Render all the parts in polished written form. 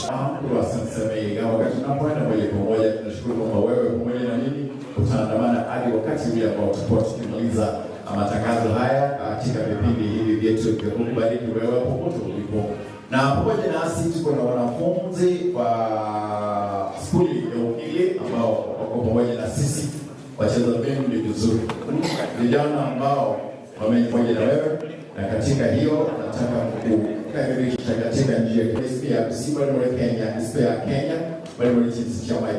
Korwa ase ensemo eye iga wakati tunapoenda moja kwa moja, tunashukuru kwamba wewe pamoja na mimi utaandamana hadi wakati ule ambao tutakuwa tukimaliza matangazo haya katika vipindi hivi vyetu vya kukubariki wewe popote ulipo. Na pamoja nasi tuko na wanafunzi wa skuli ya upili ambao wako pamoja na sisi, wacheza bendi vizuri, vijana ambao wame pamoja na wewe, na katika hiyo nataka kukaribisha katika njia ya ya muri Kenya, ya Kenya bali muri chisi cha mai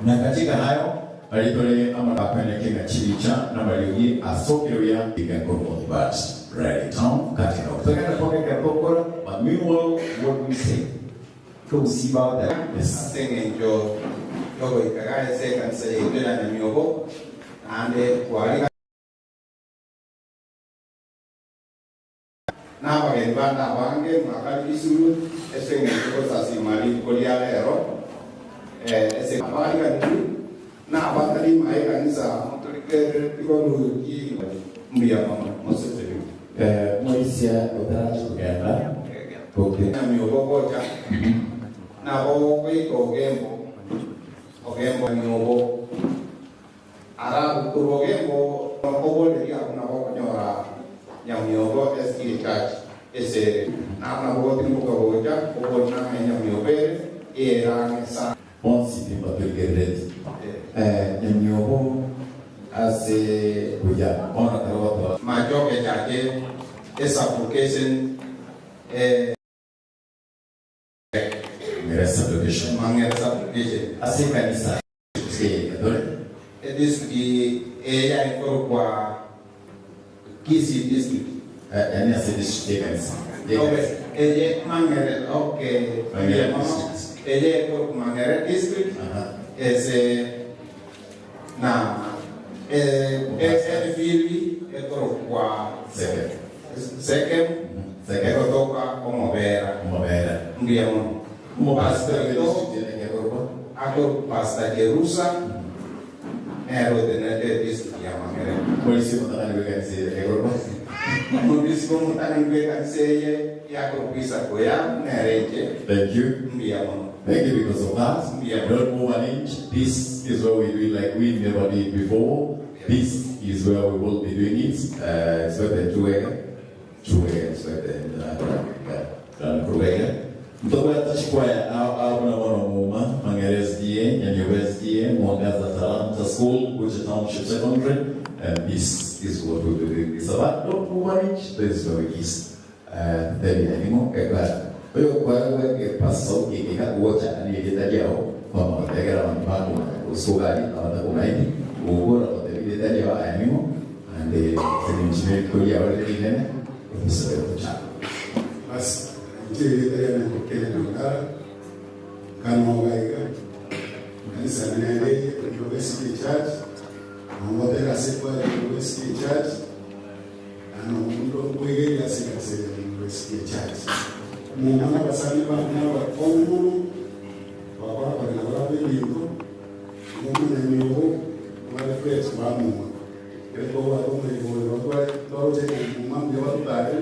na katika hayo balitore ama kwenda kinga chicha na baliugi asokeruya igakoro but ready town katika kutoka kwa kwa but meanwhile what we say Kusiba yes ase eng'encho yogoikaga ase ekanisa yaito ya Nyamiobo naende twari na abageni bande abange mwakaribisiwe ase eng'encho gosasima rituko ria rero ase abariganirie na abatari mae ekanisa motorikerereti koruki mbuya mono moseseniwe. Moisia utaraji kugenda okay Nyamiobo gocha nabo goika ogembo ogembo Nyamiobo arabu korwa ogembo oboreria abwo nabo okonyora Nyamiobo SDA Church esere nabo nabo gotirimboka gocha obori nang'e Nyamiobo ere erang'e sana. Bonsi pimba tuligerereti Nyamiobo ase kuja ona karoto Majoke chake esupplication Mangere supplication Mangere supplication ase kanisa se Catholic edistrict eya ekorokwa Kisii district. Yani ase district ya kanisa. Okay. Eye Mangere okay. Mangere district. Eye ekorokwa Mangere district. Ese na efili ekorokwa Sekem. Sekem. Sekem. Egotoka omobera. Omobera. Mbuya mono. Pastor Pastor district ya ekorokwa ako Pastor Jerusa nero tenete district ya Mangere. Polisi mutangani bwe kanisa ya ekorokwa Mubisiko mutangani bwe kanisa eye yakorokwa koya nerenje. Thank you. Mbuya mono. Thank you because of that. Yeah. Don't move an inch. This is where we do it like we never did before. This is where we will be doing it. Expect tuwege. Tuwege, expect Tuwege. Mtoka tachikwaya au na wana muma Mangere SDA, Nyamiobo SDA, Mwangaza Talanta School, Bucha Township Secondary. And this is what we'll be doing this about. Don't move an inch. This is where it is. Then animo ekwa. Oyo kwa wewe paso kikika kuocha ni gitario kwa mategera mpango usugari abata kumaini ubora gitario animo and the engineer kulia wale kinene ofisa ya kucha. Basi njiri na kokele na ngara kano gaiga kanisa nene University Church ngotera sekwa University Church ano mundo kwege ya sekase University Church mumana basani ba na ba komu bakora bagana ba bintu mumana niyo wale flex ba mu Eriko wa rume go ba toro che mumam yo tare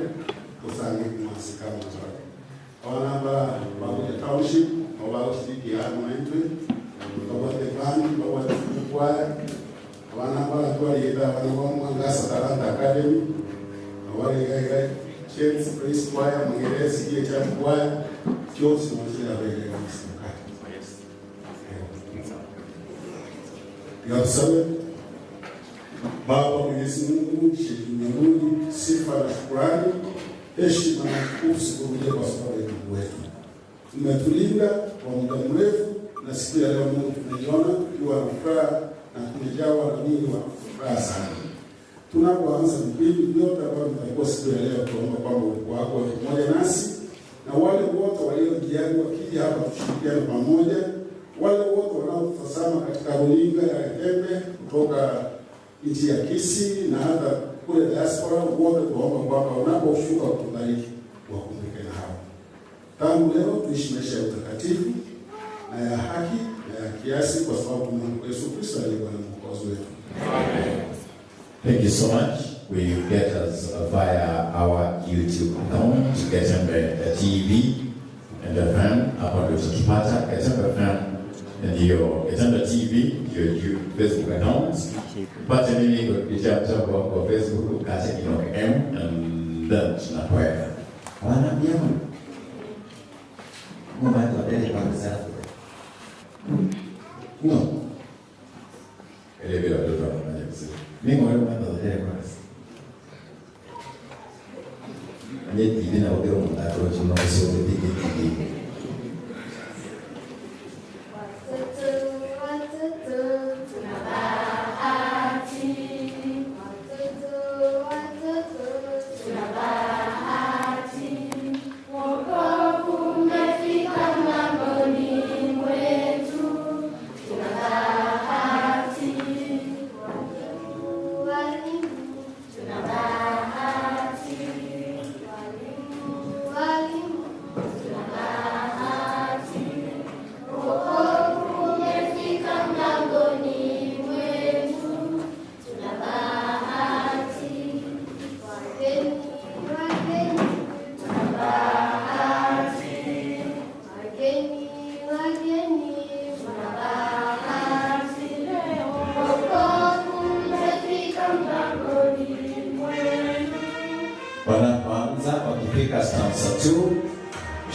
kusange kumasika mutare abana ba babuja township abagushirikia amoentwe babwate band babwate choir abana baratwarieta abana ba Mwangaza Talanta Academy abarigaiga Chelsea Praise Choir Mangere SDA Church Choir cyose muzirabere mukati. Tusabe. Baba Mwenyezi Mungu mbinguni, sifa na shukrani, heshima na utukufu zikurudie kwa sababu ya Mungu wetu. Umetulinda kwa muda mrefu na siku ya leo Mungu tumeiona tukiwa na furaha na tumejawa na wingi wa furaha sana. Tunapoanza vipindi vyote ambavyo vitakuwa siku ya leo, tuomba kwamba uwepo wako uwe pamoja nasi na wale wote walio njiani wakija hapa tushirikiane pamoja, wale wote wanaotazama katika runinga ya Getembe kutoka nchi ya Kisii na hata kule diaspora, wote tuomba kwamba unaposhuka kutubariki wakumbuke na hao. Tangu leo tuishi maisha ya utakatifu na ya haki na ya kiasi, kwa sababu Mungu Yesu Kristo aliye Bwana Mwokozi wetu. Amen. Thank you so much. We get us via our YouTube account, Getembe TV. and FM, hapo ndio utatupata. Getembe FM ndiyo Getembe TV ndiyo Facebook account. Pate mimi kupitia mtambo wangu wa Facebook Kate Enoch M and then tunakwenda. Wana biamu. Ngoma twadere kabisa. No. Ile vile watoto wanafanya vizuri. Mimi mwalimu hata twadere kwanza. Nye TV na ogero mutako chino sio TV TV. Watoto, watoto, tuna bahati. Watoto, watoto, tuna bahati. Wokovu umefika mlangoni mwetu. Tuna bahati. Walimu, walimu, tuna bahati. Walimu, walimu, tuna bahati. Wokovu umefika mlangoni mwetu, tuna bahati. Wageni, wageni, tuna bahati. Wageni, wageni, tuna bahati. Wokovu umefika mlangoni mwetu. Wanapoanza wakifika stanza 2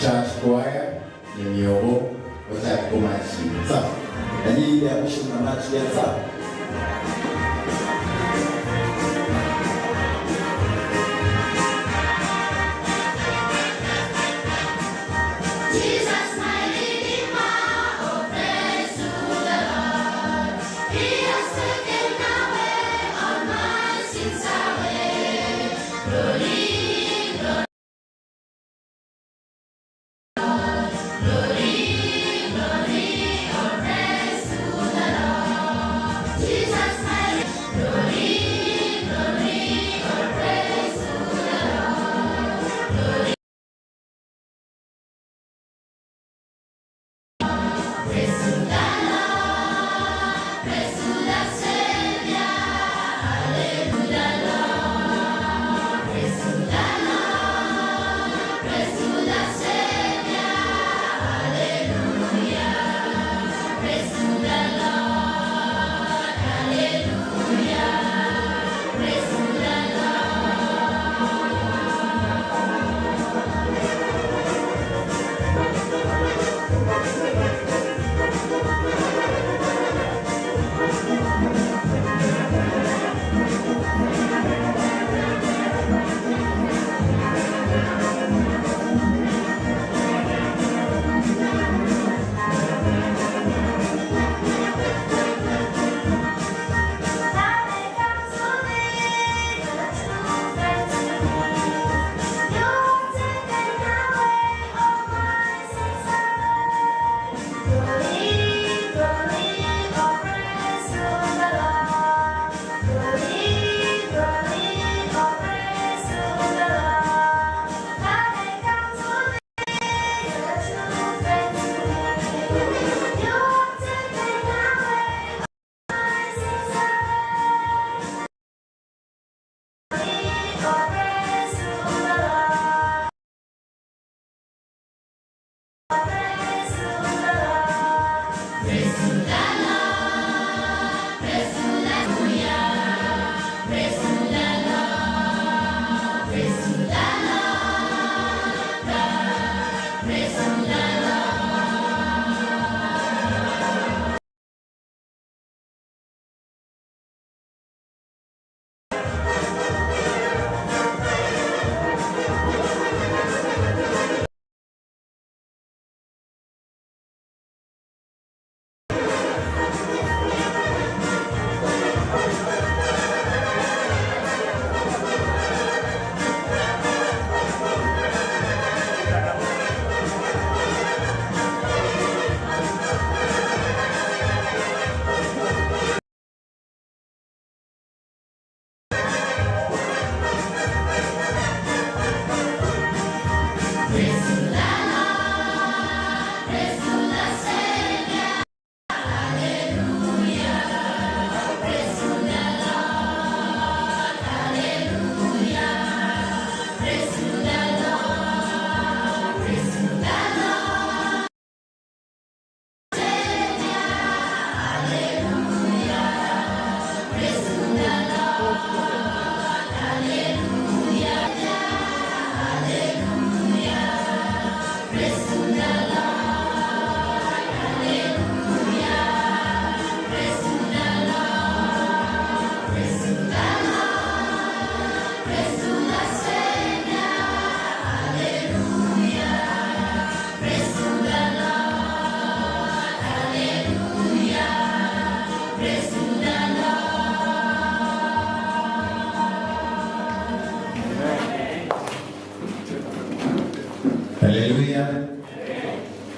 church choir ni miogo watakumachi. Sawa. Na nyinyi ile ya mwisho mna match ya sawa. Jesus, my Redeemer, oh praise to the Lord. He has taken away all my sins away. Glory, glory, glory, glory, oh praise to the Lord. Jesus, my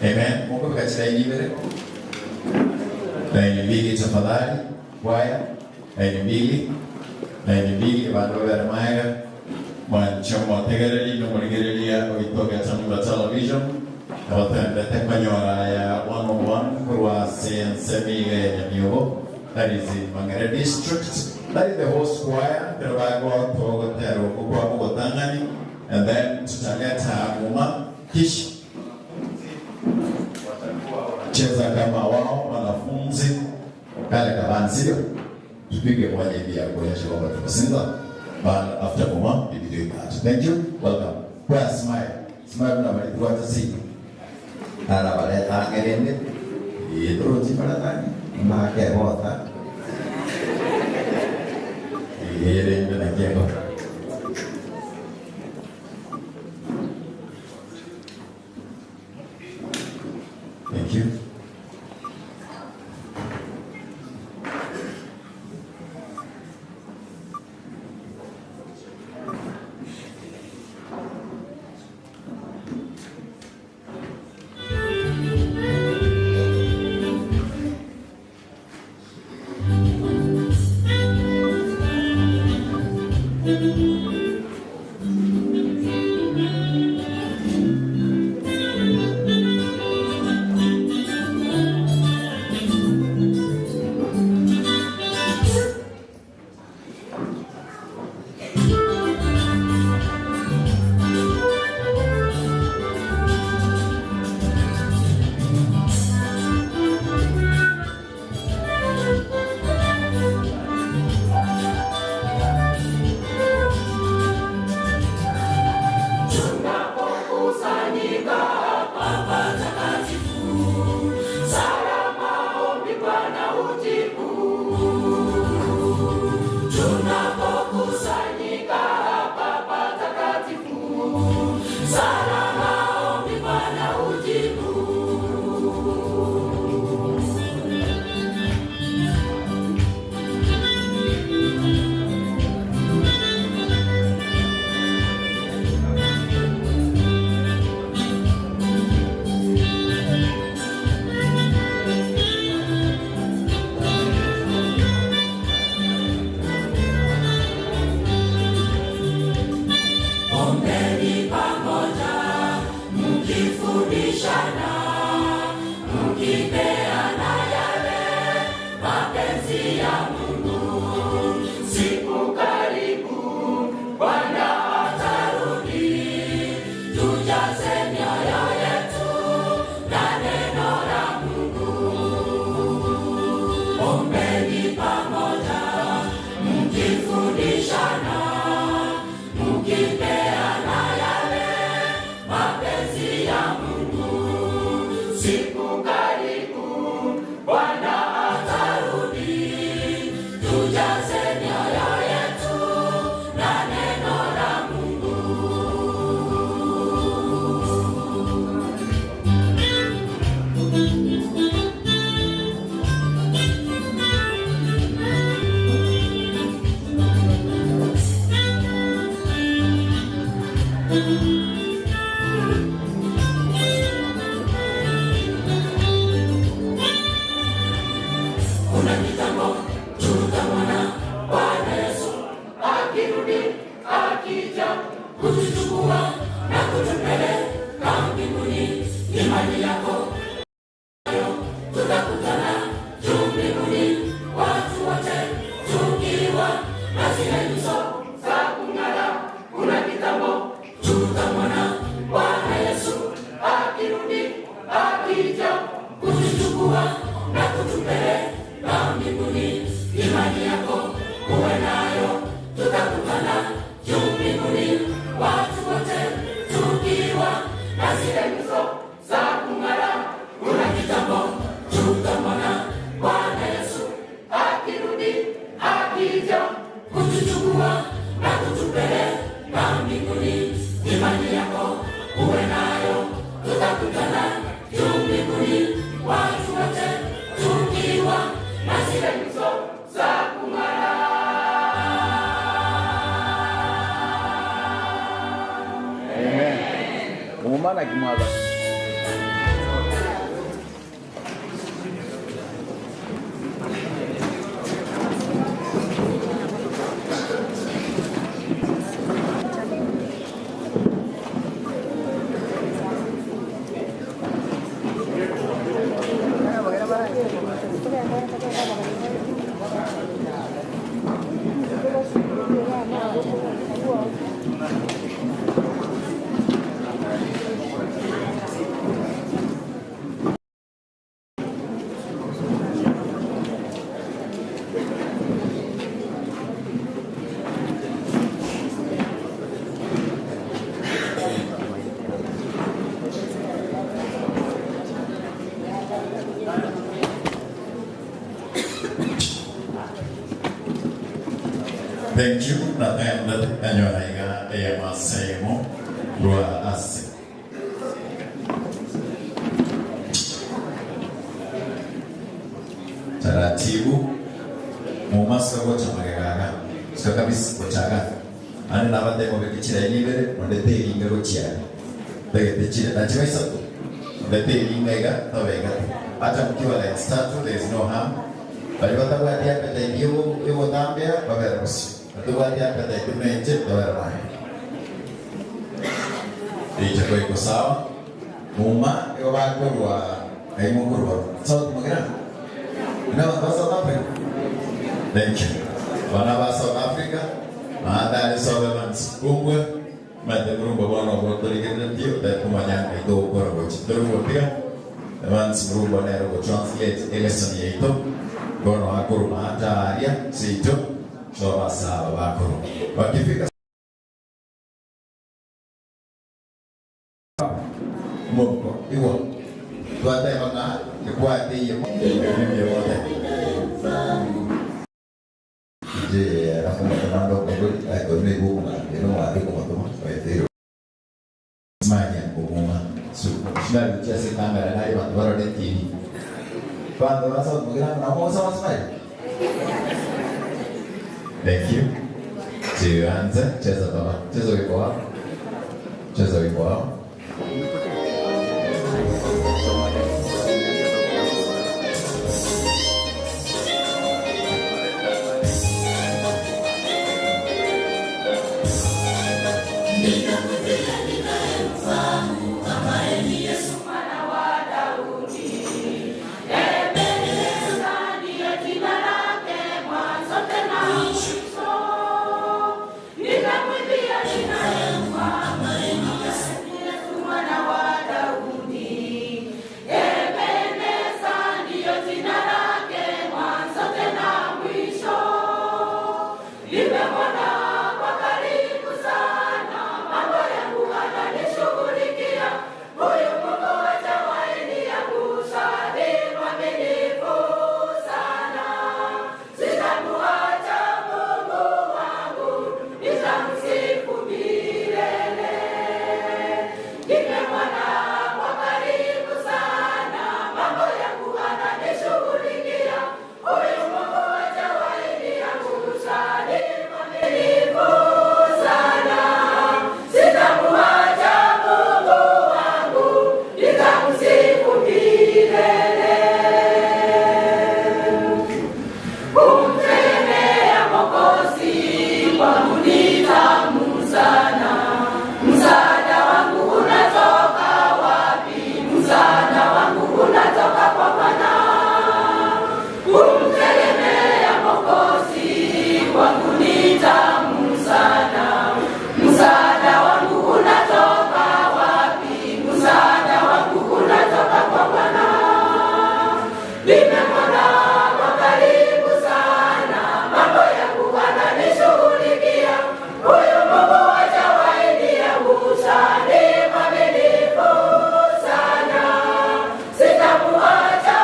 Amen. Mungu katika laini mbele. Laini mbili tafadhali. Kwaya. Laini mbili. Laini mbili bandu babere maega. Mwanchomo tegereri no murigereria oitoga Tanura Television. Abatembete konyora ya 101 kurwa Sensemiga ya Nyamiobo. That is in Mangere District. That is the host choir. Pero bago togotero kukwa mugotangani. And then tutaleta muma kisha cheza kama wao wanafunzi kale kabani, sio? Tupige moja hivi ya kuonyesha kwamba tumesinza. But after muma, we be doing that. Thank you. Welcome. Kwa smile. Smile na bali kwa tasi. Ara baretangerende ithuruti baratani makebota Ile ndio na kiego. Thank you. Ombeni pamoja, mkifundishana, mkipeana yale mapenzi ya Mungu. Siku karibu, Bwana atarudi, tujaze mioyo yetu na neno la Mungu. Ombeni pamoja, mkifundishana, mkipeana yale mapenzi ya Mungu. Siku karibu, Thank you. Nanyora iga eyamasemo rwa ase. Taratibu mumasa gocha magega sika kabisa gochaga ane nabate mobeke chiraini ibere ondete eringa gochiare tegete chire nachibaisatu ondete eringa iga tobega hata mkiwa lines tatu there is no harm bari batabwati appetite yogotambia babera bosio batobwati appetite menche babera naye itakuwa iko sawa muma igo bakorwa aimokorwa South Magana no ba South Africa thank you bana ba South Africa maandari sobe mansikungwe mate murumba bwana ogotorigeretie otekumanyanga itogokora gochi torugotiga Evans murumba nero go translate elesson yaito bono akuru maataria sito so basaba bakuru wakifika moko iwo twatebanga ikwatiye ebyo byote Je, arakumatuma ndokogori aikoni gukumambia no wathi kumatuma waithiro manya kumuma sinarutia se kamera nari bantu barore TV bantu basa kugira ngo nabo basa basmai thank you tuanze cheza baba cheza wimbo wao cheza wimbo wao Sitamuacha.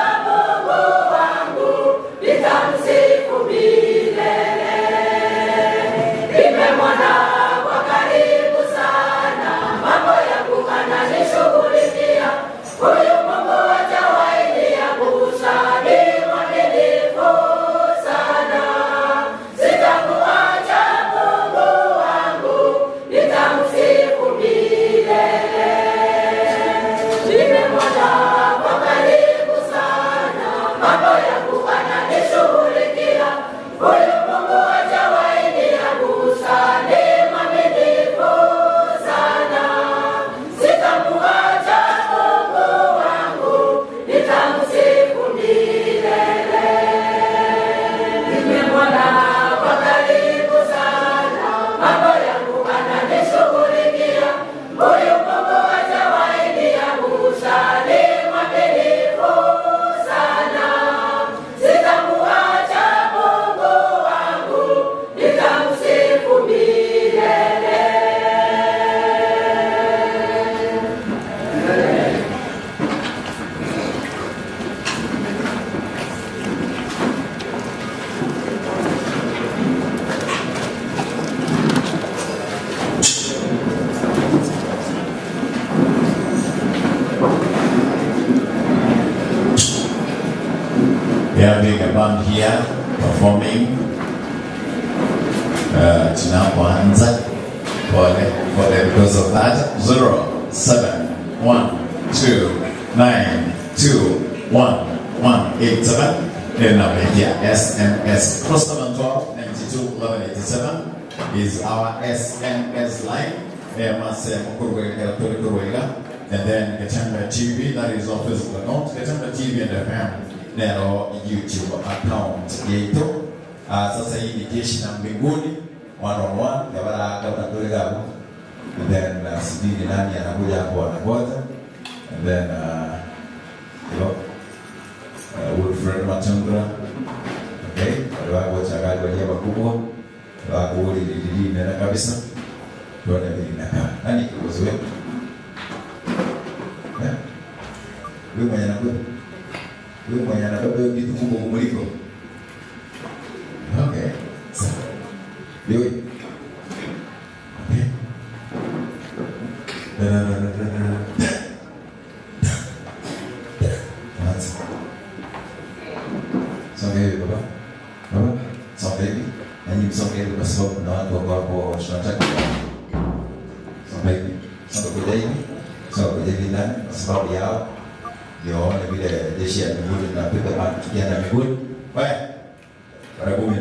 Be having a band here performing tunapoanza. Pole pole because of that. 0712921187 nere namba yetu ya SMS. 0712 92 1187 is our SMS line. Eyamase mokorwa ekero tore korwa iga. And then Getembe TV, that is our Facebook account, Getembe TV and FM nero YouTube account yaito. Sasa hii ni jeshi la mbinguni one on one gabara gabara tore gabo. And then sijui ni nani anakuja hapo anangoja. And then Wilfred Matundra. Okay, wale wako chagaji walio wakubwa wako lilili nena kabisa. Tuone vile inakaa. Nani kiongozi wetu? Eh? Huyu mwenye anakuja. Huyu mwenye anabeba hiyo kitu kubwa kumuliko. Okay. Sawa. Ndio huyu. Okay. Da, da, da, da, da, da. Tuanze. Songa hivi baba. Baba, songa hivi. Na nyinyi msonge hivi kwa sababu kuna watu ambao hapo tunataka kuona. Songa hivi. Songa kuja hivi. Songa kuja hivi ndani kwa sababu yao. Ndio waone vile jeshi ya mbinguni tunapiga bado tukienda mbinguni. Wewe. Karibuni.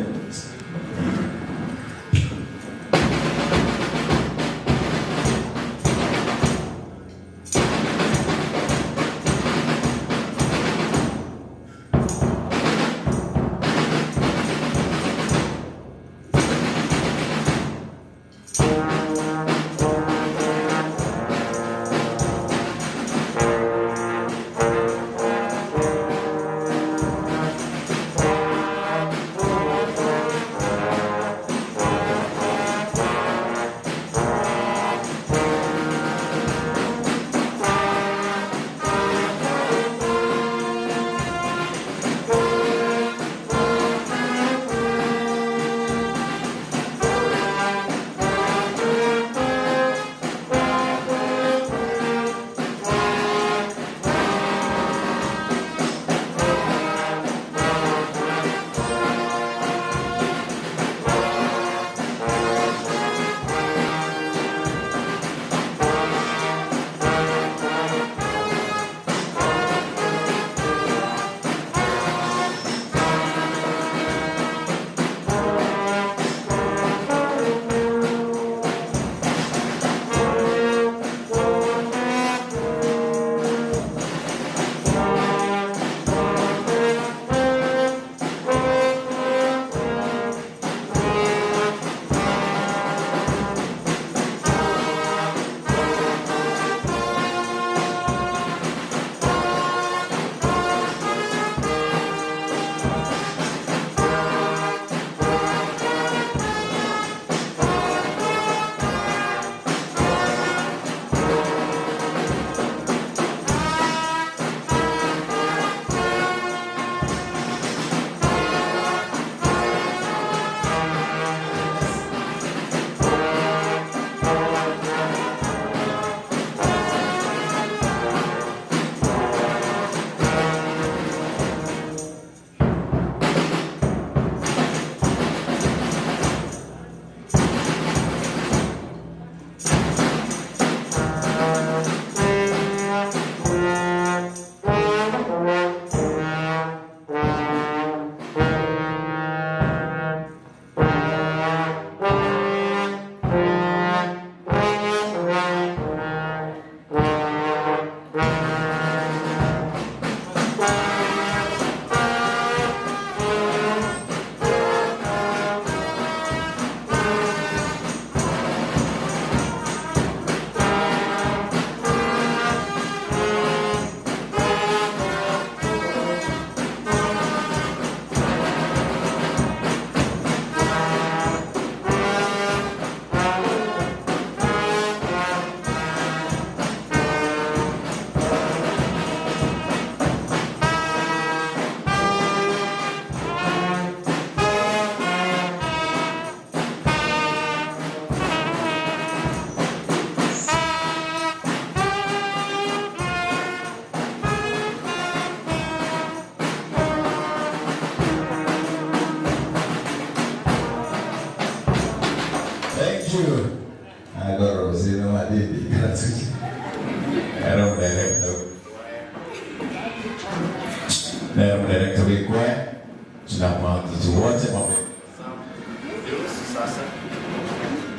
Nere omodirector bw'ekwaya, tunamwanziti wote mambo.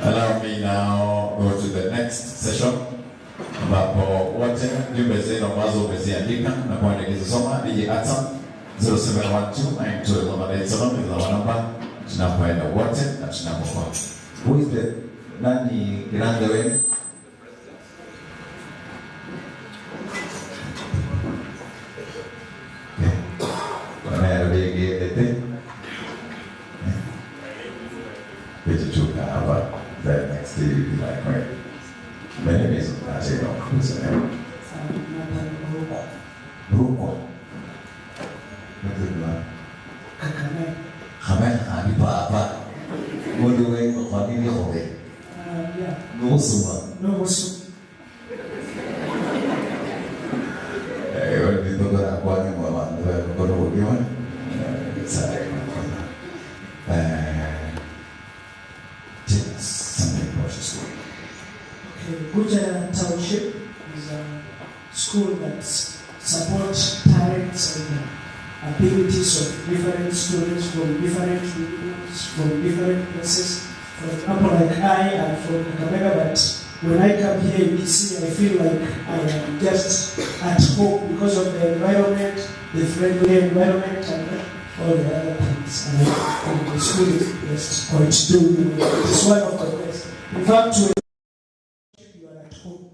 Allow me now go to the next session ambapo wote jumbe zenu ambazo umeziandika na kwa nikizisoma DJ Atam 0712921187 is our number tunapoenda wote na tunapokuwa. Who is the nani Kirande wenu? Wanayolegete Vichuchuka hapa the next day you be like wait. My name is Nateno. Who's your name? Rukwa. Khamel khani papa. Mundu wengu khwamini khobe. Nuusuma. Eh, nitokora kwani mwa bantu bakono bokiwa. Sare. Eh, tell us something about your school. Okay, Buja Township is a school that supports talents and abilities of different students from different regions, from different places. For example, like I am from Kakamega, but when I come here in Kisii, I feel like I am just at home because of the environment, the friendly environment, and all the other things. And I think the school is just quite doing well. It is one of the best. In fact, when you are at home,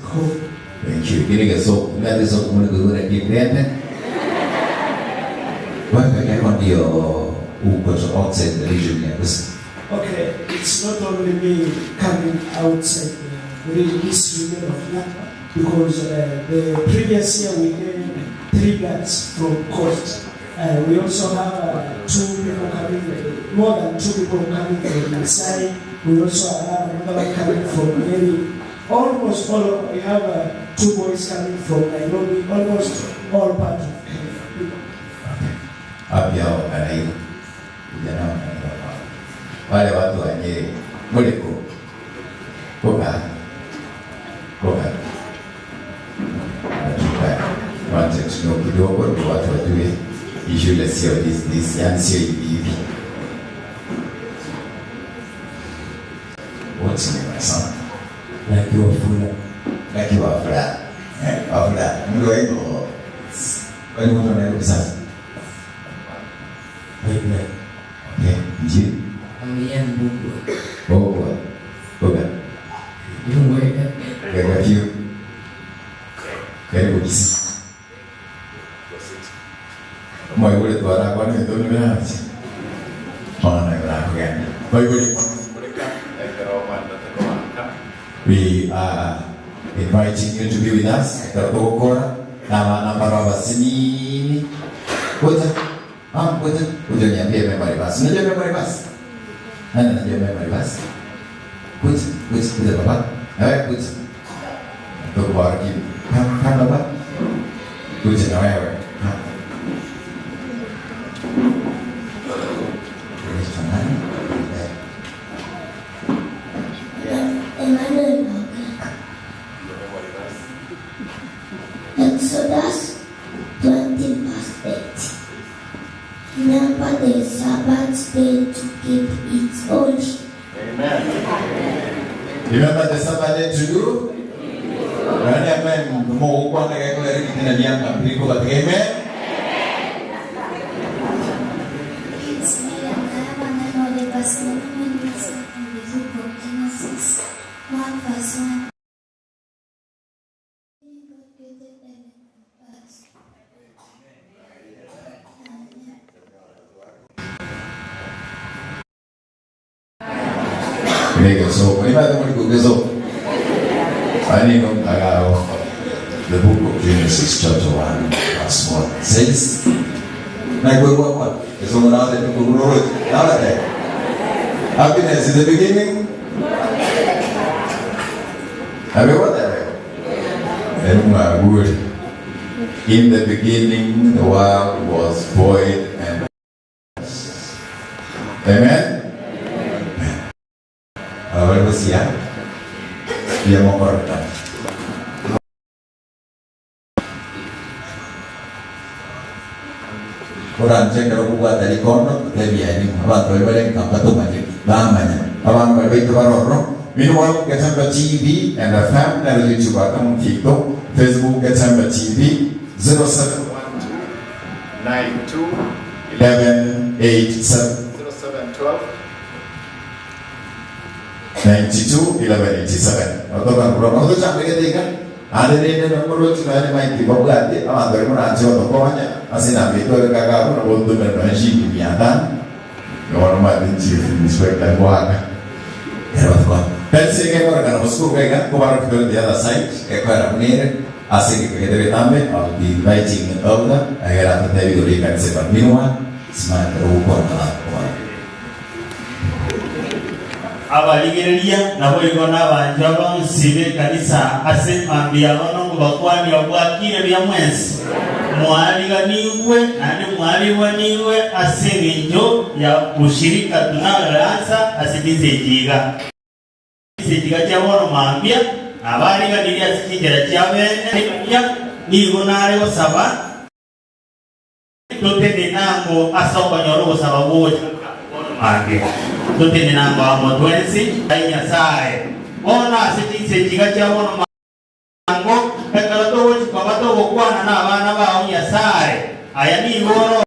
home. Thank you. Gini geso, ngati so kumuni kuzura kiprete. Wewe yako ndio uko to outside the region ya Kisii. Okay, it's not only me coming outside the, this region of Nyanza because the previous year we had three guys from coast. We also have two people coming, more than two people coming from Masai. We also have another one coming from Nyeri. Almost all, we have two boys coming from Nairobi, almost all part of Kenya. Wapi hao Kanairo? Vijana wa Kanairo hao. Wale watu wa Nyeri. Muliko. Koka. Koka. Natuka. Wanted to know kidogo ndio watu wajue hii shule sio this this, yani sio hivi hivi. What's your name, my son? Lucky Wafula. Lucky Wafula. Eh, Wafula. Mundu wa hivyo. Kwani mtu wa Nairobi sasa? Pipeline. Okay, nji. Amia Mbugua. Mbugua. Mbugua. Mbugua. Weka view. Karibu Kisii. Mwaigure twara kwa nĩ thoni merachi. Ona ngakugenda. Mwaigure. We are inviting you to be with us. Tugukora na bana baraba basinini. Kuja. Ah, kuja. Kuja niambie memory verse. Unajua memory verse? Nani anajua memory verse? Kuja, kuja, kuja baba. Na wewe kuja. Tukubariki. Come, come baba. Kuja na wewe. Come. Unaitwa nani? Emmanuel Morgan. Exodus 20 verse 8. Remember the Sabbath day to keep it holy. Remember the Sabbath day to do? Nani ambaye Mungu kwanza kwa ile kitendo lianga kuliko katika amen. It's me, and I am an Oliver Solomon in the book of Genesis 1 verse 1. God created heaven and earth. Amen. Nige so, niba muri kugezo. Ani no mtagao. The book of Genesis chapter 1 verse 1 says, Na kwa kwa kwa. Eso na wote tukuroro. Na wote. Happiness is the beginning. Have you got that? Good. In the beginning, the world was void and Amen. Awali kusia. Dia mau korban. Oranche ekero okobwata rikondo, totebie aye ning'o. Abanto baria bare nka mbatomanyeti, bamanya. Abana baria baito bare ororo. Meanwhile, Getembe TV and FM nero YouTube account yaito, Facebook Getembe TV, 0712 92 11 87, 0712 92 11 87. Otokanura notochandegete iga naende rende nomorochi nonya maiti mbabwate abanto baria moranche gotokonya ase enamba yaito egeka gabo nabo otomere nonya shilingi mia tano. Bono omanyete chief inspector ngoaka ere batuko. Fence eke ekorekana bosiko iga iga nkobarora tore the other side ekoera buna ere ase egeka gete getambe I'll be inviting elder egere atotebie igoro yekanisa eba meanwhile simana ekero ogokwana nabanto kobare. Abarigereria, naboigo nabanchwa bonsi b'ekanisa ase mambia bono nkobakwania bwakire buya mwensi. Mwariganigwe naende mwarigwanigwe ase engencho ya ushirika tunayoansa ase chinsa echi iga. Chinsa echi iga chia bono mambia nabariganirie ase chinchera chia bene, nigo nare gosaba. Totenene amo ase okonyora ogosaba gw'ogochaka bono mambia. Totenene amo amo twensi. Ai Nyasae, bono ase chinsa echi iga chia bono mango, ekero togochia koba togokwana nabana bao Nyasae, aya nigo ore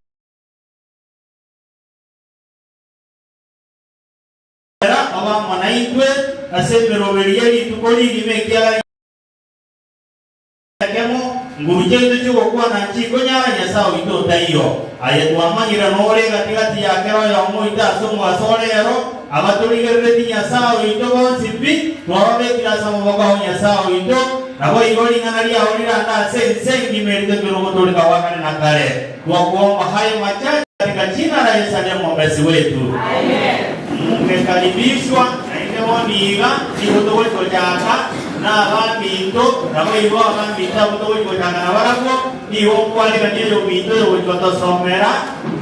Era obe amo naintwe ase emeroberi ye rituko rigima ekiagera Ekemo, nguru chiaito chi'ogokwana nchikonyara Nyasae oito otaiyo. Aye twamanyire nore egati-gati ya kera oyomo oito ase omogaso o rero, abatorigerereti Nyasae oito bonsi pi, twababekire ase amaboko ao Nyasae oito, naboigo ring'ana riao rirande ase ense engima eritokerwe ogotooreka gwa kare na kare. Twakuomba hayo machache katika jina la Yesu aliye mwombezi wetu. Mngekaribishwa naende bono iga nigo togochi gochaka nabaminto, naboigo abaminto abwo togochi gochaka nabarabwo, nigo nkwarigania oyominto oyogochi gotosomera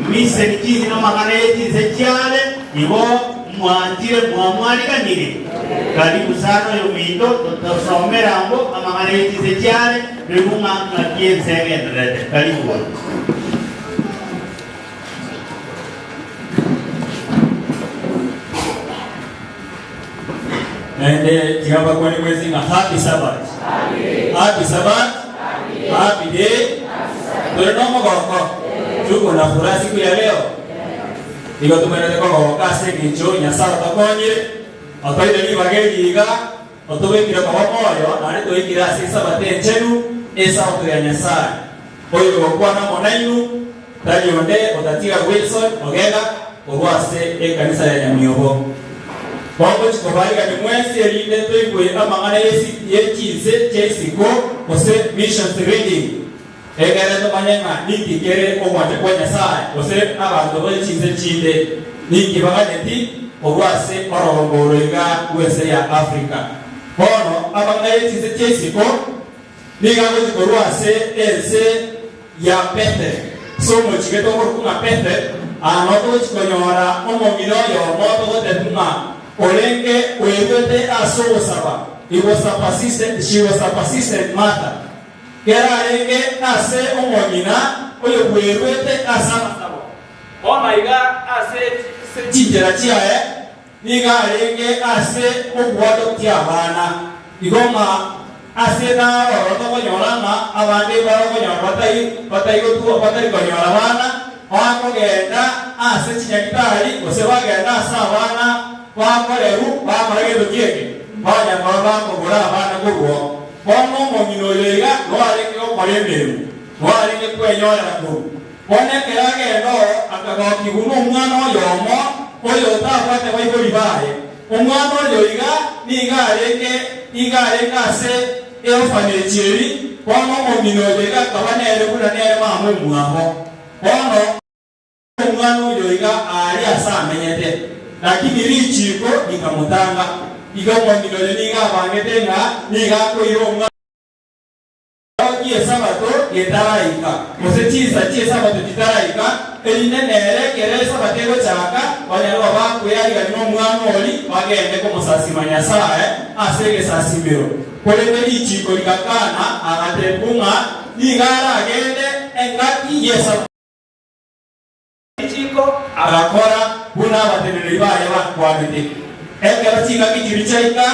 mission chinse namang'ana ye chinse chiare, igo mwanchire mwamwariganirie. Karibu sana oyominto totosomere abwo amang'ana ye chinse chiare, toigwe ng'a ng'aki ense egendererete. Karibu bono. Naende tiga mbakwane mwensi ng'a happy Sabbath. Happy Sabbath. Happy day. Tore nomogoko. Tuko na furaha siku ya leo. Igo tomainete kogoka ase eng'encho Nyasae otokonyire, otoire ribaga eri iga, otobekire koba moyo, naende toikire ase Esabato enchenu, Esabato ya Nyasae. Oyo ogokwana amo nainwe tari onde otatiga Wilson Ogega korwa ase ekanisa ya Nyamiobo. Bogochia kobarigania mwensi erinde toigwe amang'ana ye chinse chia isiko gose missions reading, egere tomanye ng'a ninki kere ogwancha kwa Nyasae gose abanto be chinse chinde ninki baganyeti korwa ase orogongo oro iga rw'ense ya Africa. Bono amang'ana ye chinse chia isiko Nigo agochia korwa ase ense ya Bethel, ase omochie gete okorokwa ng'a Bethel, aa nao togochia konyora omong'ina oyomo togotebiwa ng'a orenge oeruete ase ogosaba, he was a persistent, she was a persistent mother. Kera arenge ase omong'ina oyobweruete ase amasabo. Bono iga ase chinchera chiaye Nigo arenge ase ogwatokia abana, igo ng'a ase naroro tokonyora ng'a abande mbare okonyora batai batai gotua batari konyora abana, bakogenda ase chinyagitari gose bagenda ase abana bakoreru bakora gento ki'eke, banyakora bakogora abana korwa oo. Bono omong'ina oyo iga noarenge gokora emeremo, noarenge kwenyorera korwa. Bono ekero agenda oo, akagokigwa nomwana oyomo, oyo otabwate baibori baye. Omwana oyo iga nigo arenge nigo arenge ase eorphanage eri, bono omong'ina oyo iga akaba nere buna nere mama omwabo. Bono omwana oyo iga aaria ase amenyete, lakini richiiko rikamotanga. Iga omong'ina oyo nigo abangete ng'a nigo akoira omwana. Ekero gi'Esabato getaraika, gose chinsa chi'Esabato chitaraika, erinde nere ekero Esabato egochaka, banyare koba bakwearigania nomwana oria, bagende komosasima Nyasae ase egesasimero. Korende richiiko rigakana, agatebwa ng'a nigo aragende engaki y'Esabato. Agakora buna abateneneri baye bakwanete. Ekero chingaki chiria chiaika,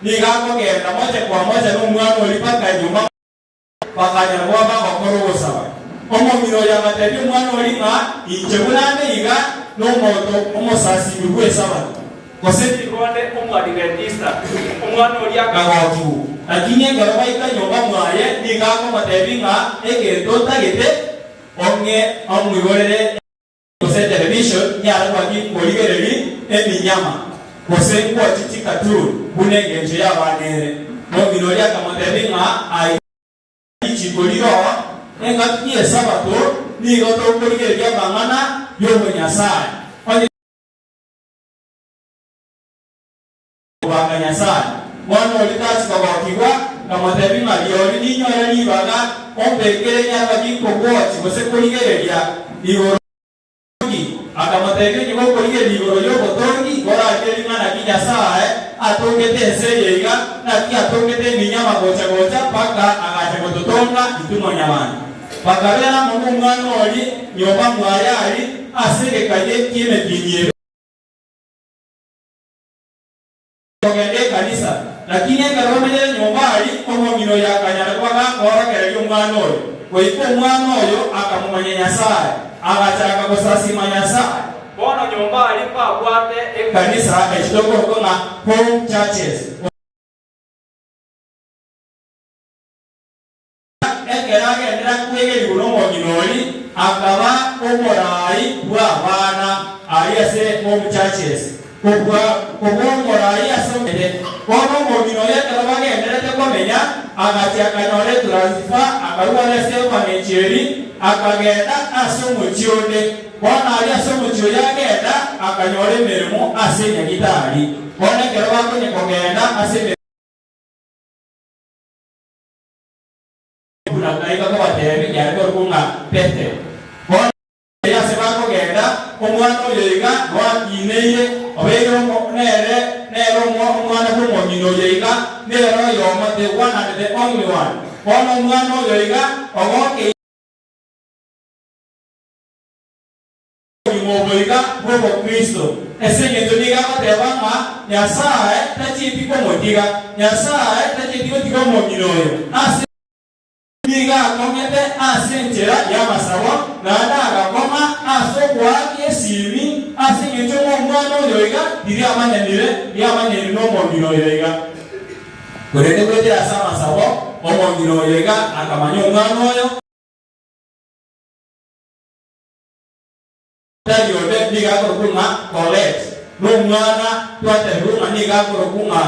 nigo akogenda mocha kwa mocha nomwana oria mpaka nyuma bakanyara koba bagokora ogosaba. Omong'ina oyo agatebia omwana oria ng'a inche buna nde iga nomonto omosasimi bw'Esabato, gose nigo nde Omoadiventista. Omwana oria akagokigwa, lakini ekero baika nyomba mwaye nigo akomotebia ng'a egento ntagete ong'e omoigorere. Gose television nyare gwaki nkorigereria eminyama, gose nkwochi chikatuni buna engencho y'abana ere. Mong'ina oria akamotebia ng'a aye richiko riro, engaki y'Esabato nigo tokorigereria amang'ana y'obonyasae. Onye. Kobanga Nyasae. Bono oria tachi kogokigwa, nkamotebia ng'a rirorio ninyore ribaga ombekere nyarwa ginkogwochi gose korigereria igoro y'obotongi. Akamotebia onye gokorigereria igoro y'obotongi korarire ring'ana ki Nyasae atongete ense eye iga, naki atongete eminyama gocha gocha mpaka agacha gototonga intwe mwanyabanto. Bakabera amo nomwana oria nyomba mwaye aria ase egeka ki'emetienyi ebere. Kogenda ekanisa, lakini ekero bamenyire nyomba aria, omong'ina oyo akanyara koba gakoorokereria omwana oyo, goika omwana oyo akamomanya Nyasae, agachaka gosasima Nyasae. Bono nyomba aria mbabwate ekanisa echi tokorokwa ng'a home churches. Ekero agenderera kwegerigwa nomong'ina oria, akaba omoraai bw'abana aria ase home churches, kobua koba omoraai ase omonyene. Bono omong'ina oria ekero bagendererete komenya, agachia akanyora etransfer, akarua aria ase orphanage eria, akagenda ase omochie onde. Bono aria ase omochie oria agenda, akanyora emeremo ase enyagitari. Bono ekero bakonya kogenda ase emeremo. Buna naika kobateebia, yare korokwa ng'a Bethel. Bono erio ase bakogenda, omwana oyo iga noakineire, obeire omo, nere nere omwana bw'omong'ina oyo iga, nere oyomo, the one and the only one. Bono omwana oyo iga ogokeire. Obogima obo iga bw'obokristo, ase engencho nigo agoteba ng'a Nyasae tachieti komotiga, Nyasae tachieti gotiga omong'ina oyo ase nigo akong'ete ase enchera y'amasabo, naende agakong'a ase ogoakia esimi ase engencho ng'a omwana oyo iga tiriamanyanire, riamanyanire nomong'ina oyo iga. Korende goetera ase amasabo, omong'ina oyo iga akamanya omwana oyo. Tari onde nigo akorokwa ng'a Colette, na omwana twatebigwe ng'a nigo akorokwa ng'a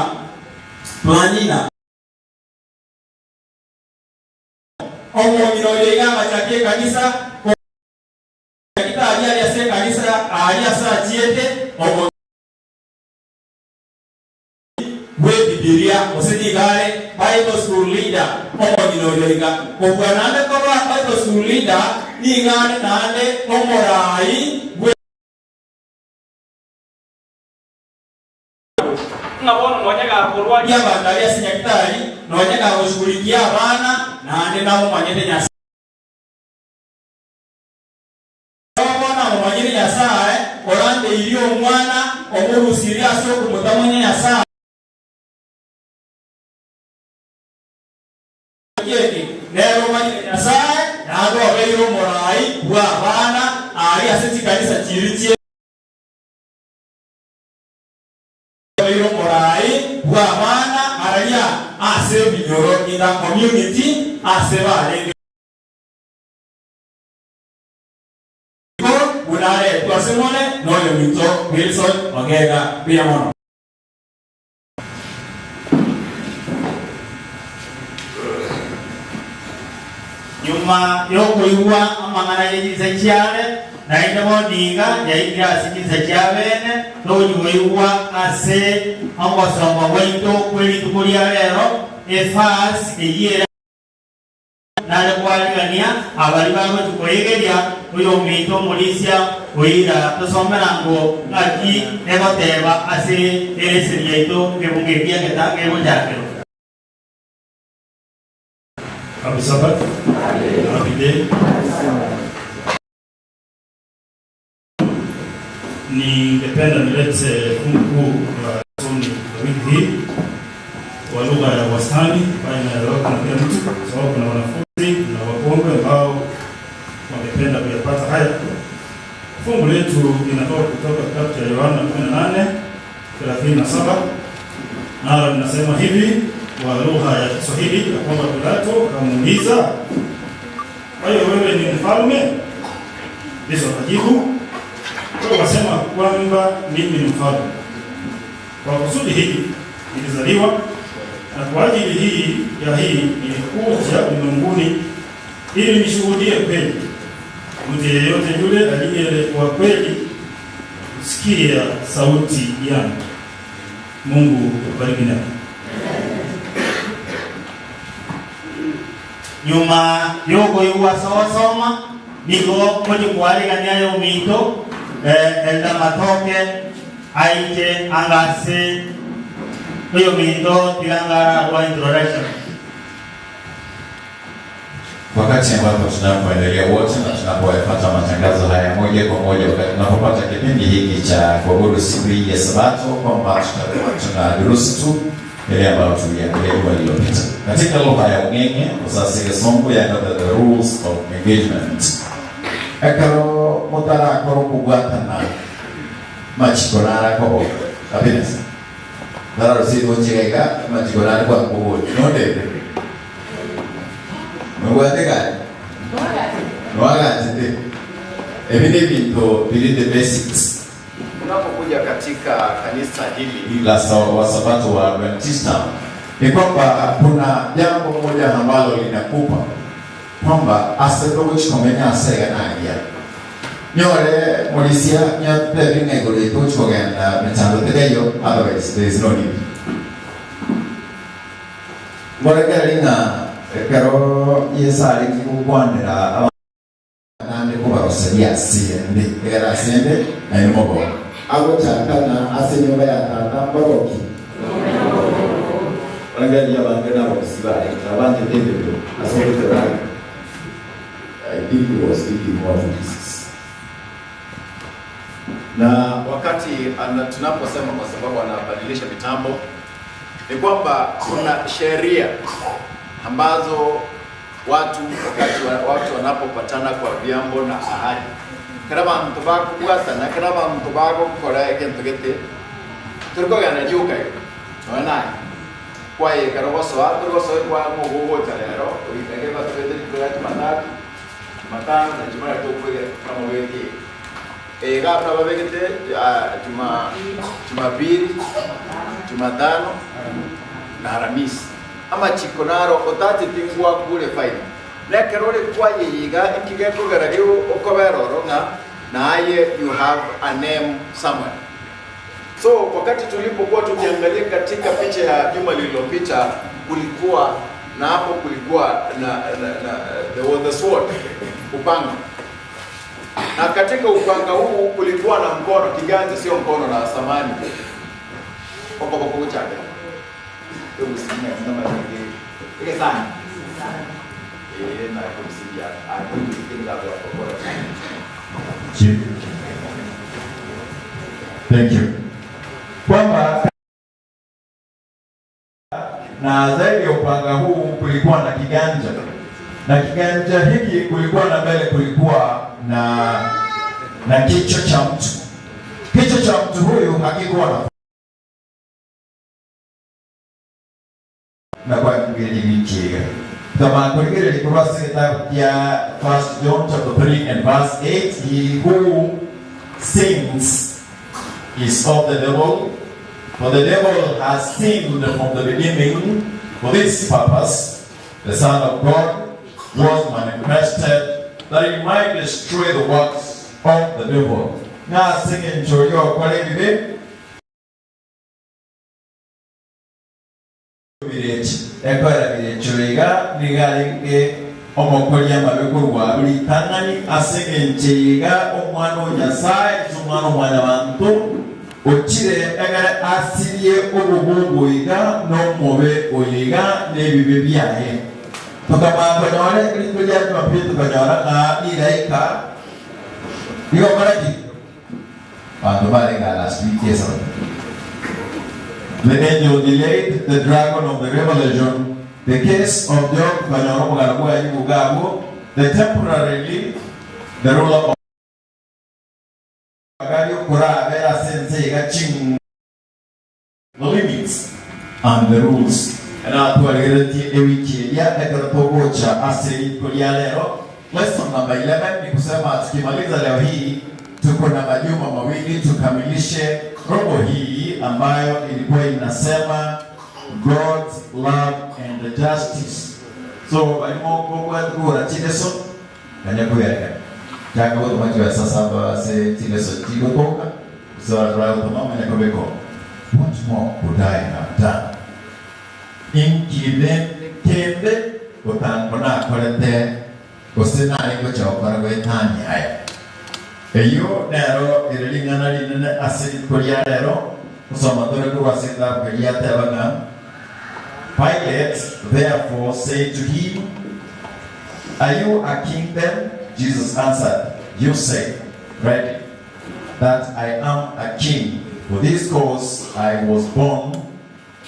Mang'ina. Omong'ina oyo iga agachakia ekanisa, Nyagetari aria ase ekanisa aaria ase achiete, omo. Bw'Ebibilia, gose nigo are Bible School Leader, omong'ina oyo iga. Kobua naende koba Bible School Leader, nigo are naende omoraai bwe. Ng'a bono nonya gakorwaria abanto aria ase Nyagetari, nonya gagoshughulikia abana, naende namomanyete Nyasae. Bono namomanyire Nyasae, orandeirie Omwana, omorusirie ase okomotamanya Nyasae. Eki nere omanyire Nyasae, naende obeire omoraai bw'abana aaria ase chikanisa chiria chie. Obeire omoraai bw'abana araria ase ebinyoro in the community ase barenge. Igo buna aretwe ase more noyominto Wilson Ogega. Mbuya mono. Nyuma y'okoigwa amang'ana ye chinsa chiare, naende bono iga yaikire ase chinsa chia bene, togochia koigwa ase ogosoma gwaito kwe rituko ria rero, efasi eyio ere. Nare kwarigania abaria bagochia koegeria oyominto omorisia oira tosomera ngo ng'aki egoteba ase ereseni yaito ekebungo ekiya geta gegochakerwa. Happy Sabbath. Happy day. Ningependa nilete fungu kuu la soni la wiki hii kwa lugha ya wastani ambayo inaeleweka na kila mtu, kwa sababu kuna wanafunzi na wakongwe ambao wangependa kuyapata haya. Fungu letu linatoka kutoka kitabu cha Yohana 18:37 nalo linasema hivi kwa lugha ya Kiswahili ya kwamba Pilato akamuuliza, kwa hiyo wewe ni mfalme? Yesu akajibu, wewe wasema kwamba mimi ni mfalme. Kwa kusudi hili nilizaliwa, na kwa ajili hii ya hii nilikuja ulimwenguni ili nishuhudie kweli. Mtu yeyote yule aliye wa kweli husikia sauti yangu. Mungu akubariki neno. Nyuma yokoigwa sosoma nigo mochikwarigania yominto eh, enda matoke aiche angase oyominto tigangara kwa introduction. Wakati ambapo tunapoendelea wote na tunapoyapata matangazo haya moja kwa moja, wakati tunapopata kipindi hiki cha kuabudu siku hii ya Sabato, kwamba tutakuwa tuna durusu tu yale ambayo tuliangalia juma lililopita katika lugha ya Ung'eng'e kusasige ya the rules of engagement. Ekero mutarakora okobwatana machiko narakobo happiness nararusigochigaiga machiko nare kwakobori nondete nobwate gani nwagachete ebi ni ebinto biri the basics. Unapokuja katika kanisa hili la Wasabato wa Adventista ni kwamba kuna jambo moja ambalo linakupa kwamba asedogochikomenya asega nagia nyore morisia nyote bing'aigoro itochikogenda mechando tegeyo, otherwise there is no need. Ngorekera ring'a ekero Yesu arenge gokwanera nande kubaroseria asende egera asende naye mogo agochakana ase nyumba ya tata mboroki. Orangaria abange n'abagusi barenge abanje tebebe asobote. I think he was thinking more to Jesus. Na wakati tunaposema kwa sababu anabadilisha mitambo ni kwamba kuna sheria ambazo watu wakati wa, watu wanapopatana kwa vyambo na ahadi kera bantu bakubwatana kera bantu bagokora egento gete turikogenda riuka igo noe naye kwayekera ogosoa turigosoa kwa mogogocha rero oitage batubete rituko ria Jumatatu, Jumatano na Jumaa tukwege kamogetie ega abana babegete juma Jumapili, Jumatano na Aramisi amachiko naro otachete ngwakure faina nekero ore kwayeyiga ekigekogera giu okobera oro ng'a naye you have a name somewhere. So wakati tulipokuwa tukiangalia katika picha ya juma lililopita, kulikuwa na hapo kulikuwa na there was the sword, upanga, na katika upanga huu kulikuwa na mkono, kiganja, sio mkono na samani okoboko chake eh na kusidia I think that was Chief. Thank you. Kwamba na zaidi ya upanga huu kulikuwa na kiganja, na kiganja hiki kulikuwa na mbele, kulikuwa na kichwa cha mtu. Kichwa cha mtu huyu hakikuwa na kwa kiganja kama kuligere kurasa kitabu ya First John chapter 3 and verse 8, he who sins is of the devil, for the devil has sinned from the beginning. For this purpose the Son of God was manifested, that he might destroy the works of the devil. Na singenchoyo kwa bibe birechi ekora birecho iga nigarenge omokoria amabe korwa ritang'ani ase eng'encho iga omwana o Nyasaye ase omwana omwana bantu okire egere asirie obobubu iga n'omobe oyo iga n'ebibe byaye tukamanya riko rya Jumapili tukanyora ng'a riraika rigokora ki. Abanto barenge aa last week esabato. The angel delayed the dragon of the revelation, the case of Job tukanyora omogano bwa Ayubu iga abwo, the temporarily the ruler of. Ribaga riokorabera ase ense iga ching. The limits and the rules. Natwarigereretie ewiki eria ekero togocha ase rituko ria rero. Lesson number 11 ni kusema tukimaliza leo hii tuko na majuma mawili tukamilishe robo hii ambayo ilikuwa inasema God's love and justice. So barimo kobwati kogora chileso Kanya kwearegania. Chaka gotoma chibesa saba ase chileso chigotoka, gose barabwo gotoma manya kobeka oo. What more could I have done? Inki rende kende gotango nakorete gose nare gocha gokora goetania aya? Eyio nero ere ring'ana rinene ase rituko ria rero, gosoma tore korwa ase egetabu keria ateba ng'a Pilate therefore said to him, Are you a king then? Jesus answered, You say rightly that I am a king. For this cause I was born,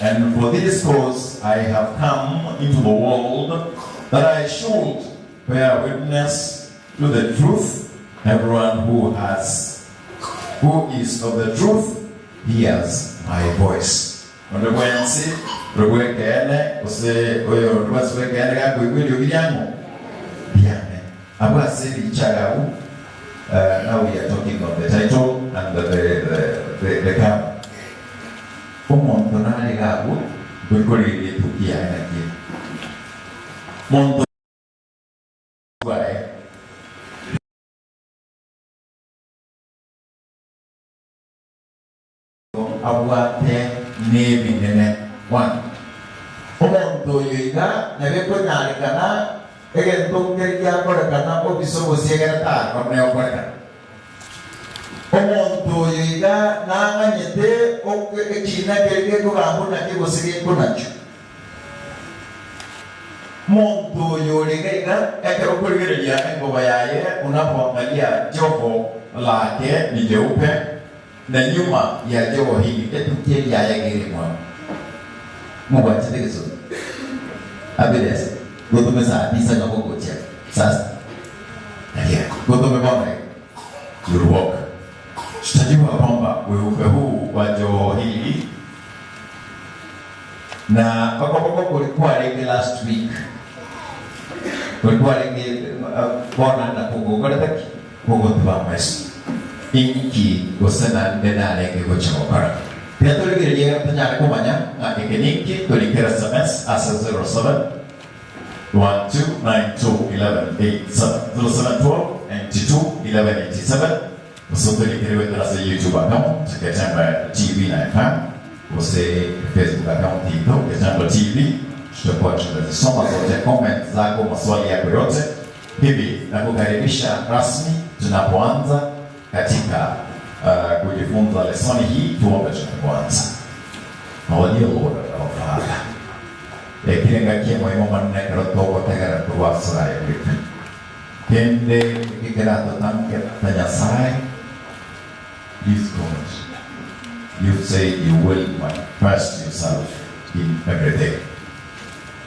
and for this cause I have come into the world, that I should bear witness to the truth. Everyone who has who is of the truth hears my voice. Onde bwensi ore bw'ekeene, gose oyonde bwensi bw'ekeene gakoigwa eriogi riang'o? Riane. Abwo ase richaga abwo, now we are talking on the title and the, the, the, the cover. Omonto nare iga abwo, ntori korigereria etuki yaye naki ere. Monto bwaye. Abwate nebinene. One. Omonto oyo iga nabo ekonyarekana egento nkeri giakorekana obise obosiegere takore okorekana. Omonto oyo iga nang'anyete ekina keria gekogambwa nakio gose gekonachwa. Monto oyo ore iga iga ekero okorigereria engobo yaye unapoangalia joho lake ni jeupe Na nyuma ya joho hili etukia riaye gere mono. Mobwachete gesoni? Abiresa gotome saa tisa ng'a bogochia sasa. Naria gotome bono iga. You'll walk. Tutajua kwamba weupe huu wa joho hili na okoboko kori kwarenge last week kori kwarenge bono na kogokorete ki? Kogotuba amaiso, inki gose naende narenge gocha gokora? Tiga torigererie ekero tonyare komanya ng'a eke ninki, torikere sms ase 0712921187, 0712921187, gose otorikere goetera ase YouTube account Getembe TV na FM, gose Facebook account yaito Getembe TV, tutakuwa tunazisoma zote comment zako, maswali yako yote. Hivi nakukaribisha rasmi tunapoanza katika uh, kujifunza lesoni hii. Tuombe tunapoanza. Our dear Lord and our Father, ekire ngaki emoimo manene ekero togotegera korwa ase aye goika kende eke keratotanke ta Nyasaye. Please God, you say you will manifest yourself in everything.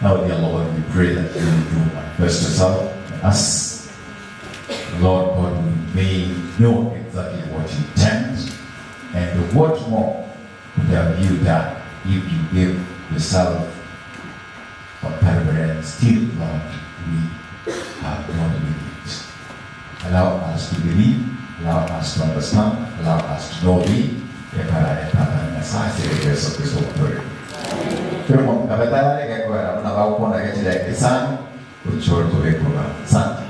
Now, dear Lord, we pray that you do manifest yourself in us. Lord God, we may know exactly what you intend and what more could have you done if you gave yourself on Calvary and still, Lord, we have not believed. Allow us to believe, allow us to understand, allow us to know thee, Ekarare Tata Nyasaye ase Yeso Kristo omotoria. Kera omonto kabe tayari gekoera buna bagokwana gechire isano gochia tobekorwa. Asante.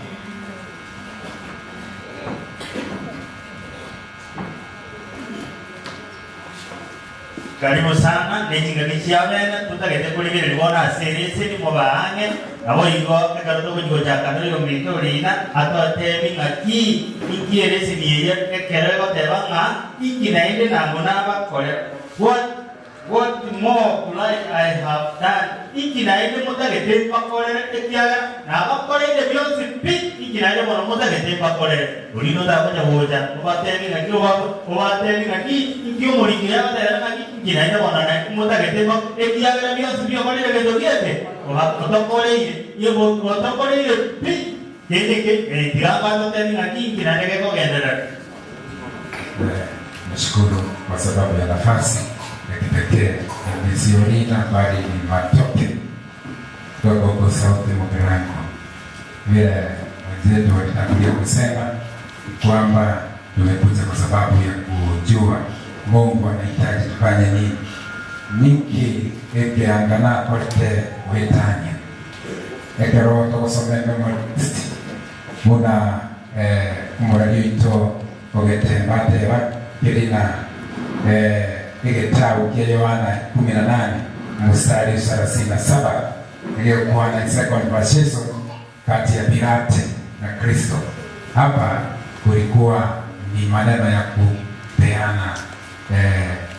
Karibu sana ne chingaki chia bene totagete korigereria bono ase ereseni mobaang'e, naboigo ekero togochia gochaka noyominto orina atotebi ng'aki inki ereseni eye ekero egoteba ng'a inki naende nang'o nabakorera. What what more could I have done? Inki naende motagete mbakorere? Ekiagera nabakoreire bionsi pi, inki naende bono motagete mbakorere? Oria notagocha gocha, obateebie ng'aki obateebie ng'aki, inki omoriki oyo agoteeba ng'aki, inki naende bono motagete mbakorere? Ekiagera bionsi pi okorire gento gieke, otokoreire, otokoreire pi, kende eke, tiga mbagoteebie ng'aki, inki naende gekogenderera. Nashukuru kwa sababu ya nafasi ya kipekee ya sio Orina bali ni Matoke kutoka huko South Mugirango. Vile wenzetu walitangulia kusema kwamba tumekuja kwa sababu ya kujua Mungu anahitaji tufanye nini. Niki ekeangana korete gwetania ekero togosoma ememo Buna omorari oito ogetemba ateba, Keri na egetabu kia Yohana ikumi na nane omostari o sarasini na saba egekwana ase econversation kati ya Pilate na Kristo. Hapa kulikuwa ni maneno ya kupeana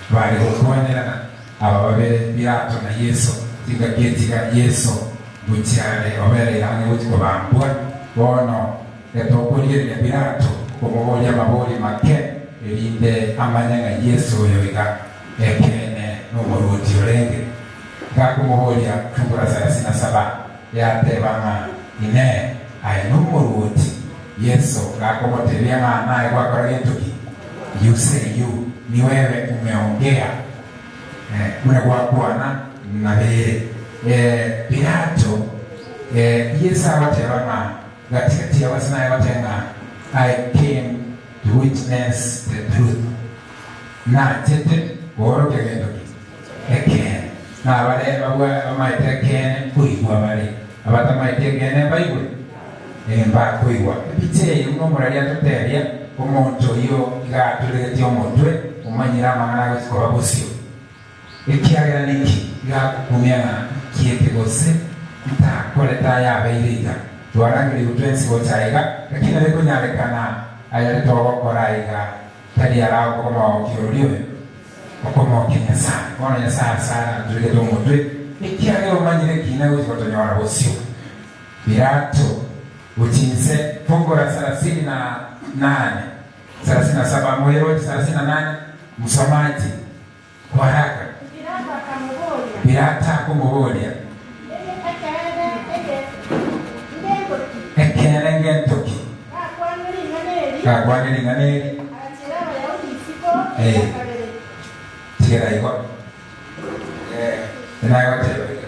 bare gokwanerana aba babere Pilato na Yeso chingaki echiga Yeso Gochia are obereire ang'e gochia kobambwa. Bono getokorigereria Pilato komoboria amaborio make, erinde amanye ng'a Yeso oyo iga ekeene nomoruoti orenge. Gakomoboria fungu la sarasini na saba, yateba ng'a Inee, aye nomoruoti? Yeso gakomotebia ng'a naye gwakora gento ki? You say you, ni wewe umeongea. Buna gwakwana nabere. Pilato, Yeso agoteba ng'a gati-gati y'abase naye agoteba ng'a I came to witness the truth, nachete koorokia gento ki? Ekeene. Nabare bamaete ekeene nkoigwa bare, abatamaeti ekeene mbaigwe? Mbakoigwa. Epicha eye buna omorari atotebia, omonto oyio iga aturegetie omotwe, omanyire amang'ana agochia koba bosio. Ekiagera ninki iga agokumia ng'a nkiete gose ntakorete aya abeire iga? Twarangerigwe twensi gocha aiga, lakini nabo ekonyarekana ayare togokora aiga tari aragokomokia ororia oyo, okomokia Nyasae. Bono Nyasae asare aturegete omotwe, ekiagera omanyire ekina gochia gotonyora bosio. Pilato gochia inse, fungu la sarasini na nane, sarasini na saba, moiroche sarasini na nane, msomaji kwa haraka. Pilato akamoboria. Pilato akomoboria. Ekeene ege ngento ki? Ekeene ngento ki? Gakwanire ring'ana eri. Gakwanire ring'ana eri. Agachiera Abayahudi isiko eria kabere. Tigera igo. Nagoteba iga,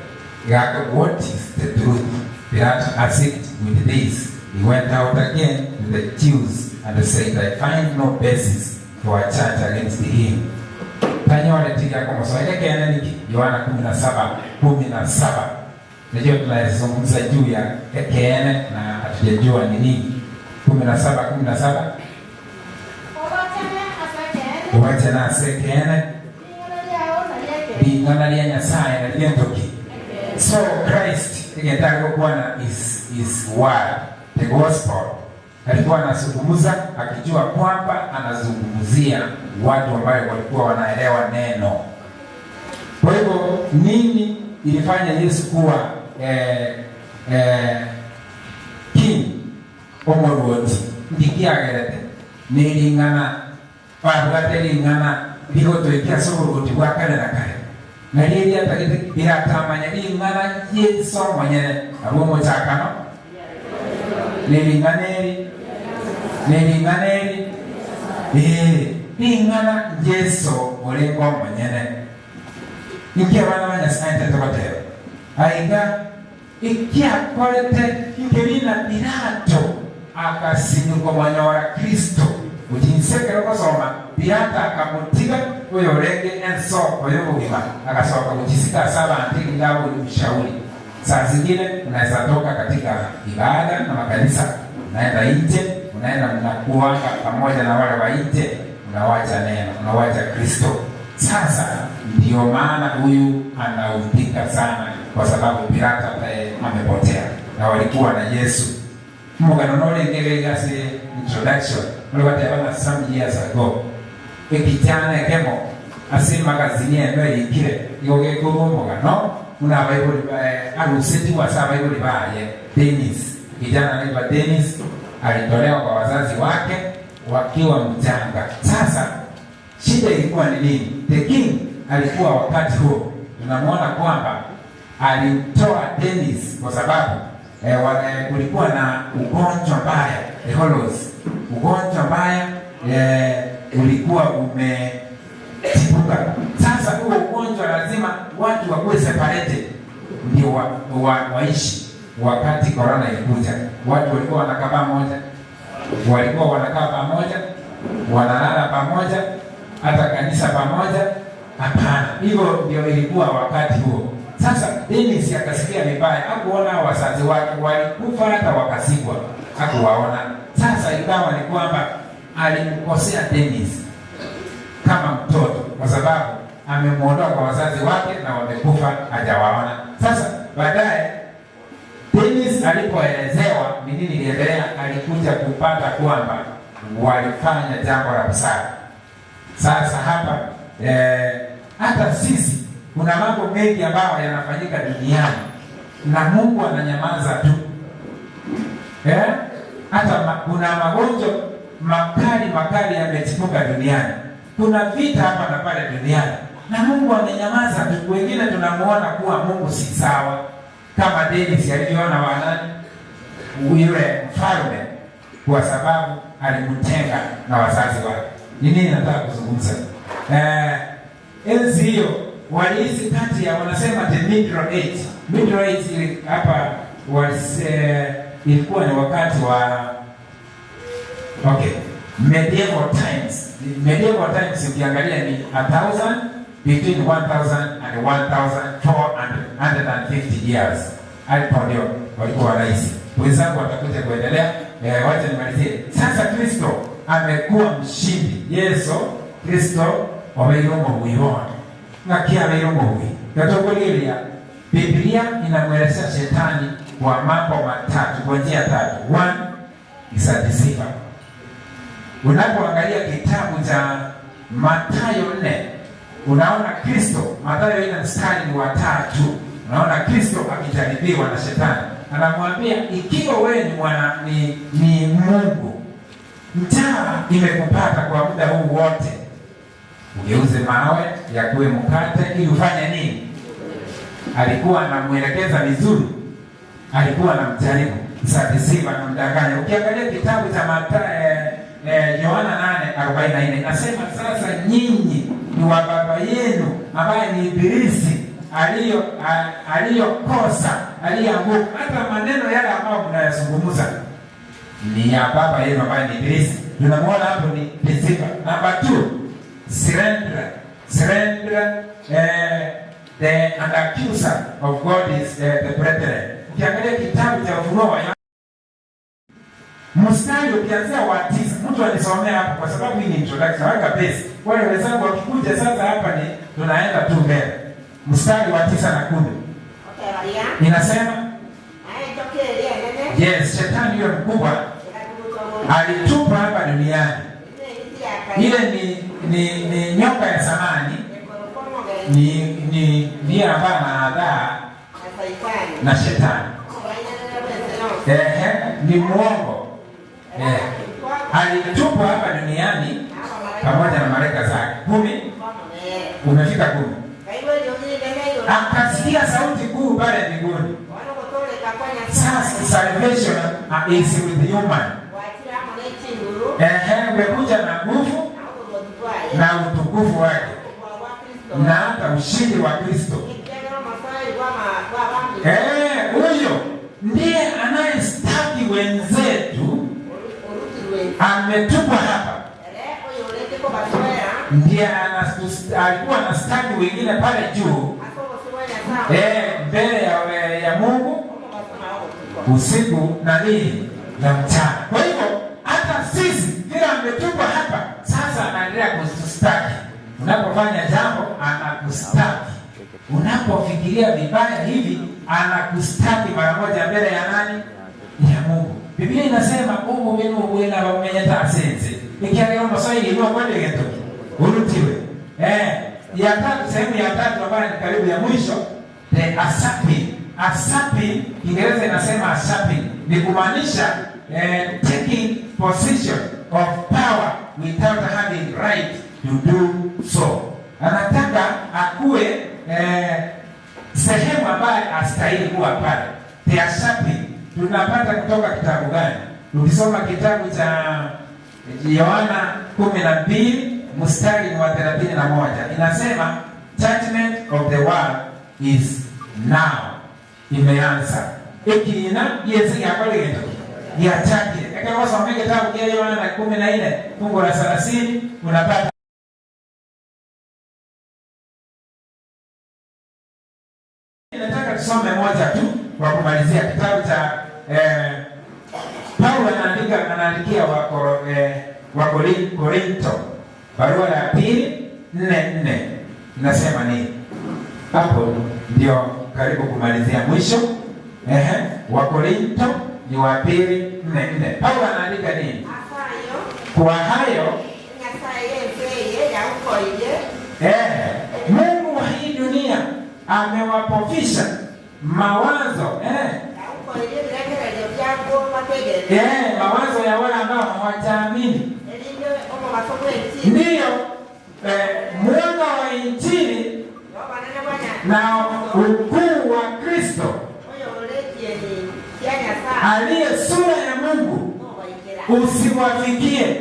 Gaka, what is the truth? Pilato asked with this, he went out again to the Jews and said, I find no basis for a charge against him. Tanyoreti giakomosoera ekeene niki? Yohana kumi na saba, kumi na saba. Najua tunazungumza juu ya ekeene na hatujajua ni nini. 17:17. Obachene ase ekeene. Obachene ase ekeene. Ring'ana riao nario ekeene. Ring'ana ria Nyasae nario gento ki? So Christ egento are gokwana is his word, the gospel. Alikuwa anazungumza akijua kwamba anazungumzia watu ambayo walikuwa wanaelewa neno. Kwa hivyo nini ilifanya Yesu kuwa eh, eh, king omoruoti? Nki kiagerete? Nering'ana babwate ring'ana rigotoikia ase oboruoti bwa kare na kare. Nario eriatagete biratamanya ring'ana Yeso omonyene abwo omochakano nering'ana eri nering'ana eri ee ring'ana Yeso orenge omonyene. Inki abana ba Nyasae intwe togoteba aiga? Ekiakorete nkeria na Pilato akasinywa komonyora Kristo. Gochia inse ekero gosoma, Pilato akamotiga oyorenge ensoko y'obogima, agasoka gochisika ase abanto erinde abore oboshauri. Saa zingine unaweza toka katika ibada na makanisa, unaenda nje, unaenda mnakuanga pamoja na wale wa nje, unawacha neno, unawacha Kristo. Sasa ndiyo maana huyu anaudhika sana kwa sababu Pilato ataye amepotea na walikuwa na Yesu. Omogano norenge iga iga ase introduction ore goteba ng'a some years ago ekichana ekemo ase emagazini emo erikire igo gekorwa omogano. buna abaibori arusetigwe ase abaibori baye Dennis, kijana anaitwa Dennis alitolewa kwa wazazi wake wakiwa mchanga. Sasa shida ilikuwa ni nini? The king alikuwa wakati huo tunamuona kwamba alimtoa Dennis kwa sababu kulikuwa na ugonjwa mbaya, the Holos, ugonjwa mbaya ulikuwa umetibuka. Sasa huo ugonjwa lazima watu wakuwe separated ndio waishi. Wakati corona ilikuja, watu walikuwa wanakaa pamoja, walikuwa wanakaa pamoja, wanalala pamoja, hata kanisa pamoja. Hapana, hivyo ndio ilikuwa wakati huo. Sasa Dennis akasikia vibaya, hakuona wazazi wake walikufa, hata wakazikwa, hakuwaona. Sasa ikawa ni kwamba alimkosea Dennis kama mtoto, kwa sababu amemuondoa kwa wazazi wake na wamekufa, hajawaona. Sasa baadaye Dennis alipoelezewa ni nini iliendelea, alikuja kupata kwamba walifanya jambo la busara. Sasa hapa hata sisi kuna mambo mengi ambayo yanafanyika duniani na Mungu ananyamaza tu. Hata kuna magonjwa makali makali yamechipuka duniani, kuna vita hapa na pale duniani na Mungu amenyamaza tu. Wengine tunamuona kuwa Mungu si sawa, kama Dennis alivyoona wanani yule mfalme, kwa sababu alimtenga na wazazi wake. Ni nini nataka kuzungumza? Enzi hiyo walihisi kati ya wanasema the middle age. Middle age ili, hapa was, ilikuwa ni wakati wa okay, medieval times. Medieval times ukiangalia ni 1000 between 1000 and 1450 years. Hapo ndio walikuwa wanaishi. Wenzangu watakuja kuendelea. Wacha nimalizie. Sasa Kristo amekuwa mshindi. Yesu Kristo wameirungo muiona. Na kia ameirungo mui. Katokulilia Biblia inamuelezea shetani kwa mambo matatu, kwa njia tatu. One is a deceiver. Unapoangalia kitabu cha Mathayo 4, unaona Kristo, Mathayo 4 mstari wa 3, unaona Kristo akijaribiwa na shetani. Anamwambia ikiwa wewe ni mwana ni Mungu, njaa imekupata kwa muda huu wote, ugeuze mawe yakuwe mkate ili ufanye nini? Alikuwa anamuelekeza vizuri, alikuwa anamjaribu sadisiva, anamdanganya. Ukiangalia kitabu cha Mathayo Yohana 8:44 inasema sasa nyinyi ni wa baba yenu ambaye ni Ibilisi aliyokosa, aliyeanguka. Hata maneno yale ambayo mnayazungumza ni ya baba yenu ambaye ni Ibilisi. Tunamuona hapo ni deceiver. Number 2, surrender. Surrender, the and accuser of God is the brethren. Ukiangalia kitabu cha Ufunuo wa Yohana mstari ukianzia wa 9, mtu anisomea hapo kwa sababu hii ni introduction, weka base. Wale wenzangu wakikuja sasa hapa ni tunaenda tu mbele. Mstari wa 9 na 10. Inasema yes, shetani yule mkubwa alitupa hapa duniani. Ile ni nyoka ya zamani, ni ndiye ambaye anaadhaa na shetani. Ni muongo. Alitupwa hapa duniani pamoja na malaika zake 10. Umefika 10. Akasikia sauti kuu pale mbinguni. Sasa salvation is with human. Umekuja na nguvu na utukufu wake na hata ushindi wa Kristo. Huyo ndiye anayestaki wenzetu, ametupwa hapa. Ndiye alikuwa anastaki wengine pale juu, mbele ya Mungu usiku na nini na mchana. Kwa hivyo hata sisi vile ametupwa hapa, sasa anaendelea kutustaki. Unapofanya jambo anakustaki. Unapofikiria vibaya hivi anakustaki mara moja mbele ya nani? Ya Mungu. Biblia inasema Mungu wenu wena bamenyeta asenze. Ikiwa Mswahili ni kweli geto. Urutiwe. Ya tatu, sehemu ya tatu ambayo ni karibu ya mwisho. The usurping. Usurping, Kiingereza inasema usurping ni kumaanisha eh, taking position of power without having right to do so. Anataka akuwe eh, sehemu ambaye astahili kuwa pale. The usurping tunapata kutoka kitabu gani? Ukisoma kitabu cha Yohana 12 mstari wa 31 inasema judgment of the world is now, imeanza ikina yezi yakoligendo yachakire ekekosoma kitabu kia Yohana 14 fungu la 30 unapata Nataka tusome moja tu kwa kumalizia kitabu cha eh, Paulo anaandika anaandikia wa eh, wa Korinto barua ya pili 4:4 inasema nini? Hapo ndio karibu kumalizia mwisho. Ehe, wa Korinto ni wa pili 4:4. Paulo anaandika nini? Kwa hayo Mungu wa hii dunia amewapofisha mawazo mawazo ya wale ambao hawajaamini. Ndiyo mwanga wa Injili na ukuu wa Kristo aliye sura ya Mungu usiwafikie.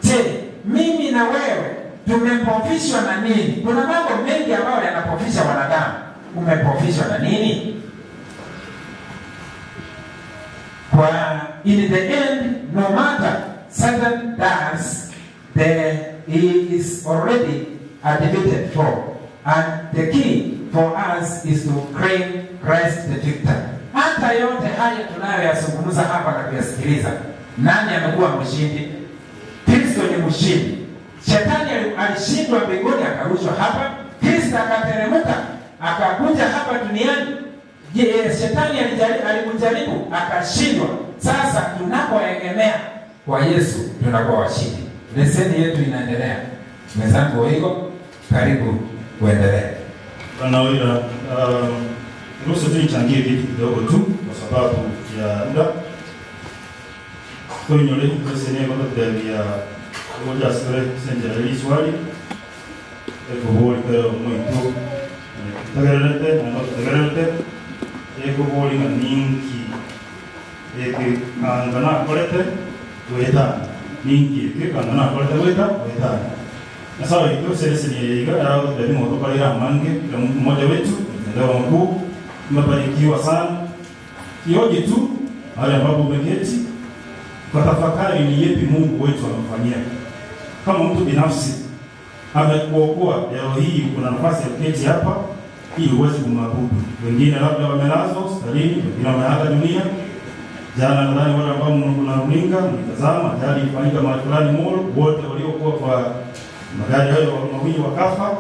Je, mimi na wewe tumepofishwa na nini? Kuna mambo mengi ambayo yanapofisha wanadamu. Umepofishwa na nini? Kwa in the end, no matter Satan does, he is already a defeated foe, and the key for us is to claim Christ the victor. Hata yote haya tunayoyazungumza hapa na kuyasikiliza, nani amekuwa mshindi? Kristo ni mshindi. Shetani alishindwa mbinguni akarushwa hapa, Kristo akateremka akakuja hapa duniani. Je, shetani alimjaribu akashindwa. Sasa tunapoegemea kwa Yesu tunakuwa washindi. Leseni yetu inaendelea. Mwenzangu Oigo, karibu kuendelea. Bwana Oira, ruhusu tu nichangie kitu kidogo tu kwa sababu ya muda. Kwenyole leseni yetu ya ngoja sere senjera swali ekubuli kero mwitu tegererete na tegererete ekubuli nga ninki ekanga nakorete gwetana ninki ekanga nakorete gweta gwetana na sawa ito serese ni yiga arago dali moto kalira mange na Mungu mmoja wetu mtendao mkuu tumebarikiwa sana kioje tu mahali ambapo umeketi kwa tafakari ni yepi Mungu wetu amefanyia. Kama mtu binafsi amekuokoa leo hii, kuna nafasi ya kuketi hapa ili uweze kumwabudu. Wengine labda wamelazwa hospitalini, wengine wameaga dunia. Jana nadhani wale ambao mna runinga mlitazama ajali ilifanyika mahali fulani Molo, wote waliokuwa kwa magari hayo mawili wakafa.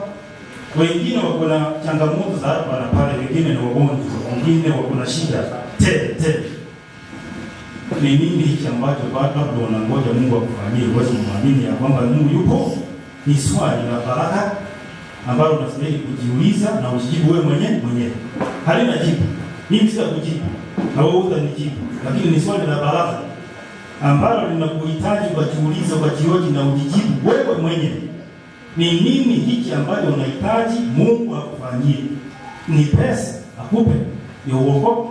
Wengine wako na changamoto za hapa na pale, wengine ni wagonjwa, wengine wako na shida tele tele. Ni nini hiki ambacho labda unangoja Mungu akufanyie uweze kumwamini ya kwamba Mungu yupo? Ni swali la baraka ambalo unastahili kujiuliza na ujibu wewe mwenyewe. Halina jibu. Mimi sitakujibu na wewe utanijibu, lakini ni swali la baraka ambalo linakuhitaji ukajiuliza, ukajioji na ujijibu wewe mwenyewe. Ni nini hiki ambacho unahitaji Mungu akufanyie? Ni pesa akupe ndio uokoke?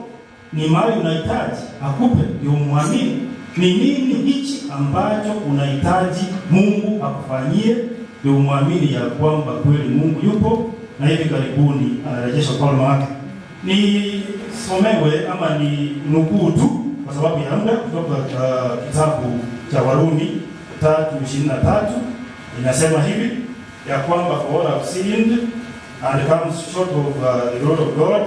Ni mali unahitaji akupe ndio umwamini? Ni nini hichi ambacho unahitaji Mungu akufanyie ndio umwamini ya kwamba kweli Mungu yupo na hivi karibuni anarejesha ufalme wake? Nisomewe ama ni nukuu tu kwa sababu ya muda kutoka kitabu cha Warumi 3:23 inasema hivi ya kwamba for all have sinned and come short of the glory of God,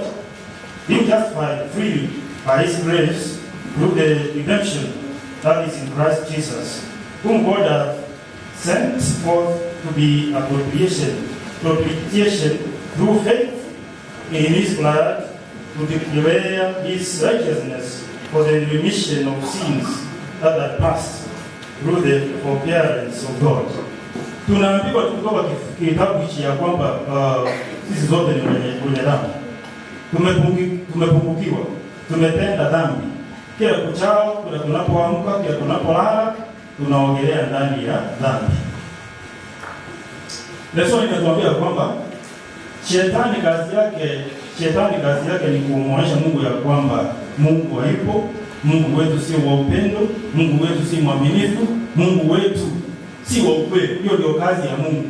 being justified freely by his grace through the redemption that is in Christ Jesus, whom God hath sent forth to be a propitiation through faith in his blood, to declare his righteousness for the remission of sins that had passed through the forbearance of God. Tunaambiwa tu kutoka kitabu hichi ya kwamba sisi zote ni wenye dhambi. Tumepungukiwa, tumetenda dhambi. Kila kuchao, kila tunapoamka, kila tunapolala, tunaogelea ndani ya dhambi. Lesson inatuambia kwamba shetani kazi yake, shetani kazi yake ni kumwonyesha Mungu ya kwamba Mungu hayupo, Mungu wetu sio wa upendo, Mungu wetu si mwaminifu, Mungu wetu si wa ukweli. Hiyo ndio kazi ya Mungu.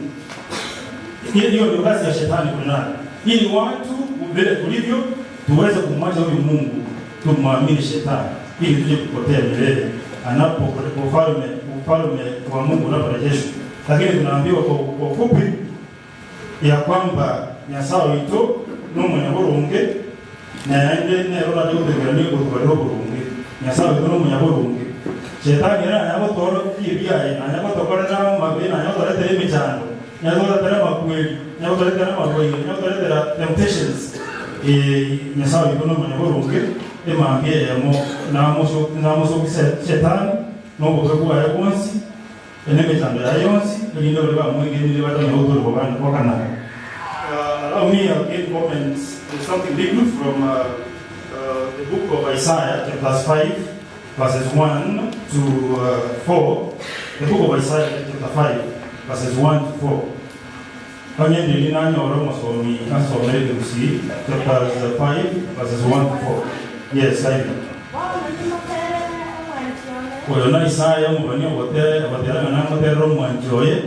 Hiyo ndio kazi ya shetani kunani, ili watu vile tulivyo tuweze kumwacha huyu Mungu tumwamini shetani, ili tuje kupotea milele anapo ufalme ufalme wa Mungu unaporejeshwa. Lakini tunaambiwa kwa ufupi ya kwamba Nyasaye witu n'omunyaburungi naende nero naje gutegera gutwarira oburungi. Nyasaye witu n'omunyaburungi. Shetani era nanyagotorokia ebiaye, nanyagotokorera amabe, nanyagotoretera emichando, nyagotoretera amakweri, nyagotoretera amarwaire, nyagotoretera temptations. Nyasaye witu n'omunyaburungi emambia eyemo namosoki shetani n'obobe bwaye bwonsi enemichando yaye yonsi erinde bari bamwegenire batanya gutorwa bwakanaka. Allow me again comment something little from the book of Isaiah, chapter 5, verses 1 to 4. The book of Isaiah, chapter 5, verses 1 to 4. Onye nanyoro masomi asomere Gerusi, chapter 5, verses 1 to 4. Yes, I know. Oyo na Isaiah omobani ogotere ogoterana namoterera omwanchi oye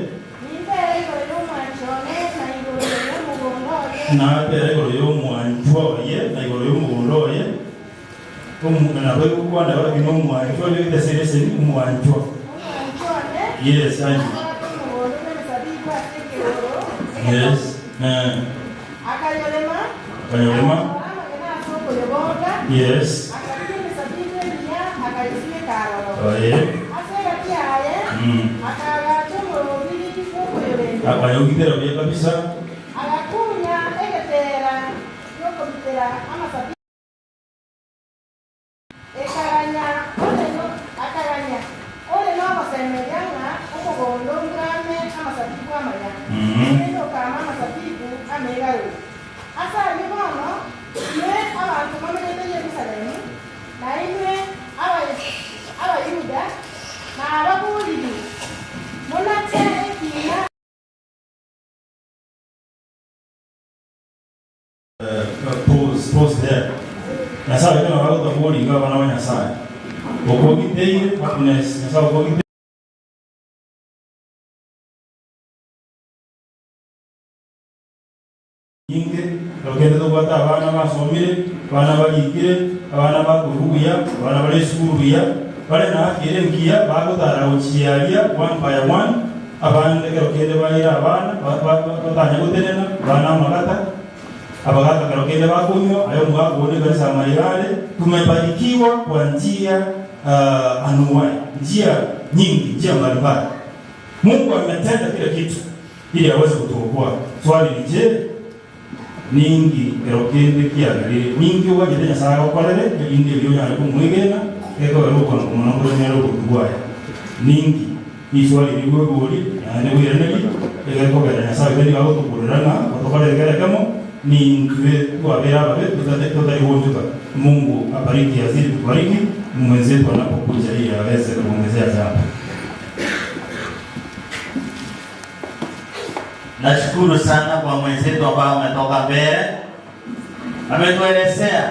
natera igoro y'omwanchwa oye na igoro y'omugondo oye nabo egokwana barabwo na omwanchwa oye gete omwanchwa. Yes, I know. Yes. Akayolema. Yes. Oye. Akayogitera bye kabisa. Agakunya egetera yokomitera amasabi ekaganya akaganya ole nogosemeria ng'a omogondo ngame amasabibu amaya ende okama amasabibu amegaru ase aywo bono inwe abanto bamenyete Yerusalemu na inwe Abayuda na ababuriri monache ekina. Pause there. Nyasaye kana bagotobori nga abana ba Nyasaye. Okogiteire happiness, Nyasaye okogiteire inge okende tobwate abana basomire, abana barikire, abana bakorubuya, abana bare esukuru buya, bare na afya ere engiya, bagotara gochiaria one by one, abande ekero kende baira abana, batanya gotenena, abana amagata, abagaka kero kende bakunywa, ayo mwakubone kanisa mairare. Tumebarikiwa kwa njia anuwai, njia nyingi, njia mbalimbali. Mungu ametenda kila kitu ili aweze kutuokoa. Swali ni je, ningi kero kende kiagarire ningi ugagete Nyasaye agokorere erinde erio onyare komwegena ekogera okonokomono nyare ogotubwaya ningi iswali rigwegori naende bwiraneri egekogera Nyasaye nigo agotokurera ng'a otokorere kere ni twabera ababe tutari gonjuka. Mungu abariki, azidi kubariki mwenzetu anapokuja ili aweze kuongezea jambo. Nashukuru sana kwa mwenzetu ambaye ametoka mbele, ametuelezea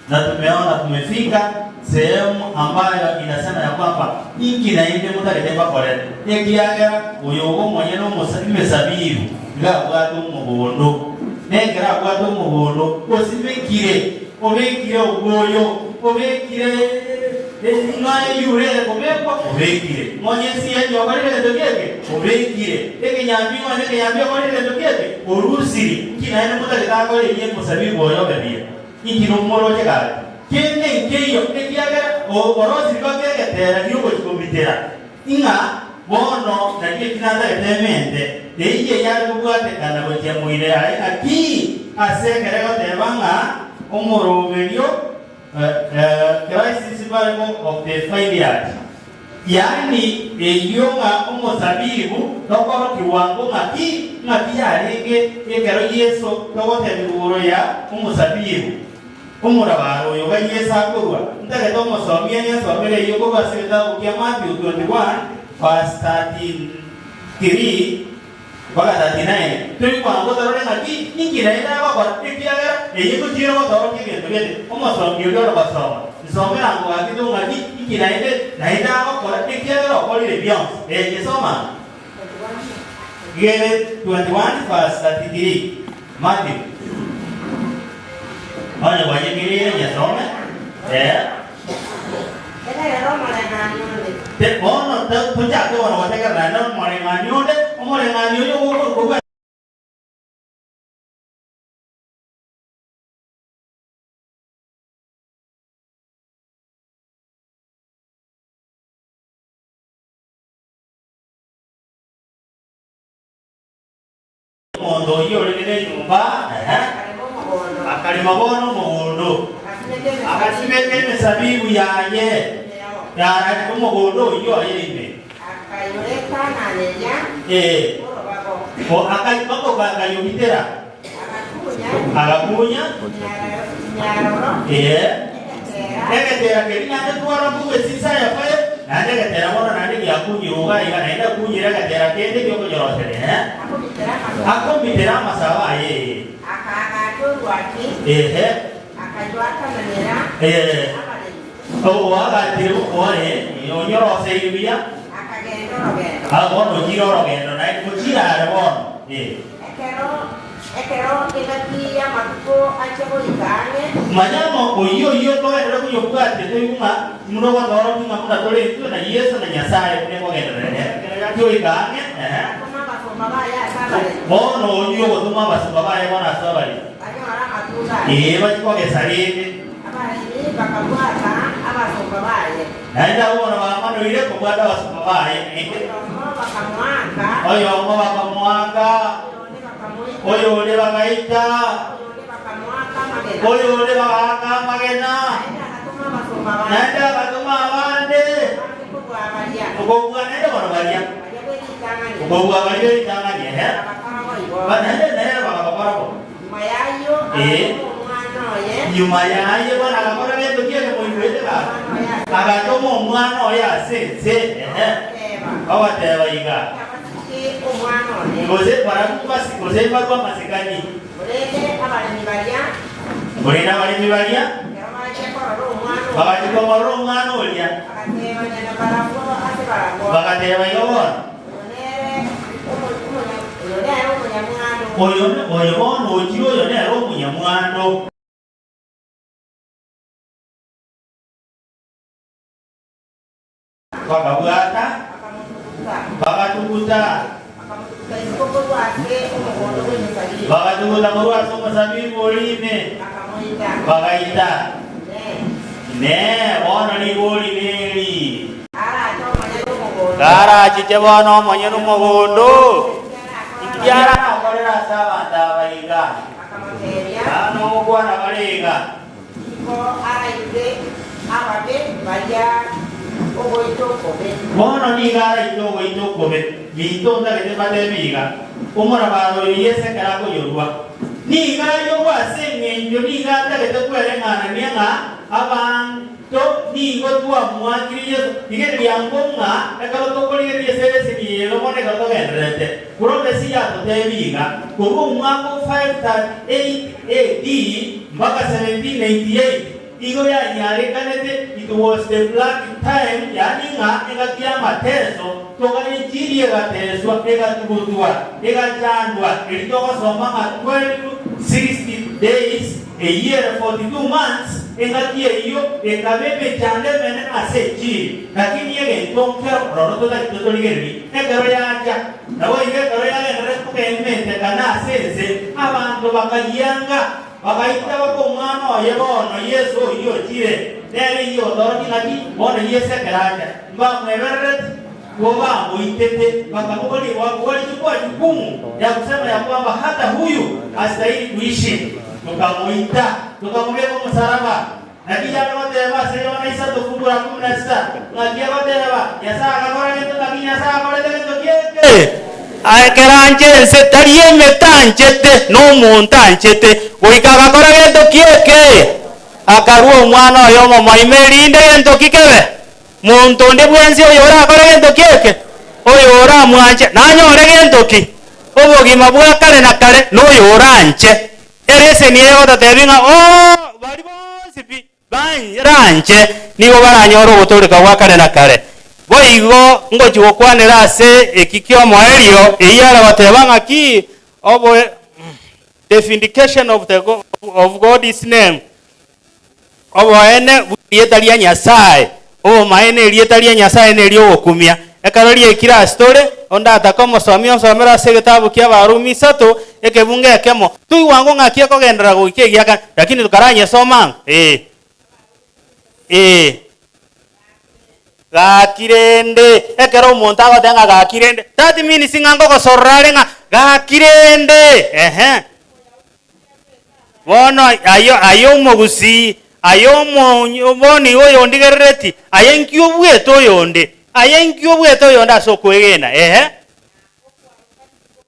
na tumeona tumefika sehemu ambayo inasema ya kwamba inki na inde mutarete bakorete ekiagera uyu ugo mwenye emisabibu ngabwate omogondo nekera abwate omogondo osimekire obekire ogoyo obekire ng'ayure kobekwa obekire monyesi yenyo okorire gento kieke obekire ekenyambi ng'onye ekenyambi okorire gento kieke orusiri nki naende motagete akore erie omosabibu oyo oberie inki nomoroche gaki kende nkeiyo ekiagera orosiri gokegetera giogochikomitera ing'a bono naki ekinatagete emente eiye yare kobwatekana gochia moire aye naki ase ekere goteba ng'a omoroberio Christ is variable of the vineyard. Yaani eyio ng'a omosabibu tokorokigwa ngo ng'aki ng'aki yarenge ekero Yeso togotebigwa igoro ya omosabibu. Omorabaro oyo iga Yeso akorua, ntagete omosomi anyesomere eyio korwa ase egetabu kia Matthew 21 verse 33 mpaka 39. Tori kwango torore ng'aki inki naende agokora, ekiagera eye ngochiire gotorokia egento gete. Omosomi oria ore gosoma, nsomera ango gaki to ng'aki inki naende naende agokora, ekiagera okorire bionsi. Ee, nyesoma ango. Gere 21 verse 33, Matthew. Onye gwanyekereire nyesome. Ee. Bono tochake bono gotegerera naende omoreng'anio onde, omoreng'anio oyo ogokorwa bwa. Omonto oyio orenge nenyomba, akarema bono omogondo, agasimeka emesabibu yaye omogondo oyio oye ime. Ee, akayogitera, agakunya, ee, egetera keria naende twarora korwa esisa ya fire, naende egetera bono naende giakunyirwe iga iga, naende akunyire egetera kende giokonyoroseria, ee, akomitera amasabo aye, ee, ehe, ee, oagachire oye, onyoroseirie buya, ah, bono ochire orogendo naende ochire are bono, ee. Ekero engaki y'amatuko achia goika ang'e. Manya ng'a oyio oyio togenderere koyobwatia toigwe ng'a buna ogotoorokia ng'a buna tore intwe na Yeso na Nyasae buna ekogenderera ere. Ekero yachia goika ang'e, ehe. Agatoma abasomba baye ase abaremi. Bono oyio ogotoma abasomba baye bono ase abaremi. Banyore amatunda aye. Ee, bachie kogesa rende. Abaremi bakabwata abasomba baye. Naende abwo bono bamanoire kobwata abasomba baye. Oyomo bakamoaka. Oyomo bakamoaka. Oyonde bagaita. Oyonde bagaaka amagena. Naende agatoma abande kobua naende bono baria. Kobua baria be ritang'ani, ehe. Naende nere bagabakora bo. Ee. Nyuma yaye bono agakora gento ki eke moigwete baba? Agatoma omwana oye ase ense, ehe, ogoteba iga. Gose barabwo basi, gose mbarue amasikani. Korende abaremi baria bagachia komorora omwana oria, bagateba iga bono, Oyo, oyo bono ochire oyo nere omonyamwando. Bakabwata, bagatuguta, bagatuguta korwa ase omosabibu oria ime, bagaita. Inee! Bono rigori neri? Karachiche bono omonyene omogondo, inki arakorere ase abanto aba iga? Nogokwana bare iga. Nigo araite ababe baria ogoita okobe. Bono nigo araite ogoita okobe. Minto ntagete mbateebie iga, Omorabaro oyo Yeso ekero akoyorwa, nigo ayorwa ase engencho nigo atagete kwereng'anania ng'a abanto nigo twamwakire Yeso. Rigereria ango ng'a ekero tokorigereria ase ereseni eye iga bono ekero togendererete, prophecy yatoteebia iga, korwa omwaka o 538 AD mpaka 1798 igo yanyarekanete, it was the black time, yaani ng'a engaki y'amateso, toka enchiri egateswa, egatugutwa, egachandwa, eri togosoma ng'a 1260 days, a year, 42 months, engaki eyio ekaba emechando emenene ase enchiri. Lakini egento nkero roro totari totorigererie ekero yacha. Naboigo ekero yagendererete kogementekana ase ense, abanto bakayianga, bagaita baka Omwana oye bono Yeso oyio ochire, nere eyio otorokia ng'aki bono Yeso ekero acha. Mbamweberereti, igo bamoitete, bakamoboria, Walichukua jukumu ya kusema ya kwamba hata huyu hastahili kuishi? Tukamoita, tukamobeka omosalaba. Naki yare goteba ase Yohana isato fungu la kumi na sita, ng'aki agoteba, Nyasae agakora gento naki Nyasae akorete gento kieke? Ekero anche ense tari emete anchete, nomonto anchete, goika agakora gento kieke, akarua omwana oye omomoima erinde gento ki kebe? Monto onde bwensi oyo orakore gento kieke, oyo oramwanche, nanyore gento ki? Obogima bwa kare na kare, noyo oranche. Ere eseni egototebia ng'a oo, baria bonsi pi baranche nigo baranyore ogotooreka gwa kare na kare. Boigo ngochia gokwanera ase eki ki'omoerio, eyio are goteba ng'aki obo the vindication of the of God's name, Oboene bw'erieta ria Nyasae. Obomaene erieta ria Nyasae neri'ogokumia. Ekero riaikire ase tore, onde atake omosomi onsomere ase egetabu ki'Abarumi isato, ekebungo ekemo, toigwa ng'o ng'aki ekogenderera goika egiakane, lakini tokaranyesoma ang'o? Ee. Ee. Gaki rende, ekero omonto agoteba ng'a gaki rende, that means ng'a nkogosorora are ng'a gaki rende, ehe. Bono aye, aye omogusii, aye omo bono igo oyondigerereti, aye nki obuete oyonde? Aye nki obuete oyonde ase okwegena? Ehe.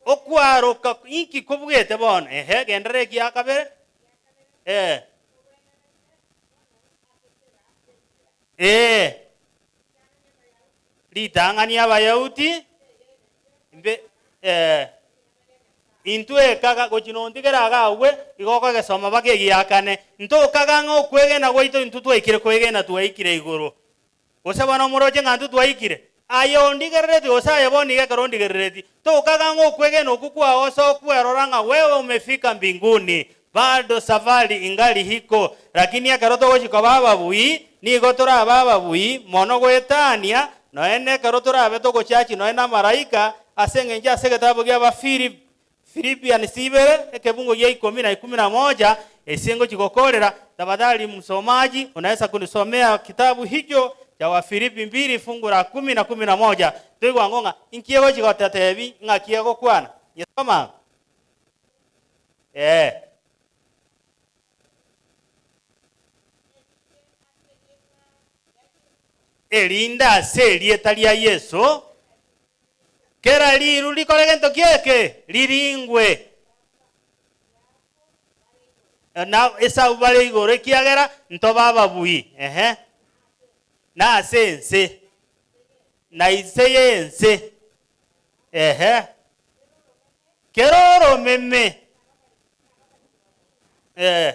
Okwaroka inki kobuete bono? Ehe, genderera ekia kabere. Eh. Ee. Ritang'ani Abayahudi mbe eh, intwe ekaga gochia nontigere iga agwo, igo okogesoma mpaka egiakane. Ntokaga ng'a okwegena gwaito intwe twaikire kwegena twaikire igoro. Gose bono moroche ng'a intwe twaikire? Aye ondigerereti gose aye bono iga ekero ondigerereti, tokaga ng'a okwegena okwo kwao ase okwerora ng'a wewe umefika mbinguni, bado safari ingali iko. Lakini ekero togochia koba ababui, nigo torabe ababui mono goetania, nonya nekero torabe togochachia nonya namalaika, ase engencho ase egetabu gi'Abafilipi, Philippians ibere, ekebungo gia ikomi na ikumi na moja, ase ngochia gokorera, tafadhali msomaji unaweza kunisomea kitabu hicho cha Wafilipi mbili fungu la kumi na kumi na moja, toigwa ang'o ng'a inki egochia gototebi ng'aki egokwana. Nyesoma ang'o? Ee. Erinde ase erieta ria Yeso kera riru rikore gento kieke, riringwe. Na Esau bare igoro, ekiagera ntobe ababui, ehe, na ase ense, na inse y'ense, ehe, kera oromeme, ee.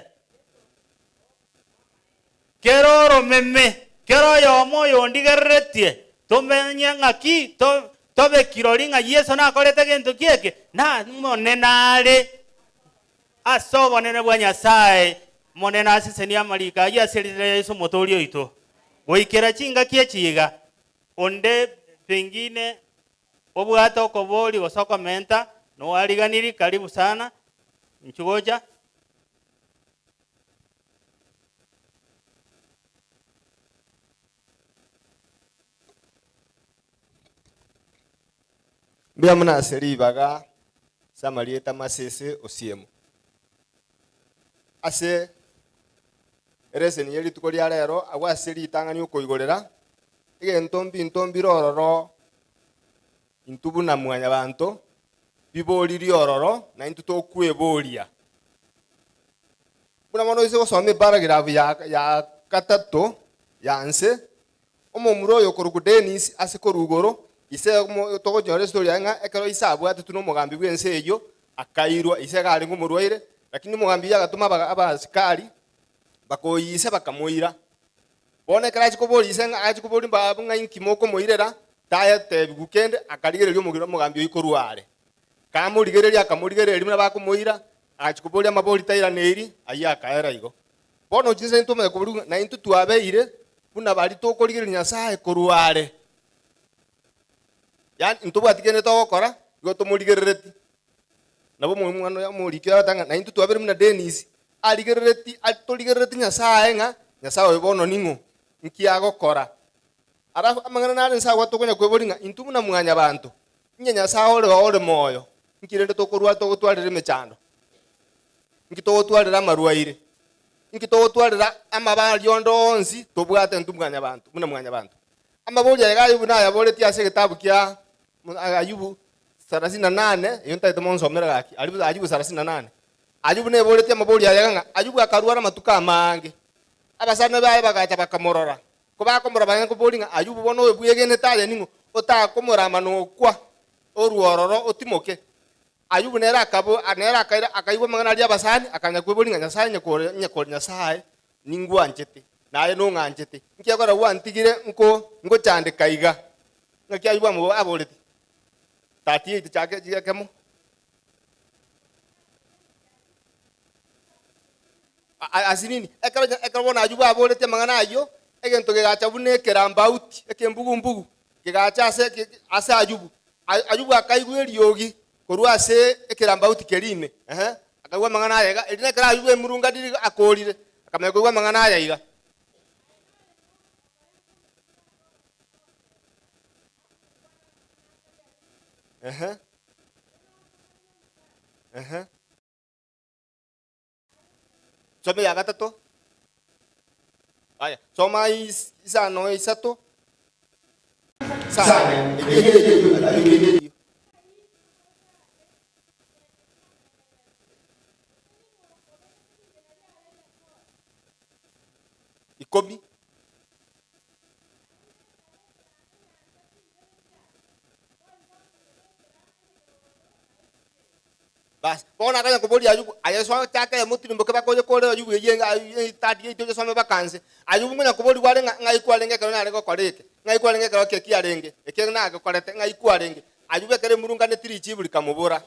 Kera oromeme, kera oyomo oyondigereretie, tomenye ng'aki, to, tobe kirori ng'a Yeso nakorete gento ki eke, na Omonene are ase obonene bwa Nyasae, Omonene asesenie amariko ayio ase erieta ria Yeso Omotooria oito. Goikera chingaki echi iga, onde pengine obwate okoboria gose okomenta, noariganirie, karibu sana, inchuo gocha. Mbuya mono ase ribaga ase amarieta masese osiemo. Ase ereseni ye rituko ria rero agwo ase ritang'ani okoigorera, egento mbinto mbire ororo intwe buna mwanyabanto biboririe ororo na intwe tokweboria. Buna bono oise gosoma eparagraph ya ya gatato ya nse, omomura oyo okorokwa Dennis ase korwa igoro, ise omo togonyora estory yaye ng'a ekero ise abwatetwe na omogambi bw'ense eyio, akairwa, ise iga arenge omorwaire, lakini omogambi oyio agatoma aba abasikari, bakoyia ise bakamoira. Bono ekero achia koboria ise ng'a achia koboria mbabu ng'a inki mokomoirera, tayatebigwa kende, akarigereria omogeni omogambi oyio korwa are. Kamorigereria akamorigereria buna bakomoira, Agachia koboria amabori tairaneiri, ayio akaera igo. Bono chinsa intwe omanye koborigwa ng'a naintwe twabeire buna baria tokorigereria Nyasae korwa are. Yaani ntobwati kende togokora, igo tomorigerereti. Nabo omwana oyo omoriki oyo agoteba ng'a naintwe twabeire buna Dennis, arigerereti torigerereti Nyasae ng'a Nyasae oyo bono ning'o, nki agokora. Alafu amang'ana nare inse agwo tokonya kweboria ng'a intwe buna mwanyabanto, inye Nyasae ore oo ore moyo, inki rende tokorwa togotwarera emechando? Inki togotwarera amarwaire? Inki togotwarera amabario onde onsi tobwate intwe mwanyabanto, buna mwanyabanto? Amaborio aya iga Ayubu nayaboretie ase egetabu kia Ayubu sarasini na nane, eyio ntagete monsomere gaki, Aribu Ayubu sarasini na nane. Ayubu neboretie amaborio aya iga ng'a Ayubu akarwara amatuko amaange, abasani baye bagacha bakamorora, Kobakomorora bagenda koboria ng'a Ayubu bono oyo bwegenete aye ning'o otakomorama nokwa orue ororo otimoke? Ayubu nere akabo nere akaira akaigwa amang'ana aria 'abasani, akanya kweboria ng'a Nyasae onye kore onye kore Nyasae ningwanchete, naye nong'anchete, inki ekogera gwantigire nko ngochandeka iga? Ng'aki Ayubu amo aboreti? 38 chake ekemo. Ase nini? Ekero ekero bono Ayubu aboretie amang'ana ayio, egento kegacha buna ekerambauti, ekembugu-mbugu, kegacha ase ke ase Ayubu. Ayubu akaigwa eriogi korwa ase ekerambauti keria ime, ehe, akaigwa amang'ana aya iga, erio nekero Ayubu emurunganire iga akorire, akamanya koigwa amang'ana aya iga. Ehe. Ehe. Soma eya gatato. Aya, soma is- isano isato. Isano. Ikomi. Bas, bono akanya koboria Ayubu, aye soa chaka emotirimboke baka oye kore Ayubu eyio enga etadi yaito oyesome baka nse. Ayubu ngonya koborigwa are ng'a ng'ai kwarenge ekero nare gokora eke, ng'ai kwarenge ekero eke kiarenge, eke nagekorete, ng'ai kwarenge. Ayubu ekero emurunganeti richibu rikamobora,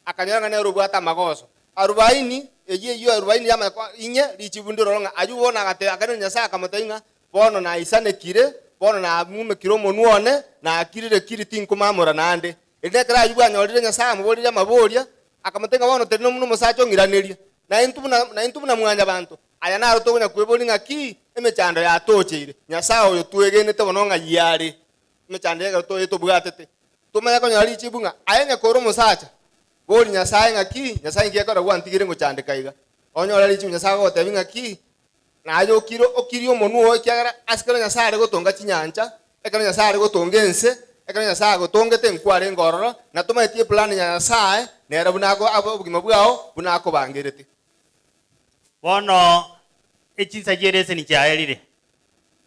akanyora ng'a nere obwate amagoso. Arubaini, eyio eyio arubaini yamanya ko inye, richibu ndiroro ng'a Ayubu bono agateba akare Nyasaye akamotebia ng'a bono naisanekire, bono namumekire omonwa one, nakirire kiri tinkomamora naende. Erio ekero Ayubu anyorire Nyasae amoboririe amaboria, akamotebia ng'a bono teri buna omosacha ong'iranerie, na intwe buna na intwe buna mwanyabanto, aya naro tokonya kweboria ng'a ki emechando yatocheire. Nyasae oyo twegenete bono ng'ai are? Emechando eye ekero toye tobwatete, tomanye konyora richibu ng'a aye onye kore omosacha, bori Nyasae ng'a ki, Nyasae inki gekogera gwantigire ngochandeka iga? Onyore richibu Nyasae agogotebia ng'a ki, naye okire okirie omonwa oo ekiagera ase ekero Nyasae are gotonga chinyancha, Ekero Nyasae are gotonga ense, ekero Nyasae agotongete nkwarenge ororo, na tomaeti eplan ya Nyasae, nere buna ako abe obogima bwao buna akobangerete. Bono echinsa chi'ereseni chiaerire.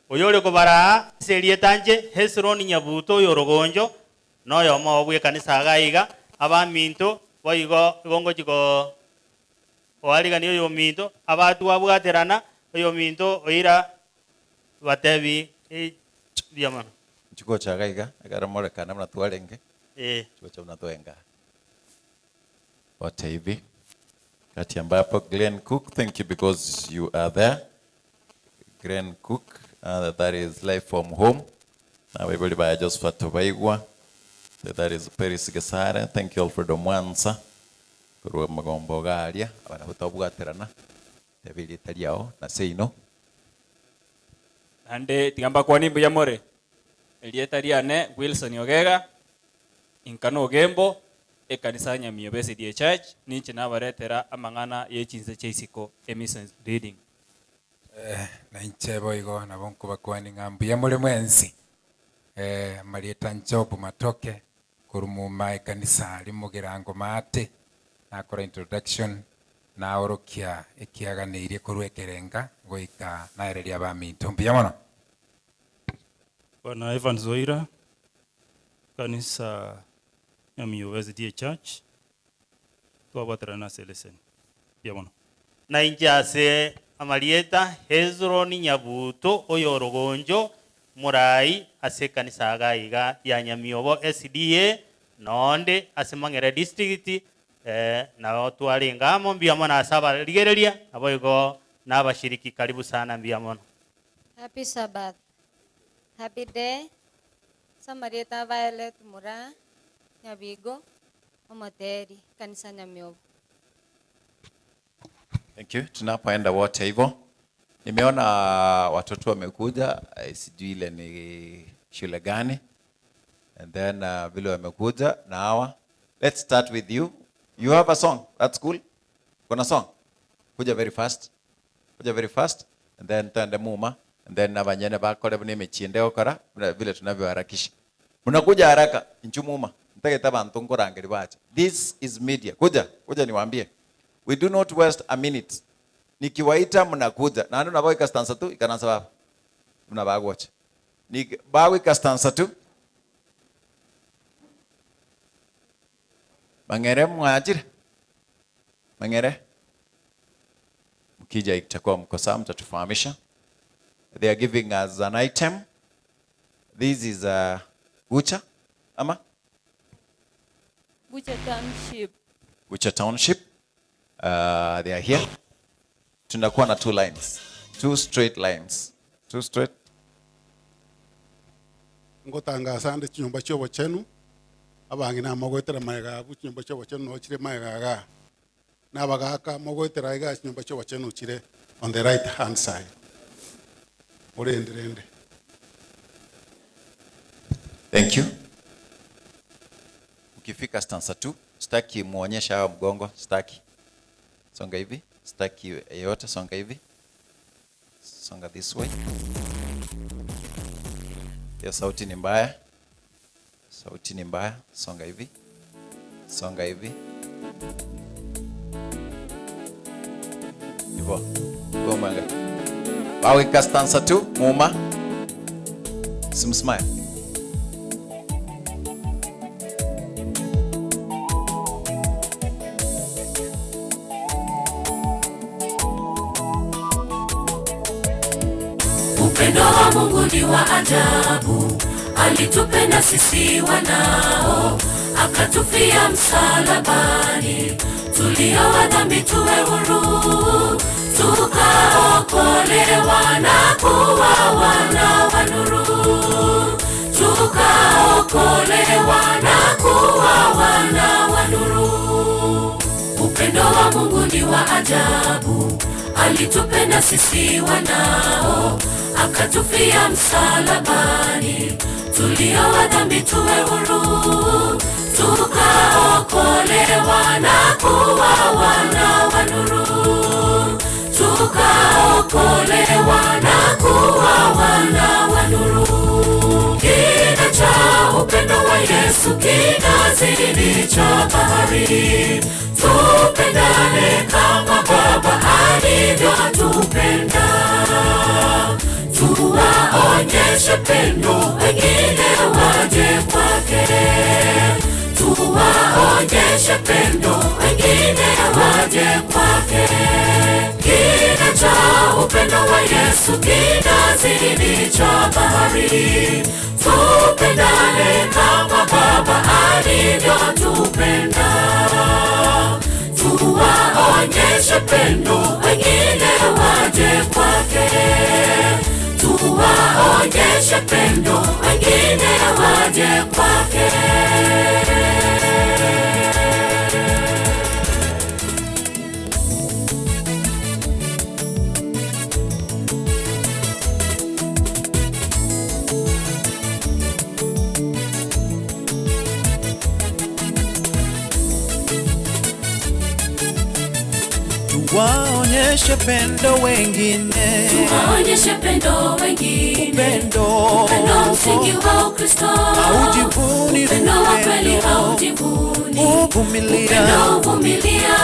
Oyore kobaraa ase erieta nche, Hesironi nyabuto oy'orogoncho, na oyomo obo bw'ekanisa iga iga, abaminto, boigo igo ngochia koarigania oyominto, abatwabwaterana, oyominto oira Batebi, Mbuya mono. Nchigocha iga iga, ekero morekane buna twarenge, Eh. nchigocha buna twenga. Wote hivi kati ambapo Glenn Cook, thank you because you are there. Glenn Cook, uh, that is live from home. Na abaibori baye Josephat Obaigwa, that is Peris Gesare, thank you Alfred Omwansa, korwa Magombo iga aria, aba nabwo tobwaterana. Teba erieta riao na seino. Naende tiga mbakwanie mbuya more. Erieta riane Wilson Ogega, inka nogembo, ekanisa ya Nyamiobo SDA Church, ninche nabaretera amang'ana ye chinse chia isiko, Emissions Reading. Na inche boigo nabo nkobakwania ng'a mbuya more mwensi. Amarieta Job Matoke, korwa muma ekanisa ri'Mogirango Maate, nakora introduction Naorokia ekiaganeirie korwa ekerenga goika naererie abaminto. Mbuya mono. Bwana Evans Oira, Kanisa Nyamiobo SDA Church, twabwaterana ase eleseni. Mbuya mono. Na inche ase amarieta Hezroni Nyabuto oy'orogoncho morai ase ekanisa iga iga ya Nyamiobo SDA, nonde ase Mang'era District, Ee, nao twarenge amo, mbuya mono ase abarigereria, naboigo nabashiriki, karibu sana, mbuya mono. Happy Sabbath. Happy day. Ase amarieta a Violet Muraa, Nyabigo, omoteri, ekanisa Nyamiobo. Thank you. Tunapoenda wote hivyo, nimeona watoto wamekuja, eh, sijui ile ni shule gani, and then vile wamekuja na hawa. Let's start with you. You have a song. That's cool. Kuna song? Kuja very fast. Kuja very fast and then twende muma and then abanyene bakore buna emichinde gokora buna vile tunavyoharakisha. Mnakuja haraka inchu muma. Ntagete abantu nkorangeri bacha. This is media. Kuja, kuja niwaambie. We do not waste a minute. Nikiwaita mnakuja. Na anu nabo ikastansa tu ikaransa baba. Mnabagwacha. Ni bawe ikastansa tu. Mangere mwajire. Mangere. Mkija itakuwa mko sawa, mtatufahamisha. They are giving us an item. This is a Gucha, ama? Bucha Township. Gucha Township. They are here. Tunakuwa na two lines. Two straight lines. Two straight. Ngotangasa ande chinyomba chiobo chenu abang'ina mogwetera maega abu chinyomba chiobo chenu nochire maega aga nabagaka mogwetera iga chinyomba chiobo chenu chire on the right hand side orenderende. Thank you. Ukifika stanza 2, sitaki muonyeshe hawa mgongo, sitaki. Songa hivi, sitaki yeyote, songa hivi. Songa this way. Hiyo sauti ni mbaya. Sauti ni mbaya, songa hivi. Songa hivi. Hivyo. Go mwanga. Waweka stanza 2, muma. Simsmile. Upendo wa Mungu ni wa ajabu, alitupenda sisi wanao, akatufia msalabani, tulio wa dhambi tuwe huru, tukaokolewa na kuwa wana wa nuru, tukaokolewa na kuwa wana wa nuru. Upendo wa Mungu ni wa ajabu, alitupenda sisi wanao, akatufia msalabani, tulio wa dhambi tuwe huru, tukaokolewa na kuwa wana wa nuru, tukaokolewa na kuwa wana wa nuru. Kina cha upendo wa Yesu kinazidi cha bahari, tupendane kama Baba alivyotupenda, tuwaonyeshe pendo wengine waje kwake, tuwaonyeshe pendo wengine waje kwake. Kina cha upendo wa Yesu kinazidi cha bahari, tupendane kama Baba alivyotupenda, tuwaonyeshe pendo wengine waje kwake, tuwaonyeshe pendo wengine waje kwake. Tuwaonyeshe pendo wengine, Tuwaonyeshe pendo wengine, upendo, upendo msingi wa Ukristo, haujivuni, upendo wa kweli haujivuni, uvumilia, upendo uvumilia,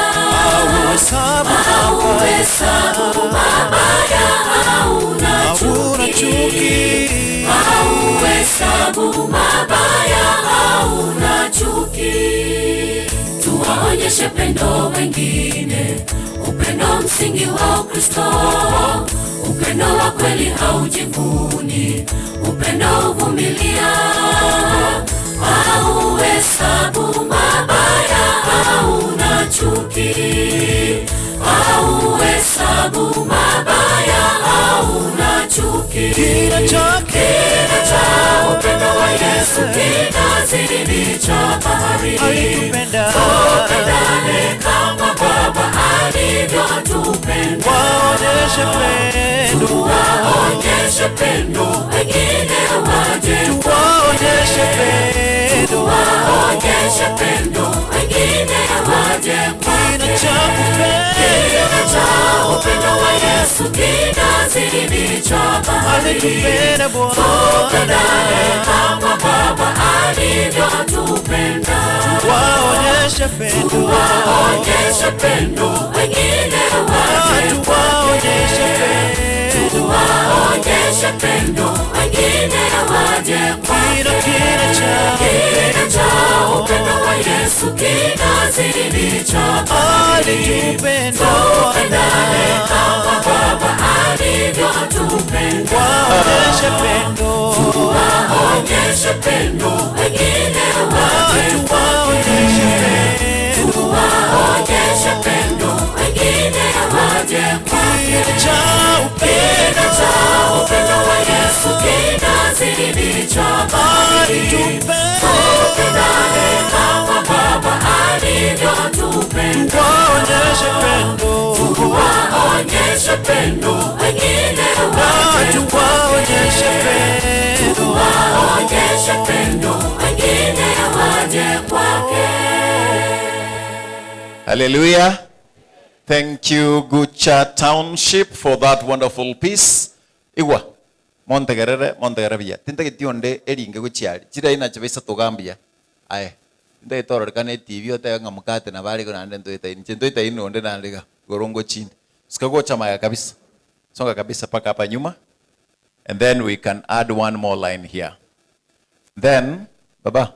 hauhesabu hauhesabu mabaya, hauna hauna chuki, hauhesabu mabaya, hauna chuki. Tuwaonyeshe pendo wengine, upendo msingi wa Ukristo, upendo wa kweli haujivuni, upendo uvumilia, hauhesabu mabaya, hauna chuki, hauhesabu mabaya, hauna chuki. Kina chake, Kina cha upendo wa Yesu kinazidi cha bahari, alitupenda, tupendane kama Baba alivyotupenda, waonyeshe pendo, tuwaonyeshe pendo wengine waje tuwaonyeshe pendo, tuwaonyeshe pendo wengine waje kina cha upendo, Kina cha upendo wa Yesu kinazidi cha bahari. Alitupenda Bwana. Tupendane kama Baba alivyotupenda. Waonyeshe pendo. Tuwaonyeshe pendo wengine waje Tuwaonyeshe kwake. Tuwaonyeshe pendo wengine waje kwake. Kina cha Kina cha upendo wa Yesu kinazidi cha bahari. Alitupenda Tupendane kama Baba alivyotupenda. Waonyeshe pendo. Tuwaonyeshe pendo wengine waje Tuwaonyeshe kwake. Tuwaonyeshe pendo wengine waje kwake. Cha Kina cha upendo wa Yesu kinazidi cha bahari. Tupendane kama Baba alivyotupenda. Tuwaonyeshe pendo. Tuwaonyeshe pendo wengine waje Tuwaonyeshe kwake. Tuwaonyeshe pendo wengine waje kwake. Hallelujah. Thank you, Gucha Township, for that wonderful piece. Igwa, montegerere, montegerere buya. Tintageti onde eringe gochiari. Chira ina chabisa togambia. Aye. Tintageti ororekane TV otebe ng'a mukate na bare naende ntoeta ini. Inche ntoeta ini onde naende iga. Gorongo chinde. Sika gocha maya kabisa. Songa kabisa paka hapa nyuma. And then we can add one more line here. Then, baba.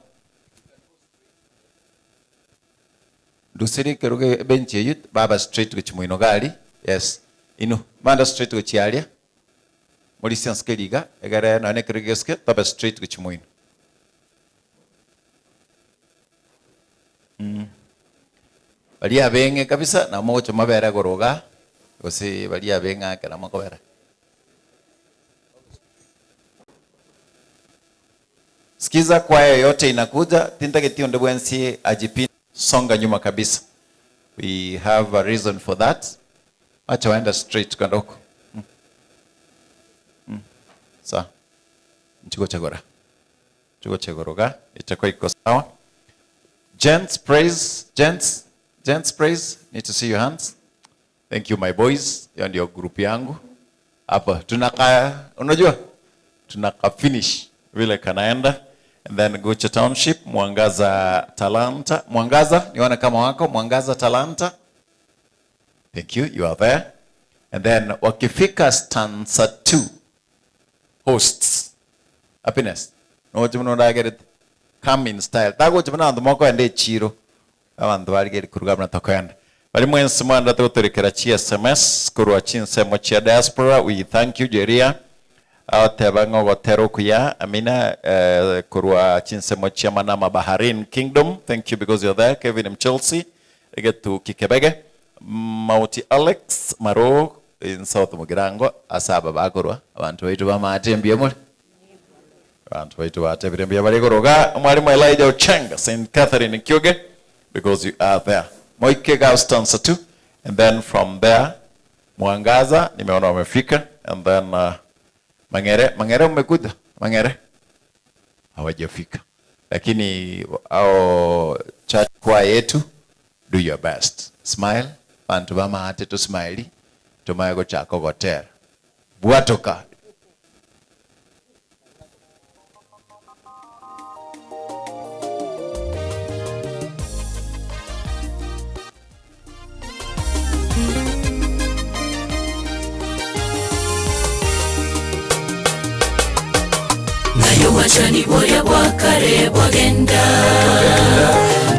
Ndusiri keruge bench eyu baba straight gochi gari. Yes. Inu manda straight gochi aria. Muri sense keriga egere none keruge geske baba straight gochi muino. Baria benge kabisa na mogocho mabere goroga gose baria benge akera makobera. Sikiza kwaya yote inakuja tintageti onde bwensi ajipin songa nyuma kabisa. We have a reason for that. Acha waenda straight kwenda huko. Sawa. Nchiko chagora. Nchiko chagoroga itakuwa iko sawa. Gents praise, gents, gents praise. Need to see your hands. Thank you my boys. Hiyo ndio group yangu. Hapa tunaka unajua tunaka finish vile kanaenda. And then Gucha Township, Mwangaza Talanta. Mwangaza, nione kama wako Mwangaza Talanta. Thank you, you are there. And then wakifika stanza 2 hosts. Happiness. No chimno ndagere come in style. Tago chimno andu moko ende chiro. Abantu barigere kurugamna tokoenda. Bali mwensi mwanda tuguturikira chi SMS kurwa chinsemo chia diaspora. We thank you Jeria. Aoteba ng'ogotera okuya amina kurwa chinsemo chia Manama Bahrain Kingdom. Thank you because you're there. Kevin M. Chelsea egetu Kikebege Mauti Alex Maro in South Mugirango asaba bakorwa abantu baitu bamate mbia muli abantu baitu batebire mbia bari koroga mwalimu Elijah Ochenga St Catherine Kyoge because you are there. Moike Stanza 2 and then from there Mwangaza nimeona wamefika and then Mangere, Mangere umekuja? Mangere hawajafika. Lakini au church choir yetu do your best. Smile, bantu bamahate to smile tumaye gochako gotera. Bwatoka. Nayo wachani boya bwakare bwagenda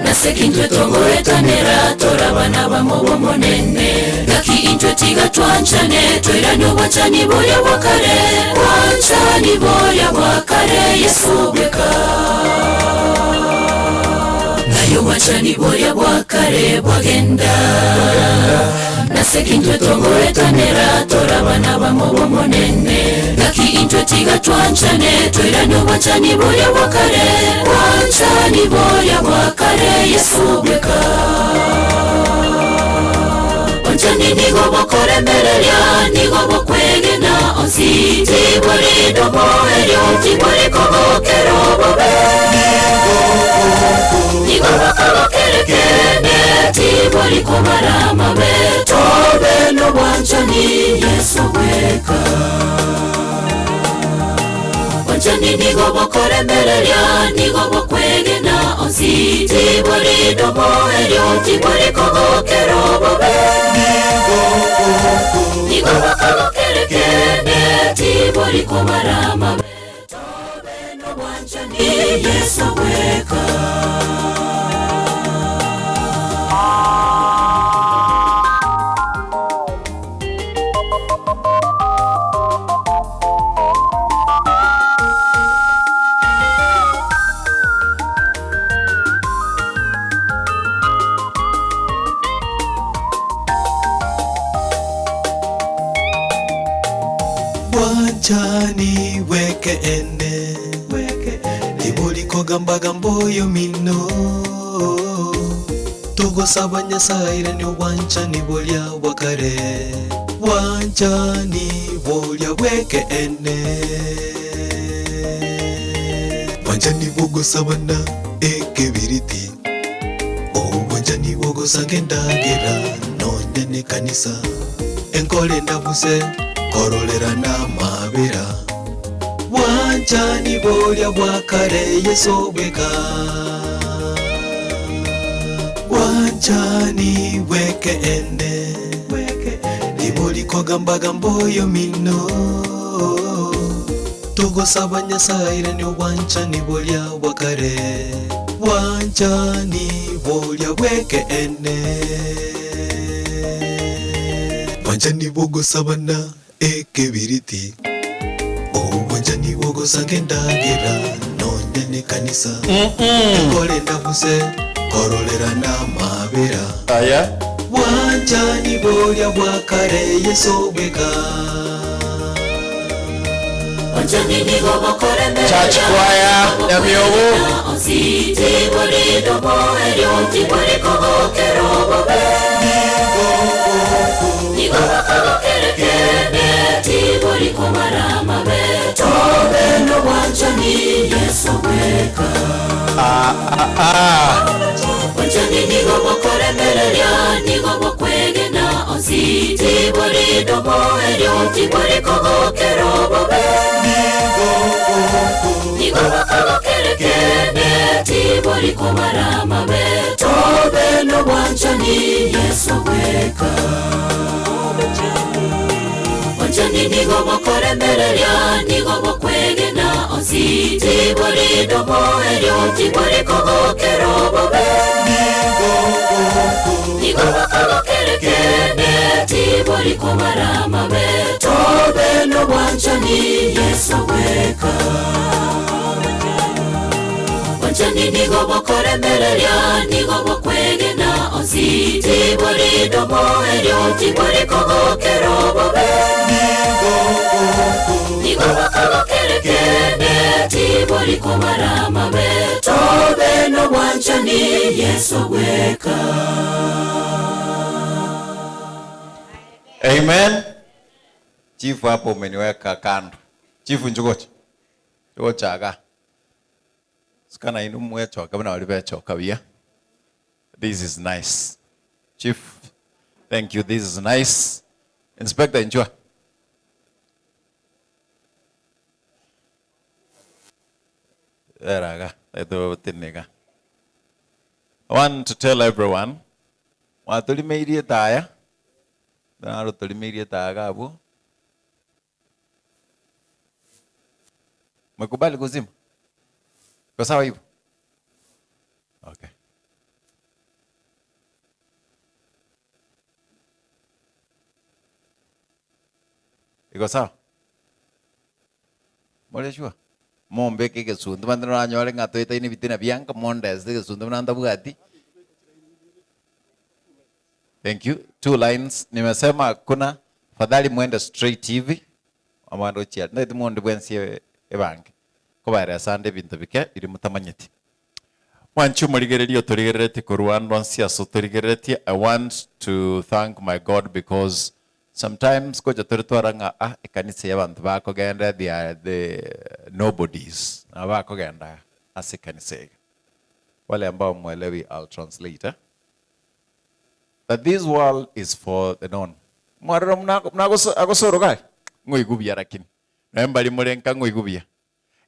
naseka intwe tongoretanera torabana bamobo monene gaki intwe tiga twanchane twerane obwachani boya bwakare bwanchani boya bwakare Yesu bweka nayo bwachani boya bwakare bwagenda naseka intwe tongoretanera torabana bamobo monene gaki intwe tiga twanchane twerane obwachani boya bwakare bwanchani boya bwakare Yesu bweka Onchani nigo bokoremereria nigo bokwegena onsi tibori domoerio tibori kogokero bobe nigo bokogokerekene tibori kobaramabe tobe n'obwanchani Yesu bweka. Bwanchani nigo bokoremereria, nigo bokwegena onsi, tibori nomoerio, tibori kogokera obobe. Nigo bokogokera ekene, tibori kobara amabe, tobe n'obwanchani Yesu bweka. Bwanchani bw'ekeene, tibori kogamba-gamba oyomino. Togosaba Nyasae airanie obwanchani boria bwa kare, bwanchani boria bw'ekeene. Bwanchani bw'ogosabana ekebiriti, obwanchani bw'ogosanga endagera nonya nekanisa, enkoro endabuse kororerana amabera. Bwanchani boria bwa kare Yeso bweka. Bwanchani bw'ekeene, tibori kogamba-gamba oyomino. Togosaba Nyasae airanie obwanchani boria bwa kare, bwanchani boria bw'ekeene. Bwanchani bw'ogosabana ekebiriti, obwanchani bw'ogosanga endagera nonya nekanisa, ekorenda buse kororerana amabera. Bwanchani boria bwa kare Yeso bweka. Bwanchani nigo bokoremereria, Church choir, Nyamiobo. onsi, tibori nomoerio, tibori kogokera obobe. Nigo bokogokera ekene, tibori kobara amabe, tobe n'obwanchani Yeso bweka. Bwanchani nigo bokoremereria, nigo bokwegena onsi, tibori nomoerio, tibori kogokera obobe. Nigo bokogokera ekene, tibori kobara amabe, tobe n'obwanchani Yeso bweka. Bwanchani nigo bokoremereria, nigo bokwegena onsi, tibori nomoerio, tibori kogokera obobe. Nigo bokogokera ekene, tibori kobara amabe, tobe n'obwanchani Yeso bweka. Bwanchani nigo bokoremereria, nigo bokwegena onsi, tibori nomoerio, tibori kogokera obobe. Nigo bokogokera ekene, tibori kobara amabe, tobe n'obwanchani Yeso bweka. Amen. Chifu hapo umeniweka kando. Chifu njugocha. Njugochaga. Sikana inu mwechoka bana wali bechoka bia. This is nice. Chief, thank you. This is nice. Inspector Njua. Eraga, eto tinega. I want to tell everyone, watulimeirie taya, naro tulimeirie taya gabwo. Mekubali kuzima? Kwa sawa hivyo? Okay. Iko sawa? More sure? Mombeke gesundu bande noranyore ng'a toetaine ebitina bianka mondese egesundu buna ntabwati. Thank you. Two lines. Nimesema kuna fadhali mwende straight hivi amando chia. Ndeti monde bwensi ebange. Kobaere asande ebinto bike biri mutamanyeti. Mwanchi omorigereria otorigereretie korwa ando nsi ase otorigereretie. I want to thank my God because sometimes gocha tore twara ng'a ah ekanisa ya abanto bakogenda they are the nobodies. Nabo bakogenda ase ekanisa eye. Wale ambao mwelewi I'll translate. Eh? That this world is for the known. Mwarora buna buna agoso agosoroga aria? Ng'oigwe buya lakini. Nonya mbari more nka ng'oigwe buya.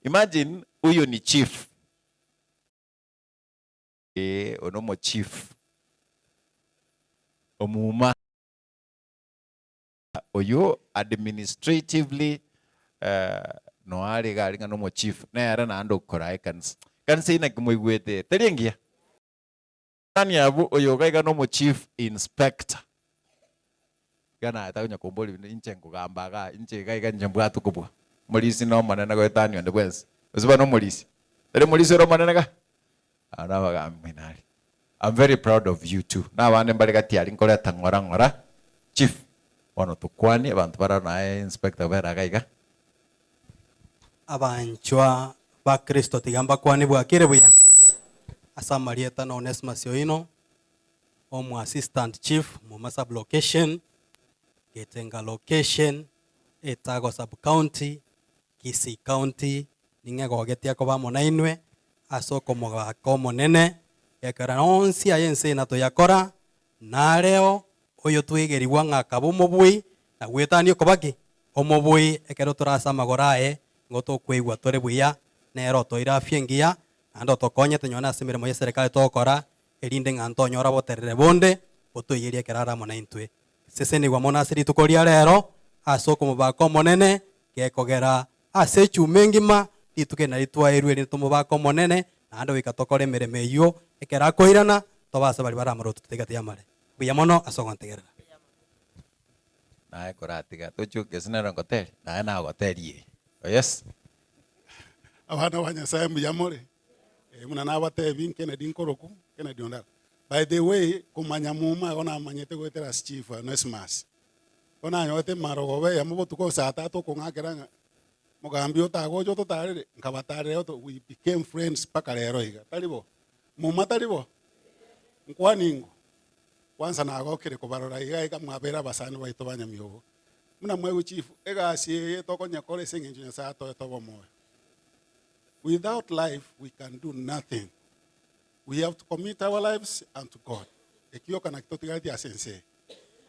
Imagine huyu ni chief. Eeh oyo nomo chief. Omuma. Oyio administratively noe are iga aria ng'a nomo chief, nere naende okoraa ekanisa. Ekanisa eyio naki moigwete ere? Teri engiya? Nani abwo oyo iga iga nomo chief inspector. Iga naye takonya komboria buna inche nkogamba igaa, inche iga iga inche mbwate okobua. Omorisia na omonene goetania onde bwensi. Gose bono omorisia? Tari omorisia ore omonene igaa? Aba nabagambi mwene aria. I'm very proud of you too. Na abande mbare gati aria nkoreta ng'ora ng'ora. Chief, bono tokwanie abanto bararo naye inspector bera iga iga. Abanchwa ba Kristo tiga mbakwane bwakire buya ase amarieta na Onesmus oino, omo assistant chief Muma sub location, Getenga location, Etago sub county, Kisii county, ning'egogetie koba amo nainwe ase okomogaaka Omonene, ekero onsi aya ense eye toyakora, Nareo oyotwegerigwa ng'a akaba omobui, na gwetania okoba ki? Omobui, ekero tore ase amagoro aye, nigo tokweigwa tore buya, nere otoire afya engiya, naende otokonyete nonya nase emeremo y'eserekari togokora, erinde ng'a ntonyore oboterere bonde botoiyerie ekero are amo naintwe. Sesenigwa mono ase rituko ria rero ase okomobaka Omonene, gekogera ase echuma engima, rituko eri nario twaeirwe erinde tomobake Omonene, naende goika tokore emeremo eyio, ekero akoirana, tobe ase baria baramore gototega tiyamare. Mbuya mono ase ogontegerera. Naye koratiga tochie gose nere ngoterie, naye nagoterie eye. Oh yes. Abana ba Nyasaye mbuya more? Eh, buna nabatebi Kennedy nkoroku, Kennedy Ondara. By the way, komanya muma igo namanyete goetera ase chief Onesmus. Bono nanyorete marogoba eyemo botuko saa tatu okong'akera ng'a mogambi otagocha ototarere, nkabatarera oto we became friends mpaka rero iga, tari bo? Muma tari bo? Nkwani ingo? Kwanza nagokire kobarora iga iga mwabeire abasani baito ba Nyamiogo. Buna mwaigwa chief, egasi eye tokonyekora ase eng'encho Nyasaye atoete obomoyo. Without life we can do nothing. We have to commit our lives unto God. Ekio naki totigaretie ase ense eye.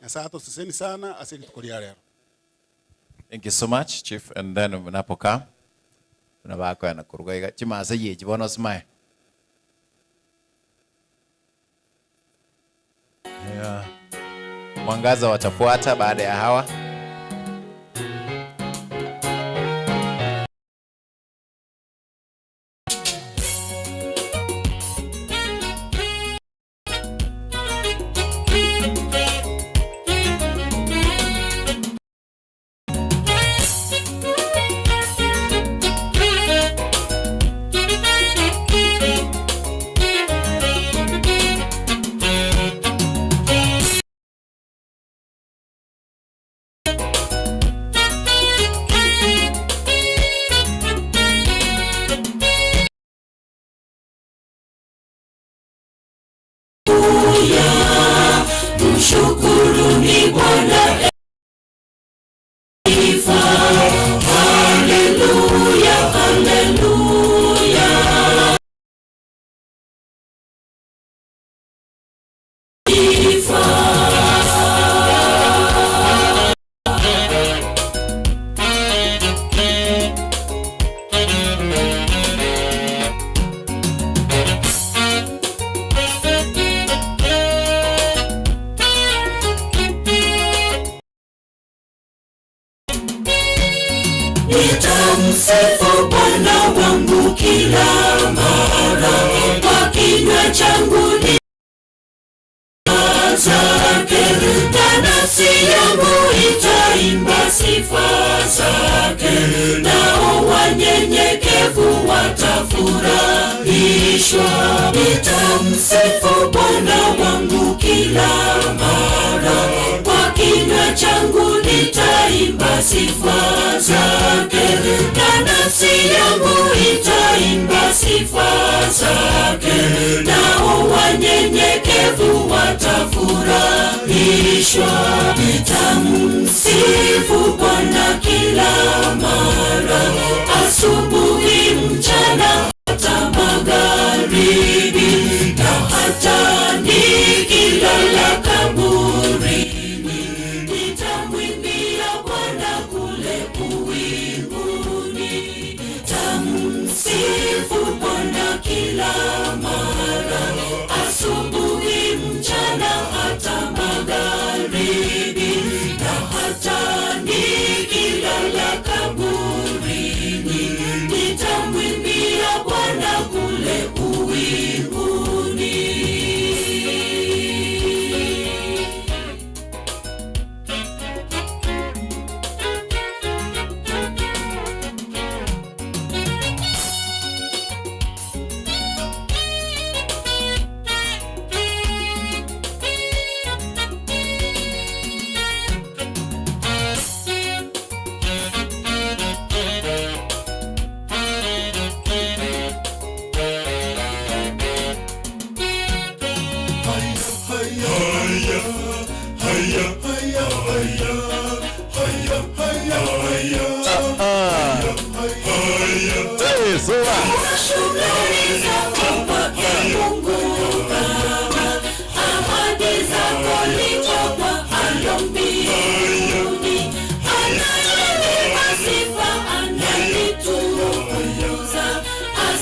Nyasaye atoseseni sana ase rituko ria rero. Thank you so much chief and then unapokaa buna bakoena koruga iga chimasai echi bono osimae. Yeah. Mwangaza watafuata baada ya hawa. Mshukuruni Bwana sifa. Haleluya, haleluya. Sifa. Nitamsifu Bwana wangu kila mara, kwa kinywa changu ni zake, na nafsi yangu itaimba sifa zake, nao wanyenyekevu watafurahishwa. Nitamsifu Bwana wangu kila mara, kwa kinywa changu nitaimba sifa zake, na nafsi yangu itaimba sifa zake, nao wanyenyekevu watafurahishwa. Nitamsifu Bwana kila mara, asubuhi, mchana, hata magharibi, na hata nikilala kaburini. Nitamsifu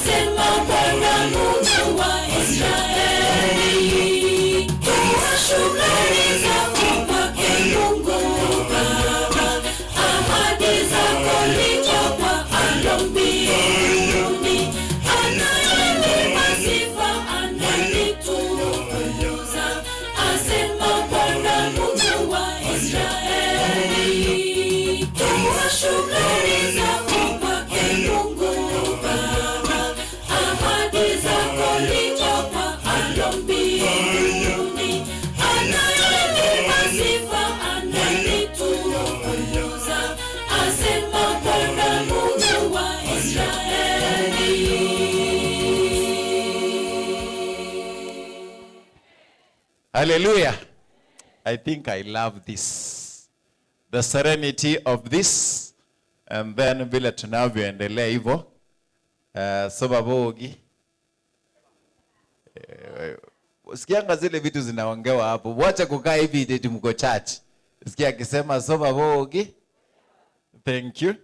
Asema Bwana Mungu wa Israeli, toa shukrani zako kwake Mungu Baba, ahadi zako licho kwa alo mbinguni, anayenipa sifa ananitukuza, asema Bwana Mungu wa Israeli, toa shukrani zako kwake Mungu Baba, ahadi zako licho kwa alo mbinguni, anayenipa sifa ananitukuza, asema Bwana Mungu wa Israeli. Hallelujah. I think I love this. The serenity of this and then vile tunavyoendelea hivyo sababu sikianga zile vitu zinaongewa hapo. Wacha kukaa hivi eti mko church. Sikia akisema sobabogi. Thank you.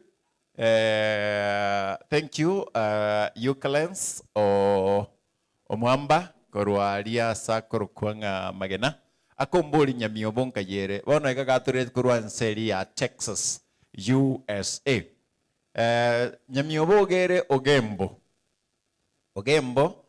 Thank you Eucalens o omwamba korwaria sakorokwanga magena akombori nyamiobo nkayere bono ega korwa nseri ya Texas USA. Nyamiobo ogere Ogembo. Ogembo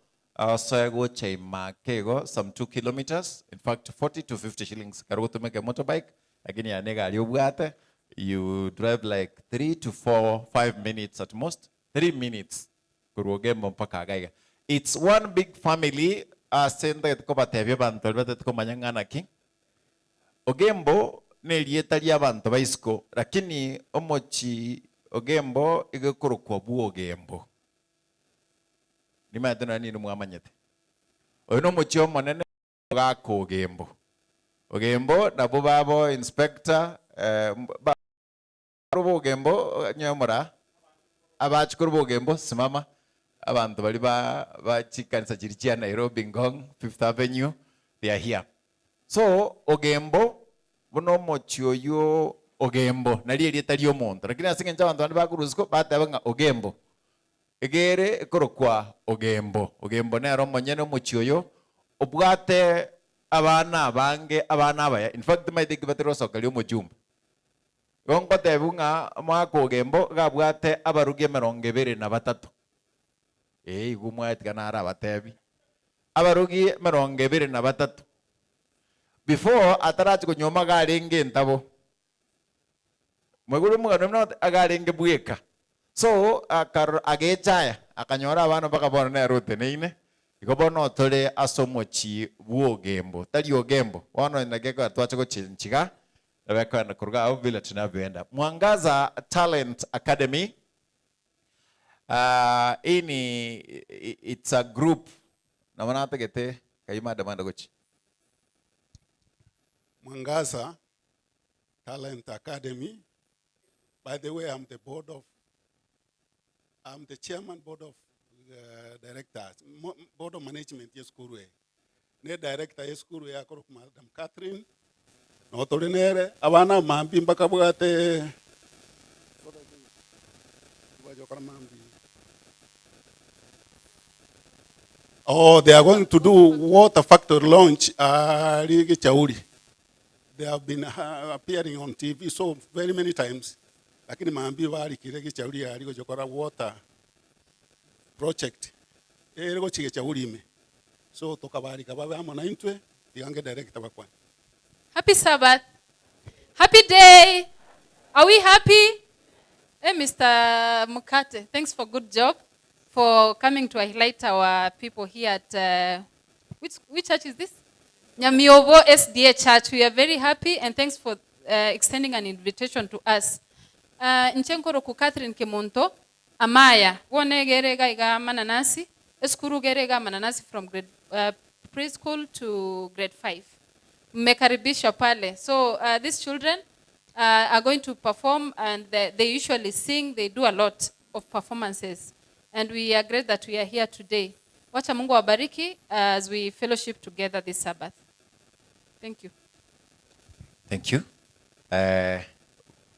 soe gocha imakego some 2 kilometers, in fact 40 to 50 shillings karugutumike motorbike, lakini ane gari obwate you drive like 3 to 4 5 minutes at most 3 minutes korwa Ogembo mpaka gaiga. It's one big family ase kobatebia bantu baria batete ng'ana ki Ogembo nerieta ria abanto ba isiko, lakini omochi Ogembo igekorokwa bwo Ogembo nimaete nonye nini mwamanyete oyo na omochi omonene ogaka Ogembo. Ogembo nabo babo inspector ba Ogembo nyomora abachukuru bo Ogembo simama abantu bali ba ba chikanisa chiri chia Nairobi Ngong Fifth Avenue, they are here. So Ogembo buno omochi oyo Ogembo nari erieta ria omonto, lakini ase eng'encho abanto bande bakorusiko bateba ng'a Ogembo egere ekorokwa Ogembo. Ogembo nero omonyene omochi oyo obwate abana abange abana abaya, in fact maite kibatera osoka ria omochumba igo ngotebu ng'a omwaka Ogembo gabwate abarugi 23. Igo mwaetigana nara abatebi abarugi 23 before atarachi konyoma garenge entabo mweguru omogano muna agarenge bweka. So agechaya akanyora abana mpaka bono nere oteneine igo bono otore ase omochi bwa Ogembo tari Ogembo bono nageko twache gochenchiga nabekwenda koruga abo vile tunavyoenda. Mwangaza Talent Academy, hii ni it's a group na wanategete kaimada manda gochi Mwangaza Talent Academy. By the way, I'm the board of, I'm the chairman board of directors, board of management yeskuru. Ne director yeskuru ya koro Madam Catherine. No tore nere abana mambi mpaka bwate. Oh, they are going to do water factory launch Rigi Chauri. They have been appearing on TV so very many times. Lakini maambi bari kiregi Chauri ari gojokora water project. Erego chige Chauri me. So tokabari kababe amo na intwe tigange director bakwa. Happy Sabbath. Happy day. Are we happy? Hey, Mr. Mukate, thanks for good job for coming to highlight our people here at, which church is this? Nyamiobo SDA Church. We are very happy and thanks for extending an invitation to us. Nchenkoro ku Catherine Kimonto, Amaya, wone gerega iga mananasi, eskuru gerega mananasi from grade preschool to grade 5. Mmekaribishwa pale. So these children are going to perform and they usually sing, they do a lot of performances. And we are glad that we are here today. Wacha Mungu awabariki as we fellowship together this Sabbath. Thank you. Thank you.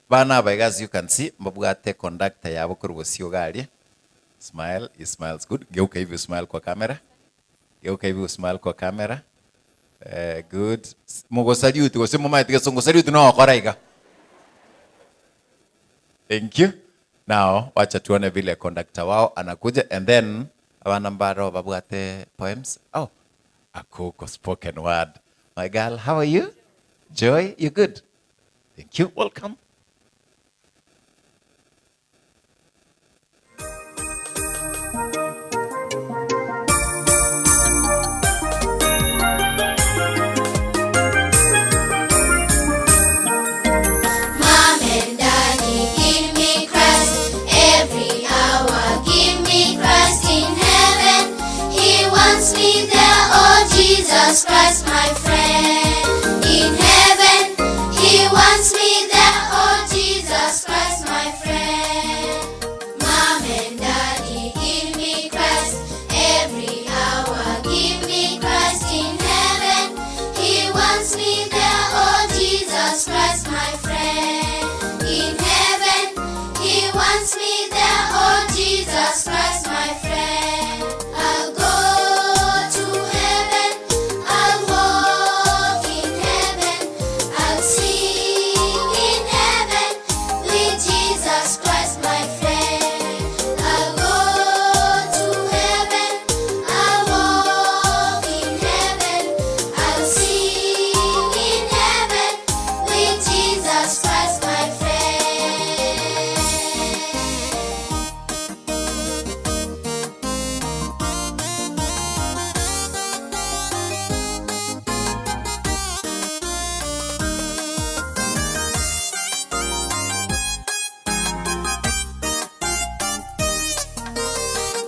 Bana aba as you can see mbabwate conductor yabo kuri bosio gari. Smile, he smiles good. Geuka hivi smile kwa kamera. Geuka hivi smile kwa kamera. Good. Mugo salute gose mumaete gesongo salute no okora iga. Thank you. Now, wacha tuone vile conductor wao anakuja and then abana mbaro babwate poems. Oh, akoko spoken word. My girl, how are you? Joy, you good? Thank you. Welcome. Mom and Daddy, give me Christ every hour. Give me Christ in heaven. He wants me there. Oh, Jesus Christ, my friend. In heaven, He wants me there. Oh, Jesus Christ, my friend. Mom and Daddy, give me Christ every hour. Give me Christ in heaven. He wants me there. Oh, Jesus Christ, my friend. In heaven, He wants me there. Oh, Jesus Christ, my friend. I'll go to heaven. I'll walk in heaven. I'll sing in heaven with Jesus Christ, my friend. I'll go to heaven. I'll walk in heaven. I'll sing in heaven with Jesus Christ, my friend.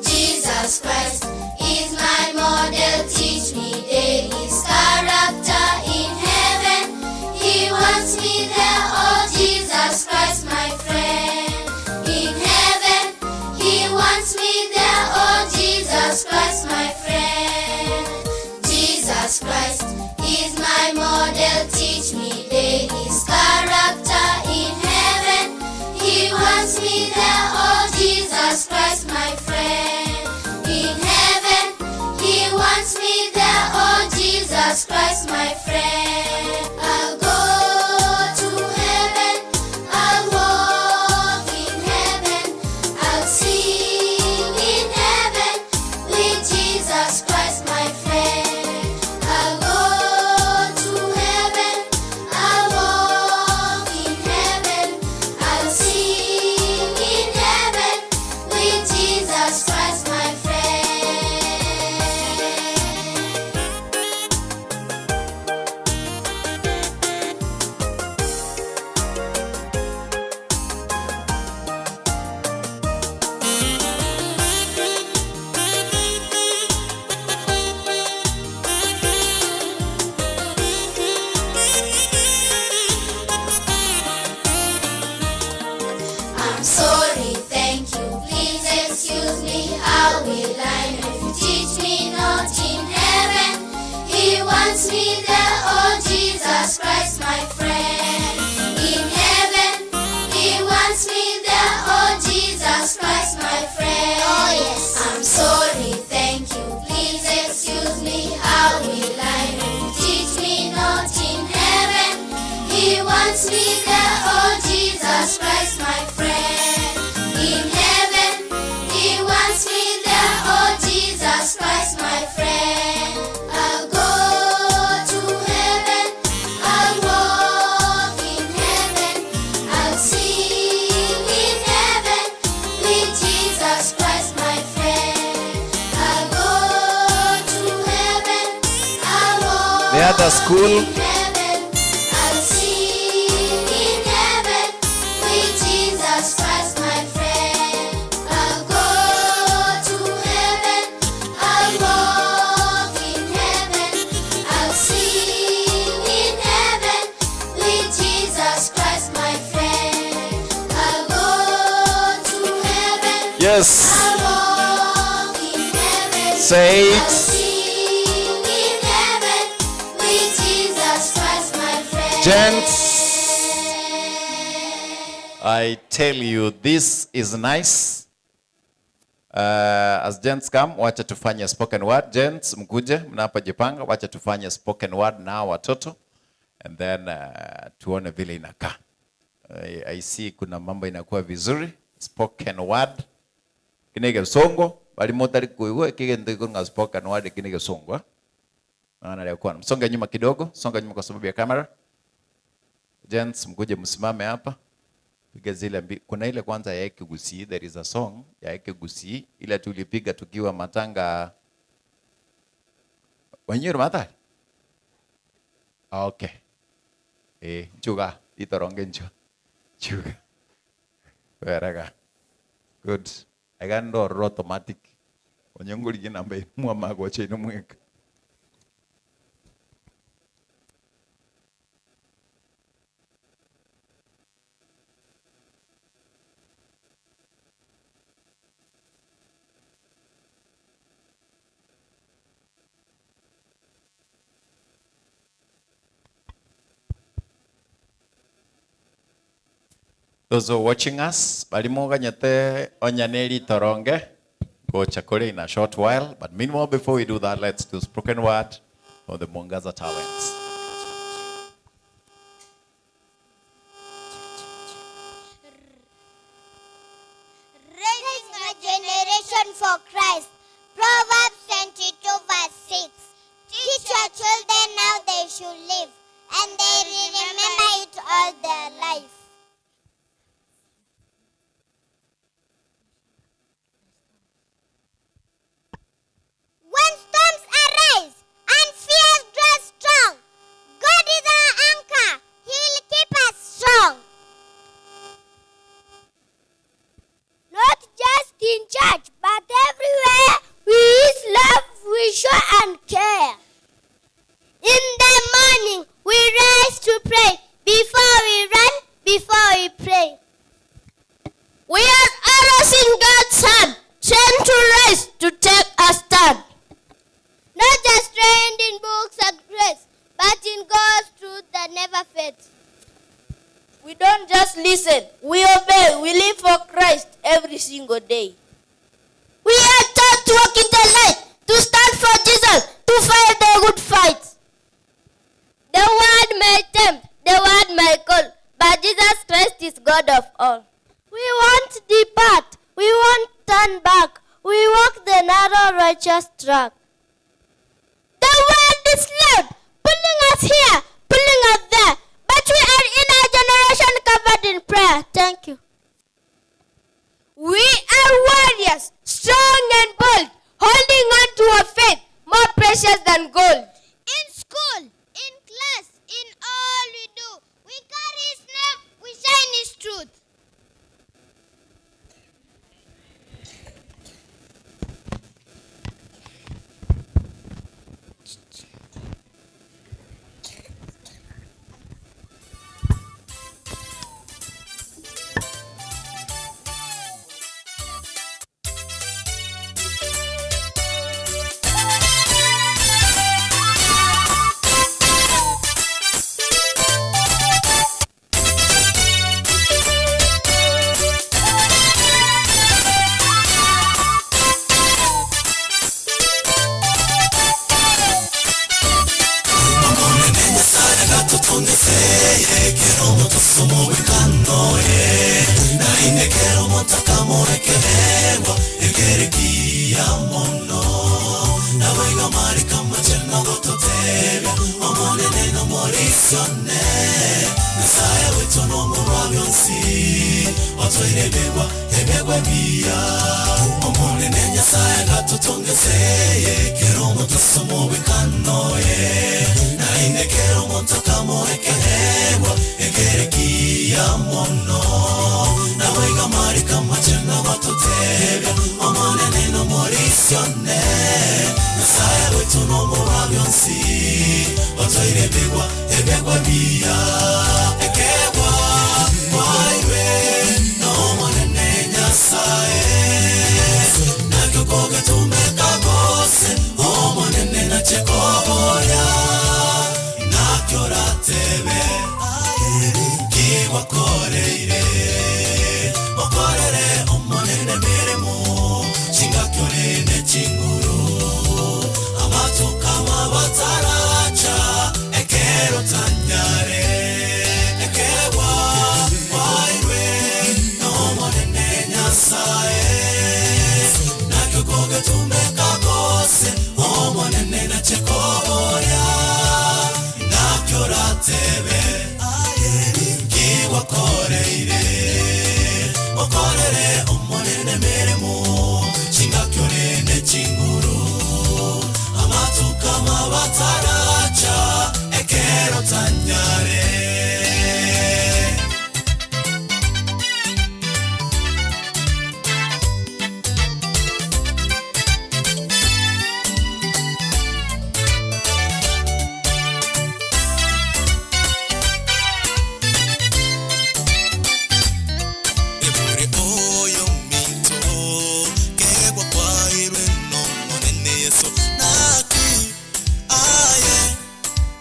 Jesus Christ is my model. Teach me daily his character in heaven. He wants me there, oh Jesus Christ, my friend. In heaven, He wants me there, oh Jesus Christ, my friend. Jesus Christ is my model. Teach me daily his character in heaven. He wants me there, oh Jesus Christ, my friend. In heaven, He wants me there, oh Jesus Christ, my friend. I'll go to heaven, I'll walk in heaven, I'll sing in heaven with Jesus Christ, my friend. I'll go to heaven, I'll walk in heaven, I'll sing in heaven with Jesus Christ, my friend. I'm sorry, thank you, please excuse me. How will I know if you teach me not in heaven? He wants me there, oh Jesus Christ, my friend. In heaven, He wants me there, oh Jesus Christ, my friend. Oh yes, I'm sorry, thank you, please excuse me. How will I know if you teach me not in heaven? He wants me there, oh Jesus Christ, my friend. In heaven, He wants me there, oh Jesus Christ, my friend. I'll go to heaven, I'll walk in heaven, I'll sing in heaven with Jesus Christ, my friend. I'll go to heaven, I'll walk The other school. in heaven, I'll sing in heaven with Jesus Christ, my friend. I'll go to heaven, I'll walk in heaven. Say I it. will sing in heaven with Jesus Christ, my friend. Gents, I tell you this is nice. As gents come, wacha tufanye spoken word. Gents, mkuje mnapojipanga, wacha tufanye spoken word na watoto and then tuone vile inakaa. I see kuna mambo inakuwa vizuri. Spoken word kinege songo bali motari kuiwe kige nga spoken word kinege songo. Eh? Maana leo kwa msonge nyuma kidogo, songa nyuma kwa sababu ya kamera. Gents, mkuje msimame hapa. Piga zile kuna ile kwanza ya Ekegusii, there is a song ya Ekegusii ile tulipiga tukiwa matanga wenyewe matari. Okay. Nchuga, itoronge ncho. Chuga. Weraga. Good. I got no automatic. Onyongori gina mbe mwa magoche ino mweka. Those who are watching us, balimoganyete onyaneri toronge, go chakore in a short while. But meanwhile, before we do that, let's do spoken word for the Mwangaza Talents. Raising a generation for Christ. Proverbs 22 verse 6. Teach your children how they should live, and they will remember it all their life. When storms arise and fears grow strong, God is our anchor. He will keep us strong. Not just in church, but everywhere we use love, we show and care. In the morning, we rise to pray. Before we run, before we pray. We are arrows in God's hand, trained to rise to take a stand. Not just trained in books and grace, but in God's truth that never fades. We don't just listen, we obey, we live for Christ every single day. We are taught to walk in the light, to stand for Jesus, to fight the good fight. The world may tempt, the world may call, but Jesus Christ is God of all. We won't depart, we won't turn back, we walk the narrow righteous track. The world is loud, pulling us here, pulling us there, but we are in our generation covered in prayer. Thank you. We are warriors, strong and bold, holding on to our faith, more precious than gold. In school, in class, in all we do, we carry his name, we shine his truth. Nyasaye, nakyo kogetumeka gose. Mabataracha ekero tanyare. Ebure oyo minto kegwa kwairwe n'Omonene Yeso, naki aye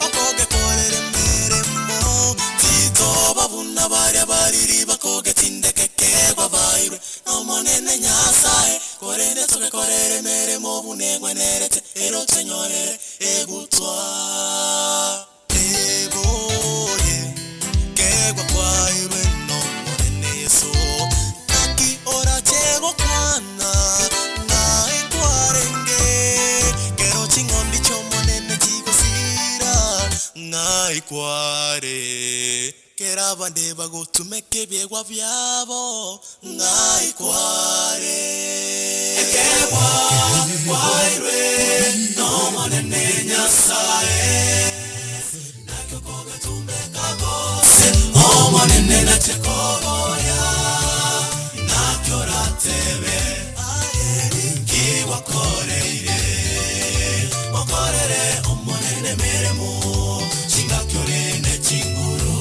okogekorera emeremo, titoba buna baria bariri bakogetindeke kegwa bairwe n'Omonene Nyasae, korende togekorere emeremo buna egwenerete, ero tonyorere egutwa. Eborie kegwa kwairwe n'Omonene Yeso, naki orache gokwana ng'a inkwarenge, kero ching'ondi chi'Omonene chigosira, ng'a ikware, kero abande bagotumeka ebiegwa biabo, ng'a ikware. Ekegwa kwairwe n'Omonene Nyasae. Omonene nache koboria, naki oratebe, aye ninki gwakoreire? Mokorere Omonene emeremo, chingaki ore ne chinguru,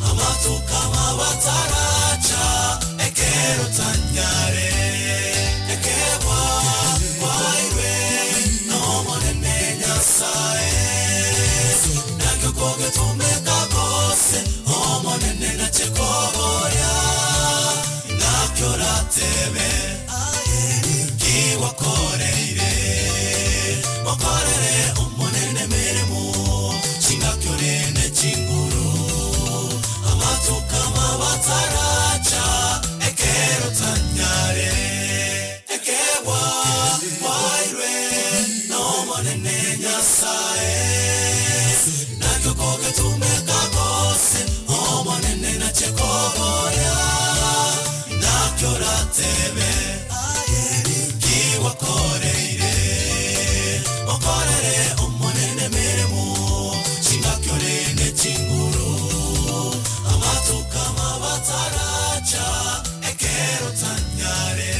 amatuko amabataracha, ekero tanyare. Ekeegwa kwairwe n'Omonene Nyasae, nakio kogetumeka gose, Omonene nache koboria, naki oratebe, aye ninki gwakoreire? Mokorere Omonene emeremo, chingaki ore ne chinguru, amatuko amabataracha, ekero tanyare. Ekeegwa kwairwe n'Omonene Nyasae, nakio kogetumeka gose, Omonene nache koboria, naki oratebe, aye ninki gwakoreire? Mokorere Omonene emeremo, chingaki ore ne chinguru, amatuko amabataracha, ekero tanyare.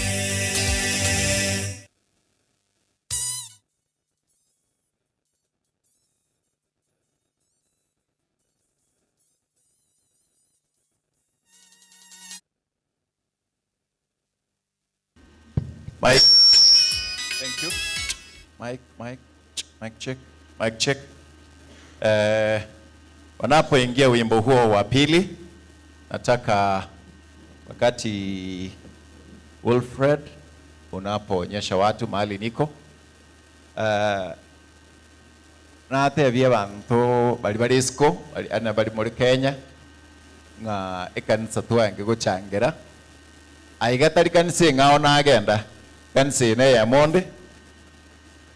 Mike. Thank you. Mike, Mike, Mike check, Mike check. Eh, wanapoingia wimbo huo wa pili, nataka wakati Wilfred unapoonyesha watu mahali niko eh, natebia bantu bari bari isiko bari ana bari muri Kenya ng'a ekanisa twange gochangera aiga tari kanisa eng'ao nagenda kanisa ene eyemo onde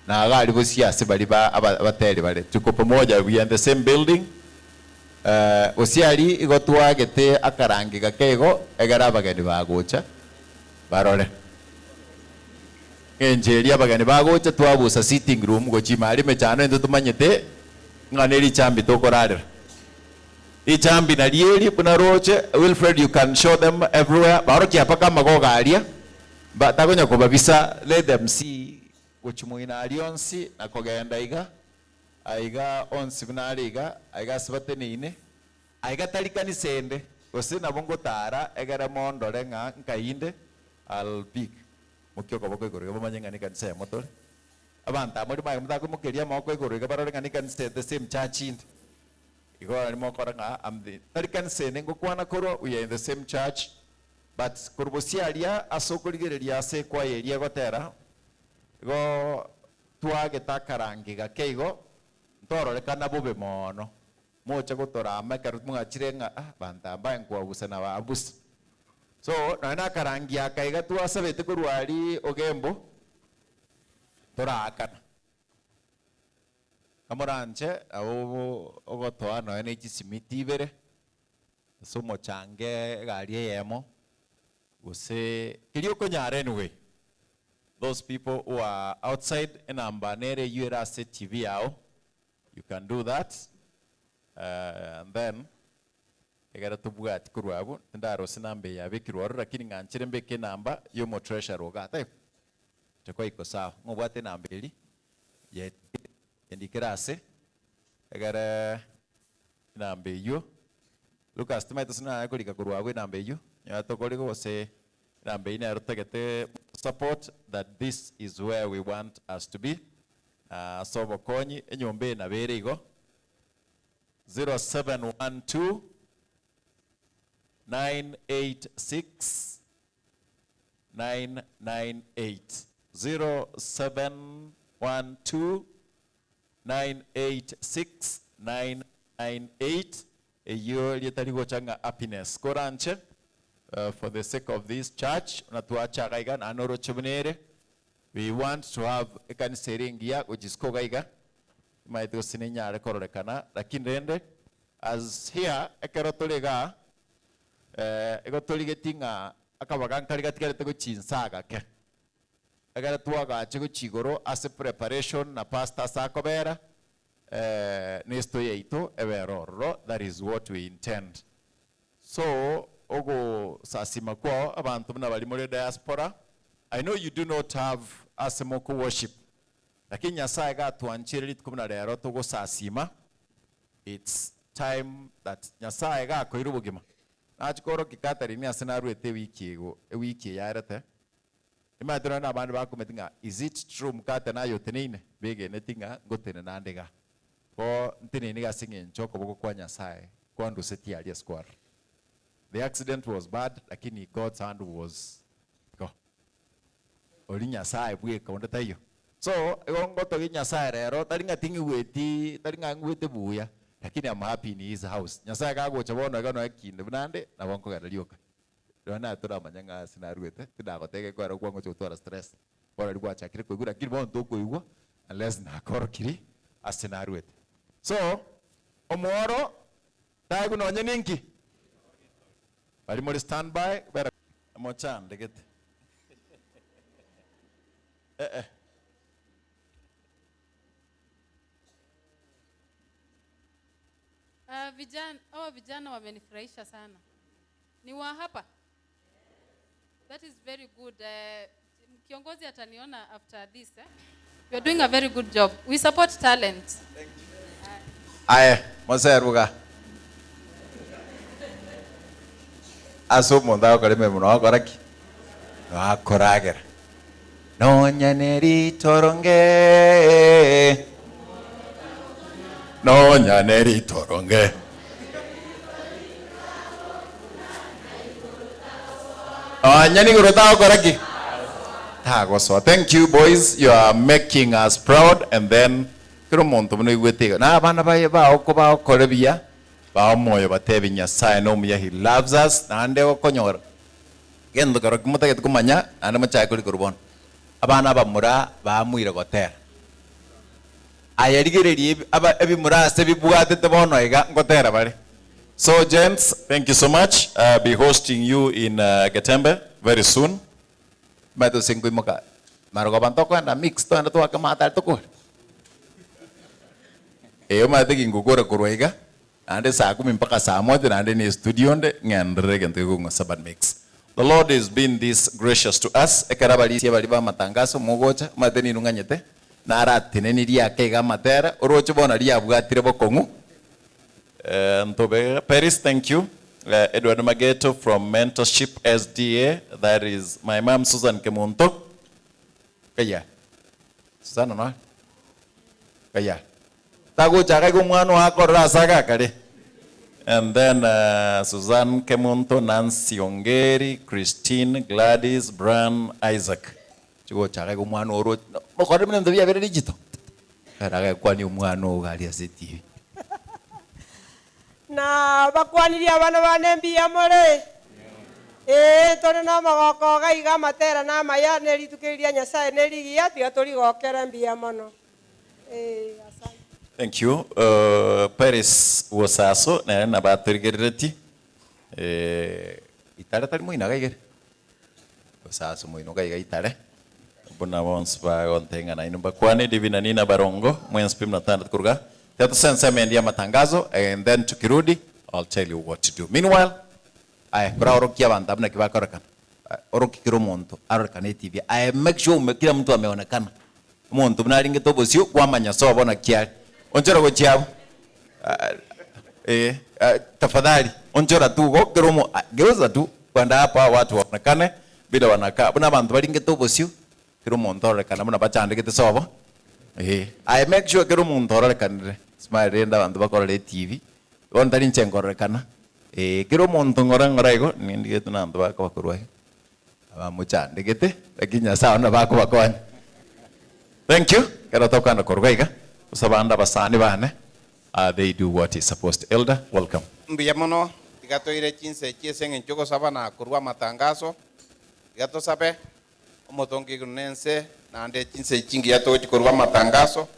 naga ari gosia ase bari ba aba- abateri bare tuko pamoja we are in the same building eh gosiari igo twagete akarangi gake igo egere abageni bagocha barore ng'encho eria abageni bagocha twabusa sitting room gochima aria emechando intwe tomanyete ng'a ne richambi tokorarera. Richambi nario eri buna roche, Wilfred you can show them everywhere, baorokia mpaka amagogo aria, ba takonya kobabisa let them see gochia moino aria onsi na kogenda iga, aiga onsi buna are iga, aiga ase bateneine, aiga tari kanisa ende, gose nabo ngotara egere mondore ng'a nkai inde, I'll pick. Mokia okoboko igoro iga bamanye ng'a nekanisa eyemo tore. Abanto aba more maega motakoimokeria amaboko igoro iga barore ng'a nekanisa the same church inde. Igo nari mokora ng'a am the tari kanisa ende ngokwana korwa we are in the same church but korwa bosie aria ase okorigereria ase ekwaya eria egotera igo twagete akarangi gake igo ntororekana bobe mono. Moche gotorama ekero mwachire ng'a ah banto aba mbaye nkwabusa na baabusa. So nonya na akarangi aka iga twasabete korwa aria Ogembo toraakana. Kamoranche nabo ogotoa nonya ne chisimiti ibere, gose omochange egari eyemo, gose keria okonyara anyway. Those people who are outside, enamba nere eywo ere ase TV yao, you can do that. And then, egere tobwati korwa abwo, tindarosia namba eye yabekirwe ororo lakini ng'anchire mbeke enamba ya omotreasurer iga taibo? Itakuwa iko sawa. Ng'a obwate enamba eria, ye yendikere ase, egere enamba eywo, Lucas timanyeti gose nanyare korika korwa abwo enamba eywo, nyora tokoriga gose enamba eywo nero totagete support that this is where we want us to be, ase obokonyi, enyomba eye nabo ere igo, 0712 986 998, 0712 986 998, eyio erieta rigocha ng'a Happiness. Koranche for the sake of this church, buna twacha iga iga, naende oroche buna ere, we want to have ekanisa ere engiya gochia isiko iga iga, timanyeti gose nenyare kororekana, lakini rende as here ekero tore igaa, igo torigetie ng'a akabaga nkare gatigarete gochia inse agake. Ekero twagache gochia igoro ase preparation na pastor ase akobera, ne store yaito ebere ororo, that is what we intend. So ogosasima kwao abanto buna baria more diaspora, I know you do not have ase moko worship, lakini Nyasaye gatwanchire rituko buna rero togosasima, it's time that Nyasaye gakoire obogima. Nachia koorokia Catherine ase naruete ewiki ego ewiki eye yaerete, Nimanyete nonya nabande bakumeti ng'a is it true mkate naye oteneine? Begeneti ng'a ngotenena ande iga. Bo nteneine iga ase eng'encho okoboko kwa Nyasaye kwandusetie aria ase kwarora. The accident was bad lakini God's hand was igo. Oria Nyasaye bweka onde taiyo. So igo ngotogia Nyasaye rero tari ng'a ting'igweti tari ng'a ng'igwete buya lakini am happy in his house. Nyasaye kagocha bono iga nonya kinde buna ande nabo nkogenda rioka. Nonya naye toramanya ng'a ase naruete, tindagotebia egekoera okwo ngocha gotwara stress. Bono riria gwachakire koigwa lakini bono tokoigwa unless nakorokirie ase naruete. So, omworo taigwe nonye ninki? Baria more stand by, bera mochandegete. Eh eh. Uh, vijana, hawa vijana wamenifurahisha sana. Ni wa hapa? That is very good. Uh, kiongozi ataniona after this. Eh? You are doing a very good job. We support talent. Aye, moseruga. Ase omonto agokora emeremo noo agokora ki? Noo akoragera. Nonya ne ritoronge, nonya ne ritoronge. Nonya nigoro tagokora ki? Tagosoa. Thank you boys, you are making us proud and then kera omonto buna oigwete iga, na abana baye bao kobagokora buya, bae omoyo batebi Nyasaye nomuya he loves us, naende gokonyora Gento kero kimotagete komanya, naende mochake korika korwa bono. Abana abamura baamuire gotera. Aye rigereria ebi aba ebimura ase bibwatete bono iga ngotera bare. So gents, thank you so much, I'll be hosting you in Getembe very soon. Omanyete gose nkoimoka marogoba ntokoenda mix togende toake amato aria tokore? Ee omanyete gingokora korwa iga, Naende saa kumi mpaka saa moja naende ne studio nde ng'enderere egento gekong'ua Sabbath mix. The Lord is been this gracious to us ekero abarisia baria b'amatangaso mogocha omanyete ninwe ng'anyete naratenenirie ake iga amatera oroche bono riabwatire bokong'u Ntobe Peris thank you Edward Mageto from Mentorship SDA that is my mum Susan Kemunto Kaya Susan nore Kaya Tagochaka iga omwana oo akorore ase agakare. And then Suzanne Kemunto, Nancy Ongeri, Christine, Gladys, Brian, Isaac. Chigochaka iga omwana oo oroche, mokorire buna ebinto biabeire digital. Ere agekwania omwana oo iga aria ase etibi. Na bakwanirie abana bane mbuya more? Ee, ntore nomogoko iga iga amatera namaya, ne rituko eri ria Nyasae nerigiya, tiga torigokere mbuya mono. Ee, asante. Thank you. Paris Wosaso nere nabo atorigerereti. Itare tari moino iga igere? Wosaso moino iga iga itare. Buna bonsi bagonteng'ana inwe mbakwane Divina Nina Barongo mwensi pi mnatanda kuruga Tetusense ya matangazo and then tukirudi I'll tell you what to do. Meanwhile, aya kura orokia abantu abuna kibakorekana. Oroki kiro muntu arorekana TV. I make sure ume, kila mtu ameonekana. Muntu mnaringe tobosio kwamanya so bona kiari. Onchora gochiabo. Tafadhali onchora tu go kiromo geuza tu kwenda hapa watu waonekane bila wanakaa. Buna abantu baringe tobosio kiro muntu arorekana buna bachandikete sobo. I make sure kiro muntu arorekanire. Smile renda abantu bakorere TV. Bono tari inche nkororekana. Kiro omonto ng'ora ng'ora igo, nindigete na abanto bakobakorwa iga. Abamochaandegete, lakini Nyasaye ono bakobakonya. Thank you. Kero tokwana korwa iga, gose abande abasani bane, they do what is supposed. Elder, welcome. Mbuya mono, tiga toire chinsa echi ase eng'encho ogosaba na korwa amatangaso, tiga tosabe omotongi igoro na ense, naende chinsa echi chingiya togochia korwa amatangaso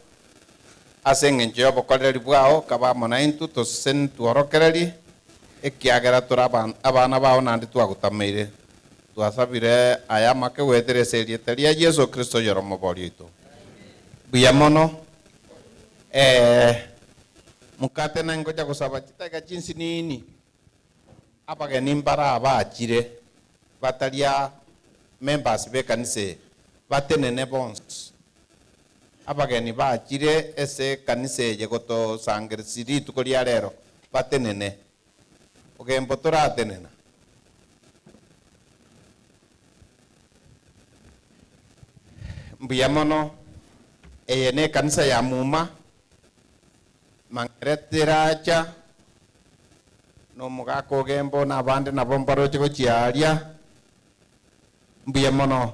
ase eng'encho ya obokoreri bwao, kaba amo naintwe toseseni tworokererie, ekiagera tore abana bao naende twagotameire. Twasabire aya amake goetera ase erieta ria Yeso Kristo oyore omobori oito. Mbuya mono. Mokate na ngocha gosaba chidakika chinsinini, abageni mbare abachire bataria members b'ekanisa eye, batenene bonsi. Abageni bachire ase ekanisa eye gotosangeresia rituko ria rero, batenene. Ogembo toratenena. Mbuya mono, eye nekanisa ya muma, mang'ere teracha, na omogaka ogembo na abande nabo mbaroche gochia aria. Mbuya mono,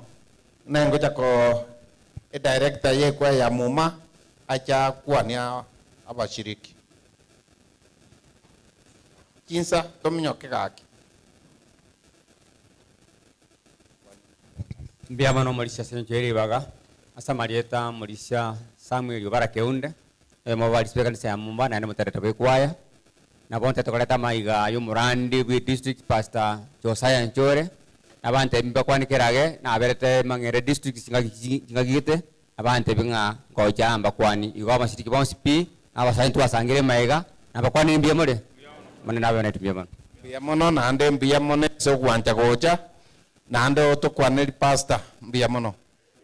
nengocha ko edirector y'ekwaya ya muma acha kwania abashiriki. Chinsa tominyoke gaki. Mbuya mono omorisia ase engencho ye ribaga, ase amarieta omorisia Samuel Obara Keunde, oyomo bw'abarisia b'ekanisa ya Mumba naende omoterete bw'ekwaya. Nabo ntete koreta amaiga y'omorandi bw'edistrict Pastor Josiah Nchore, nabantebi mbakwane kerage, naberete Mang'ere district chingaki chingaki gete, nabantebi ng'a ngocha aa mbakwani. Igo abashiriki bonsi pi, na abasae ntwasangire maiga, nabakwanire mbuya more? Omonene abe naintwe mbuya mono. Mbuya mono naende mbuya mono ase ogwancha gocha, naende otokwaneri pastor, mbuya mono.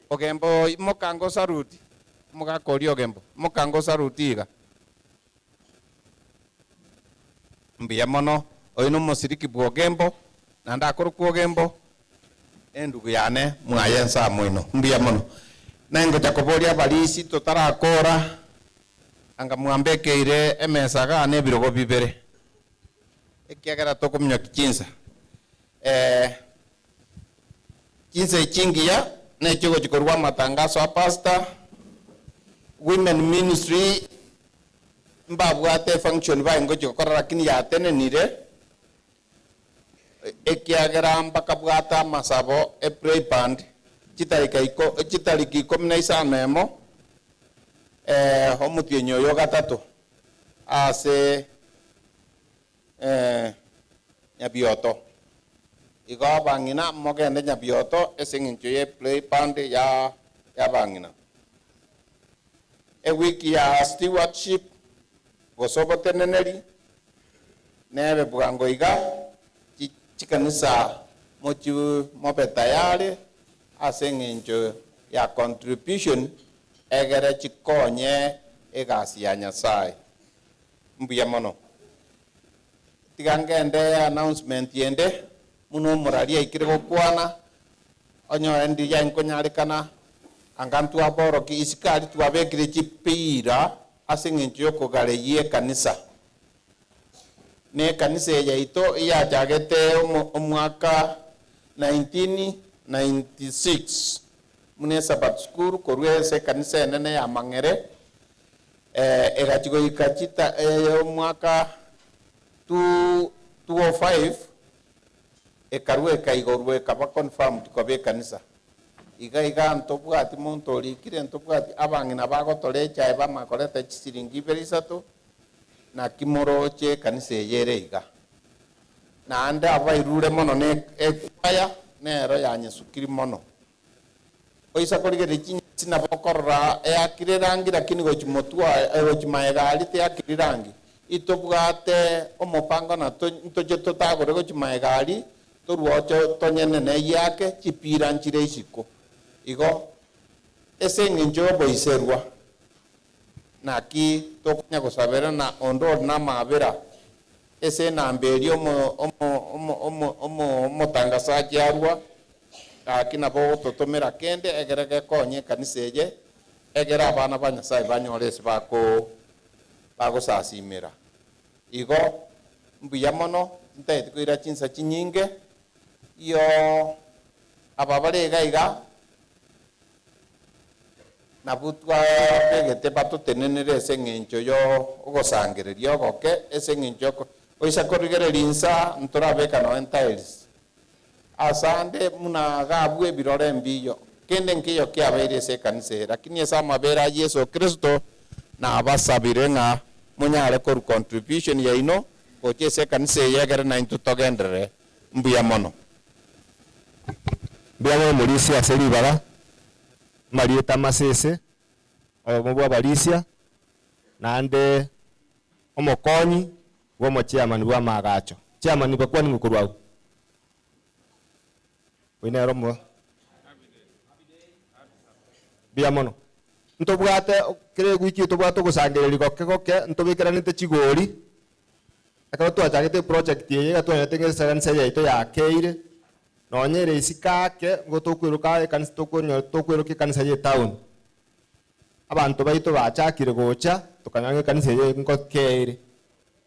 Ogembo imoka saluti, omogaka oria ogembo, imoka saluti iga. Mbuya mono, oyo na omosiriki bwa ogembo, naende akorokwa ogembo, endugu yane mwaye ense moino. Mbuya mono. Nengocha koboria abarisi totarakora, anga mwambekeire emesa iga na ebirogo bibere. Ekiagera tokominyokia chinsa. Chinsa echi ngiya, nechi ogochia korwa amatangaso a pastor, women ministry, mbabwate efunction baye ngochia gokora lakini yatenenire, ekiagera mbakabwate amasabo e pray band, chitarika iko, chitariki ikomi na isano emo, omotienyi oyo gatato, ase Nyabioto. Igo abang'ina mogende Nyabioto ase eng'encho ye play band ya y'abang'ina. Ewiki ya stewardship gose oboteneneri nebe bwango iga chikanisa mochi mobe tayari ase eng'encho ya contribution egere chikonye egasi ya Nyasaye. Mbuya mono. Tiga ngende announcement yende, muno omorari aikire gokwana, onyore ndiria nkonyarekana, anga ntwaboroki isikari twabekire chipira ase eng'encho yokogareyia ekanisa. Na ekanisa eye yaito eyachagete omwaka 1996 muna eSabbath school korwa ase ekanisa enene ya Mang'ere, egachia goika chita omwaka 205 ekarwa ekaigorwa ekaba confirmed koba ekanisa. Iga iga ntobwati monto orikire ntobwati abang'ina bagotora echae bamakoreta chisiringi ibere isato, naki moroche ekanisa eye ere iga. Naende abairure mono na ekwaya nero yanyesukiri mono. Oisa korigereria chinyasi nabo okorora eakire erangi lakini gochia motwe aye gochia maega aria teakiri rangi. Itobwate omopango na ntoche totagore gochia maega aria torwoche tonyenene eyiake chipira nchire isiko. Igo ase eng'encho y'oboiserwa naki tokonya gosabera na onde ore namabera ase enamba eria omo omo omo omo omo omotangasaji arwa gaki nabo ogototomera kende egere gekonye ekanisa eye egere abana ba Nyasaye banyore ase bako bagosasimera. Igo mbuya mono ntagete koira chinsa chinyinge iyo aba bare iga iga nabwo twabegete batotenenere ase eng'encho yo ogosangereria ogoke ase eng'encho yoko oisa korigereria insa ntorabeka nonya tiles asande muna iga abwo ebirore mbiyo kende nkiyo kiabeire ase ekanisa eye lakini ase amabera a Yeso Kristo nabasabire ng'a monyare korwa contribution yaino gocha ase ekanisa eye egere naintwe togenderere mbuya mono. Mbuya mono omorisia ase ribaga, amarieta amasese, oyomo bw'abarisia, naende omokonyi bw'omochairman bw'amaagacho. Chairman bakwane ng'o korwa agwo? Oyio nere omo Mbuya mono. Ntobwate kera ewiki ntobwate ogosangereria goke goke, ntobekeranete chigori, ekero twachagete eproject eye iga twanyete ng'a ekanisa yaito yakeire, nonye ere isiko ake, nigo tokweroka ekanisa tokonyo tokweroka ekanisa ya etown. Abanto baito bachakire gocha, tokanyora ng'a ekanisa eye ngokeire,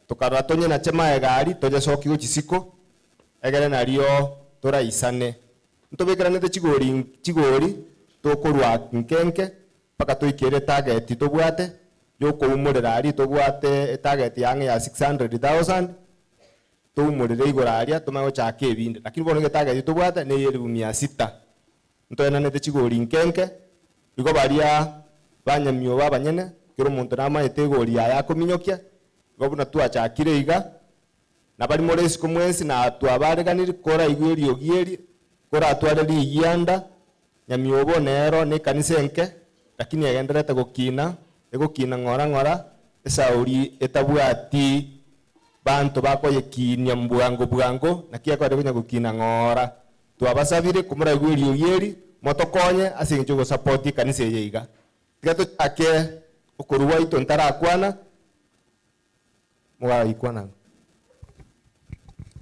tokarora tonyenache magega aria, tonyesokie gochia isiko, egere nario toraisane. Ntobekeranete chigori chigori tokorwa nke nke mpaka toikere etarget tobwate yokoumorera aria tobwate etarget ya ang'e ya 600,000 toumorere igoro aria tomanye gochaka ebinde. Lakini bono iga etarget tobwate neye elifu mia sita. Ntoenanete chigori nke nke, igo baria banyamioba abanyene, kera omonto namaete egori yaye akominyokia, igo buna twachakire iga, Na baria more isiko mwensi na twabareganirie koraigwe eriogi eri, koratware rigianda, nyamiobo nero nekanisa enke, lakini egendererete gokina, egokina ng'ora ng'ora, esauri etabwati banto bakoyekinia bwango bwango, naki ekorire konya gokina ng'ora. Twabasabire komoraigwe eriogi eri, motokonye ase engencho y'ogosapoti ekanisa eye iga. Tiga tochake okorua gwaito ntarakwana. Mogaikwana.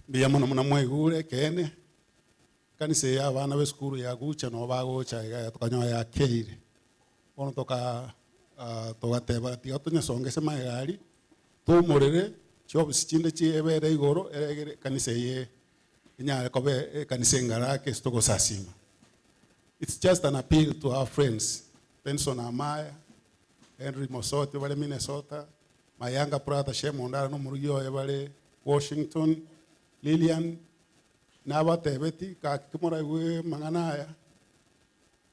Mbuya mono buna mwaigure ekeene, ekanisa eye abana b'esukuru ya Gucha nabo bagocha iga tokanyora yakeire. Bono toka togateba tiga tonyesongese magega aria, toumorere chiofisi chinde chiebere igoro ere egere ekanisa eye enyare koba ekanisa engare ake ase togosasima. It's just an appeal to our friends, Benson Amaya, Henry Mosoti bare Minnesota, My younger brother Shem Ondara na omorugi oye bare Washington, Lilian nabatebeti gaki kimoraigwe amang'ana aya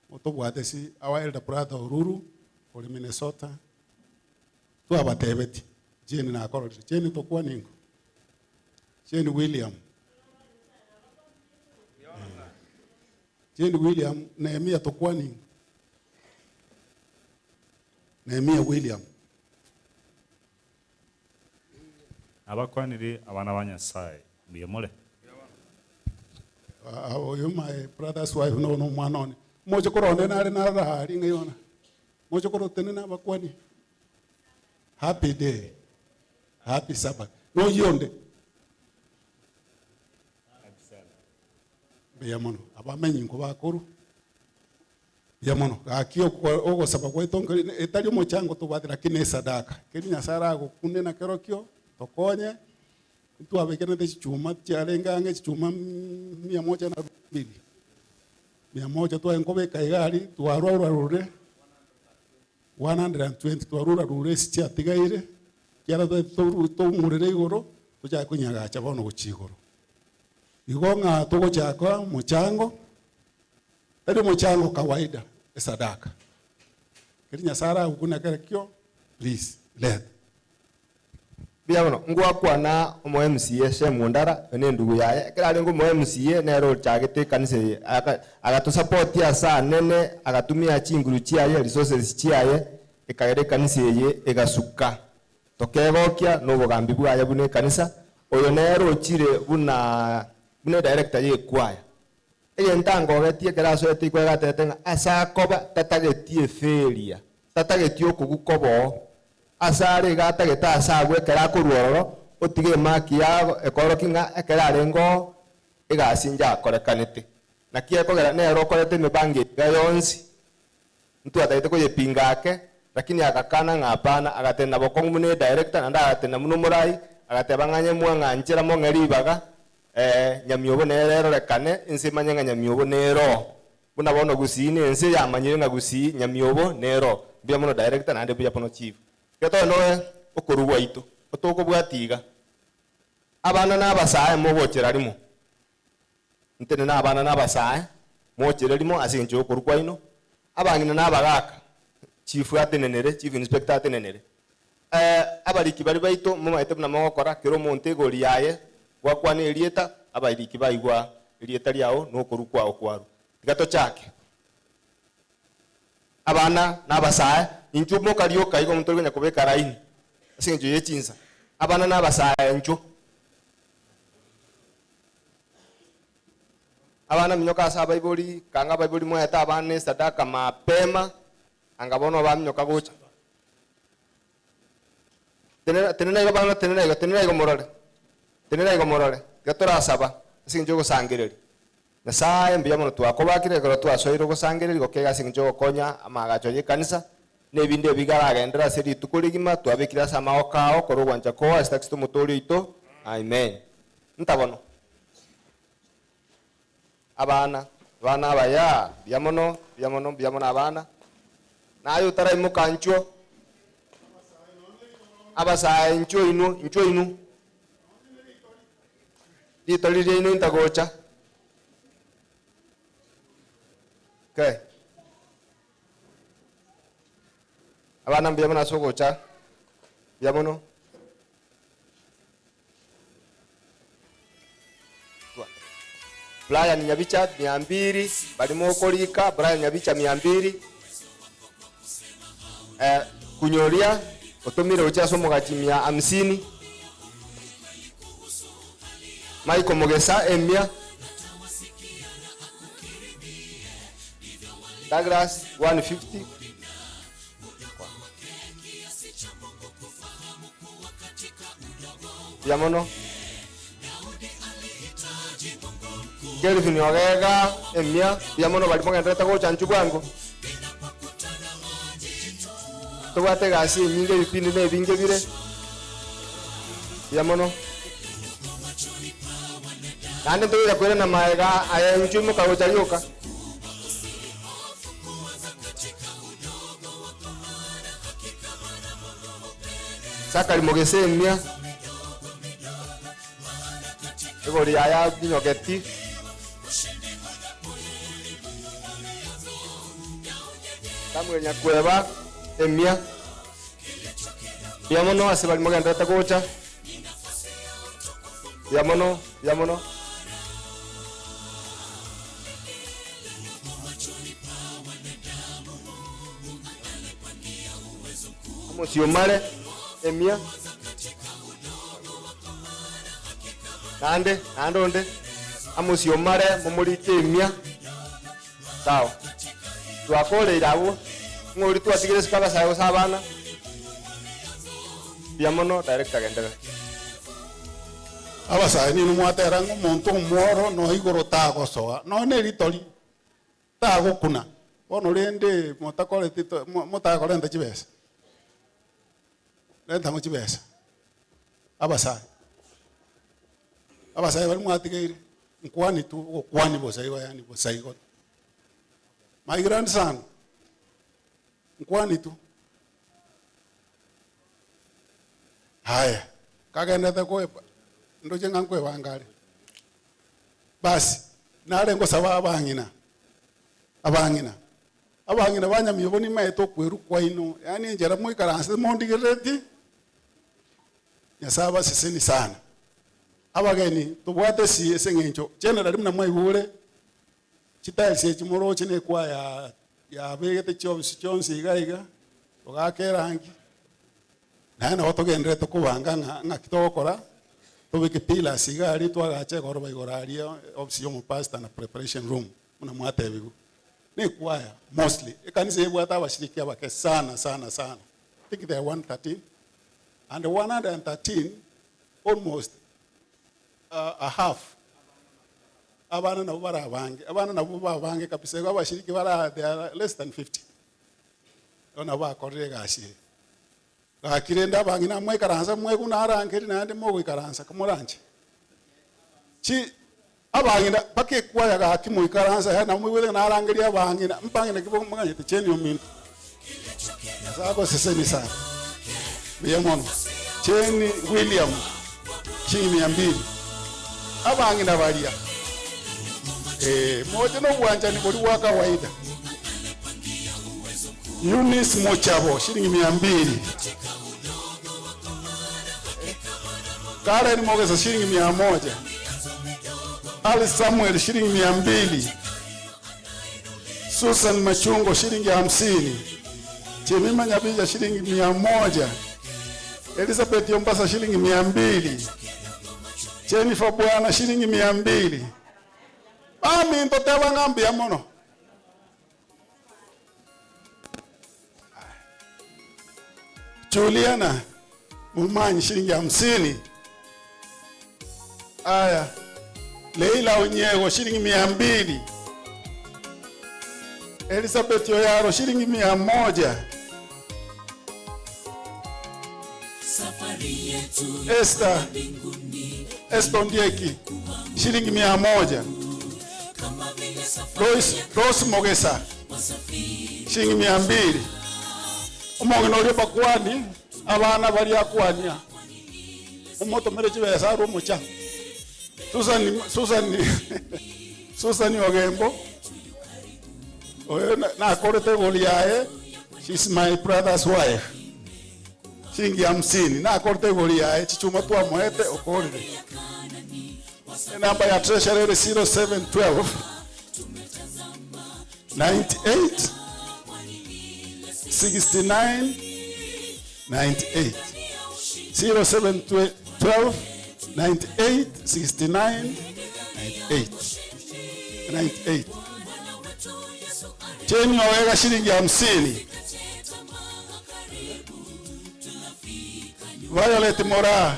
motobwate si our elder brother Oruru ore Minnesota twabatebeti Jane nakororire Jane tokwane ingo Jane William Jane William Nehemia tokwane ingo Nehemia William. Nabakwanire abana ba Nyasae, mbuya more? Oyo my brother's wife nono omwana one. Mochokoro one nare narara aria ng'ai ona. Mochokoro tenena abakwanie. Happy day. Happy Sabbath. Noyio onde. Mbuya mono. Abamenyi nkobakoru. Mbuya mono. Gaki ogosaba gwaito nkeri etari omochango tobwate lakini esadaka. Keri Nyasaye aragokune na kerokio tokonye, ntwabekerete chichuma chiarenge ang'e chichuma mia moja na mbili. Mia moja tware nkobeka iga aria twarora rore 120 twarora rore ase chiatigaire ekiagera twari toumorere igoro tochake konyagacha bono gochia igoro. Igo ng'a togochaka omochango. Tari omochango kawaida, esadaka. Keri Nyasaye aragokune kere kio, please leta. Mbuya mono, ngwakwana omo MCA Shem Ondara, oyo ne endugu yaye, ekero arenge omo MCA nere ochagete ekanisa eye, aka agatosapotia ase anene, agatumia chinguru chiaye, resources chiaye, ekagera ekanisa eye egasuka. Tokegokia na obogambi bwaye buna ekanisa, oyo nere ochire buna buna edirector ye ekwaya. Egento angogetie ekero asoete igo agatebete ng'a ase akoba tatageti efailure, tatageti okogwa koboo. Ase are iga atagete ase agwo ekero akorwa ororo, otiga emark yago ekorokia ng'a ekero arenge oo egasi njakorekanete. Naki ekogera nere okorete emipango iga yonsi, ntwatagete koyepinga ake, lakini agakana ng'a hapana, agatenena bokong'u buna edirector naende agatenena buna omorai, agateba ng'a onye mwang'anchera mong'e ribaga, eh, Nyamiobo nere erorekane, ense emanye ng'a Nyamiobo nere oo. Buna bono Gusii ne ense yamanyire ng'a Gusii Nyamiobo nere oo. Mbuya mono director naende mbuya mono chief. Iga tobe noe okorwa gwaito, otokobwatia iga. Abana na abasae mogochera rimo. Ntenene abana na abasae, mochere rimo ase engencho y'okorwa kwaino, abang'ina na abagaaka, chief atenenere, chief inspector atenenere. Eh, abariki baria baito momaete buna mogokora, kera omonto egori yaye, gwakwana erieta, abariki baigwa erieta riao na okorwa kwao kwarwa. Tiga tochake. Abana na abasae, inchuo mokarioka igo omonto ori konya kobeka laini ase engencho ye chinsa. Abana na abasae inchuo. Abana minyoka ase abaibori, kanga abaibori mwaete abana esadaka mapema, anga bono baminyoka gocha. Tenena, tenena igo bana, tenena igo, tenena igo morore. Tenena igo morore. Tiga torasaba ase eng'encho y'ogosangereria. Nyasae, mbuya mono twakobakire ekero twasoire ogosangereria gokega ase eng'encho y'ogokonya amaagacho y'ekanisa, na ebinde ebi bigaragenderere ase rituko rigima, twabekire ase amagoko ao, kora ogwancha kwao ase Kristo Omotoori oito. Amen. Ntabono. Abana, abana abaya, mbuya mono, mbuya mono, mbuya mono abana. Naye otaraimoka inchuo, abasae inchuo inwe, inchuo inwe. Ritori riaino intagocha. Okay. Abana mbuya mono ase ogocha, mbuya mono. Brian Nyabicha miambiri, barimo okorika Brian Nyabicha miambiri. Eh, kunyoria otomire gochia ase omogachi mia hamsini. Michael Mogesa emia. Douglas 150. Mbuya mono. Kelvin Ogega emia, mbuya mono baria mogenderete gocha inchuo bwango. Tobwate egasi enyinge ebipindi na ebinge bire. Mbuya mono. Naende ntogocha koirana maega aya inchuo imoka gocha rioka. Sakari mogesemia, igoro yaye abinyogeti. Samuel Nyakweba, emia. Mbuya mono ase baria mogenderete gocha. Mbuya mono, mbuya mono. Omosiomare, emia. Naende, naende onde, amosiomare momorike emia. Sawa. Twakoreire abwo, ng'a oria twatigire isiko abasae gose abana. Mbuya mono, director genderera. Abasae nigo mwatera ng'a omonto omworo nonya igoro tagosoa, nonya ne ritori. Tagokuna. Bono rende motakoreti to motakorenta chibesa. Renta mo chibesa. Abasae. Abasae baria mwatigeire, nkwani tu, ogokwani bosa igo yaani bosa igo. My grandson, nkwani tu. Haya, kagendete koeba, ndoche ng'a nkoebanga are. Basi, nare ngosaba abang'ina, abang'ina, abang'ina ba nyamiobo nimaete okwerwa kwaino, yaani enchera moikaransete mondigereretie. Nyasaye abaseseni sana. Abageni tobwate esi ase eng'encho generally buna mwaigure, chitiles echi moroche na ekwaya yabegete chiofisi chionsi iga iga, togaka erangi, naende nabo togendererete kobanga ng'a ng'aki togokora, tobeke pillars iga aria twagacha egoroba igoro aria ofisi ya omopastor na preparation room buna mwatebigwe. Na ekwaya mostly, ekanisa eye ebwate abashiriki abake sana sana sana, I think they are 113 and 113 almost a half abana nabo bare abange, abana nabo babange kabisa igo abashiriki bare they are less than 50. Igo nabo bakorire egasi eye. Gaki rende abang'ina mwaikaransa mweguna arangeri naende mogoikaransa komoranche. Chi abang'ina mpaka ekwaya gaki moikaransa yaani nabo moigwete ng'a narangeria abang'ina, mbang'ina ki moganyete cheni ominto. Nyasae agoseseni sana. Mbuya mono. Cheni William shilingi mia mbili. Abang'ina baria eh, moche nobwanchani boria bwa kawaida. Eunice Mochabo shilingi mia mbili. Karen Mogesa shilingi 100. Alice Samuel shilingi 200. Susan Machungo shilingi 50. Jemima Nyabija shilingi 100. Elizabeth Yombasa shilingi 200. Jennifer Bwana shilingi 200. Baminto teba ng'a mbuya mono. Juliana Mumanyi shilingi 50. Aya, Leila Onyego shilingi 200. Elizabeth Oyaro shilingi 100. Esther Esther Ondieki shilingi 100. Rose, Rose Mogesa shilingi 200. Omong'ina oria bakwani abana baria akwania omotomere chibesa arwe omocha Susan, Susan, Susan Ogembo oyo nakorete egori yaye she's my brother's wife shilingi 50 nakorete egori yaye chichuma twamoete okorire enamba ya treasury ere 0712 98 69 98 0712 98 69 98 98 Jane Owega shilingi 50. Violet Mora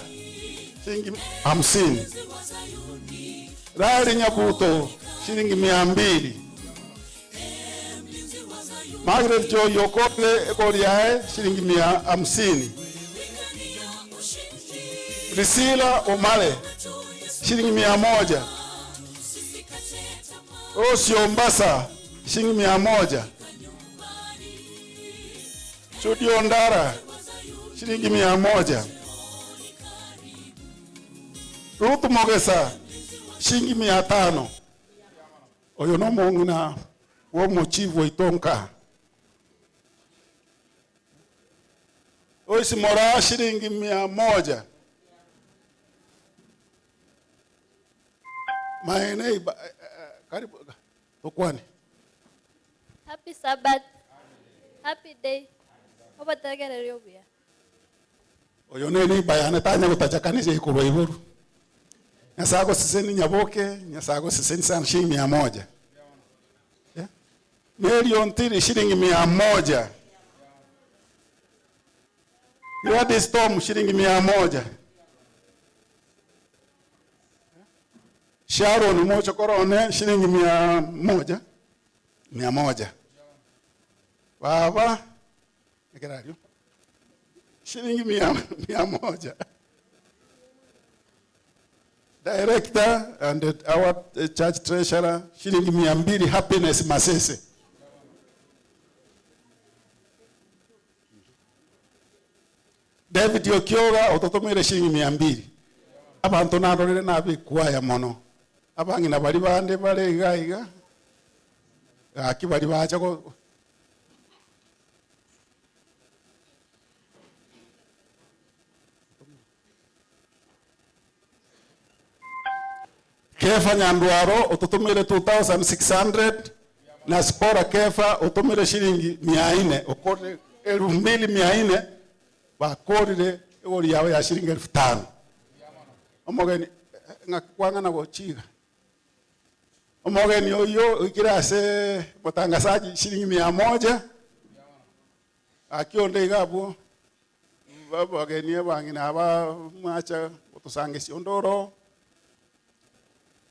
shilingi 50. Rari Nyabuto shilingi 200. Margaret Joy Okole egori yaye shilingi 150. Priscilla Omale shilingi 100. Rose Ombasa shilingi 100. Judy Ondara shilingi 100. Ruth Mogesa shilingi 500. Oyo nomong'ina bw'omochifu oito nka. Lois Moraa shilingi 100. My neighbor, eh, eh, karibu tokwani. Happy Sabbath. Happy day. Obotegereri obuya. Oyo ne neighbor yane tanya gotacha kanisa ikorwa igoro. Nyasaye agoseseni nyaboke, Nyasaye agoseseni sana shilingi 100. Yeah. Mary Ontiri shilingi 100. Gladys Tom shilingi 100. Sharon Mochokorone shilingi 100. 100. Baba ekerario shilingi 100. Director and our church treasurer shilingi 200 Happiness Masese. David Okioga ototomire shilingi 200. Abanto narorire nabikwaya mono. Abang'ina bari bande bare iga iga. Gaki bari bacha go Kefa Nyandwaro ototomire 2600 na Sipora Kefa otomire shilingi mia ine okorire elfu mbili mia ine bakorire egori yabo ya shilingi elfu tano. Omogeni ng'aki kwang'ana gochiga omogeni oyio oikire ase motangazaji shilingi mia moja akionde iga abwo Abageni abang'ina aba mwacha gotosangesia onde oro.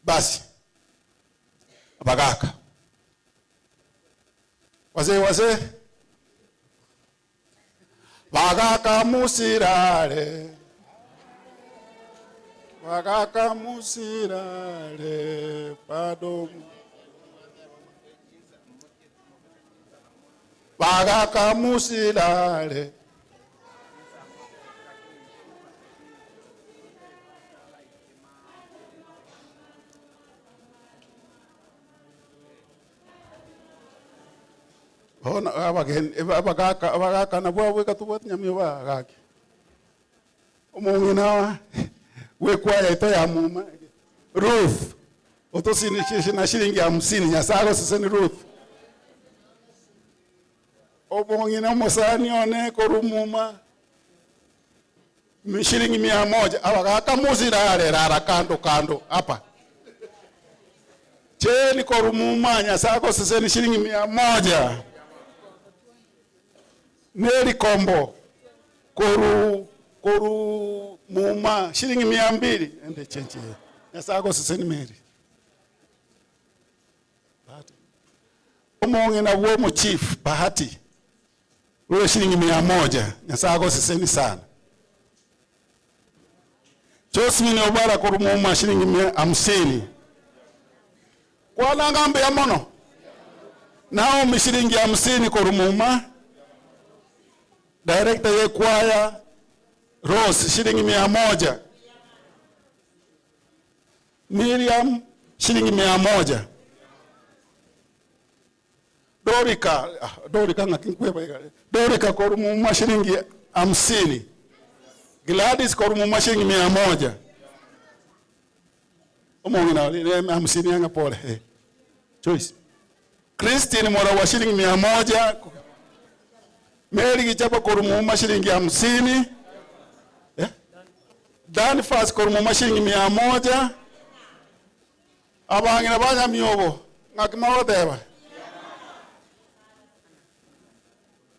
Basi abagaka wazee wazee bagaka musirare bagaka musirare bado Bagaka musirare. Bono abageni abagaka abagaka nabwo abwo tobwate nyamio bagake. Omong'ina bw'ekwaya yaito ya muma Ruth otosinikishe na shilingi hamsini Nyasaye agoseseni Ruth. Omong'ina omosani one korwa muma shilingi mia moja abagaka musirare rara kando kando hapa cheni korwa muma Nyasaye agoseseni shilingi mia moja Mary Kombo koru koru muma shilingi mia mbili ende chenche Nyasaye agoseseni Mary Bahati omong'ina bwo omochief Bahati rore shilingi mia moja Nyasaye agoseseni sana Josephine Obara koru muma shilingi mia hamsini Kwananga mbuya mono. Naomi shilingi hamsini korumuma. Director ye kwaya Rose shilingi mia moja. Miriam shilingi mia moja. Dorika, ah, Dorika ng'aki nkweba iga. Dorika korumuma shilingi hamsini. Gladys korumuma shilingi mia moja. Omong'ina oria ne hamsini ang'e pole. Eh. Joyce. Christine Mora wa shilingi mia moja. Mary Gichaba korumuma shilingi hamsini. Eh? Danfas korumuma shilingi mia moja. Abang'ina ba Nyamiobo ng'aki mogoteba?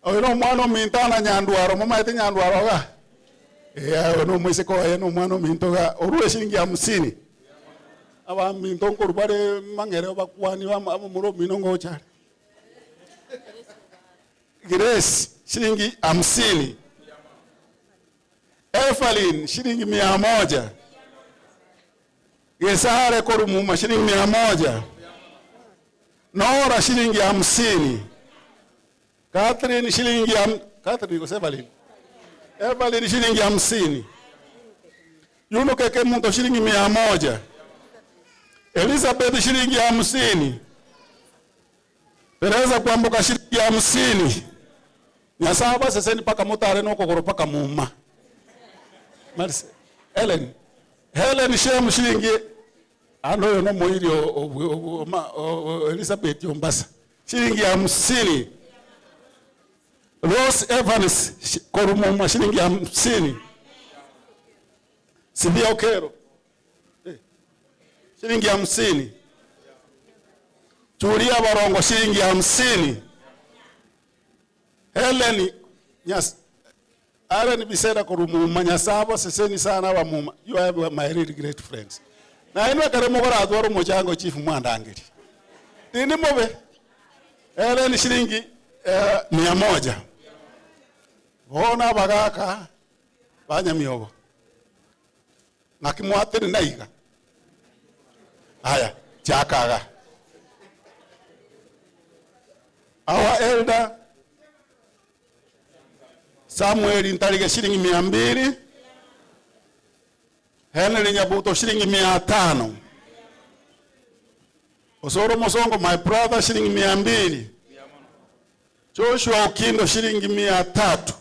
Oyo na omwana ominto ana Nyandwaro, momaete Nyandwaro iga? Ee, oyo na omoiseke oye na omwana ominto iga, orue eshiringi hamsini. Abaminto nkorwa bare mang'ere bakwani bamura omino ngocha are. Grace shilingi hamsini. Evelyn shilingi mia moja. Gesare korumuma shilingi mia moja. Nora shilingi hamsini. Catherine shilingi ham, Catherine gose Evelyn. Evelyn shilingi hamsini. Yuno keke muntu shilingi mia moja. Elizabeth shilingi hamsini. Teresa kwamboka shilingi hamsini. Nyasaye abaseseni paka motare nokogoro paka muma. Marse Helen. Helen Shem shilingi ano oyo nomoiri Elizabeth Ombasa shilingi hamsini. Rose Evans korumuma shilingi hamsini. Sibia Okero eh, shilingi hamsini. Julia Barongo shilingi hamsini. Helen Nyas Aaron Bisera korumuma Nyasabo seseni sana abamuma you are my really great friends. Na inwe kare mogoratwara omochango chief mwandangeri tindi mobe Helen shilingi eh, mia moja bono abagaka banyamiobo ng'aki mwatenena iga aya chakaga our elder Samuel Ntarige shilingi mia mbili Henry Nyabuto shilingi mia tano Osoro Mosongo my brother shilingi mia mbili Joshua Okindo shilingi mia tatu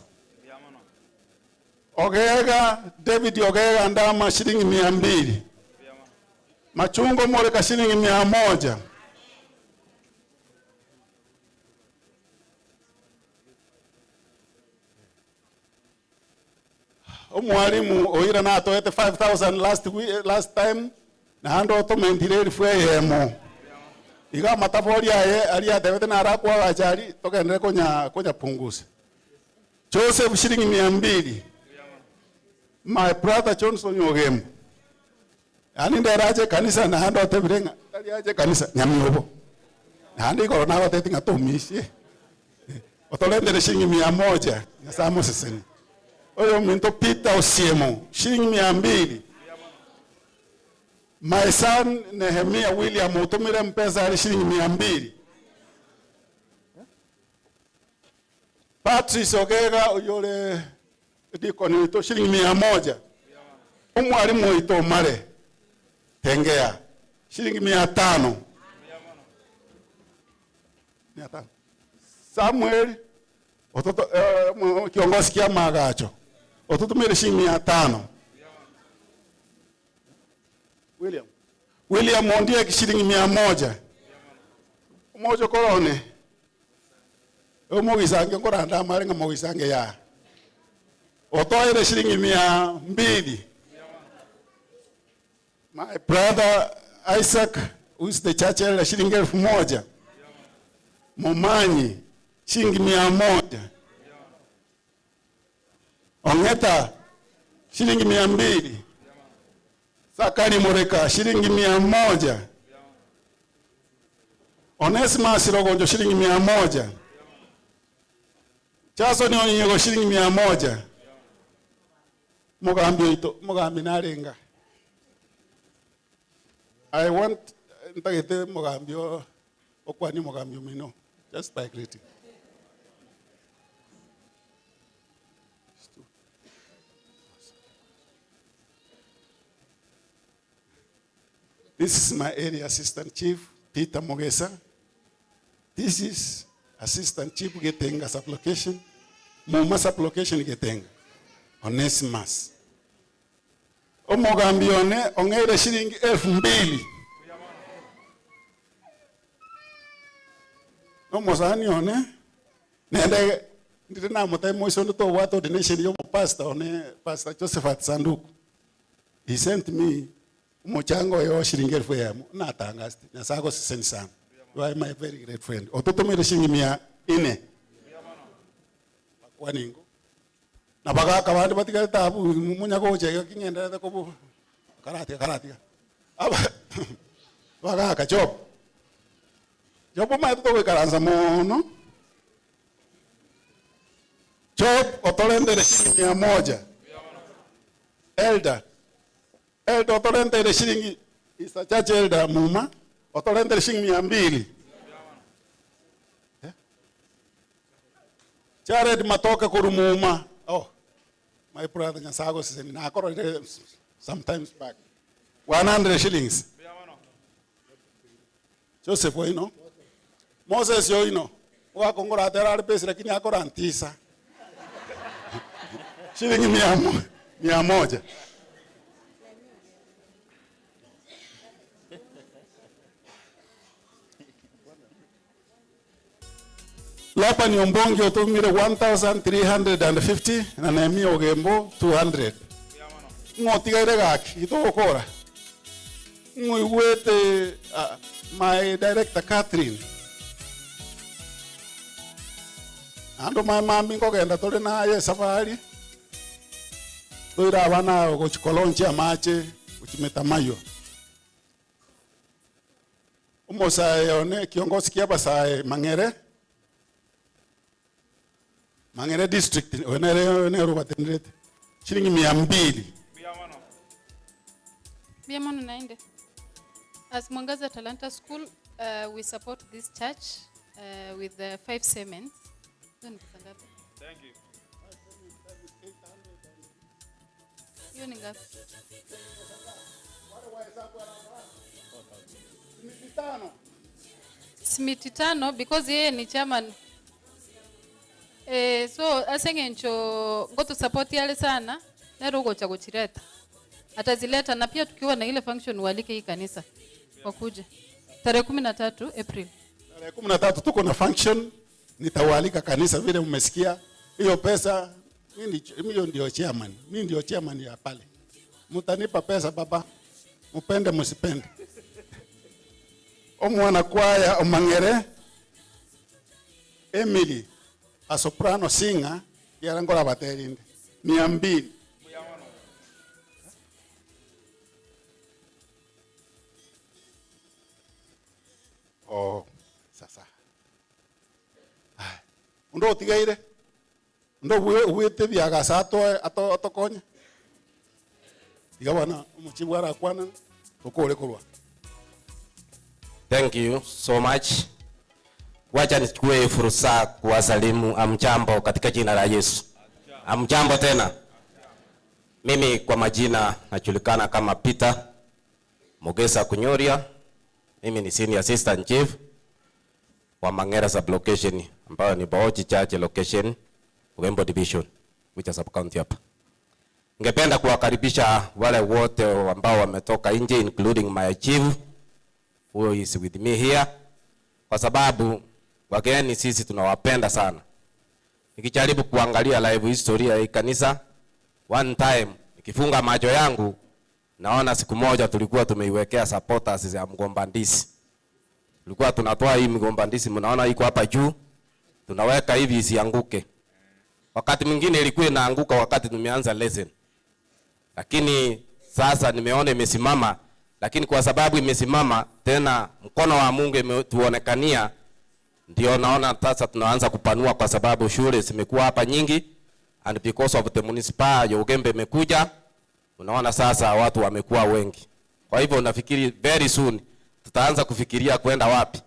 Ogega David Ogega Ndama shilingi mia mbili. Machungo Moreka shilingi 100. Omwalimu oira natoete 5000 last week, last time naende otomentire elifu eyemo iga amatafori aye aria atebete narakwagacha aria togenderere konya konyapungusa. Joseph shilingi 200. My brother Johnson Ogembo yaani ndere ache ekanisa naende otebire ng'a tari ache ekanisa nyamiobo naende igoro nagotebeti ng'a tomisie otorentere shilingi 100 Nyasaye amosesenie. Oyo ominto Peter Osiemo shilingi 200. My son Nehemia William otomire mpesa are shilingi 200. Patrice Ogega oyio ore Deacon oito shilingi 100. Omwalimu oito Omare Tengea shilingi 500. 500. Samuel ototo eh, kiongozi kia magacho ototumire shilingi 500. William William Ondieki shilingi 100. Omocho korone Omogisange nkoranda amare ng'a mogisange yaa. Otoeire shilingi 200. My brother Isaac who is the church elder shilingi 1000. Momanyi shilingi 100. Ong'eta shilingi 200. Sakari Mureka shilingi 100. Onesimus Rogonjo shilingi 100. Jason Onyiego shilingi 100. Mugambi oito, mugambi narenga. I want ntagete mugambi o okwani mugambi omino just by greeting. This is my area assistant chief, Peter Mogesa. This is assistant chief Getenga sublocation, Muma sublocation Getenga, Onesimus. Omogambi one ong'eire shilingi 2000. Nomosani one nende ndire namotebia moise onde tobwate ordination ya omopastor one Pastor Josephat Sanduku. He sent me omochango oye o shilingi 1000 natangasti Nyasaye agoseseni sana. You are my very great friend. Ototomire shilingi 400. Bakwane ingo. Na bagaka bande batigarete abwo monya gocha iga ki ng'enderete kobu karatiga karatiga. Aba bagaka Job. Job omanyete togoikaransa mono. Job otorentere shilingi 100. Elder, elder otorenteire shilingi is a church elder muma otorentere shilingi 200. Jared Matoke korwa muma. Oh, my brother Nyasaye agoseseni nakororire sometimes back. 100 shillings. Joseph oino. Moses oino. Ogakongora atera are pesi lakini akora ntisa. Shilingi 100. Laban Ombongi otomire 1350 na Nehemia Ogembo 200. Ng'o otigaire gaki gitogokora? Ng'o oigwete ah, my director Catherine. Naende omae mambi nkogenda tore naye esafari toire abana aba gochi kolonchia amache gochi Metamaywa. Omosae one kiongosi kia abasae Mang'ere, Mang'ere district oyo nere nere obatenderete shilingi 200. Mbuya mono naende. As Mwangaza Talanta School, we support this church with the five cements. Hiyo ni pesa ngapi? Thank you. Hiyo ni ngapi? Simiti tano because yeye ni chairman. Eh, so ase eng'encho ngotusupport are sana nere ogocha gochireta. Atazileta na pia tukiwa na ile function ualike hii kanisa wakuje. Tarehe 13 April. Tarehe 13 tuko na function, nitawaalika kanisa vile mmesikia. Hiyo pesa mimi mimi ndio chairman, mimi ndio chairman ya pale. Mtanipa pesa baba, mupende msipende. Omwana kwaya omang'ere Emily a soprano singer yarangora baterinde 200. Oh, sasa. Ai, Undo utigaire undo witithia agasa atoe atokonye iga bwana omochibu arakwana tokore korwa. Thank you so much. Wacha nichukue fursa kuwasalimu amjambo katika jina la Yesu. Amjambo tena. Mimi kwa majina najulikana kama Peter Mogesa Kunyoria. Mimi ni senior assistant chief wa Mangera sub-location ambayo ni Baochi Church location, Ugembo division, which is sub-county hapa. Ningependa kuwakaribisha wale wote ambao wametoka nje including my chief who is with me here, kwa sababu wageni sisi tunawapenda sana. Nikijaribu kuangalia live history ya hii kanisa, one time nikifunga macho yangu naona siku moja tulikuwa tumeiwekea supporters ya mgomba ndizi. Tulikuwa tunatoa hii mgomba ndizi, mnaona iko hapa juu, tunaweka hivi isianguke. Wakati mwingine ilikuwa inaanguka wakati tumeanza lesson. Lakini sasa nimeona imesimama, lakini kwa sababu imesimama tena mkono wa Mungu imetuonekania, ndio naona sasa tunaanza kupanua, kwa sababu shule zimekuwa hapa nyingi, and because of the municipal ya Ugembe imekuja, unaona sasa watu wamekuwa wengi. Kwa hivyo nafikiri very soon tutaanza kufikiria kwenda wapi?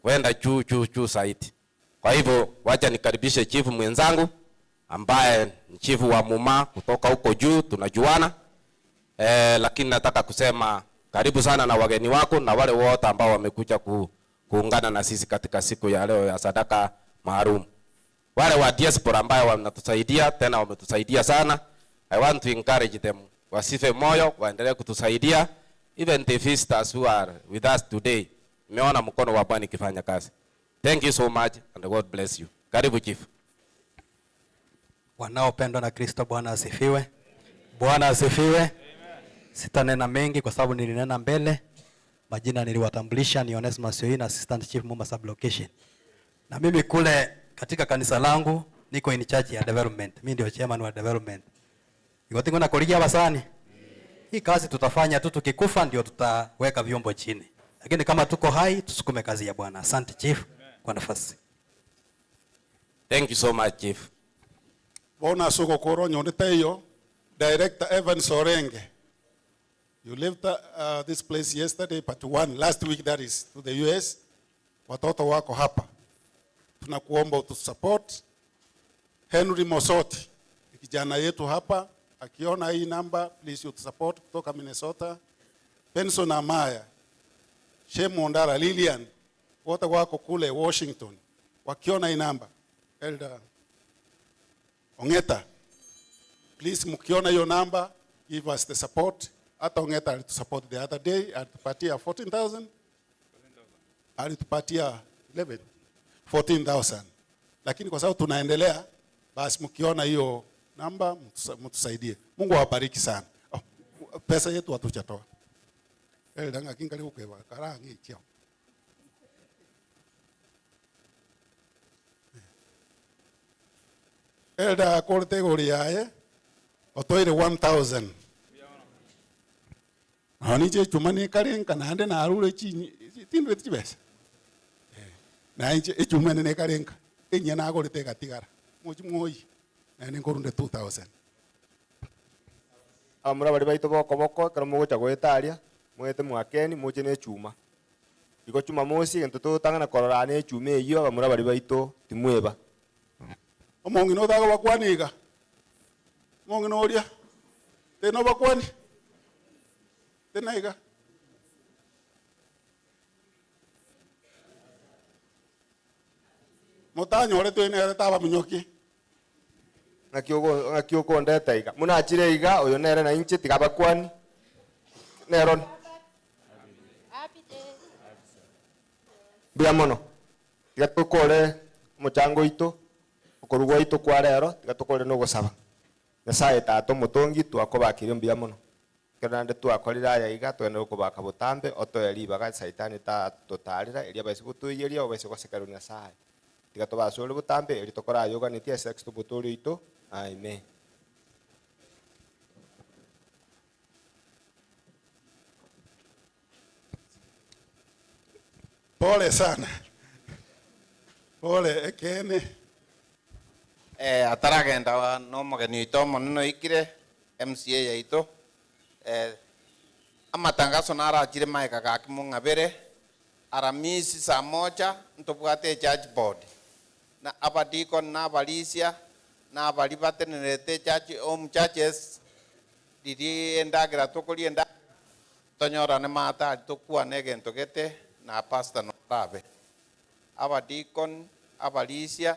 Kwenda juu juu juu zaidi. Kwa hivyo wacha nikaribishe chifu mwenzangu ambaye ni chifu wa Muma kutoka huko juu, tunajuana. Lakini nataka kusema karibu sana na wageni wako na wale wote ambao wamekuja kuungana na sisi katika siku ya leo ya sadaka maalum. Wale wa diaspora ambao wanatusaidia, tena wametusaidia sana. I want to encourage them. Wasife moyo, waendelee kutusaidia. Even the visitors who are with us today, nimeona mkono wa Bwana ikifanya kazi. Thank you so much and God bless you. Karibu chief. Wanaopendwa na Kristo, Bwana asifiwe. Bwana asifiwe. Sitanena mengi kwa sababu nilinena mbele. Majina niliwatambulisha ni Onesmus Yoina, Assistant Chief Muma Sub-Location. Na mimi kule katika kanisa langu niko in charge ya development. Mimi ndio chairman wa development. Iko tingo na korigia basani. Hii kazi tutafanya tu, tukikufa ndio tutaweka vyombo chini. Lakini kama tuko hai tusukume kazi ya Bwana. Asante Chief kwa nafasi. Thank you so much Chief. Bona soko koronyo nditeyo Director Evans Orenge. You left this place yesterday, part 1, last week that is, to the US. Watoto wako hapa. Tunakuomba utusupport. Henry Mosoti, kijana yetu hapa, akiona hii namba, please you support kutoka Minnesota. Benson Amaya, Shemu Ondara, Lilian, wote wako kule Washington. Wakiona hii namba, Elder Ongeta, please mkiona hiyo namba, give us the support. Hata Ongeta alitusupport the other day, alitupatia 14,000. Alitupatia 11, 14,000. Lakini kwa sababu tunaendelea, basi mkiona hiyo namba mtusaidie. Mungu awabariki sana. Oh, pesa yetu hatujatoa. Elder ngakingali ukeba karangi chio. Elder akorete igori yaye otoire 1000. Aho ninche echuma nekarenka naende narure tindwete chibesa. Na inche echuma ene nekarenka enyia nagorete egatigara mochi moi naende nkorunde 2000. Abamura bari baito bokoboko ekero mogocha goetaria moete mwakeni moche na echuma. Igo Jumamosi egento togotang'ana korora na echuma eywo abamura bari baito timweba. Omong'ina otagobakwani iga. Omong'ina oria tena obakwani tena iga. Motanyoretwe nere tabaminyoki. Ng'aki ogo ng'aki okondeta iga? Buna achire iga, oyo nere na inche tiga abakwani, nero Mbuya mono. Tiga tokore omochango oito, okorwa gwaito kwa rero, tiga tokore na ogosaba. Nyasaye Tata omotongi, twakobakirie mbuya mono. Ekero naende twakorire aya iga, togende gokobaka botambe, otoe ribaga Saitani tatotaarera, erio abaise gotoiyeria, obaise gosekerwa Nyasae. Tiga tobasore botambe, erio tokore aya oganetie ase Kristo Omotoori oito. Amen. Pole sana. Pole ekeene. Eh, ataragenda nomogeni oito omonene oikire, MCA yaito, eh, amatangaso narachire magega gaki mong'abere, Aramisi saa moja ntobwate echurch board, na abadikoni na abarisia, na abaria batenenerete echurch, home churches, riria endagera tokoria endagera, Tonyorane maate aria tokwane egento gete na pastor norabe. Abadikoni, abarisia,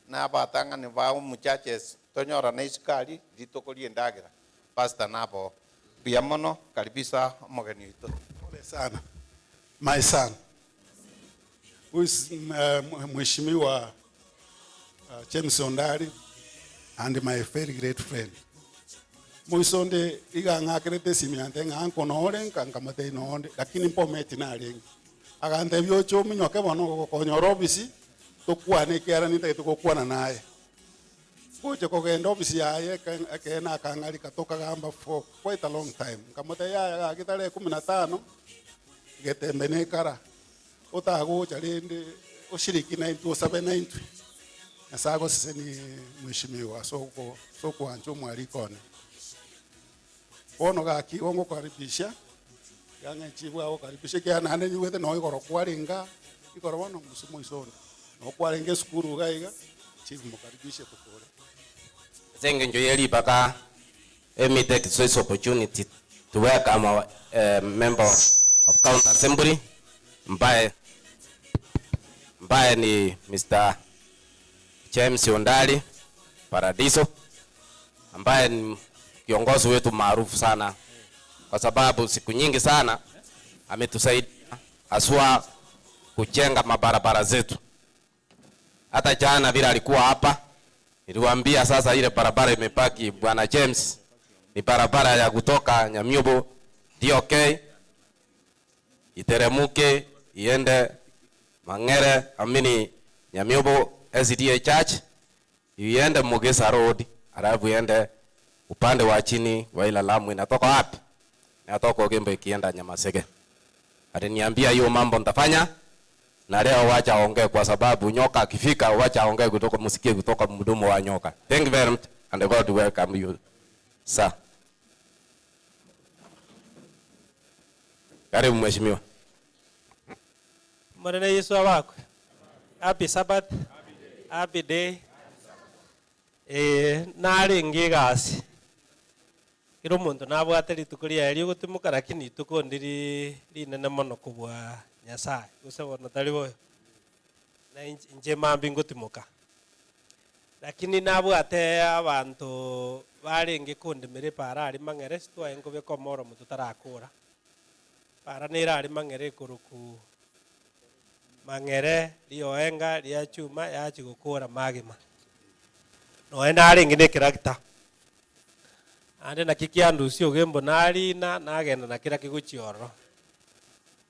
na abatang'ani ba home churches tonyorane isiko aria rituko ri'endagera. Pastor naboo. Mbuya mono, karibisa omogeni oito. Pole sana my son who is Mheshimiwa James Ondari and my very great friend. Moisonde iga ang'akerete esimi yante ng'a uncle nore nka nkamotebia nonde lakini mpometi narenge. Agantebia oche ominyoke bono gokonyora ofisi tokwane ekiagera nintagete gokwana naye. Ngocha kogenda ofisi yaye ekeene akang'arika tokagamba for quite a long time. Nkamotebia yaya gaki tarehe kumi na tano getembe nekara. Otagocha rende oshiriki naintwe osabe naintwe. Nyasae agosesenie mweshimiwa ase okwancha omwariko one. Bono gaki igo ngokaribisha, iga ng'a echibu agokaribisha ekiagera naende nyigwete noo igoro kwarenge aa, igoro bono mose moiso onde, noo kwarenge esukuru iga iga, chief mokaribishe tokore. Ase engencho ye ribaga, let me take this opportunity to welcome our member of county assembly mbae mbae ni Mister James Ondari Paradiso ambaye ni kiongozi wetu maarufu sana kwa sababu siku nyingi sana ametusaidia haswa kujenga mabarabara zetu. Hata jana vile alikuwa hapa niliwaambia sasa ile barabara imebaki Bwana James ni barabara ya kutoka Nyamiobo DOK iteremuke iende Mang'ere amini Nyamiobo SDA Church iende Mugisa Road alafu iende upande wa chini wa ila Lamu inatoka wapi? Inatoka Ogembo ikienda Nyamasege. Aliniambia hiyo mambo nitafanya na leo wacha aongee kwa sababu nyoka akifika wacha aongee kutoka msikie kutoka mdomo wa nyoka. Thank you very much and God welcome you sir. Karibu mheshimiwa. Morena Yesu abakwe. Happy Sabbath. Happy day. Eh, narenge egasi. Kera omonto nabwate rituko riaye riogotimoka lakini rituko ndiri rinene mono kobua Nyasaye, gose bono tari boyo? Na inche inche mambia ngotimoka. Lakini nabwate abanto barenge kondemera epaara aria mang'ere, sitwaye nkobeka omoromo totarakora. Epaara nere aria mang'ere ekorokwa mang'ere rioenga ria chuma yachia gokora magima. Nonya narenge na ekeragita, naende naki kiandusia ogembo narina nagenda na kera kegochia ororo.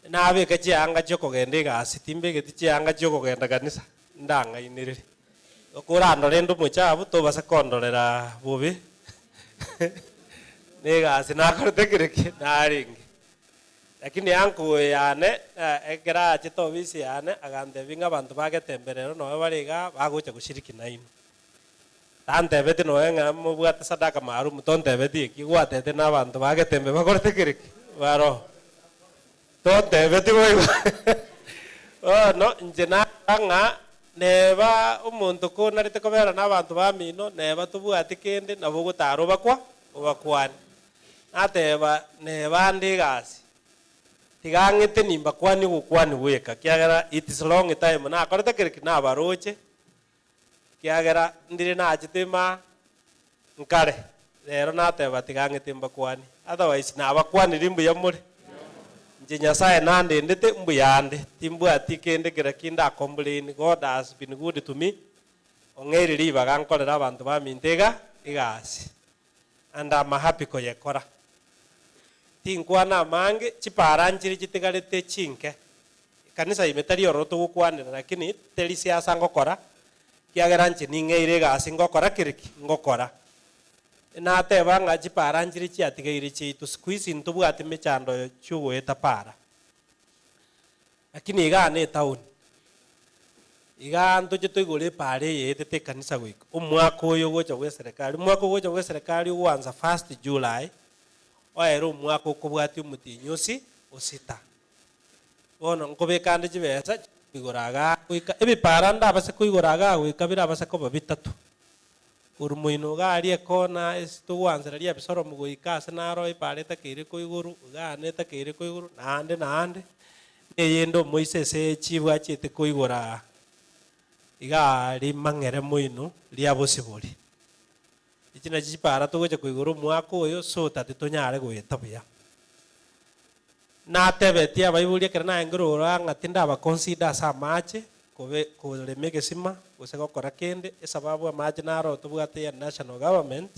Nabeka chianga chiokogenda egasi, timbegeti chianga chiokogenda kanisa, ndang'ainereria. Korandore inde omochafu tobasa kondorera bobe, na egasi nakorete kere ki? Narenge. Lakini uncle oyo yane, ekero achete ofisi yane, agantebia ng'a abanto ba Getembe rero nonya bare igaa, bagocha goshiriki nainwe. Tantebeti nonya ng'a mobwate sadaka maalum, tontebeti eki, gwatete na abanto ba Getembe bakorete kere ki? Baroo. Tontebeti boigo. Bono inche narora ng'a neba omonto konarete kobera na abanto bamino, neba tobwati kende, nabo ogotara obakwa obakwane. Nateba, Neba ande egasi, tiga ang'ete nimbakwanie ogokwania gweka, ekiagera it's long time nakorete kere ki? Nabaroche, ekiagera ndire nachete imaa. Nkare, rero nateba tiga ng'ete mbakwanie, otherwise nabakwanirie mbuya more. Inche Nyasaye nandendete mbuya ande, timbwati kende kera ki nda complain, God has been good to me, ong'eire ribaga nkorere abanto baminto iga egasi, and am happy koyekora. Tinkwana amange, chipara nchire chitigarete chinke, ekanisa ime tari ororo togokwanera lakini teri siasa ngokora, Ekiagera inche ning'eire egasi ngokora kere ki? Ngokora. Nateba ng'a chipara nchire chiatigaire chiaito, siku hizi ntobwati mechando chiogoeta para. Lakini igaa na etown, igaa ntoche toigore epara eye etete ekanisa goika omwaka oyo ogocha bwa eserekari. Omwaka ogocha bwa eserekari ogoansa first July, oere omwaka okobwatia omotienyi osi osita. Bono nkobeka ande chibesa chikoigora igaa goika ebipara ndabase koigora igaa goika birabase koba bitato. Korwa moino iga aria ekona ase togwansera ria Abisalomu goika ase naro epara etakeire koigorwa, igaa netakeire koigorwa, naende naende, neyende omoise ase chibwa achiete koigora igaa rimang'ere moino ria bosibori. Echi nachio chipara togocha koigora omwaka oyo so that tonyare goeta buya. Natebetie abaibori ekero naengire ororo ng'a tindabaconsider ase amache, kobe korema egesima, gose gokora kende, esababu amache naro tobwate ya national government,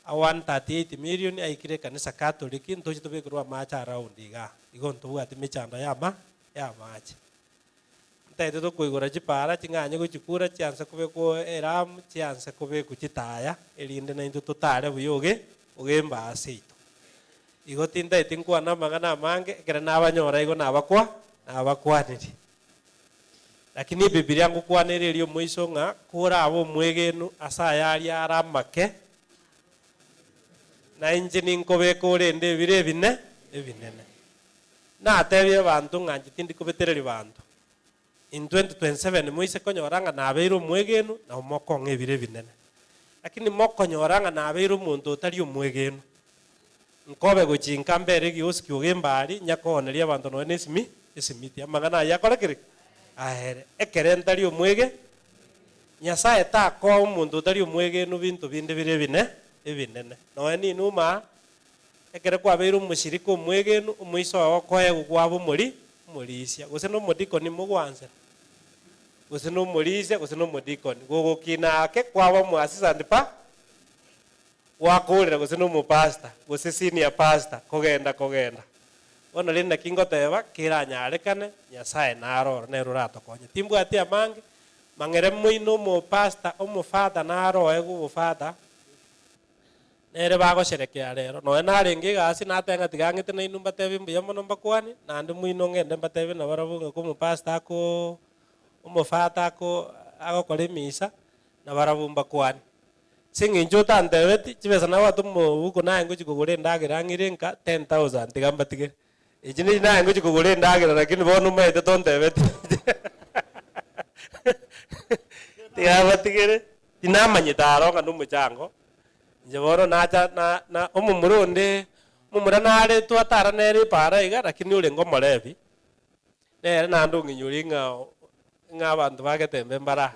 a 138 million aikire ekanisa Catholic, ntoche tobekerwe amache around igaa, igo ntobwati mechando ya ama ya amache. Ntaete tokoigora chipara ching'anye gochikura chianse kobekwa eramu, chianse kobekwa chitaya, erinde naintwe totare buya oge ogemba ase seito. Igo tintaeti nkwane amang'ana amange, ekero nabanyora igo nabakwa nabakwanire. Lakini Ebibilia ngokwana ere eria omoiso ng'a korabe omwegenu ase aya aria are amake, na inche ninkobeke orende ebiro ebine ebinene. Natebie abanto ng'a inche tindi kobetereria banto. In 2027 moise konyora ng'a nabeire omwegenu, nabo mokong'a ebiro ebinene. Lakini mokonyora ng'a nabeire omonto otari omwegenu, nkobe gochia inka mbere egiosi kiogemba aria, nyakooneria abanto nonya na esimi, esimiti. Amang'ana ayio akore kere ki? Aere. Ekere ntari omwege, Nyasaye takoa omonto otari omwegenu binto binde bire ebine, ebinene. Nonya ninwe maa, Ekero kwabeire omoshirika omwegenu, omoiso oo okoegwa kwaba omori, omorisia, gose nomodikoni mogwansera, gose nomorisia, gose nomodikoni, gogokina ake kwaba omoassistant pa, gwakorera gose nomopastor, gose senior pastor, kogenda kogenda. Bono rende naki ngoteba, keranyarekane, Nyasaye naro oro nere oratokonye. Timbwati amange, mang'ere moino omopastor, omofather naro oegwe obofather, Nere bagosherekea rero. Nonya narenge egasi, nateba ng'a tiga ng'ete nainwe mbatebie mbuya mono mbakwanie, naende moino ngende mbatebie nabarabwo ng'a omopastor ako omofata ako agokora emisa, nabarabwo mbakwanie. Ase eng'encho otantebeti, chibesa nabwate omobuko naye ngochia kogora endagera ang'ire nka ten thousand tiga mbatigere. Echi nechi naye ngochia kogora endagera lakini bono omanyete tontebeti. Tiga mbatigere, tinamanyete aro ng'a nomochango. Inche bono nacha na na omomura onde, omomura nare twatara nere epaara iga lakini orenge omorebi, nere naende ong'inyori ng'a ng'a abanto ba Getembe mbare aa.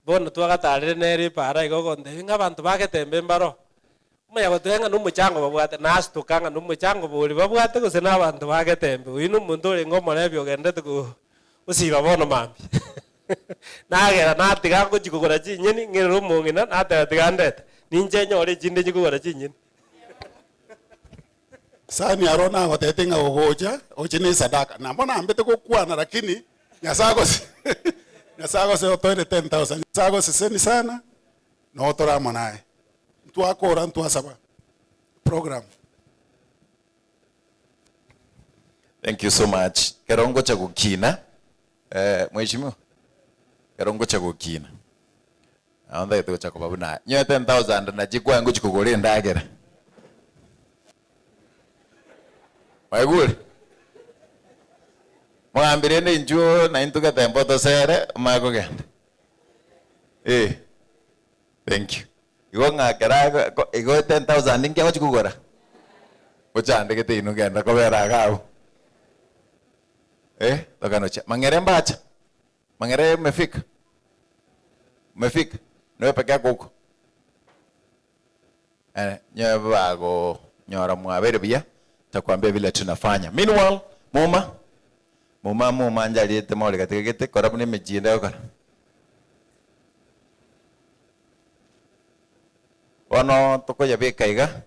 Bono twagatarire nere epaara iga ogontebia ng'a abanto ba Getembe mbare oo. Omanya goteba ng'a nomochango babwate, nasitoka ng'a nomochango bori babwate gose na abanto ba Getembe, oyio nomonto orenge omorebi ogenderete ko gosiba bono mambia. Nagera natiga ngochia kogora chinyeni, ng'irere omong'ina, nateba tiga ndete, ninche nyore echinde nchie kogora chinyeni. Sani aro nagotebete ng'a ogocha, oche ne esadaka. Nabo nambete gokwana lakini Nyasae agose Nyasae agose otoire 10,000. Nyasae agoseseni sana, noo tore amo naye. Ntwakora ntwasaba program. Thank you so much. Kero ngocha gokina, eh, mheshimiwa, kero ngocha gokina, nabo ntagete gocha koba buna aye. Nyoe 10,000 nachi kwaye ngochi kogora endagera. Mwaigure? Mogambi rende inchuo naintwe getembe otosere omanye kogenda. Eh, thank you. Igo ng'a kera igo 10,000 inki agochi kogora? Ochandegete inwe genda kobera iga abwo. Eh, tokanochia. Mang'ere mbacha. Mang'ere umefika? Umefika? Niwe peke yako huko? Eh, nyowe bagonyora mwabere buya takwambia vile tunafanya. Meanwhile, muma muma muma njariete more gatigete kora buna emechie gokora. Bono tokoyabeka iga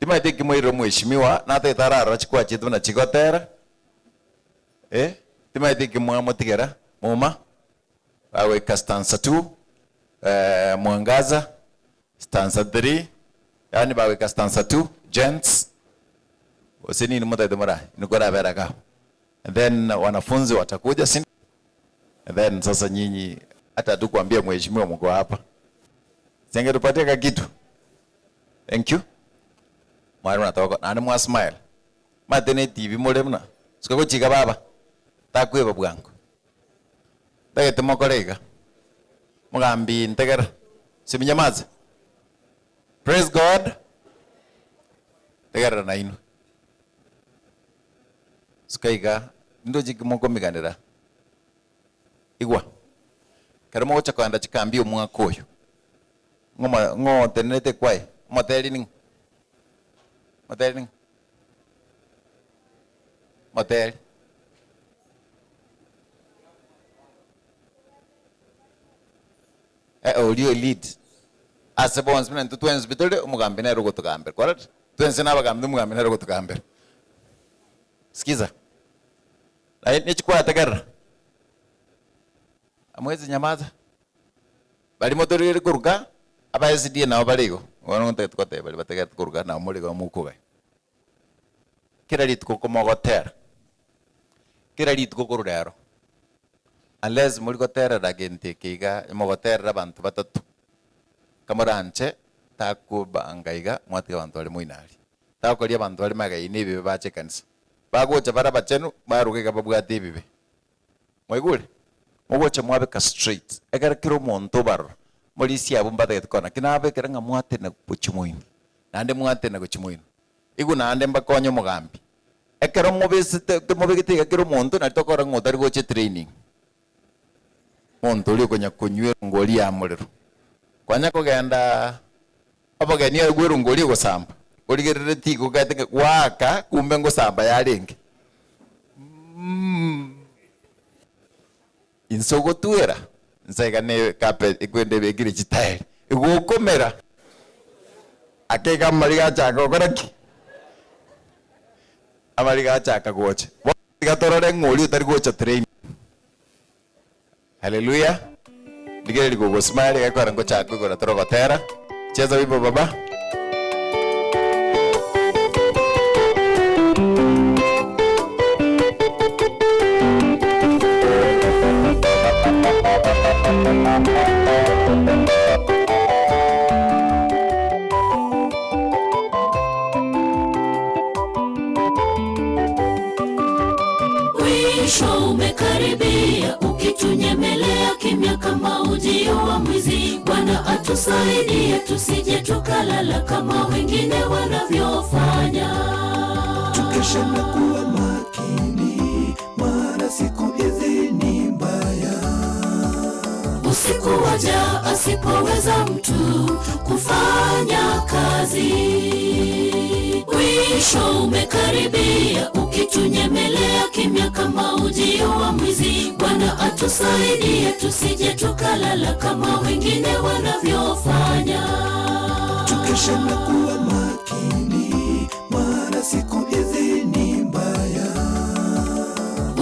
timaete kimoirire mheshimiwa natete ararora chikwachete buna chigotera eh timaete kimwamotigera muma bagoika stanza 2 eh, mwangaza stanza 3 yani bagoika stanza 2 gents ose nini mutaite mura nikorabera kao and then wanafunzi watakuja si and then sasa nyinyi hata tukuambia mheshimiwa mko hapa singetupatia ka kitu thank you mwari unatoka nani mwa smile matene tv mule muna sikakuchika baba takweba bwangu tagete mokorega mugambi ntegera siminyamaze praise god tegerera na inwe sikaiga ndo chikimokomiganira igwa kero mogocha koenda chikambi omwaka oyo ng'oma ng'otenenete kwaye omoteri ning'o moteri ning'o moteri eh orio lead ase bonsi buna intwe twensi pi tore omogambi nere ogotogambera kwarorire twensi na abagambi omogambi nere ogotogambera sikiza naye nichikwategerera amwezi nyamaza bari motorire koruka aba SDA nabo bare igo bono ntagete goteba bari batagete koruka nabo more igo mokobe kera rituko komogotera kera rituko korurero unless muri goterera gento eke iga mogoterera abanto batato kamoranche takobanga iga mwatiga abanto bare moino aria takoria abanto bare magega na ebibe bache ekanisa bagocha bare abachenu baruga iga babwate ebibe mwaigure mogocha mwabeka straight ekero kera omonto obarora morisia abwo mbatagete kona ki nabekere ng'a mwatene gochia moino naende mwatene gochia moino igo naende mbakonye omogambi ekero mobesete mobegete iga kera omonto nari tokora ng'a otari gocha etraining monto oria okonya konywa erongori ya morero kwanya kogenda obogeni aigwe erongori egosamba origerereti igo okagete ng'a goaka kumbe ngosamba yarenge inse ogotwera nse iga ne carpet ekwende ebekire chitaeri egokomera ake iga amariga achaka gokora ki? Amariga achaka gocha bono tiga torore ng'a oria otari gocha training Haleluya ndigereria gogosmile iga ekero ngochaka koigora tore ogotera cheza wimbo baba. Mwisho umekaribia, ukitunyemelea kimya kama ujio wa mwizi. Bwana atusaidie tusije tukalala kama wengine wanavyofanya. Tukeshe na kuwa makini, maana siku hizi ni mbaya. Usiku waja asipoweza mtu kufanya kazi. Mwisho umekaribia, ukitunyemelea kimya kama ujio wa mwizi. Bwana atusaidie tusije tukalala kama wengine wanavyofanya. Tukeshe na kuwa makini, maana siku hizi ni mbaya.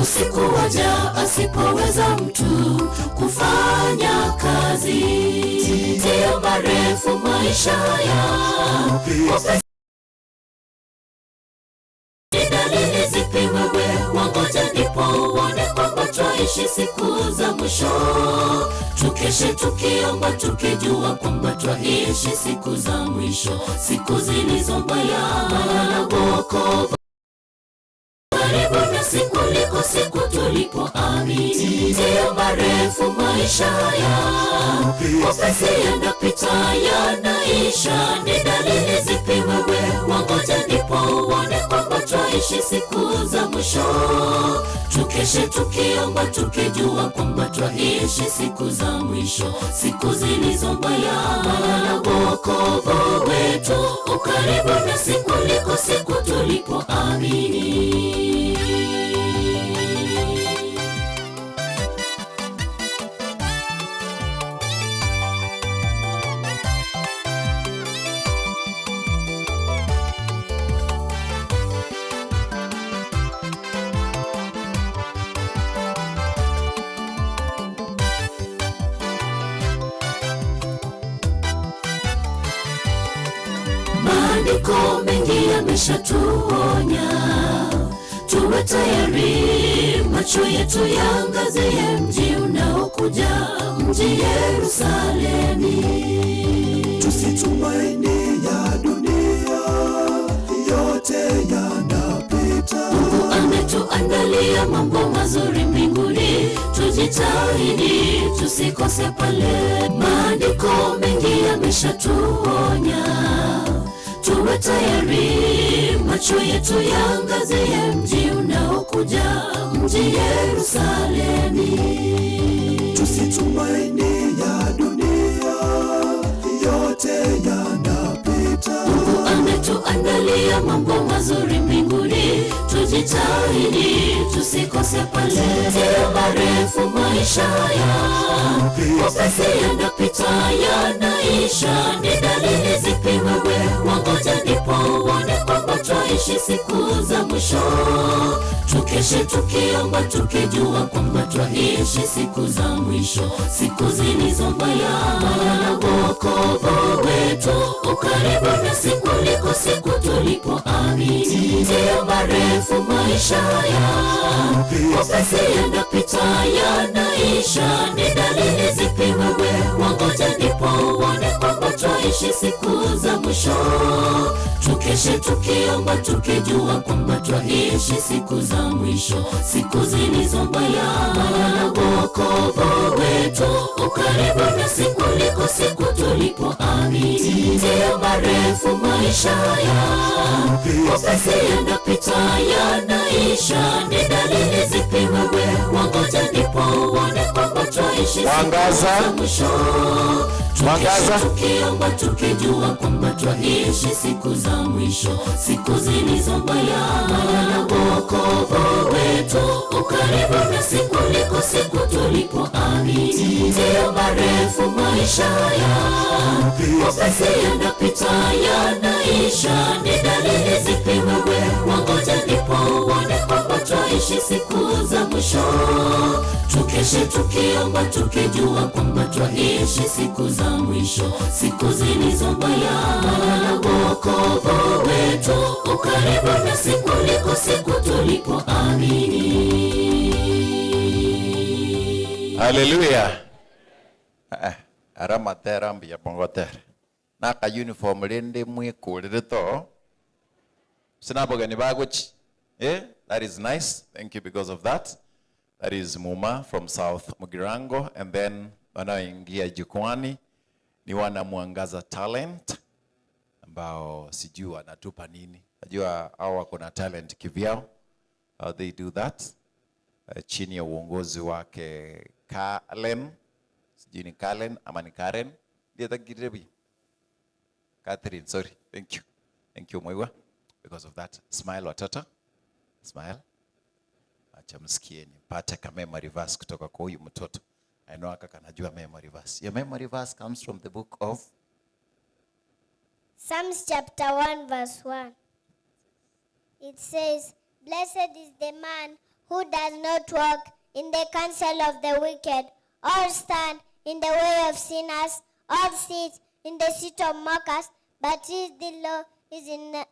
Usiku waja asipoweza mtu kufanya kazi. Ndiyo marefu maisha haya, ni dalili zipi wewe wangoja ndipo uone kwamba twaishi siku za mwisho? Tukeshe tukiomba tukijua kwamba twaishi siku za mwisho, siku zilizo mbaya. Wokovu karibu nasi kuliko siku tulipoamini. Ndiyo marefu maisha haya, upesi yanapita yanaisha. Ni dalili zipi wewe wangoja ndipo uone kwamba twaishi siku za mwisho? Tukeshe Tukeshe tukiomba, tukijua kwamba twaishi siku za mwisho, siku zilizo mbaya. Maana wokovu wetu ukaribu nasi kuliko siku tulipoamini. Maandiko mengi yameshatuonya tuwe tayari, macho yetu yaangazie mji unaokuja, mji Yerusalemi. Tusitumaini ya dunia, yote yanapita. Mungu ametuandalia mambo mazuri mbinguni, tujitahidi tusikose pale. Maandiko mengi yameshatuonya tuwe tayari, macho yetu yaangazie mji unaokuja, mji Yerusalemi. Tusitumaini ya dunia, yote yanapita. Mungu ametuandalia mambo mazuri mbinguni, tujitahidi tusikose pale. Sio marefu maisha haya, upesi yanapita yanaisha. Ni dalili zipi wewe wangoja ndipo uone kwamba twaishi siku za mwisho? Tukeshe tukiomba, tukijua kwamba twaishi siku za mwisho, siku zilizo mbaya. Maana wokovu wetu ukaribu nasi kuliko siku tulipoamini. Sio marefu maisha haya, upesi yanapita yanaisha. Ni dalili zipi wewe wangoja ndipo uone kwamba twaishi siku za mwisho? Tukeshe tukiomba, tukijua kwamba twaishi siku za mwisho, siku zilizo mbaya. Maana wokovu wetu ukaribu nasi kuliko siku tulipoamini. Sio marefu maisha haya, upesi yanapita yanaisha. Ni dalili zipi wewe wangoja ndipo uone kwamba twaishi siku Mwangaza. za mwisho? Mwangaza. Tukeshe tukiomba, tukijua kwamba twaishi siku za mwisho, siku zilizo mbaya. Maana wokovu wetu ukaribu nasi kuliko siku tulipoamini. Sio marefu maisha haya, upesi yanapita yanaisha. Ni dalili zipi wewe wangoja ndipo uone kwamba twaishi siku za mwisho? Tukeshe tukiomba, tukijua kwamba twaishi siku za mwisho, siku zilizo mbaya. Maana wokovu wetu ukaribu nasi kuliko siku tulipoamini. Haleluya. Eh, ara matera mbuya bongotere. Naka uniform rende mwikurire to. Sinabogeni bagochi. Eh, that is nice. Thank you because of that. That is Muma from South Mugirango and then wanaoingia jukwani ni wana Mwangaza Talent ambao sijui wanatupa nini. Najua hao wako na talent kivyao. How they do that. Chini ya uongozi wake Kalen, sijui ni Kalen ama ni Karen, ndiye takirebi. Catherine, sorry. Thank you. Thank you Mwiwa because of that. Smile watoto. Smile. Acha msikieni. Pata ka memory verse kutoka kwa huyu mtoto. I know aka kanajua memory verse. Your memory verse comes from the book of Psalms chapter 1, verse 1. It says, Blessed is the man who does not walk in the counsel of the wicked, or stand in the way of sinners, or sit in the seat of mockers, but his the law is in the,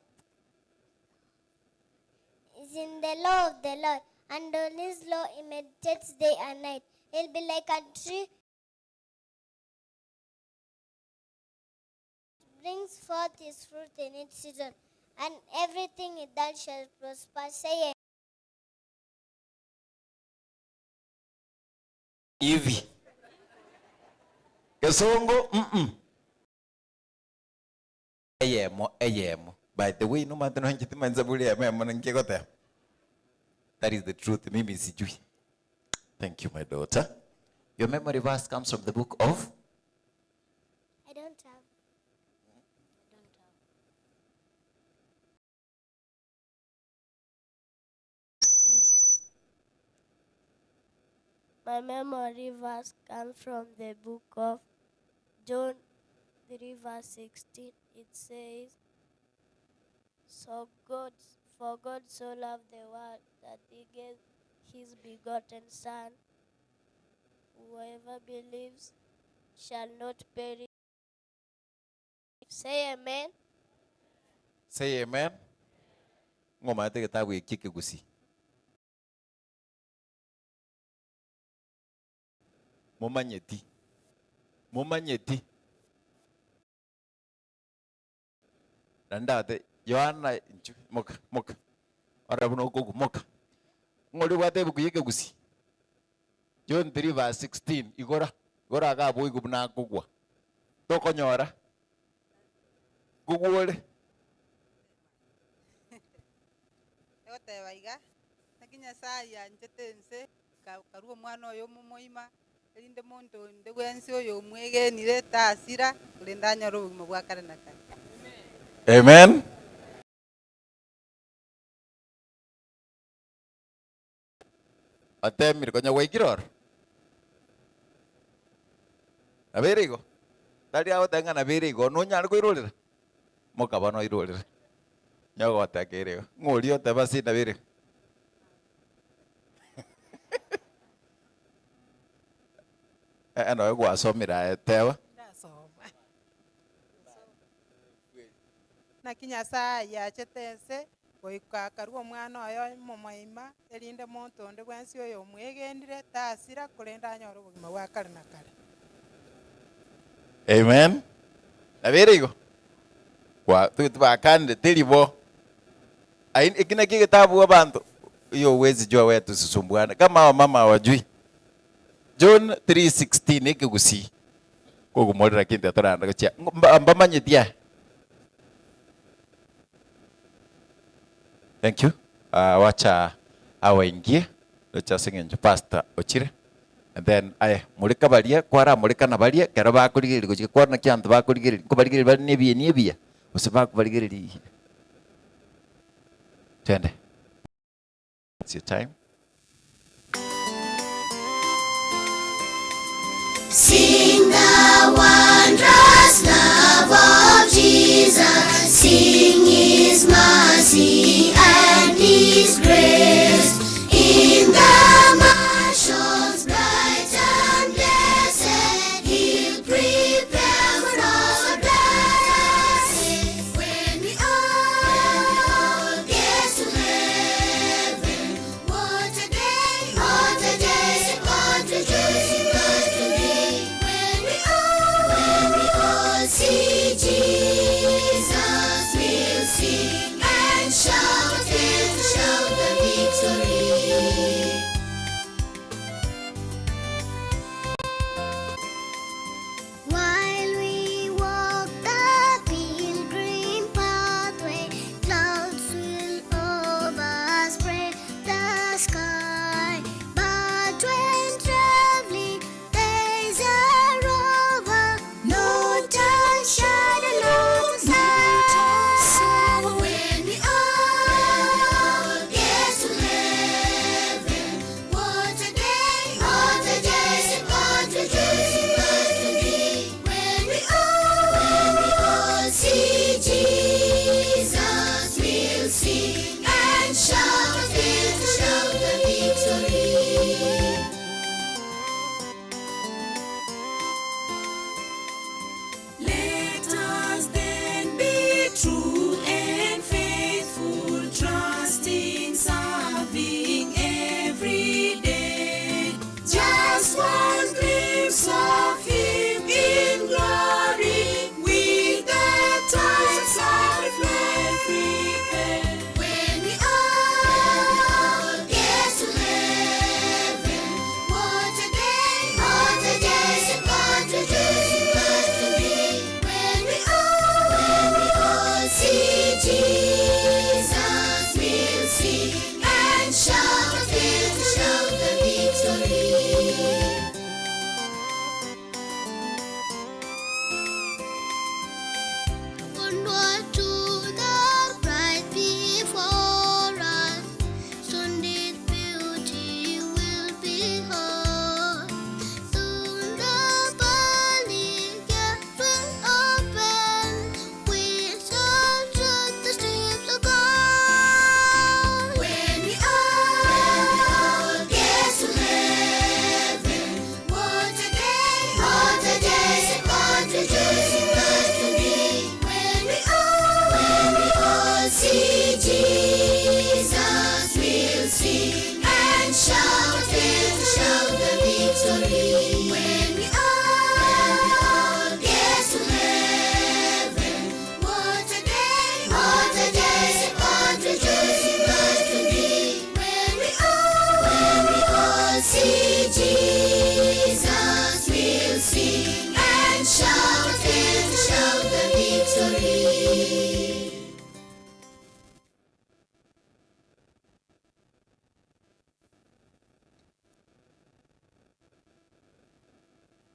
is in the law of the Lord, and on his law he meditates day and night. He'll be like a tree brings forth his fruit in its season, and everything he does shall prosper. Say hivi. Kesongo mm Eyemo eyemo. By the way, no matano nchiti manza buli ya memo ngigote. That is the truth. Mimi sijui. Thank you, my daughter. Your memory verse comes from the book of I don't have. My memory verse comes from the book of John 3 verse 16. It says, So God, for God so loved the world that he gave his begotten Son. Whoever believes shall not perish. Say amen. Say amen. Ng'omanyete getabu eki ekegusii. Momanyeti. Momanyeti. Nandate Yohana inchu moka moka. Ora buna okogu moka. Ng'ori obwate ebuku ya ekegusii. John 3 verse 16 igora igora iga abwo oigwe buna akogwa. Tokonyora nkogwa ore. Egoteba iga, Naki Nyasae anchete ense, akarua Omwana oye omomoima, erinde monto onde bwensi oyomwegenire tasira, korende anyore obogima bwa kare na kare. Amen. Otemire konya gwaikire oro? Nabo ere igo? Tari agoteba ng'a nabo ere igo, nonyare koirorera? Moka bono oirorere. Onye ogoteba ere igo. Ng'a oria oteba ase nabo ere igo. Eh, noe gwasomire aye teba. Ndasoma. Naki Nyasae achete ense, goika akarua Omwana oye omomoima, erinde monto onde bwensi oyomwegenire tasira, korende anyore obogima bwa kare na kare. Amen. Nabo ere igo. Kwa tibakanire teri bo. Aye eki nakio egetabu abanto hiyo huwezi jua wewe tusisumbuane kama hawa mama hawajui. John 3:16 ekegusii kogumorera kinte torande gochia mbamanyeti aya. Thank you. Uh, wacha awaingie gocha ase eng'encho pastor ochire and then aye moreka baria kwaramoreka na baria ekero bakorigereria gochia kwarora naki abanto bakorigereria nkobarigereria bare na ebieni ebiya gose bakobarigereria twende. It's your time. Sing the wondrous love of Jesus, sing his mercy and his grace. In the mansions bright and blessed, he'll prepare for us a place. When we all get to heaven, what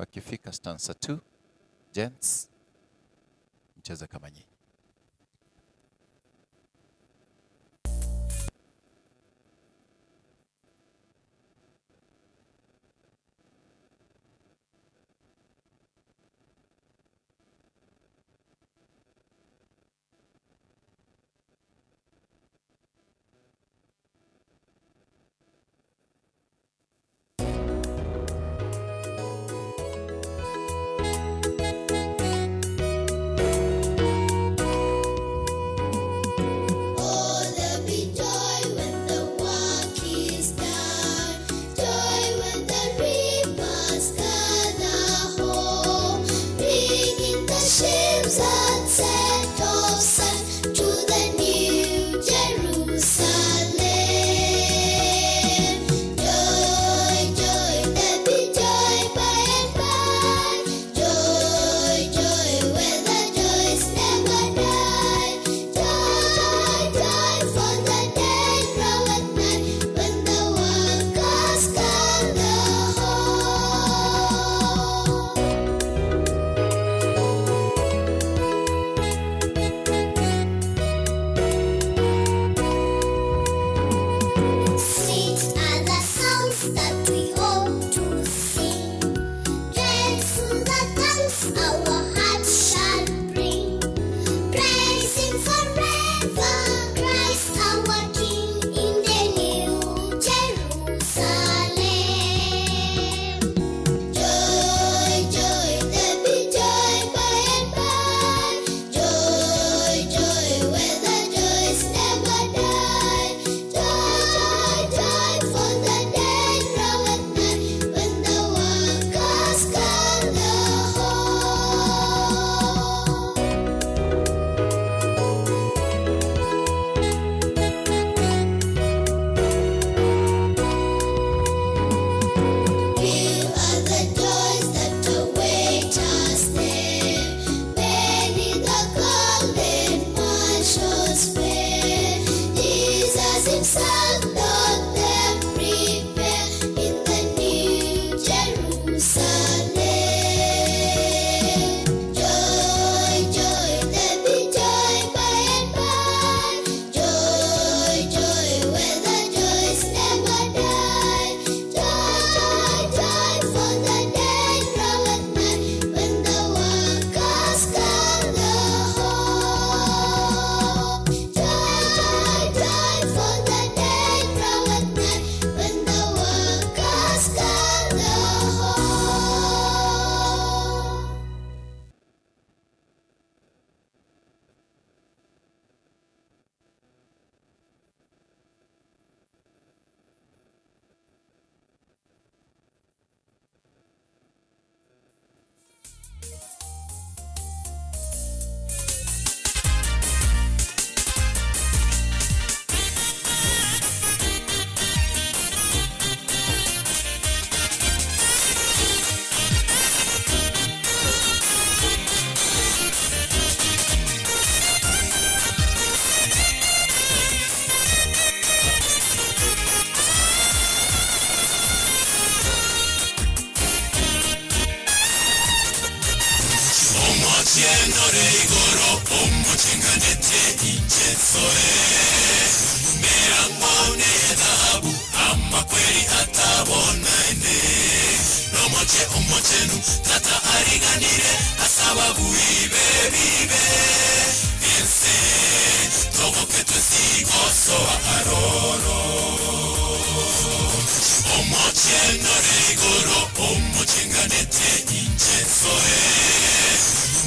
Tukifika stanza 2, gents, mcheze kama nyinyi. Oh, there'll be joy when the work is done, joy when the reapers gather home, bringing the sheaves and set of sun to the new Jerusalem. Joy, joy, there'll be joy by and by. Joy, joy, where the joys never die. Joy, joy, for the day draweth nigh, when the workers gather home. Sweet are the songs that we hope to sing. Praise to the thanks our hearts shall bring. Praise Him forever, Christ our King, in the new Jerusalem. Joy, joy, there'll be joy by and by. Joy, joy, where the joys never die. Joy, joy, for the day draweth nigh, when the workers gather home. Few are the joys that await us there. Many the golden mansions fair. Jesus Himself doth them prepare in the new Jerusalem. Joy, joy, there'll be joy by and by. Joy, joy, where the joys never die. Joy, joy, for the day draweth nigh, when the workers gather home. Joy, joy, for the day draweth nigh, when the workers gather home. Omochienore igoro omochenganete inchesoe mirango ne dhahabu amakweri atabonaine nomoche omochenu tata ariganire asababu ibe bibe ense togoketwe sigosoa aroro omochenore igoro omochenganete inchesoe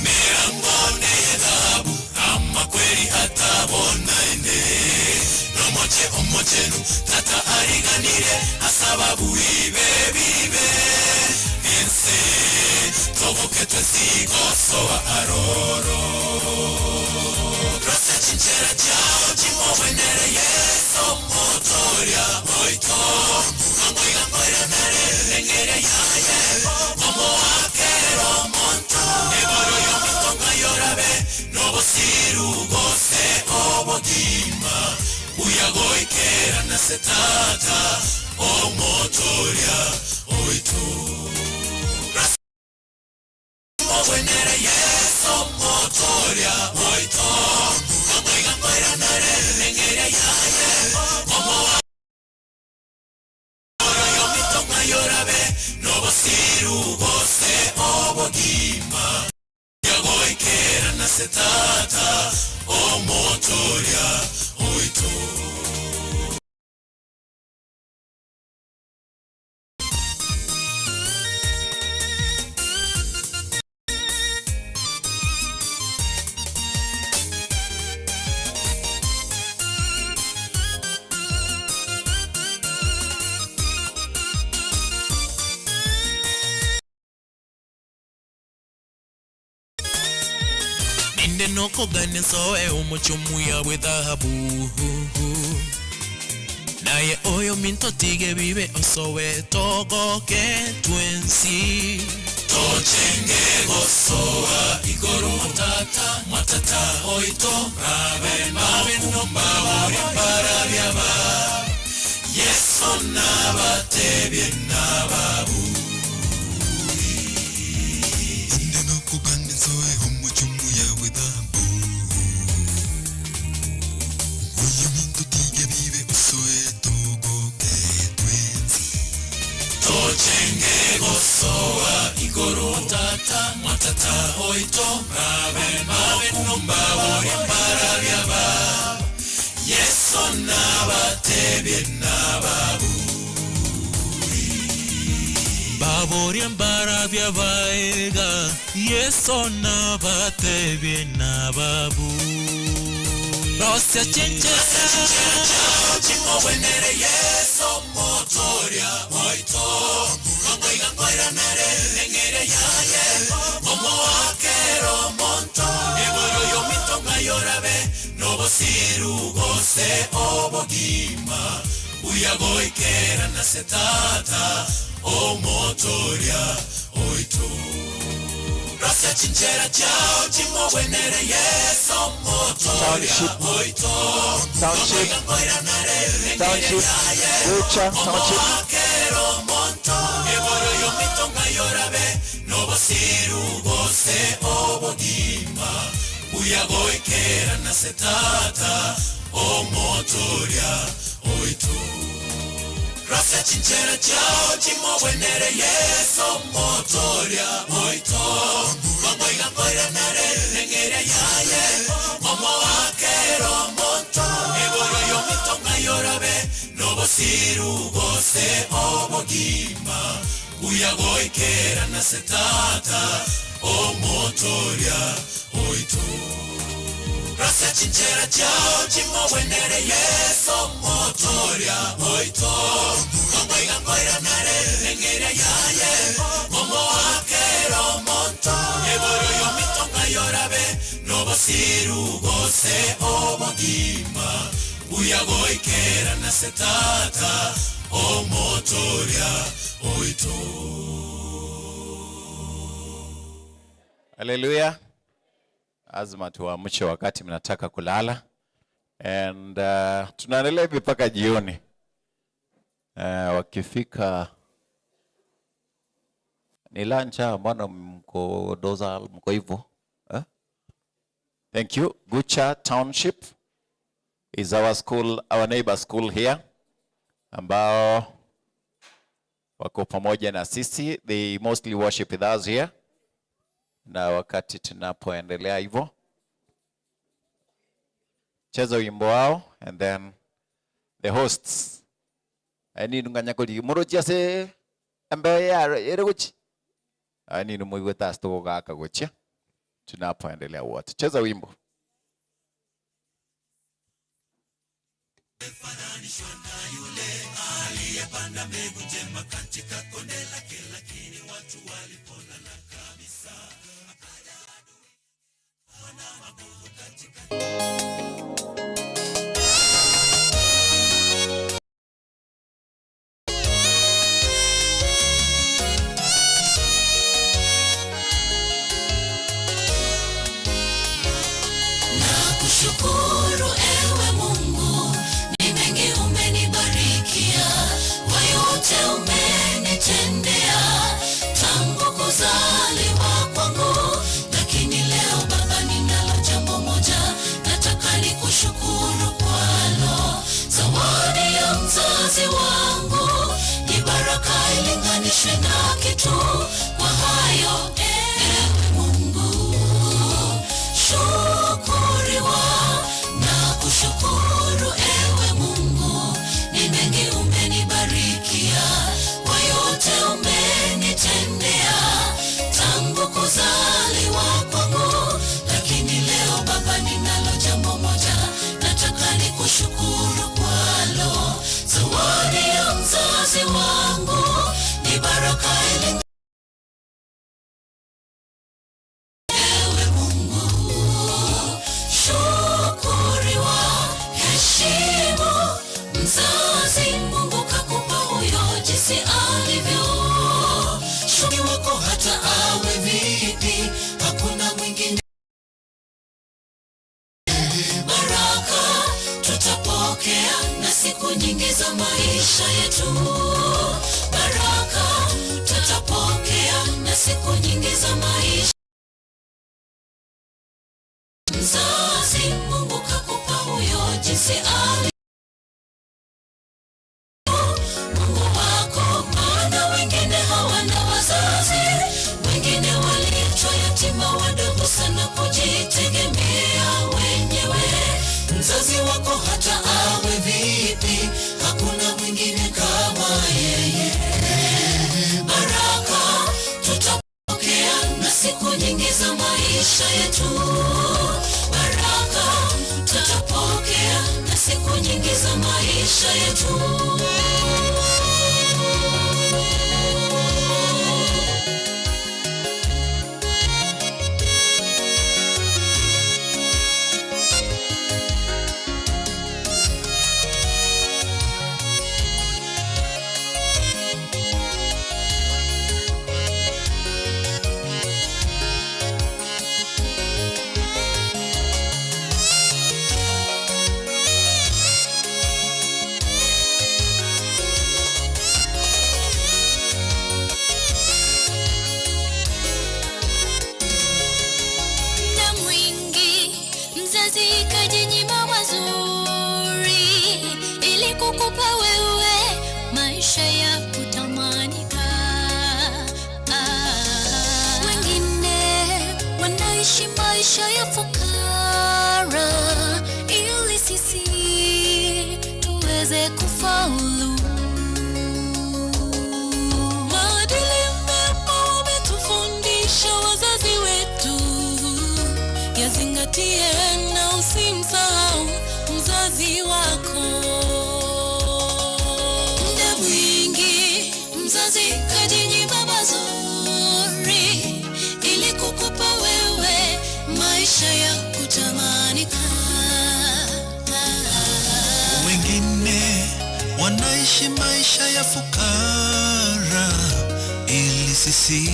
mirango ne dhahabu amakweri atabonaine nomoche omochenu tata ariganire asababu ibe bibe ense togoketwe sigosoa aroro rose chinchera chao chimobwenere yeso motoria oito amoigamoiranare rengere yaye omoakero monto eboro yomitonga yorabe nobosiru gose obogima uyagoikera nase tata omotoria oito. Nokogania nsoe omochie omuya bw'ethahabu. Naye oyo minto tige bibe osoe togoke twensi. Tochenge gosoa igoro motata mwatata oito rabe mabe nombaborie mbarabiaba Yeso nabatebie nababui. Inde nokogania nsoe omochie omuya bw'ethahabu. Oyo minto tige bibe osoe togoke twensi. Tochenge gosoa igoro tata mwatata oito rabe mabe nombaborie mbarabiaba Yeso nabatebie nababui. Baborie mbarabia baega Yeso nabatebie nababui. Rosia chinchera chimogwenere Yeso motoria oito Ongoiga ngoiranere neng'eria yaye Omoakero omonto Eboro yominto ng'ayorabe Nobosiru gose obogima Buya goikera nase tata Omotoria oito Rosia chinchera chiao chimogwenere Yeso motoria Township. oito Township. Township. Gucha Township. Omoakero omonto Eboro yominto ng'ayorabe Nobosiru gose obogima Buya goikera nase tata Omotoria oito Rosia chinchera chiao chimogwenere Yeso motoria oito Ongoiga ngoiranere neng'eria yaye Omoakero omonto Eboro yominto ng'ayorabe Nobosiru gose obogima Buya goikera nase tata Omotoria oito Rosia chinchera chiao chimogwenere Yeso motoria oito Ongoiga ngoiranere neng'eria yaye Omoakero omonto Eboro yominto ng'ayorabe Nobosiru gose obogima Buya goikera nase tata Omotoria oito. Haleluya. Lazima tuamshe wakati mnataka kulala. And tunaendelea hivi mpaka jioni. Wakifika ni lunch, mbona mko doza mko hivyo? Eh? Thank you. Gucha Township is our school, our neighbor school here, ambao wako pamoja na sisi. They mostly worship with us here. Na wakati tunapoendelea hivyo, cheza wimbo wao and then the hosts. Ani nunganyakoli murochia se embe ya ere guchi. Ani numuigweta astogo gaka gochia. Tunapoendelea wote. Cheza wimbo. Fananishwa na yule aliyepanda mbegu njema katika konde lake, lakini watu walipolala kabisa, akaja adui na magugu katika. Nakushukuru ewe Mungu, ni mengi umenibarikia, kwa yote umenitendea tangu kuzaliwa kwangu. Lakini leo Baba, ninalo jambo moja, nataka nikushukuru. siku nyingi za maisha yetu. Baraka tutapokea na siku nyingi za maisha. Mzazi, Mungu kakupa huyo jinsi ali Mungu wako, maana wengine hawana wazazi, wengine waliachwa yatima wadogo sana kujitegemea wenyewe. Mzazi wako hata awe vipi, hakuna mwingine kama yeye. Baraka tutapokea na siku nyingi za maisha yetu. Baraka tutapokea na siku nyingi za maisha yetu. Muda mwingi mzazi kajinyima mazuri ili kukupa wewe maisha ya kutamanika. Ah, Wengine wanaishi maisha ya fukara ili sisi tuweze kufaulu. Maadili mema wametufundisha wazazi wetu, yazingatie na usimsahau mzazi wako. Muda mwingi mzazi kajinyima mazuri ili kukupa wewe maisha ya kutamanika. Wengine wanaishi maisha ya fukara ili sisi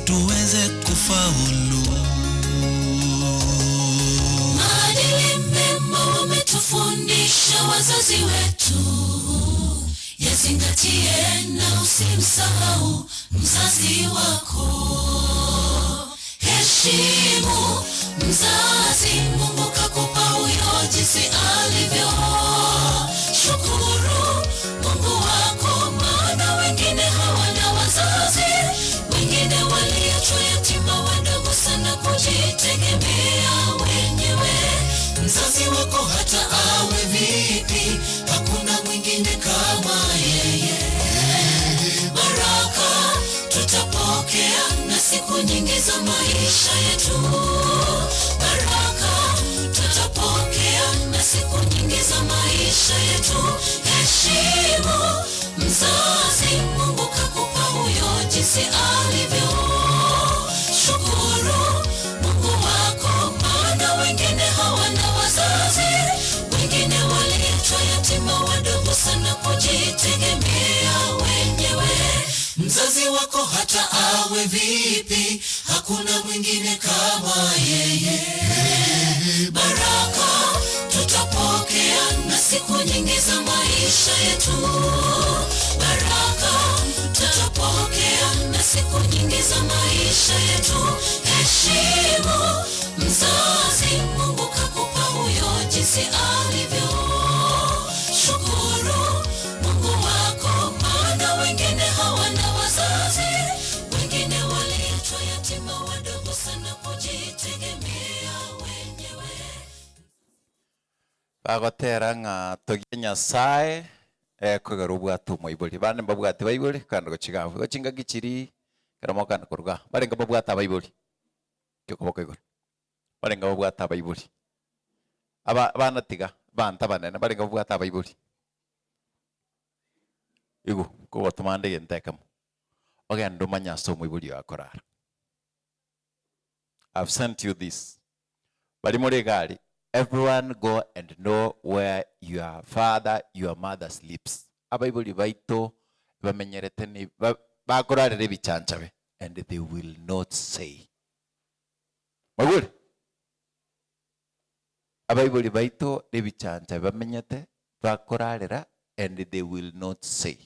tuweze kufaulu. Maadili mema wametufundisha wazazi wetu, yazingatie na usimsahau mzazi wako. Heshimu mzazi, Mungu kakupa huyo jinsi alivyo. Shukuru Mungu wako, maana wengine hawana wazazi, wengine waliachwa yatima wadogo sana kujitegemea wenyewe. Mzazi wako hata awe vipi, hakuna mwingine kama yeye. Baraka tutapokea na siku nyingi za maisha yetu. Baraka tutapokea na siku nyingi za maisha yetu. Heshimu mzazi, Mungu kakupa huyo jinsi alivyo. Shukuru Mungu wako, maana wengine hawana wazazi, wengine waliachwa yatima wadogo sana kujitegemea wenyewe. Mzazi wako hata awe vipi, hakuna mwingine kama yeye. Baraka tutapokea na siku nyingi za maisha yetu. Baraka tutapokea na siku nyingi za maisha yetu. Heshimu mzazi, Mungu kakupa huyo jinsi alivyo. Shukuru Mungu wako, maana wengine hawana wazazi, wengine waliachwa yatima wadogo sana kujitegemea wenyewe. Bagotera ng'a togie Nyasaye ekogera obwate omoibori. Bande mbabwate baibori kando gochiga abwo. Igo chingaki chiri ekero mokogenda koruga aa. Barenge babwate abaibori, ekoboko igoro. Barenge babwate abaibori. Aba abana tiga, abanto abanene barenge babwate abaibori. Igo, kogotoma ande egento ekemo, ogende omanye ase omoibori oyo akorara. I've sent you this. Bari more egari, everyone go and know where your father, your mother sleeps. Abaibori baito bamenyerete ni ba- bakorarera ebichanchabe and they will not say. Mwaigure? Abaibori baito nebichanchabe bamenyete Bakorarera and they will not say.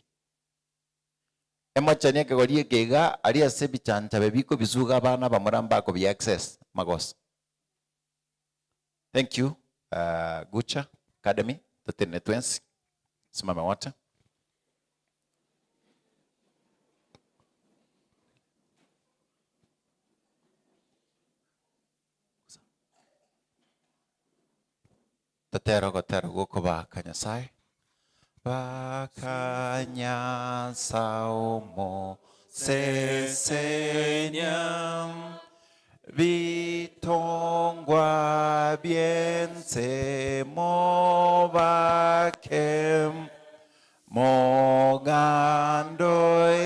Emochani ekegori eke iga aria ase ebichanchabe bikobisuga abana abamura mbakobi access magoso. Thank you Gucha Academy totenene twensi simame wote. Totere ogotera gw'okobaaka Nyasae. Baka Nyasae omosesenia, bitongwa bi'ense mobake, mogando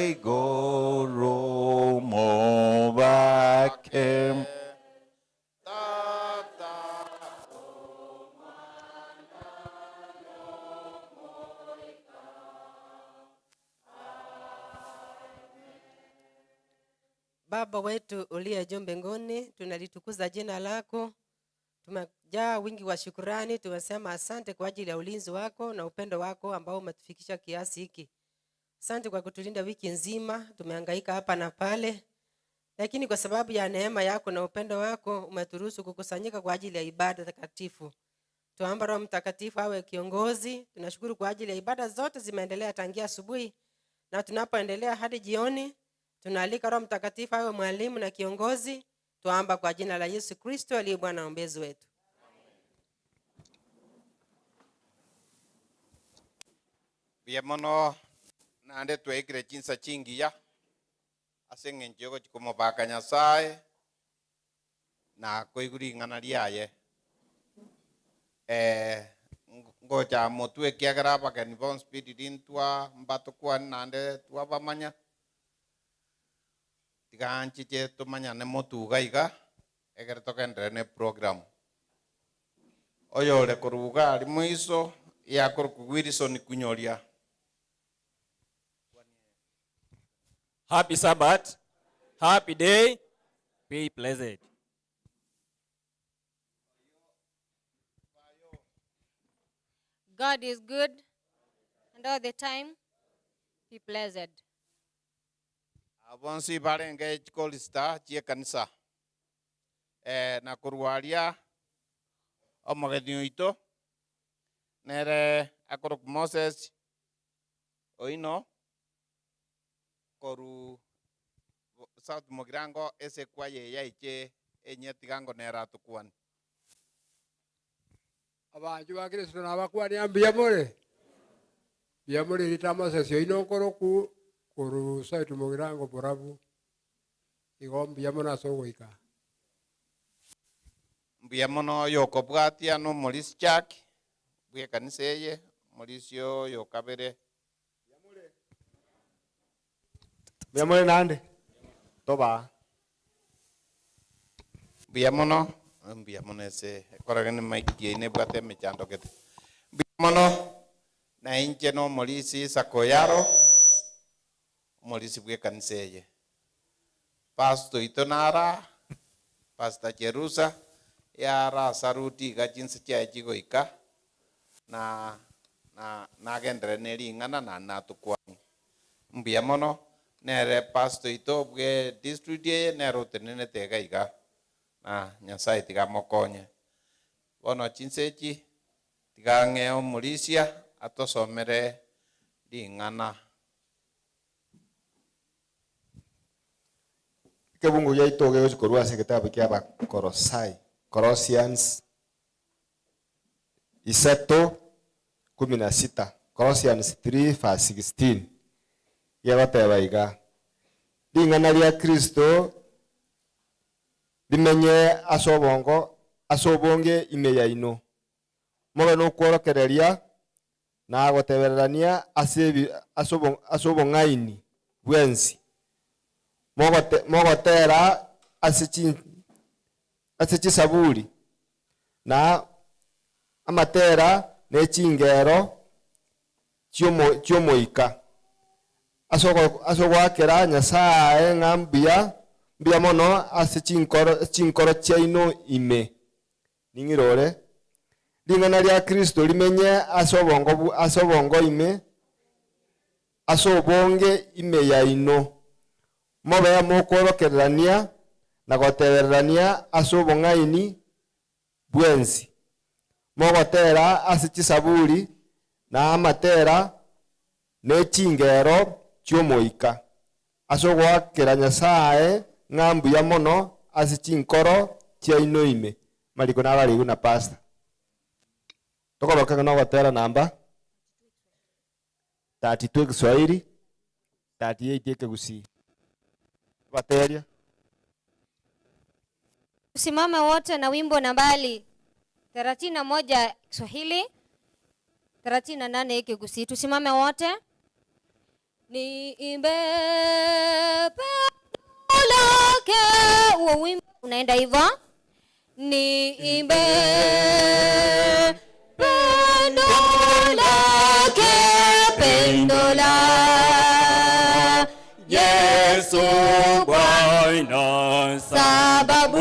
igoro mobake. Baba wetu uliye juu mbinguni, tunalitukuza jina lako. Tumejaa wingi wa shukurani, tumesema asante kwa ajili ya ulinzi wako na upendo wako ambao umetufikisha kiasi hiki. Asante kwa kutulinda wiki nzima, tumehangaika hapa na pale, lakini kwa sababu ya neema yako na upendo wako umeturuhusu kukusanyika kwa ajili ya ibada takatifu. Tuomba Roho Mtakatifu awe kiongozi. Tunashukuru kwa ajili ya ibada zote zimeendelea tangia asubuhi na tunapoendelea hadi jioni, tunaalika Roho Mtakatifu awe mwalimu na kiongozi. Tuomba kwa jina la Yesu Kristo aliye Bwana na mwombezi wetu. Mbuya mono naende twaikire chinsa chingiya ase eng'encho yogochia komobaka Nyasaye na koigwa ring'ana riaye. Eh, ngocha motwe ekiagera abageni bonsi pi riria ntwa mbatokwane naende twabamanya, tiga nchiche tomanyane motuga iga, ekero togenderere na eprogram. Oyore korwa iga aria moiso, yakorokwa Wilson Kunyoria. Happy Sabbath, happy day, be blessed. God is good and all the time be blessed. Aba bonsi barenge chikorista chi'ekanisa, eh, na korwa aria omogeni oito nere akorokwa Moses oino korwa South Mugirango ase ekwaya eye yaiche enye tiga nere atokwane. Abanchwa ba Kristo nabakwania mbuya more? Mbuya more rita Moses oino nkoroku korwa South Mugirango borabu. Igo mbuya mono ase ogoika. Mbuya mono oyokobwatia na omorisia Jack bw'ekanisa eye, omorisia oyo kabere. Mbuya more naende? Tobaa. Mbuya mono, mbuya mono ase ekoragena emic yaino ebwate emechando gete. Mbuya mono, na inche na omorisia Isaac Oyaro, omorisia bw'ekanisa eye. Pastor oito nara, Pastor Jerusa, yara asaruti iga chinse chiaye chigoika, na na nagenderere ne ring'ana na natokwanie. Mbuya mono, nere pastor oito bwe district eye nere otenenete iga iga, na Nyasaye tiga amokonye. Bono chinse echi, tiga ang'e omorisia atosomere ring'ana. Ekebungo giaito gegochia korwa ase egetabu kia Abakolosai, Colossians, isato kumi na sita, Colossians 3 verse 16, gegoteba iga, Ring'ana ria Kristo rimenye ase obongo ase obonge ime yaino, mobe nokworokereria na gotebererania ase ebi ase obo ase obong'aini bwensi, mogote mogotera ase chin ase chisaburi, na amatera, ne chingero chi'omo chi'omoika, ase ogo ase ogoakera Nyasae ng'a mbuya mbuya mono ase chinkoro chinkoro chiaino ime. Ning'irore. Ring'ana ria Kristo rimenye ase obongo bw- ase obongo ime, ase obonge ime yaino. Mobe mokworokererania na gotebererania ase obong'aini bwensi, mogotera ase chisaburi na amatera ne chingero chi'Omoika, ase ogoakera Nyasae ng'a mbuya mono ase chinkoro chiaino ime. Amariko nabarigwe na pastor. Tokoroka ng'a nogotera namba 32 Ekiswahili, 38 Ekegusii. Abateria. Tusimame wote na wimbo nambari 31 Kiswahili, 38 Kigusii. Tusimame wote. Niimbe pendo lake. Huo wimbo unaenda hivyo. Niimbe pendo lake, pendo la Yesu Bwana, sababu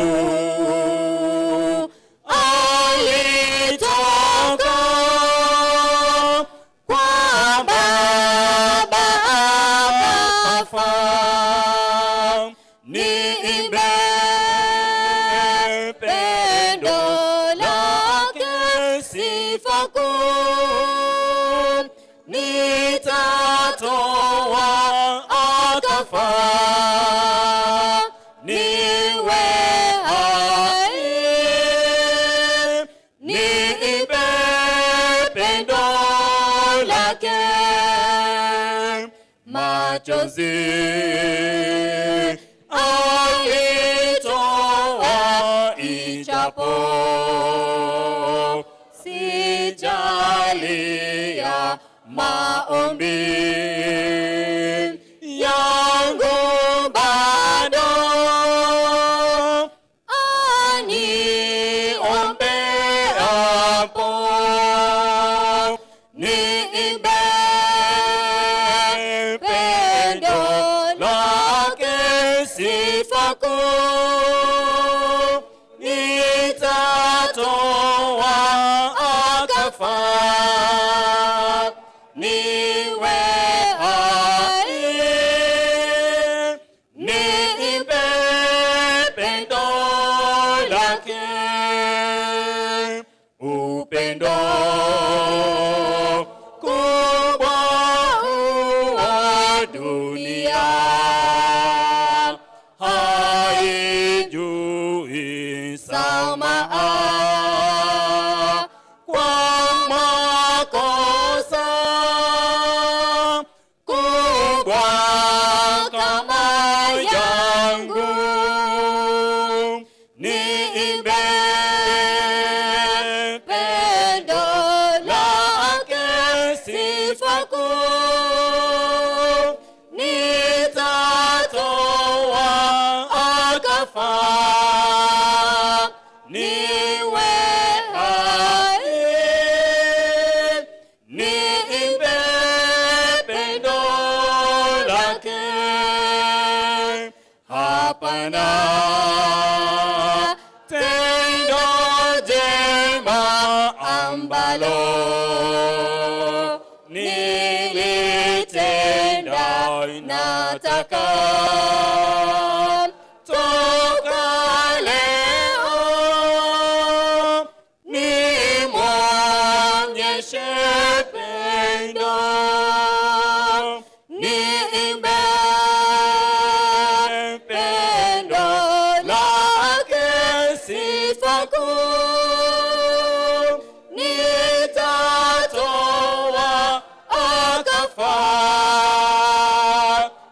alitoka kwa Baba akafa. Niimbe pendo lake, sifa kuu nitatoa akafa, niwe hai. Niimbe pendo lake, machozi alitoa ijapo sijalia maombi yangu bado aniombeapo niimbe pendo lake sifa kuu nitatoa akafa niwe hai niimbe pendo lake upendo kubwa wa dunia haijui samaha kwa makosa kubwa kama yangu niimbe pendo lake sifa kuu nitatoa akafa niwe hai niimbe pendo lake hapana tendo jema ambalo nilitenda nataka toka leo nimwonyeshe pendo niimbe pendo lake sifa kuu nitatoa akafa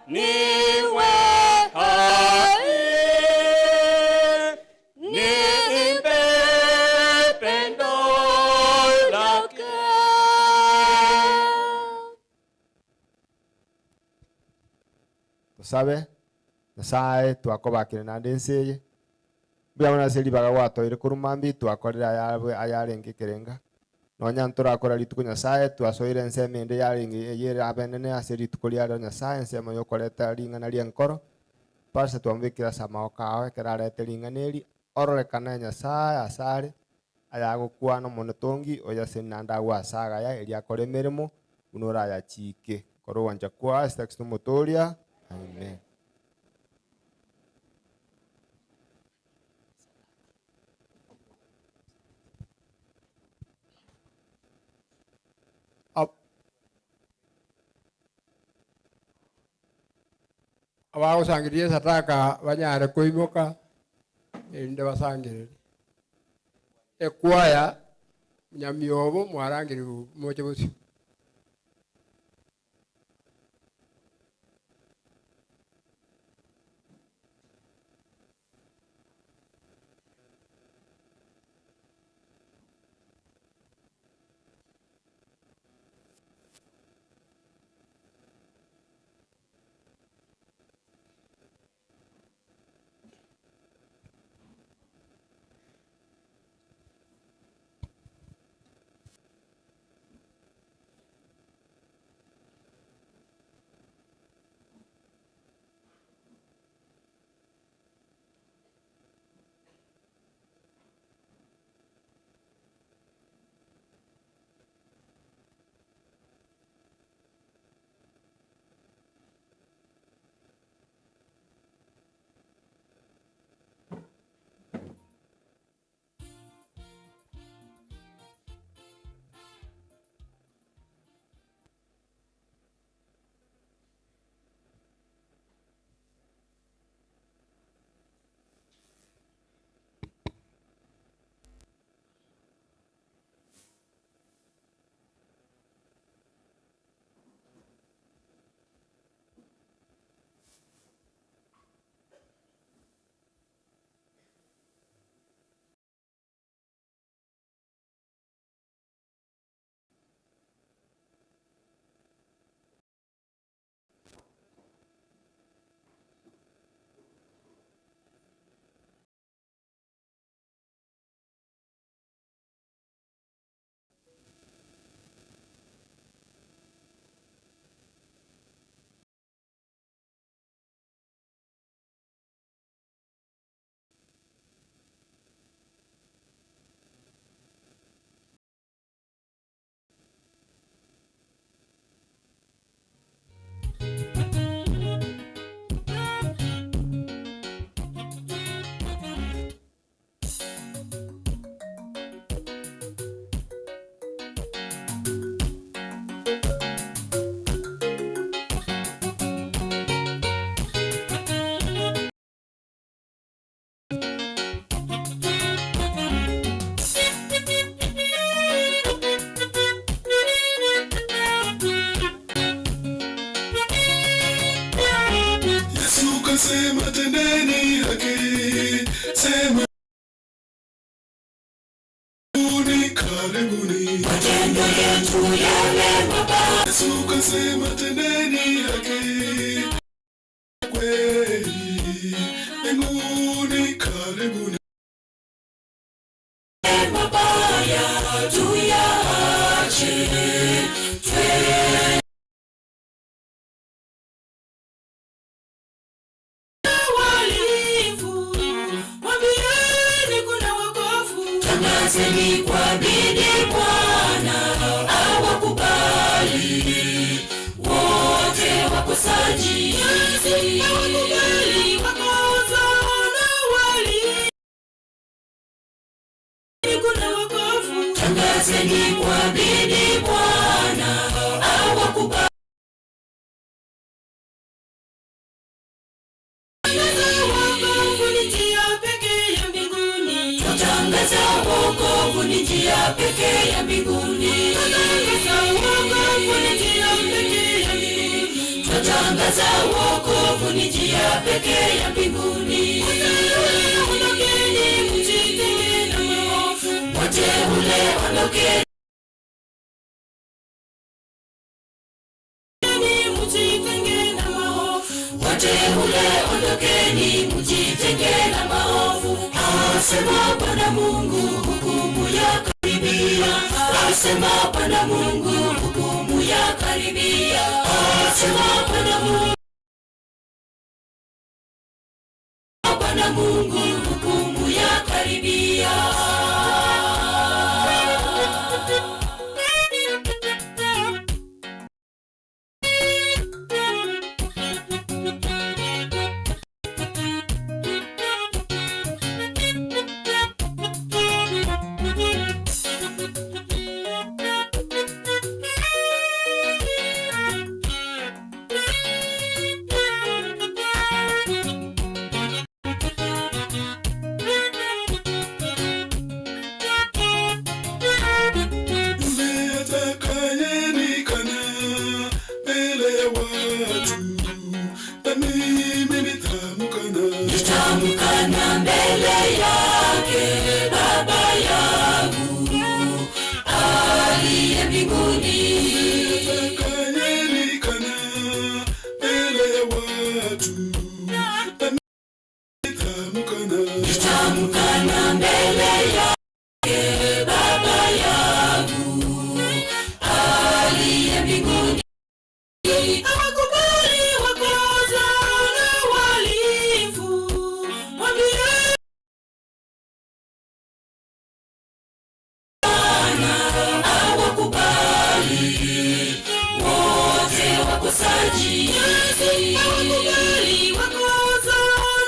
niwe hai niimbe pendo lake. Tusabe Nyasaye twakobakire naende ense eye mbuya mono ase ribaga gwatoire korwa mambia twakorire aya ayarenge ekerenga nonya ntorakora rituko Nyasaye twasoire ensemo ende yarenge eye erabe enene ase rituko riarero Nyasaye ensemo ya okoreta ring'ana ria enkoro pastor twamobekire ase amagoko ao ekero arete ring'ana eri ororekane Nyasaye ase are. Ayagokwana omonetongi oyaseni naende agwe ase agaya, erio akore emeremo buna orayachike. Kora ogwancha kwao ase Kristo Omotoria. Amen. Abagosangereria esadaka banyare koimoka, erinde basangererie. Ekwaya nyamiobo mwarangerigwe moche bosio. Yesu kasema tendeni haki, sema karibuni, karibuni. Matendo yetu yawe mabaya. Yesu kasema tendeni haki, kweli mbinguni karibuni. Mabaya tuyache, twende Wahalifu, mwambieni kuna wokovu. Tangazeni kwa bidii Bwana awakubali wote wakosaji. Yesu awakubali wakosa na wali. Kuna wokovu. Tangazeni kwa bidii Bwana awakubali. Wokovu ni njia pekee ya mbinguni. Twatangaza wokovu ni njia pekee ya mbinguni. Twatangaza wokovu ni njia pekee ya mbinguni. Twatangaza wokovu ni njia pekee ya mbinguni. Wateule ondokeni, mjitenge na maovu. Wateule ondokeni, Mjitenge na maovu. wateule ondokeni, mjitenge na maovu. Asema Bwana Mungu, hukumu ya karibia. Asema Bwana Mungu, hukumu ya karibia. Asema Bwana Mungu, Bwana Mungu, hukumu ya karibia. mbinguni. Atakayenikana mbele ya watu nami nitamkana. Nitamkana mbele yake Baba yangu aliye mbinguni. Hawakubali wakosa na wahalifu, mwambie Bwana hawakubali wote wakosaji. Yesu hawakubali wakosa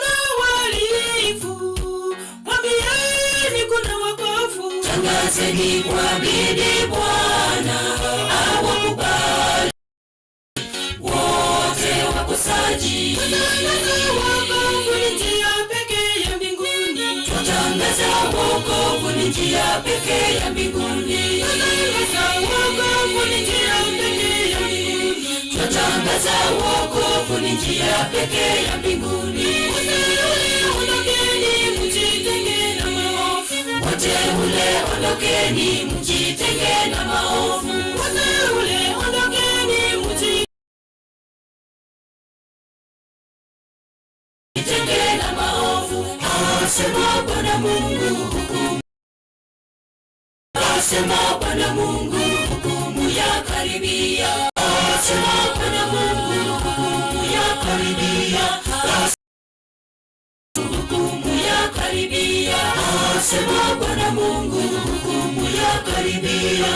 na wahalifu, mwambieni kuna wokovu. Tangazeni kwa bidii Bwana hawakubali wote wakosaji. Twatangaza wokovu ni njia pekee ya mbinguni. Twatangaza wokovu ni njia pekee ya mbinguni. Twatangaza wokovu ni njia pekee ya mbinguni. Twatangaza wokovu ni njia pekee ya mbinguni. Wateule ondokeni, mjitenge na maovu. Wateule ondokeni, mjitenge na maovu. Wateule ondokeni, mjitenge Jitenge na maovu, asema Bwana Mungu hukumu. Asema Bwana Mungu hukumu ya karibia. Asema Bwana Mungu hukumu ya karibia. Hukumu ya karibia. Asema Bwana Mungu hukumu ya karibia.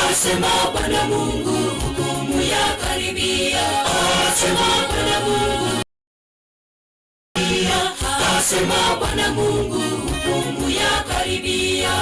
Asema Bwana Mungu hukumu ya karibia. Asema Bwana Mungu Asema Bwana Mungu hukumu ya karibia.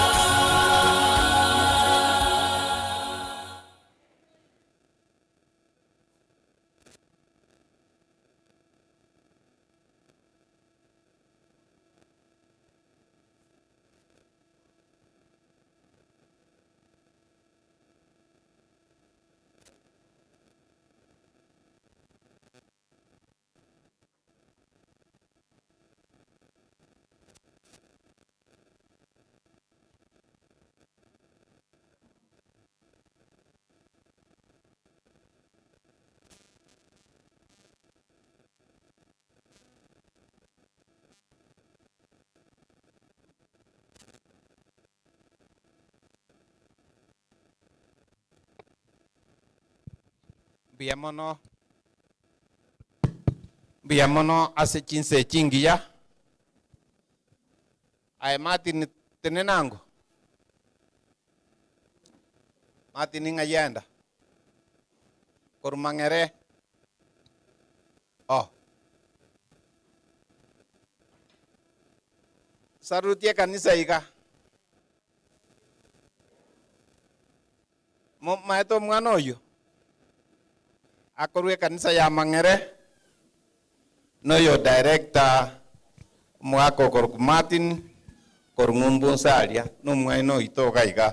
Mbuya mono mbuya mono ase chinsa echi ngiya aye Martin tenenango Martin ng'ai enda korwa Mang'ere oh sarutie ekanisa iga momaete omwana oywo akorwa ekanisa ya Mang'ere noyo director omogaka okorokwa Martin korwa ng'umbu nse aria na omwana oito iga iga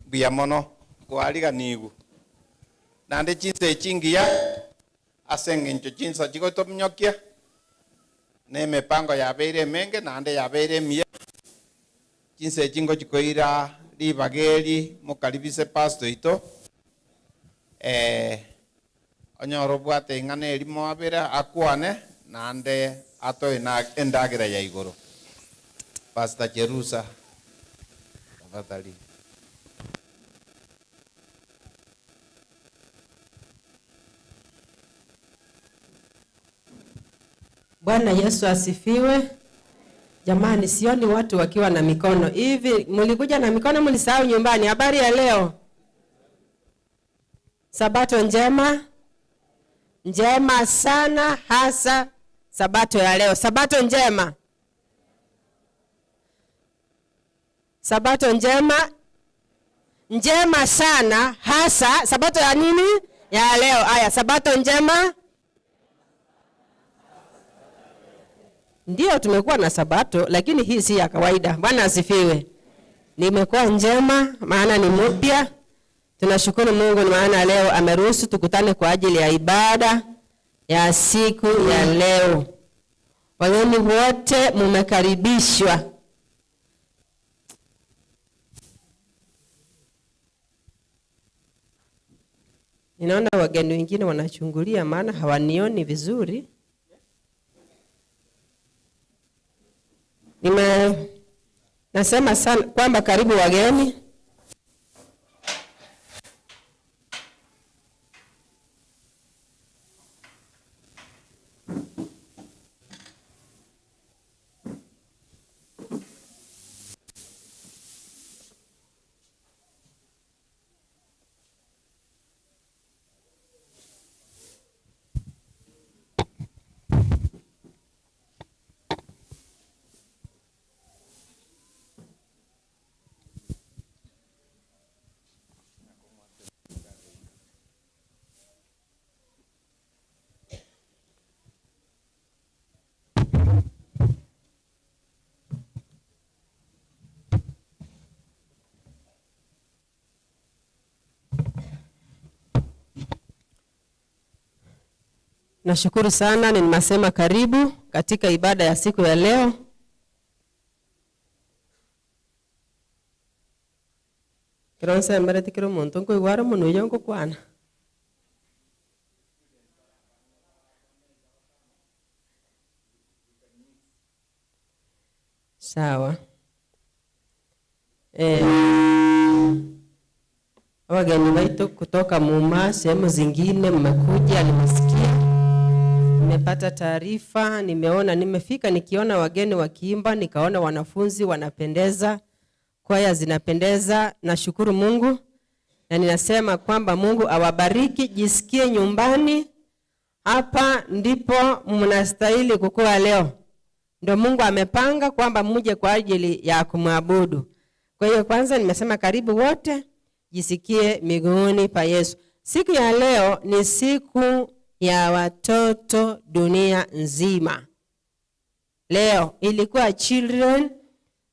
mbuya mono kwariganiwu naende chinsa echi ngiya ase eng'encho chinsa chigotominyokia na emipango yabeire emenge naende yabeire emiya chinsa echi ngochikoira ribaga eri mokaribise pastor oito onyore obwate ing'ana eri moabere akwane naende atoe na endagera ya igoro. Pastor Jerusa, tafadhali. Bwana Yesu asifiwe. Jamani, sioni watu wakiwa na mikono hivi. Mlikuja na mikono, mlisahau nyumbani. Habari ya leo, Sabato njema, njema sana, hasa Sabato ya leo. Sabato njema, Sabato njema, njema sana, hasa Sabato ya nini? Ya leo. Aya, Sabato njema. Ndio tumekuwa na Sabato, lakini hii si ya kawaida. Bwana asifiwe. Nimekuwa njema maana ni mpya. Tunashukuru Mungu maana leo ameruhusu tukutane kwa ajili ya ibada ya siku ya leo. Wageni wote mumekaribishwa. Ninaona wageni wengine wanachungulia maana hawanioni vizuri. Nime nasema sana kwamba karibu wageni. Nashukuru sana, ninasema karibu katika ibada ya siku ya leo. Kero nsembereti kera omonto nkoigwa are omonwe oyo nkokwana. Sawa. Eh, wageni wetu kutoka Muma, sehemu zingine mmekuja, nimesikia, nimepata taarifa, nimeona, nimefika nikiona wageni wakiimba, nikaona wanafunzi wanapendeza, kwaya zinapendeza. Nashukuru Mungu na ninasema kwamba Mungu awabariki. Jisikie nyumbani, hapa ndipo mnastahili kukua leo. Ndio Mungu amepanga kwamba muje kwa ajili ya kumwabudu. Kwa hiyo kwanza nimesema karibu wote, jisikie miguuni pa Yesu. Siku ya leo ni siku ya watoto dunia nzima. Leo ilikuwa Children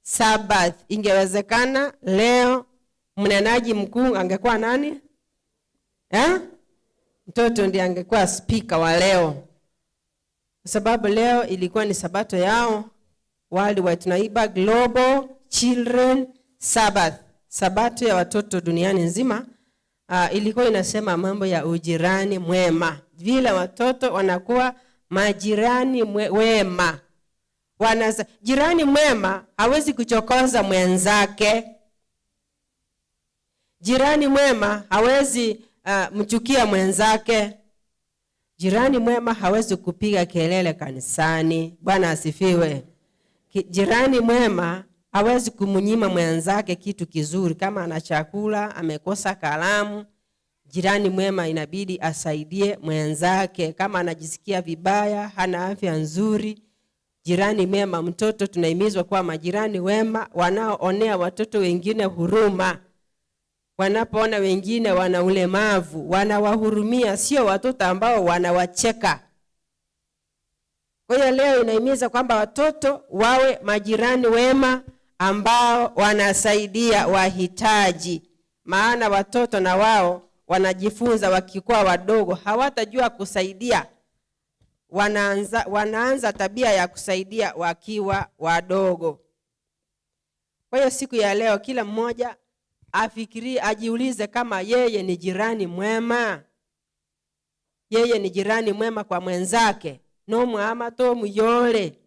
Sabbath. Ingewezekana leo mnenaji mkuu angekuwa nani? Eh? Mtoto ndiye angekuwa speaker wa leo. Kwa sababu leo ilikuwa ni sabato yao, Worldwide tunaiba Global Children Sabbath, sabato ya watoto duniani nzima. Ilikuwa inasema mambo ya ujirani mwema, vile watoto wanakuwa majirani wema. Jirani mwema hawezi kuchokoza mwenzake. Jirani mwema hawezi mchukia mwenzake. Jirani mwema hawezi kupiga kelele kanisani. Bwana asifiwe. Jirani mwema hawezi kumnyima mwenzake kitu kizuri. Kama ana chakula, amekosa kalamu, jirani mwema inabidi asaidie mwenzake. Kama anajisikia vibaya, hana afya nzuri, jirani mwema, mtoto tunahimizwa kuwa majirani wema wanaoonea watoto wengine huruma. Wanapoona wengine wana ulemavu, wanawahurumia, sio watoto ambao wanawacheka. Kwa hiyo leo inahimiza kwamba watoto wawe majirani wema ambao wanasaidia wahitaji. Maana watoto na wao wanajifunza wakikuwa wadogo, hawatajua kusaidia. Wanaanza tabia ya kusaidia wakiwa wadogo. Kwa hiyo siku ya leo kila mmoja afikirie, ajiulize kama yeye ni jirani mwema. Yeye ni jirani mwema kwa mwenzake. No mwama to muyole.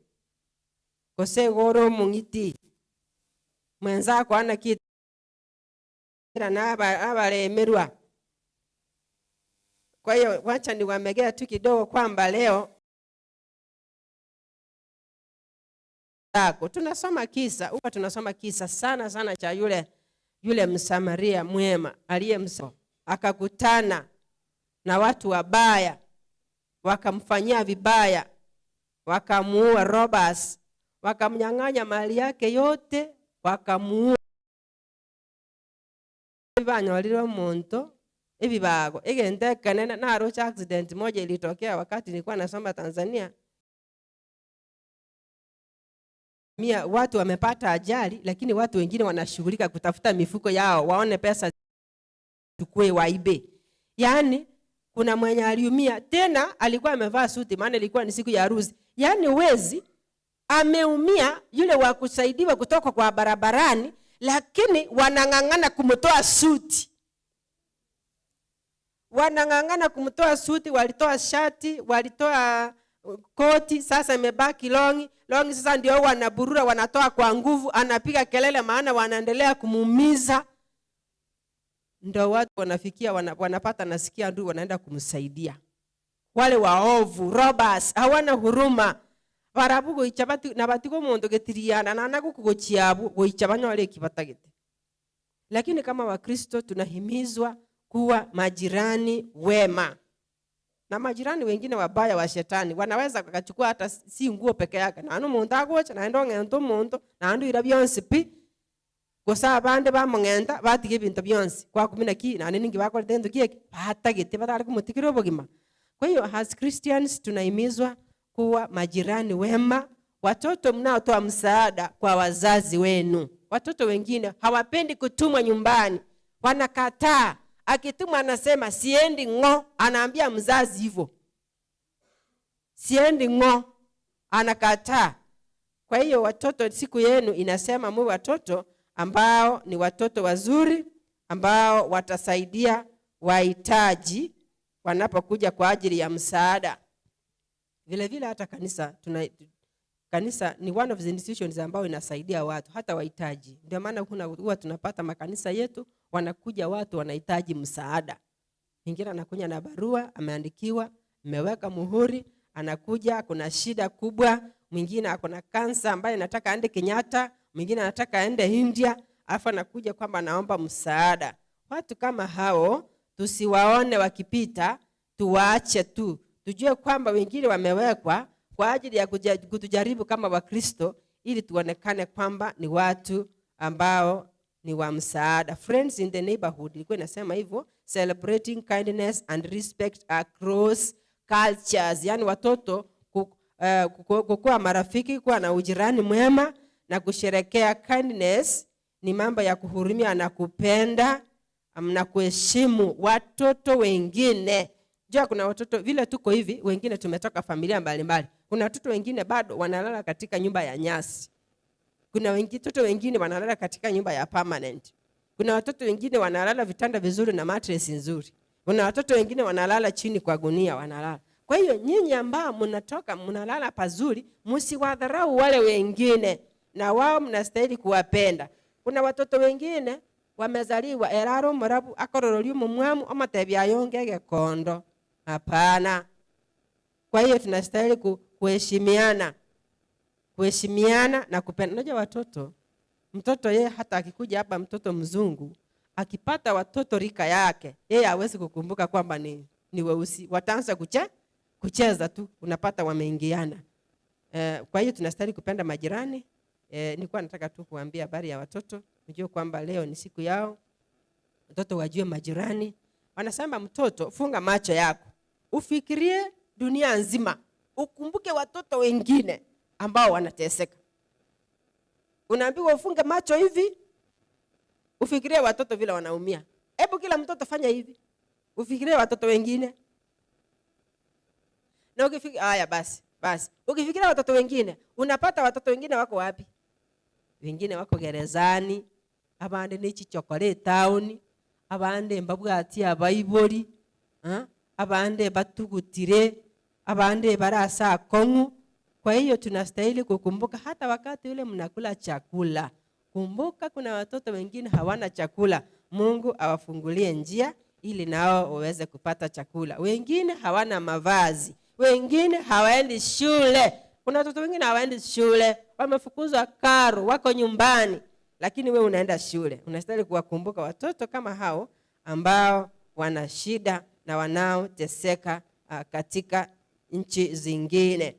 Kose goro mungiti. Mwenzako ana kitu na abalemerwa. Kwa hiyo wacha niwamegea tu kidogo kwamba leo tunasoma kisa, huwa tunasoma kisa sana sana cha yule Msamaria mwema aliyemsa akakutana na watu wabaya, wakamfanyia vibaya, wakamuua robbers, wakamnyang'anya mali yake yote, wakamuua. Banyolire omonto ebibago egente ekenene. Naroche accident moja ilitokea wakati nilikuwa nasoma Tanzania. Mia, watu wamepata ajali, lakini watu wengine wanashughulika kutafuta mifuko yao waone pesa chukue waibe. Yaani kuna mwenye aliumia, tena alikuwa amevaa suti maana ilikuwa ni siku ya harusi. Yaani wezi ameumia yule wa kusaidiwa kutoka kwa barabarani, lakini wanang'ang'ana kumtoa suti. Wanang'ang'ana kumtoa suti, walitoa shati, walitoa koti, sasa imebaki longi. Longi sasa ndio wanaburura, wanatoa kwa nguvu, anapiga kelele, maana wanaendelea kumuumiza. Ndio watu wanafikia, wanapata nasikia ndu wanaenda kumsaidia. Wale waovu, robbers, hawana huruma. Barabu goicha bati, na batigo mundu getiriana, na na gukugochiabu, goicha banyore kibatagete. Lakini kama Wakristo tunahimizwa kuwa majirani wema. Na majirani wengine wabaya wa shetani wanaweza wakachukua hata si nguo peke yake. Na anu muntu agocha, na ndo ngento muntu, na andu ira byonsi pi. Gusa abande bamong'enta, batige ebinto bionsi. Kwa kumi na ki, na ningi bakorete ento kieke, batagete, batari kumutikira obogima. Kwa hiyo as Christians tunahimizwa kuwa majirani wema. Watoto mnaotoa msaada kwa wazazi wenu. Watoto wengine hawapendi kutumwa nyumbani, wanakataa. Akitumwa anasema siendi ng'o, anaambia mzazi hivyo, siendi ng'o, anakataa. Kwa hiyo watoto, siku yenu inasema muwe watoto ambao ni watoto wazuri, ambao watasaidia wahitaji wanapokuja kwa ajili ya msaada. Vile vile hata kanisa, tuna, kanisa ni one of the institutions ambao inasaidia watu hata wahitaji. Ndio maana huwa tunapata makanisa yetu wanakuja watu wanahitaji msaada. Mwingine anakuja na barua ameandikiwa, ameweka muhuri, anakuja kuna shida kubwa. Mwingine ako na kansa ambaye anataka aende Kenyatta, mwingine anataka aende India, alafu anakuja kwamba anaomba msaada. Watu kama hao tusiwaone wakipita, tuwaache tu. Tujue kwamba wengine wamewekwa kwa ajili ya kutujaribu kama Wakristo ili tuonekane kwamba ni watu ambao ni wa msaada. Friends in the neighborhood ilikuwa inasema hivyo, celebrating kindness and respect across cultures. Yaani watoto kukua marafiki, kuwa na ujirani mwema na kusherekea kindness ni mambo ya kuhurumia na kupenda na kuheshimu watoto wengine. Jua kuna watoto vile tuko hivi, wengine tumetoka familia mbalimbali. Kuna watoto wengine bado wanalala katika nyumba ya nyasi. Kuna watoto wengine wanalala katika nyumba ya permanent. Kuna watoto wengine wanalala vitanda vizuri na mattress nzuri. Kuna watoto wengine wanalala chini kwa gunia wanalala. Kwa hiyo nyinyi ambao mnatoka mnalala pazuri, msiwadharau wale wengine, na wao mnastahili kuwapenda. Kuna watoto wengine wamezaliwa eraro murabu akorororio mumwamu omatebia ayonge gekondo. Hapana. Kwa hiyo tunastahili kuheshimiana. Kuheshimiana na kupenda. Unajua watoto, mtoto yeye hata akikuja hapa mtoto mzungu, akipata watoto rika yake, yeye hawezi kukumbuka kwamba ni weusi. Wataanza kucheza tu, unapata wameingiana. Kwa hiyo tunastahili kupenda majirani. Nilikuwa nataka tu kuambia habari ya watoto, mjue kwamba leo ni siku yao. Watoto wajue majirani. Wanasema mtoto, funga macho yako, ufikirie dunia nzima, ukumbuke watoto wengine ambao wanateseka. Unaambiwa ufunge macho hivi, ufikirie watoto vile wanaumia. Hebu kila mtoto fanya hivi, ufikirie watoto wengine. Na ukifikiria, haya basi, basi. Ukifikiria watoto wengine, unapata watoto wengine wako wapi? Wengine wako gerezani, abandi ni chichokore town, abandi mbabwati abaibori, ha? Abandi batugutire, abandi barasa kongu. Kwa hiyo tunastahili kukumbuka hata wakati ule mnakula chakula. Kumbuka kuna watoto wengine hawana chakula. Mungu awafungulie njia ili nao waweze kupata chakula. Wengine hawana mavazi, wengine hawaendi shule. Kuna watoto wengine hawaendi shule, wamefukuzwa karo, wako nyumbani, lakini wewe unaenda shule. Unastahili kuwakumbuka watoto kama hao ambao wana shida na wanaoteseka katika nchi zingine.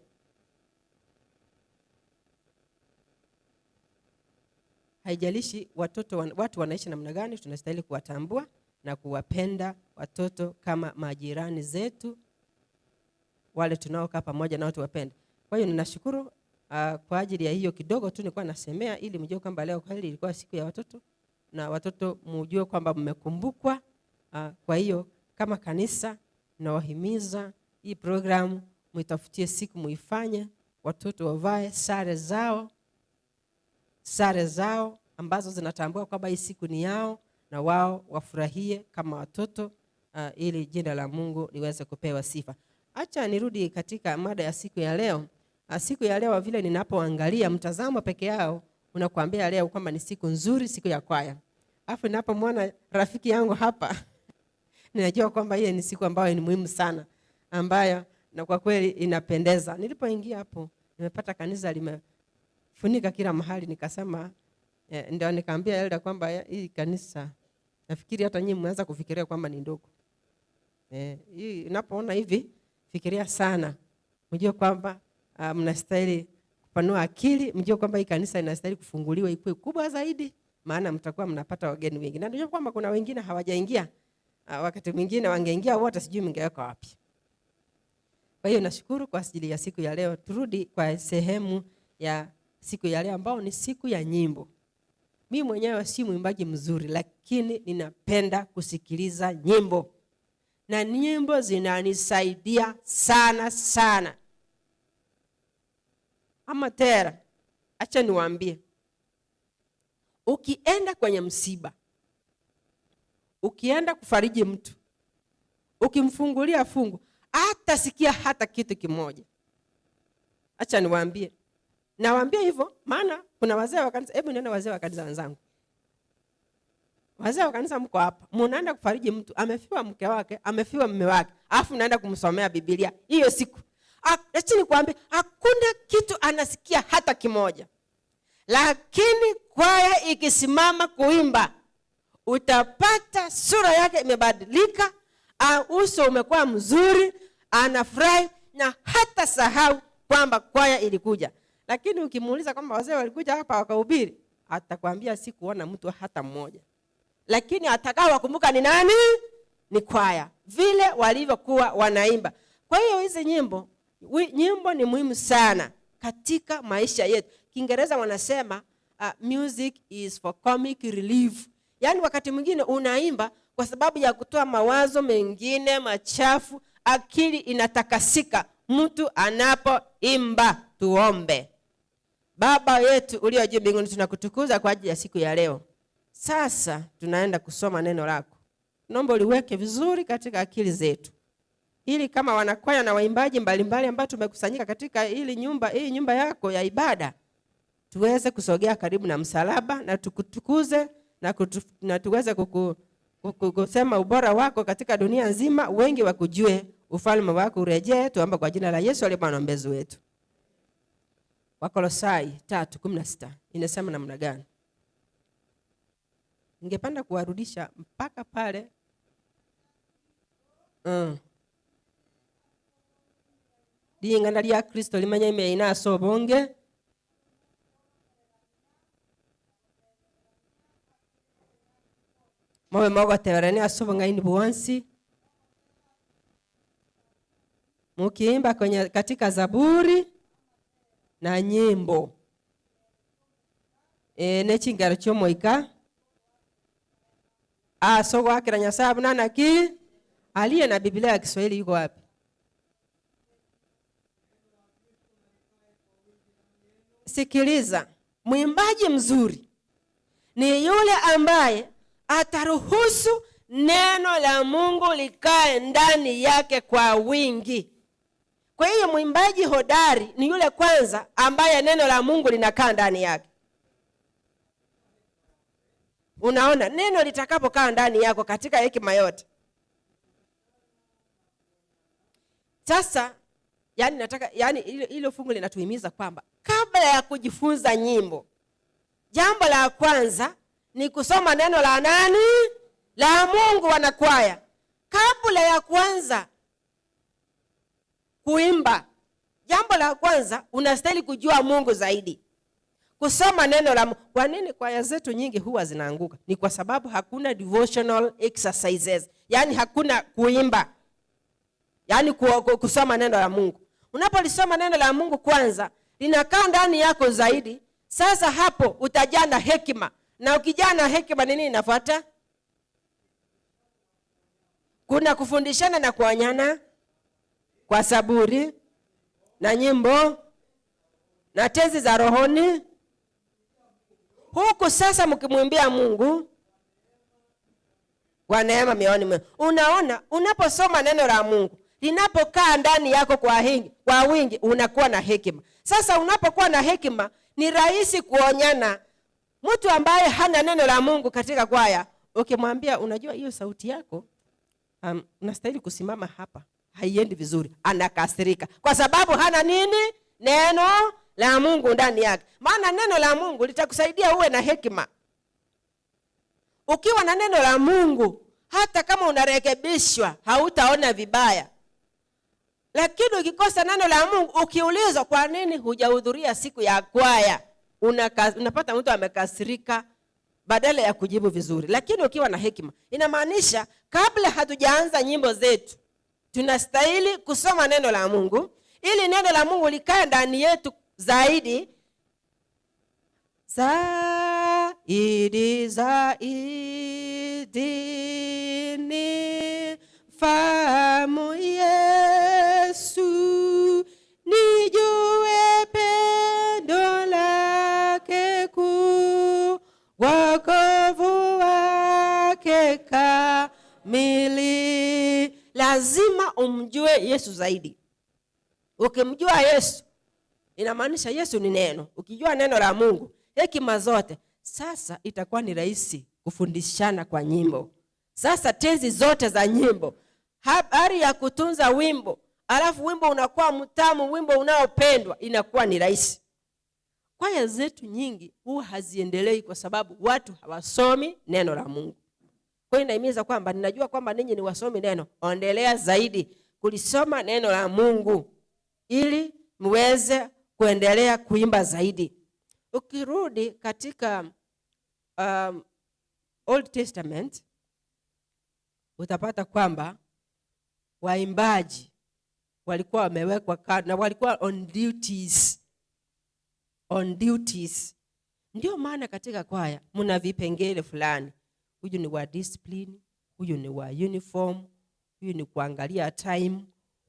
Haijalishi watu wanaishi namna gani, tunastahili kuwatambua na kuwapenda watoto kama majirani zetu, wale tunaokaa pamoja nao tuwapende. Kwa hiyo ninashukuru kwa ajili ya hiyo kidogo tu nilikuwa nasemea, ili mjue kwamba leo kweli ilikuwa siku ya watoto, na watoto mjue kwamba mmekumbukwa. Kwa hiyo kama kanisa nawahimiza hii programu muitafutie siku muifanye, watoto wavae sare zao ambazo zinatambua kwamba hii siku ni yao, na wao wafurahie kama watoto. uh, ili jina la Mungu liweze kupewa sifa. Acha nirudi katika mada ya siku ya leo. Ah, Siku ya leo vile ninapoangalia mtazamo peke yao unakuambia leo kwamba ni siku nzuri, siku ya kwaya. Alafu ninapomwona rafiki yangu hapa ninajua kwamba ile ni siku ambayo ni muhimu sana, ambayo na kwa kweli inapendeza. Nilipoingia hapo nimepata kanisa limefunika kila mahali, nikasema eh, ndio nikaambia Elda kwamba eh, hii kanisa nafikiri hata nyinyi mmeanza kufikiria kwamba ni ndogo. Eh, hii unapoona hivi fikiria sana, mjue kwamba uh, mnastahili kupanua akili, mjue kwamba hii kanisa inastahili kufunguliwa ikuwe kubwa zaidi, maana mtakuwa mnapata wageni wengi. Na najua kwamba kuna wengine hawajaingia. Uh, wakati mwingine wangeingia wote, sijui mngeweka wapi. Kwa hiyo nashukuru kwa ajili ya siku ya leo. Turudi kwa sehemu ya siku ya leo ambao ni siku ya nyimbo. Mi mwenyewe si mwimbaji mzuri, lakini ninapenda kusikiliza nyimbo na nyimbo zinanisaidia sana sana. Ama tera, acha niwaambie, ukienda kwenye msiba, ukienda kufariji mtu, ukimfungulia fungu, hatasikia hata kitu kimoja. Acha niwaambie, nawaambia hivyo maana kuna wazee wa kanisa. Hebu nione wazee wa kanisa wenzangu, wazee wa kanisa mko hapa, munaenda kufariji mtu amefiwa mke wake, amefiwa mume wake, alafu mnaenda kumsomea Biblia hiyo siku. Acha nikwambie, hakuna kitu anasikia hata kimoja, lakini kwaya ikisimama kuimba, utapata sura yake imebadilika, uso umekuwa mzuri, anafurahi na hata sahau kwamba kwaya ilikuja. Lakini ukimuuliza kwamba wazee walikuja hapa wakahubiri, atakwambia sikuona mtu hata mmoja. Lakini atakao wakumbuka ni nani? Ni kwaya, vile walivyokuwa wanaimba. Kwa hiyo hizi nyimbo, nyimbo ni muhimu sana katika maisha yetu. Kiingereza wanasema music is for comic relief. Yaani wakati mwingine unaimba kwa sababu ya kutoa mawazo mengine machafu, akili inatakasika mtu anapoimba. Tuombe. Baba yetu ulio juu mbinguni, tunakutukuza kwa ajili ya siku ya leo. Sasa tunaenda kusoma neno lako. Naomba uliweke vizuri katika akili zetu, ili kama wanakwaya na waimbaji mbalimbali ambao tumekusanyika katika hili nyumba, hii nyumba yako ya ibada, tuweze kusogea karibu na msalaba na tukutukuze na, kutu, na tuweze kuku, kuku, kusema ubora wako katika dunia nzima, wengi wakujue, ufalme wako urejee. Tuombe kwa jina la Yesu aliye Bwana mwombezi wetu. Wakolosai 3:16 inasema namna gani? Ningependa kuwarudisha mpaka pale. Lingana lya Kristo limenya ime inaso bonge. Mobe mogoteberania ase obong'aini bwonsi. Mukiimba kwenye katika zaburi na nyimbo. E, nechingaro chiomoika. Aso gwakira Nyasaye buna naki? Aliye na Biblia ya Kiswahili yuko wapi? Sikiliza, mwimbaji mzuri ni yule ambaye ataruhusu neno la Mungu likae ndani yake kwa wingi. Kwa hiyo mwimbaji hodari ni yule kwanza ambaye neno la Mungu linakaa ndani yake. Unaona, neno litakapokaa ndani yako katika hekima yote. Sasa, yani nataka, yani hilo, hilo fungu linatuhimiza kwamba kabla ya kujifunza nyimbo, jambo la kwanza ni kusoma neno la nani? La Mungu, wanakwaya. Kabla ya kuanza kuimba, jambo la kwanza unastahili kujua Mungu zaidi. Kusoma neno la Mungu. Kwa nini kwaya zetu nyingi huwa zinaanguka? Ni kwa sababu hakuna devotional exercises. Yaani hakuna kuimba. Yaani kusoma neno la Mungu. Unapolisoma neno la Mungu kwanza, linakaa ndani yako zaidi. Sasa hapo utajaa na hekima. Na ukijaa na hekima nini inafuata? Kuna kufundishana na kuonyana kwa saburi na nyimbo na tenzi za rohoni. Huku sasa mkimwimbia Mungu. Kwa neema mioyoni mwenu. Unaona, unaposoma neno la Mungu linapokaa ndani yako kwa hingi, kwa wingi unakuwa na hekima. Sasa unapokuwa na hekima ni rahisi kuonyana. Mtu ambaye hana neno la Mungu katika kwaya, ukimwambia unajua hiyo sauti yako um, unastahili kusimama hapa, haiendi vizuri, anakasirika kwa sababu hana nini? Neno la Mungu ndani yake. Maana neno la Mungu litakusaidia uwe na hekima. Ukiwa na neno la Mungu, hata kama unarekebishwa hautaona vibaya. Lakini ukikosa neno la Mungu, ukiulizwa kwa nini hujahudhuria siku ya kwaya, unaka, unapata mtu amekasirika badala ya kujibu vizuri. Lakini ukiwa na hekima, inamaanisha kabla hatujaanza nyimbo zetu tunastahili kusoma neno la Mungu ili neno la Mungu likae ndani yetu zaidi zaidi zaidi ni fahamu Yesu, nijue pendo lake kuu, wokovu wake kamili. Lazima umjue Yesu zaidi. Ukimjua Yesu inamaanisha Yesu ni neno. Ukijua neno la Mungu, hekima zote, sasa itakuwa ni rahisi kufundishana kwa nyimbo. Sasa tenzi zote za nyimbo, habari ya kutunza wimbo, alafu wimbo unakuwa mtamu, wimbo unaopendwa, inakuwa ni rahisi. Kwaya zetu nyingi huwa haziendelei kwa sababu watu hawasomi neno la Mungu. Kwa hiyo nahimiza kwamba ninajua kwamba ninyi ni wasomi neno, endelea zaidi kulisoma neno la Mungu ili muweze kuendelea kuimba zaidi. Ukirudi katika um, Old Testament utapata kwamba waimbaji walikuwa wamewekwa kando na walikuwa on duties, on duties. Ndio maana katika kwaya mna vipengele fulani, huyu ni wa discipline, huyu ni wa uniform, huyu ni kuangalia time,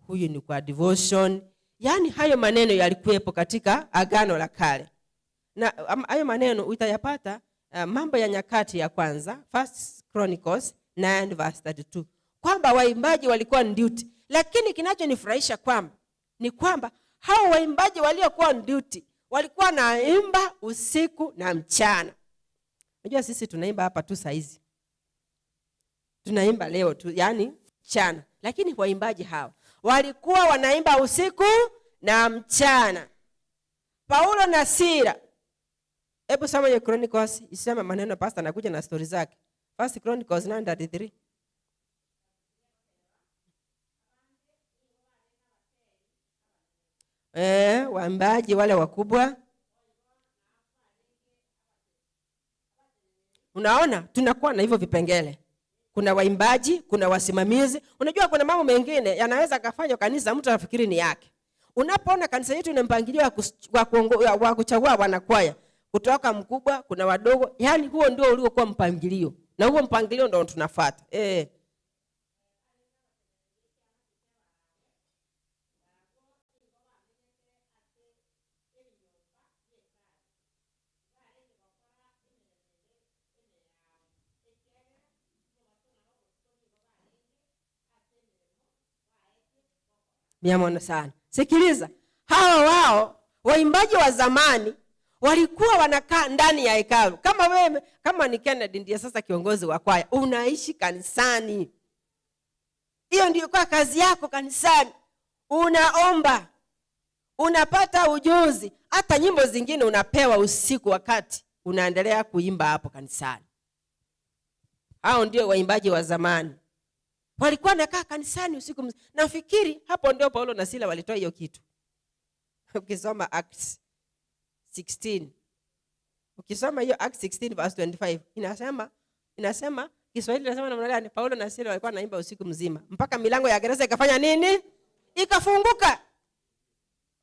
huyu ni kwa devotion. Yaani hayo maneno yalikuwepo katika Agano la Kale, na hayo maneno utayapata uh, Mambo ya Nyakati ya kwanza, First Chronicles 9 verse 32, kwamba waimbaji walikuwa on duty. Lakini kinachonifurahisha kwamba ni kwamba hao waimbaji waliokuwa on duty walikuwa naimba usiku na mchana. Unajua sisi tunaimba hapa tu saa hizi, tunaimba leo tu, yani mchana, lakini waimbaji hawa walikuwa wanaimba usiku na mchana. Paulo na Sila, hebu soma hiyo Chronicles, isema maneno, pastor anakuja na stori zake. First Chronicles 9:33. Eh, waimbaji wale wakubwa. Unaona, tunakuwa na hivyo vipengele. Kuna waimbaji, kuna wasimamizi. Unajua kuna mambo mengine yanaweza kafanywa kanisa, mtu afikiri ni yake. Unapoona kanisa yetu ina mpangilio wa kus-, wa kuongo-, wa, wa kuchagua wanakwaya kutoka mkubwa, kuna wadogo, yani huo ndio uliokuwa mpangilio, na huo mpangilio ndio tunafuata. Miamono sana. Sikiliza, hawa wao waimbaji wa zamani walikuwa wanakaa ndani ya hekalu. Kama wewe, kama ni Kennedy ndiye sasa kiongozi wa kwaya, unaishi kanisani. Hiyo ndiyo kwa kazi yako kanisani. Unaomba, unapata ujuzi, hata nyimbo zingine unapewa usiku wakati unaendelea kuimba hapo kanisani. Hao ndio waimbaji wa zamani. Walikuwa wanakaa kanisani usiku mzima. Nafikiri hapo ndio Paulo na Sila walitoa hiyo kitu. Ukisoma Acts 16. Ukisoma hiyo Acts 16 verse 25, inasema Kiswahili inasema namna gani? Paulo na Sila walikuwa wanaimba usiku mzima mpaka milango ya gereza ikafanya nini? Ikafunguka.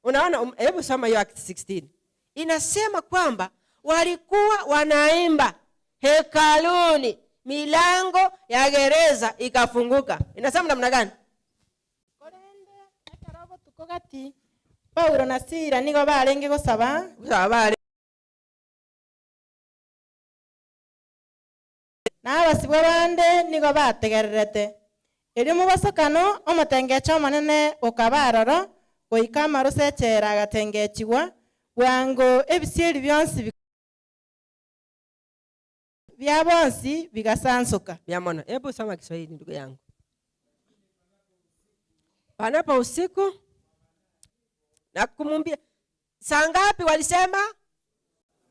Unaona, hebu soma hiyo Acts 16. Inasema kwamba walikuwa wanaimba hekaluni, milango ya gereza ikafunguka. Inasema namna gani? Korende ekero botuko gati Paulo na Sila nigo barenge gosaba. Gosaba bare. Na abasibwa bande nigo bategererete. Erio mobosokano omotengecho omonene okaba aroro, goika amaroso echela agatengechigwa, bwango ebisieri bionsi bia bonsi bigasansoka. Mia mono. Hebu soma Kiswahili ndugu yangu. Panapo usiku na kumumbia saa ngapi walisema?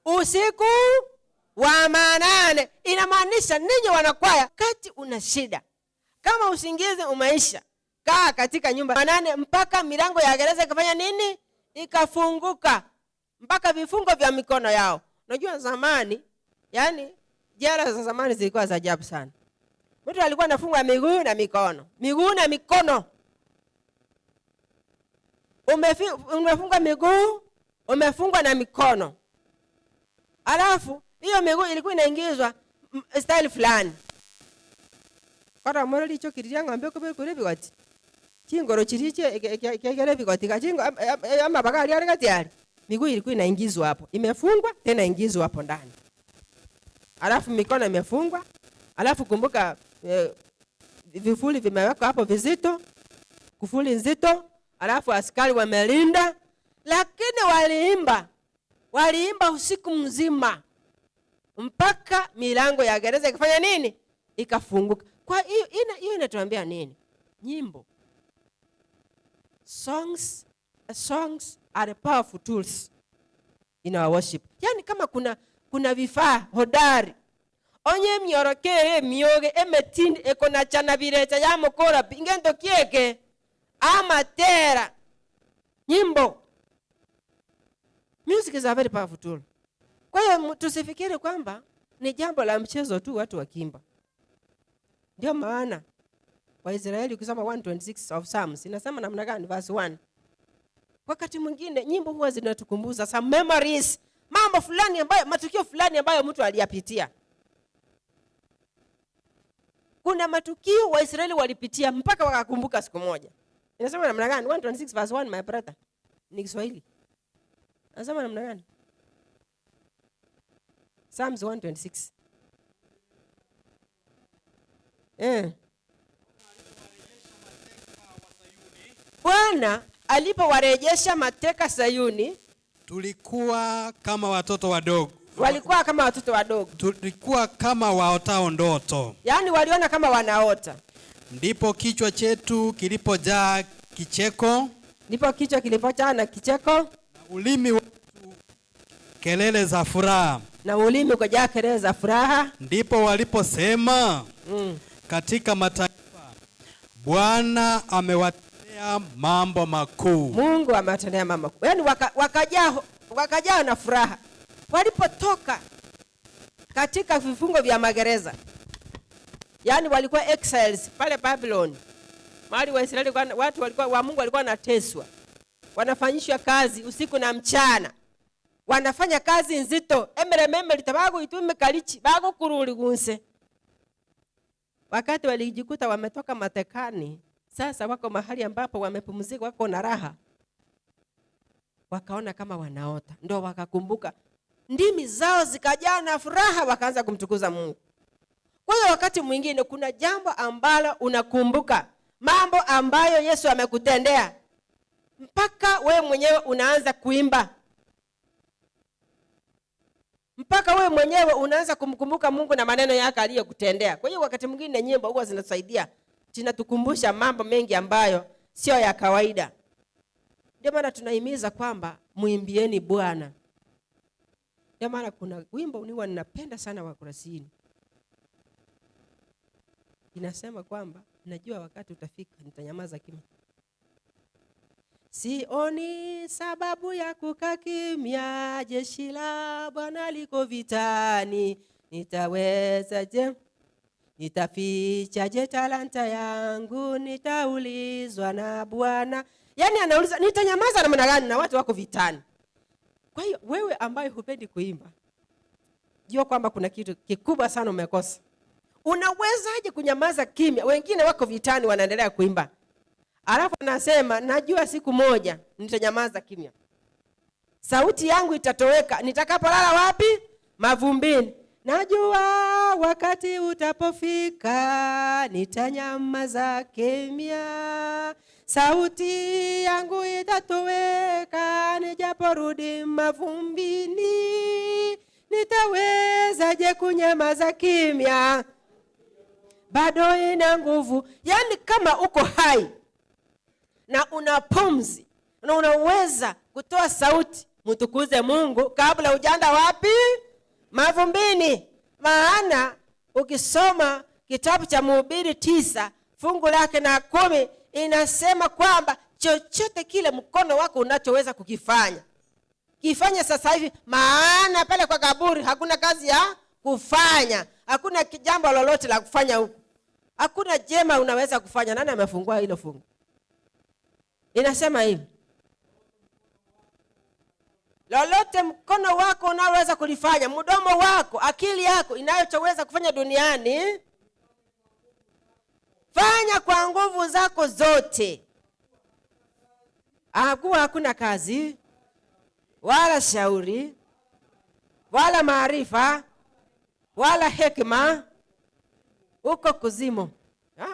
Usiku wa manane. Inamaanisha ninyi wanakwaya, kati una shida kama usingizi umeisha, kaa katika nyumba manane mpaka milango ya gereza ikafanya nini? Ikafunguka, mpaka vifungo vya mikono yao. Unajua zamani, yani jela za zamani zilikuwa za ajabu sana. Mtu alikuwa anafungwa miguu na mikono, miguu na mikono. Umefungwa miguu, umefungwa na mikono, alafu hiyo miguu ilikuwa inaingizwa style fulani kora moro richo kiriria ng'ombe ekobekwa ebigoti chingoro chiria ekegera ebigoti iga chingo amabaga aria are gati aria miguu ilikuwa inaingizwa hapo imefungwa tena ingizwa hapo ndani alafu mikono imefungwa alafu kumbuka eh, vifuli vimewekwa hapo vizito kufuli nzito alafu askari wamelinda lakini waliimba waliimba usiku mzima mpaka milango ya gereza ikafanya nini ikafunguka kwa hiyo ina, hiyo inatuambia nini nyimbo songs songs are powerful tools in our worship yani kama kuna kuna vifaa hodari onye emiorokere emioge emetindi ekonachana birecha yamokora pi ngento kieke amatera nyimbo music is a very powerful tool kwa hiyo tusifikiri kwamba ni jambo la mchezo tu watu wakiimba ndio maana waisraeli ukisoma 126 of Psalms inasema namna gani verse 1 wakati mwingine nyimbo huwa zinatukumbuza some memories mambo fulani ambayo matukio fulani ambayo mtu aliyapitia kuna matukio waisraeli walipitia mpaka wakakumbuka siku moja inasema namna gani 126 verse 1 my brother ni kiswahili nasema namna gani Psalms 126 eh. Bwana alipowarejesha mateka Sayuni, Tulikuwa kama watoto wadogo, walikuwa kama watoto wadogo, tulikuwa kama waotao ndoto. yaani waliona kama wanaota. Ndipo kichwa chetu kilipojaa kicheko, Ndipo kichwa kilipojaa na kicheko, na ulimi wetu kelele za furaha. na ulimi ukajaa kelele za furaha. Ndipo waliposema Mm. katika mataifa, Bwana amewatendea mambo makuu. Mungu amewatendea mambo makuu. Yaani waka, wakajaa wakajaa na furaha walipotoka katika vifungo vya magereza, yaani walikuwa exiles pale Babylon, mahali Waisraeli watu walikuwa wa Mungu walikuwa wanateswa, wanafanyishwa kazi usiku na mchana, wanafanya kazi nzito emerememeri tabaguitume kalichi bagukuruli gunse. Wakati walijikuta wametoka matekani, sasa wako mahali ambapo wamepumzika, wako na raha, wakaona kama wanaota, ndo wakakumbuka, ndimi zao zikajaa na furaha, wakaanza kumtukuza Mungu. Kwa hiyo wakati mwingine kuna jambo ambalo unakumbuka, mambo ambayo Yesu amekutendea, mpaka wewe mwenyewe unaanza kuimba, mpaka wewe mwenyewe unaanza kumkumbuka Mungu na maneno yake aliyokutendea. Kwa hiyo wakati mwingine nyimbo huwa zinatusaidia, zinatukumbusha mambo mengi ambayo sio ya kawaida. Ndio maana tunahimiza kwamba muimbieni Bwana. Ndio maana kuna wimbo niwa ninapenda sana wa Kurasini, inasema kwamba najua wakati utafika nitanyamaza kimya. Sioni sababu ya kukaa kimya, jeshi la Bwana liko vitani. Nitawezaje? Nitafichaje talanta yangu? Nitaulizwa na Bwana. Yaani anauliza nitanyamaza namna gani na watu wako vitani? Kwa hiyo wewe ambaye hupendi kuimba, jua kwamba kuna kitu kikubwa sana umekosa. Unawezaje kunyamaza kimya? Wengine wako vitani wanaendelea kuimba, alafu anasema najua siku moja nitanyamaza kimya, sauti yangu itatoweka nitakapolala wapi? Mavumbini. Najua wakati utapofika nitanyamaza kimya, sauti yangu itatoweka nijaporudi mavumbini. Nitawezaje kunyamaza kimya? Bado ina nguvu. Yaani kama uko hai na una pumzi na unaweza kutoa sauti, mtukuze Mungu kabla hujaenda wapi? Mavumbini. Maana ukisoma kitabu cha Mhubiri 9 fungu lake na 10 inasema kwamba chochote kile mkono wako unachoweza kukifanya, kifanye sasa hivi, maana pale kwa kaburi hakuna kazi ya kufanya, hakuna jambo lolote la kufanya huko, hakuna jema unaweza kufanya. Nani amefungua hilo fungu? Inasema hivi, lolote mkono wako unaoweza kulifanya, mdomo wako, akili yako inayoweza kufanya duniani, fanya kwa nguvu zako zote. Hakuwa hakuna kazi wala shauri wala maarifa wala hekima huko kuzimu.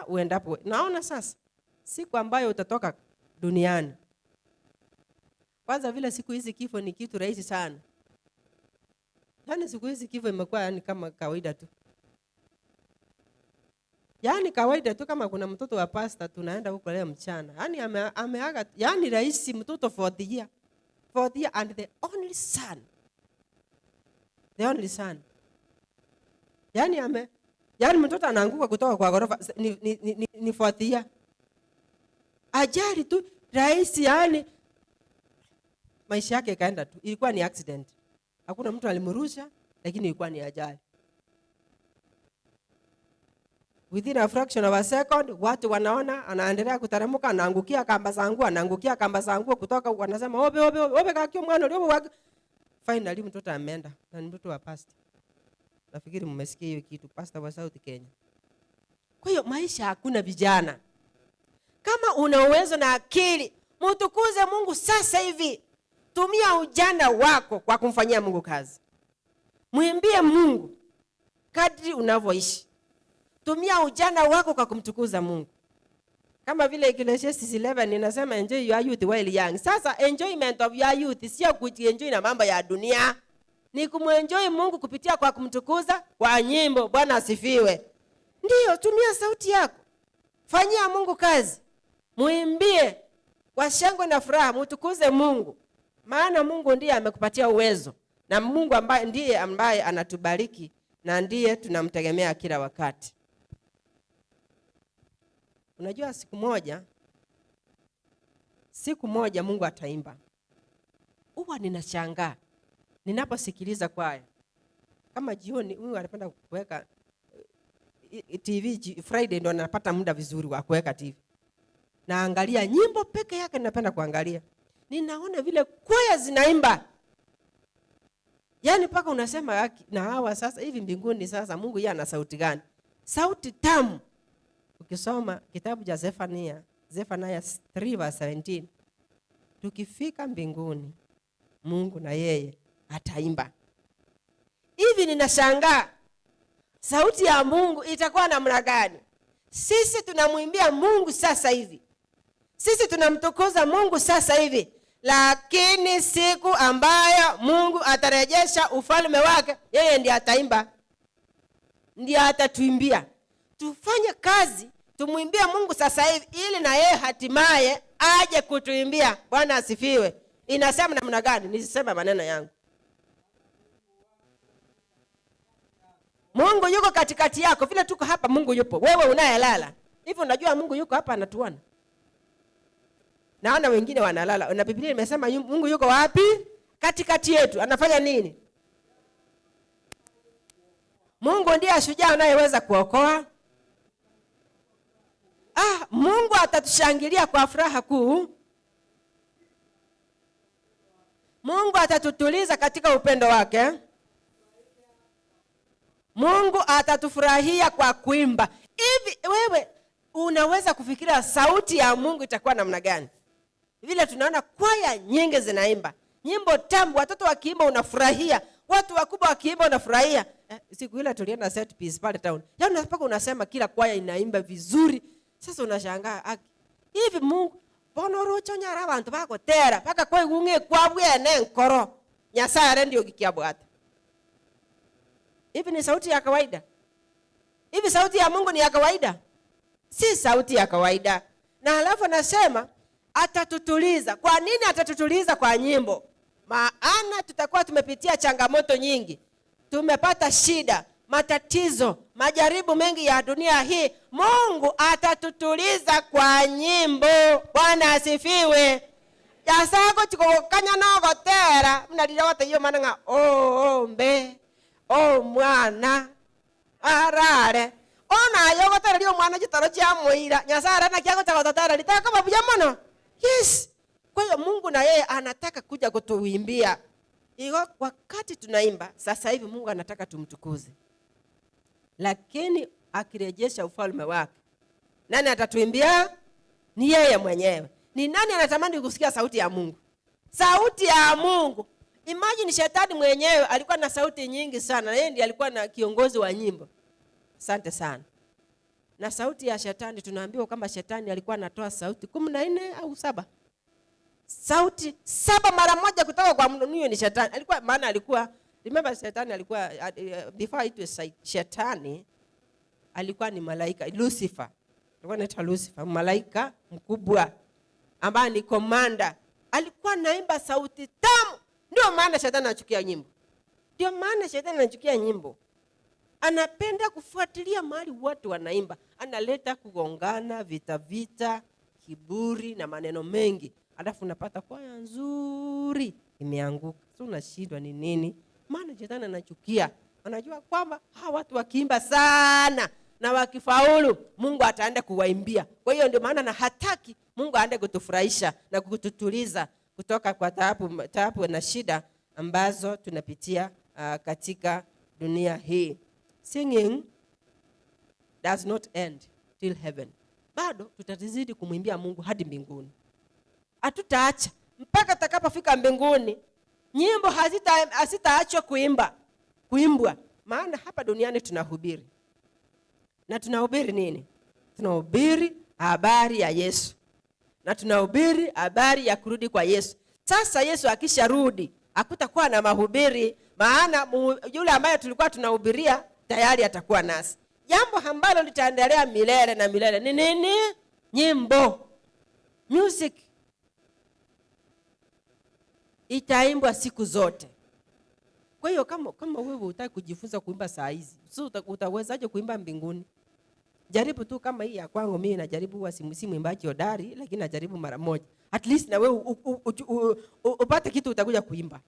Uendapo. Naona sasa siku ambayo utatoka duniani. Kwanza vile siku hizi kifo ni kitu rahisi sana. Yaani siku hizi kifo imekuwa kama kawaida tu. Yaani kawaida tu, kama kuna mtoto wa pastor tunaenda huko leo mchana. Yaani ameaga, yaani rahisi mtoto for the year. For the year and the only son. The only son. Yaani mtoto anaanguka kutoka kwa ghorofa ni for the year. Ajali tu rahisi, yaani maisha yake ikaenda tu. Ilikuwa ni accident. Hakuna mtu alimrusha, lakini ilikuwa ni ajali. Within a fraction of a second, watu wanaona anaendelea kuteremka, anaangukia kamba za nguo, anaangukia kamba za nguo kutoka huko, wanasema obe obe obe kakio mwana obe wak-. Finally mtoto ameenda, na ni mtoto wa pastor. Nafikiri mmesikia hiyo kitu, pastor wa South Kenya. Kwa hiyo maisha hakuna vijana. Kama una uwezo na akili, mtukuze Mungu sasa hivi. Tumia ujana wako kwa kumfanyia Mungu kazi. Mwimbie Mungu kadri unavyoishi. Tumia ujana wako kwa kumtukuza Mungu. Kama vile Ecclesiastes 11 inasema enjoy your youth while young. Sasa enjoyment of your youth sio kujienjoy na mambo ya dunia. Ni kumuenjoy Mungu kupitia kwa kumtukuza kwa nyimbo. Bwana asifiwe. Ndio, tumia sauti yako. Fanyia Mungu kazi. Muimbie kwa shangwe na furaha, mtukuze Mungu. Maana Mungu ndiye amekupatia uwezo, na Mungu ndiye ambaye anatubariki na ndiye tunamtegemea kila wakati. Unajua siku moja Mungu ataimba. Huwa ninashangaa ninaposikiliza kwaya. Kama jioni huyu anapenda kuweka TV, Friday ndo anapata muda vizuri wa kuweka TV. Naangalia nyimbo peke yake, napenda kuangalia. Ninaona vile kwaya zinaimba. Yaani mpaka unasema haki, na hawa sasa hivi mbinguni sasa Mungu yeye ana sauti gani? Sauti tamu. Ukisoma kitabu cha Zephania, Zephania 3 verse 17. Tukifika mbinguni Mungu na yeye ataimba. Hivi ninashangaa sauti ya Mungu itakuwa namna gani? Sisi tunamwimbia Mungu sasa hivi. Sisi tunamtukuza Mungu sasa hivi. Lakini siku ambayo Mungu atarejesha ufalme wake, yeye ndiye ataimba. Ndiye atatuimbia. Tufanye kazi, tumwimbie Mungu sasa hivi ili na yeye hatimaye aje kutuimbia. Bwana asifiwe. Inasema namna gani? Nisiseme maneno yangu. Mungu yuko katikati yako. Vile tuko hapa Mungu yupo. Wewe unayelala. Hivi unajua Mungu yuko hapa anatuona? Naona wengine wanalala. Na Biblia imesema Mungu yuko wapi? Katikati yetu. Anafanya nini? Mungu ndiye shujaa anayeweza kuokoa. Mungu atatushangilia kwa furaha kuu. Mungu atatutuliza katika upendo wake. Mungu atatufurahia kwa kuimba. Hivi wewe unaweza kufikiria sauti ya Mungu itakuwa namna gani? Vile tunaona kwaya nyingi zinaimba nyimbo tamu, watoto wakiimba unafurahia, watu wakubwa wakiimba unafurahia. Eh, siku ile tulienda set piece pale town. Yaani mpaka unasema kila kwaya inaimba vizuri. Sasa unashangaa aki. Hivi Mungu bono oroche onyare abanto bagotera mpaka kwaigwa ng'a ekwabwene enkoro. Nyasaye are ndio gikiabwate. Hivi ni sauti ya kawaida? Hivi sauti ya Mungu ni ya kawaida? Si sauti ya kawaida. Na halafu anasema atatutuliza. Kwa nini atatutuliza kwa nyimbo? Maana tutakuwa tumepitia changamoto nyingi, tumepata shida, matatizo, majaribu mengi ya dunia hii. Mungu atatutuliza kwa nyimbo. Bwana asifiwe. Nyasaye gochikogokanya nogotera buna riria gotebia omwana ng'a oombe omwana arare. Bono aye ogotereria omwana chitoro chiamoira, Nyasaye are naki agocha gototereria? Takoba buya mono? Yes. Kwa hiyo Mungu na yeye anataka kuja kutuimbia. Igo wakati tunaimba sasa hivi Mungu anataka tumtukuze, lakini akirejesha ufalme wake, nani atatuimbia? Ni yeye mwenyewe. Ni nani anatamani kusikia sauti ya Mungu? Sauti ya Mungu. Imagine shetani mwenyewe alikuwa na sauti nyingi sana, na yeye ndiye alikuwa na kiongozi wa nyimbo. Asante sana. Na sauti ya shetani tunaambiwa kwamba shetani alikuwa anatoa sauti 14 au 7. Sauti 7 mara moja kutoka kwa mdomo. Huyo ni shetani. Alikuwa, maana alikuwa, remember shetani alikuwa, before it was shetani alikuwa ni malaika Lucifer. Alikuwa anaitwa Lucifer, malaika mkubwa ambaye ni commander. Alikuwa anaimba sauti tamu. Ndio maana shetani anachukia nyimbo. Ndio maana shetani anachukia nyimbo. Anapenda kufuatilia mahali watu wanaimba. Analeta kugongana, vita vita, kiburi na maneno mengi. Alafu unapata kwaya nzuri imeanguka. So unashindwa ni nini? Maana shetani anachukia. Anajua kwamba hawa watu wakiimba sana na wakifaulu, Mungu ataenda kuwaimbia. Kwa hiyo ndio maana na hataki Mungu aende kutufurahisha na kututuliza kutoka kwa taabu na shida ambazo tunapitia katika dunia hii. Singing does not end till heaven. Bado tutazidi kumwimbia Mungu hadi mbinguni. Hatutaacha mpaka tutakapofika mbinguni. Nyimbo hazitaachwa kuimbwa. Maana hapa duniani tunahubiri. Na tunahubiri nini? Tunahubiri habari ya Yesu. Na tunahubiri habari ya kurudi kwa Yesu. Sasa Yesu akisharudi, hakutakuwa na mahubiri, maana yule ambaye tulikuwa tunahubiria tayari atakuwa nasi. Jambo ambalo litaendelea milele na milele ni nini? Nyimbo. Music itaimbwa siku zote. Kwa hiyo kama wewe hutaki kujifunza kuimba saa hizi, so utawezaje kuimba mbinguni? Jaribu tu kama hii ya kwangu mimi najaribu, huwa si mwimbaji hodari, lakini najaribu mara moja. At least na wewe upate kitu utakuja kuimba.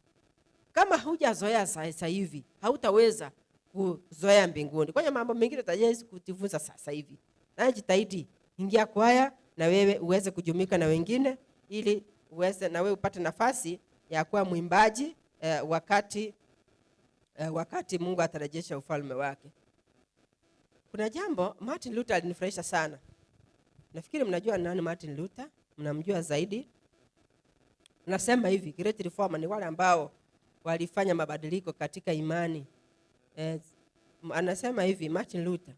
Kama hujazoea sasa hivi, hautaweza kuzoea mbinguni. Kwa hiyo mambo mengine utajaribu kujifunza sasa hivi. Na jitahidi, ingia kwaya na wewe uweze kujumuika na wengine ili uweze na wewe upate nafasi ya kuwa mwimbaji wakati Mungu atarejesha ufalme wake. Kuna jambo Martin Luther alinifurahisha sana. Nafikiri mnajua nani Martin Luther, mnamjua zaidi. Nasema hivi, Great Reformer ni wale ambao walifanya mabadiliko katika imani. Anasema hivi Martin Luther,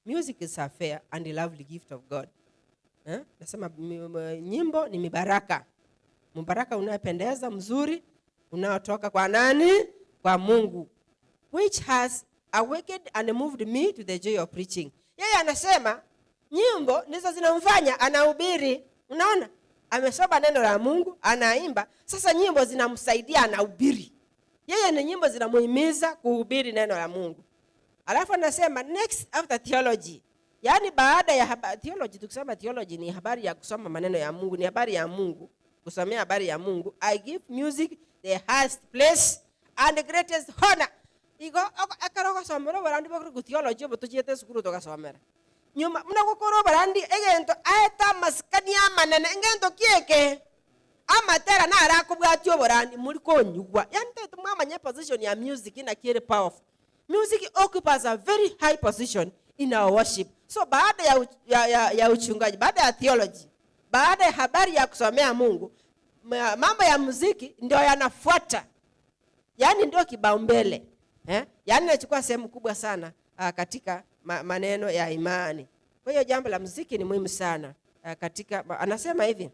music is a fair and a lovely gift of God. Nasema nyimbo ni mibaraka. Mbaraka unayopendeza mzuri unaotoka kwa nani? Kwa Mungu. Which has awakened and moved me to the joy of preaching. Yeye anasema nyimbo ndizo zinamfanya anahubiri. Unaona? Amesoma neno la Mungu, anaimba. Sasa nyimbo zinamsaidia anahubiri. Yeye ni nyimbo zinamuhimiza kuhubiri neno la Mungu. Alafu anasema next after theology. Yaani baada ya theology, tukisema theology ni habari ya kusoma maneno ya Mungu, ni habari ya Mungu, kusomea habari ya Mungu. I give music the highest place and the greatest honor. Igo akaro gosomera barandi bakuru ku theology obo tuchiete sukuru togasomera. Nyuma muna gokoro barandi egento aeta masikani amanene engento kieke. Amatera na arakobwati oborandi muri konyugwa. Yaani tete mwamanye position ya music ina kere powerful. Music occupies a very high position in our worship. So baada ya uchungaji, baada ya theology, baada ya habari ya kusomea Mungu, mambo ya muziki ndio yanafuata. Yaani ndio kipaumbele. Eh? Yaani inachukua sehemu kubwa sana ah, katika ma, maneno ya imani. Kwa hiyo jambo la muziki ni muhimu sana ah, katika ma, anasema hivi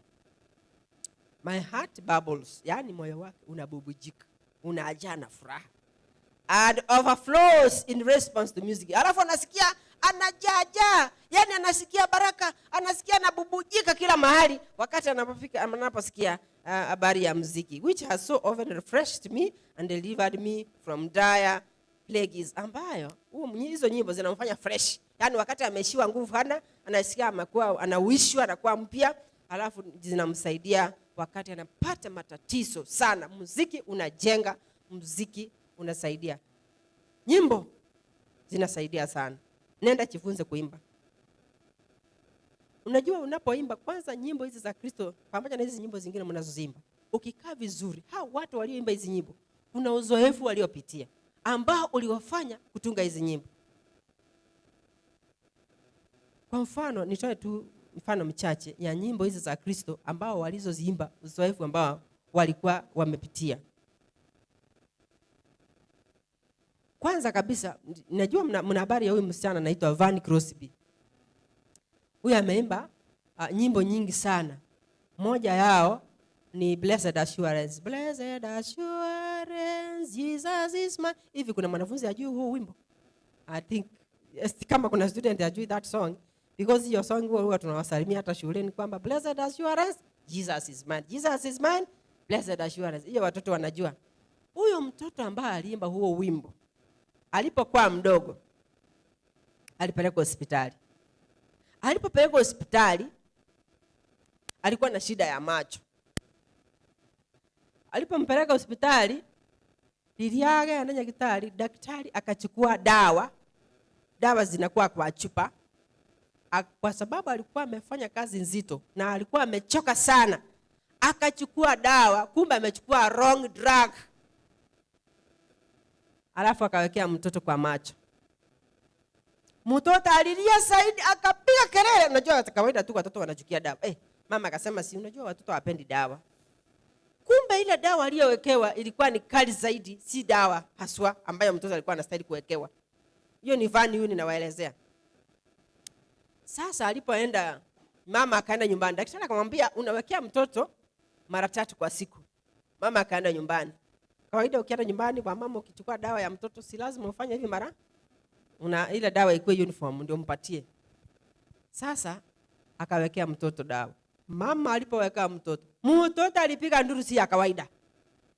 my heart bubbles, yaani moyo wake unabubujika, unajaa na furaha and overflows in response to music. Alafu anasikia anajaajaa, yani anasikia baraka, anasikia anabubujika kila mahali wakati anapofika anaposikia habari ya muziki, which has so often refreshed me and delivered me from dire plagues, ambayo huo mnyi- hizo nyimbo zinamfanya fresh, yani wakati ameishiwa nguvu hana, anasikia amekuwa anauishwa, anakuwa mpya, alafu zinamsaidia wakati anapata matatizo sana. Muziki unajenga, muziki unasaidia, nyimbo zinasaidia sana. Nenda jifunze kuimba. Unajua, unapoimba kwanza nyimbo hizi za Kristo pamoja na hizi nyimbo zingine mnazoziimba, ukikaa vizuri, hao watu walioimba hizi nyimbo kuna uzoefu waliopitia ambao uliwafanya kutunga hizi nyimbo. Kwa mfano, nitoe tu mfano mchache ya nyimbo hizi za Kristo ambao walizoziimba, uzoefu ambao walikuwa wamepitia. Kwanza kabisa, najua mna mna habari ya huyu msichana anaitwa Van Crosby. Huyu ameimba uh, nyimbo nyingi sana. Moja yao ni Blessed Assurance. Blessed Assurance, Jesus is mine. Hivi kuna mwanafunzi ajui huu wimbo? I think yes, kama kuna student ajui that song because hiyo song huwa huwa tunawasalimia hata shuleni kwamba blessed assurance Jesus is mine. Jesus is mine, blessed assurance. Hiyo watoto wanajua. Huyo mtoto ambaye aliimba huo wimbo alipokuwa mdogo alipelekwa hospitali. Alipopelekwa hospitali alikuwa na shida ya macho. Alipompeleka hospitali liliaga na daktari, daktari akachukua dawa, dawa zinakuwa kwa chupa. A- Kwa sababu alikuwa amefanya kazi nzito na alikuwa amechoka sana, akachukua dawa, kumbe amechukua wrong drug, alafu akawekea mtoto kwa macho. Mtoto alilia zaidi, akapiga kelele. Unajua kawaida tu watoto wanachukia dawa. Eh, mama akasema si unajua watoto hawapendi dawa. Kumbe ile dawa aliyowekewa ilikuwa ni kali zaidi, si dawa haswa ambayo mtoto alikuwa anastahili kuwekewa. Hiyo ni vani huyu ninawaelezea. Sasa alipoenda mama akaenda nyumbani, daktari akamwambia unawekea mtoto mara tatu kwa siku. Mama akaenda nyumbani. Kawaida ukienda nyumbani kwa mama ukichukua dawa ya mtoto si lazima ufanye hivi mara una ile dawa ikuwe uniform ndio mpatie. Sasa akawekea mtoto dawa. Mama alipowekea mtoto, mtoto alipiga nduru si ya kawaida,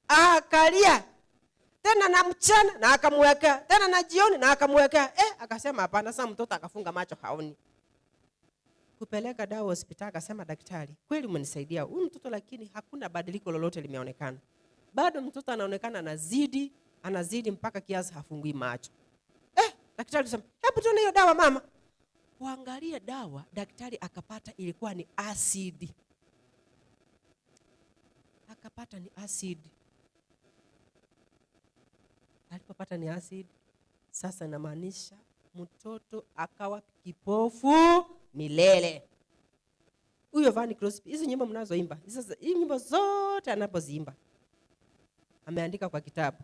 akalia tena na mchana na akamwekea tena na jioni na akamwekea eh, akasema hapana. Sasa mtoto akafunga macho haoni. Kupeleka dawa hospitali, akasema daktari, kweli umenisaidia huyu mtoto, lakini hakuna badiliko lolote limeonekana. Bado mtoto anaonekana anazidi anazidi mpaka kiasi hafungui macho. Eh, daktari alisema hebu tuone hiyo dawa mama. Kuangalia dawa, daktari akapata ilikuwa ni asidi, akapata ni asidi. Alipopata ni asidi, sasa inamaanisha mtoto akawa kipofu milele. Huyo Van Crosby, hizi nyimbo mnazoimba, hizo- hii nyimbo zote anapoziimba ameandika kwa kitabu,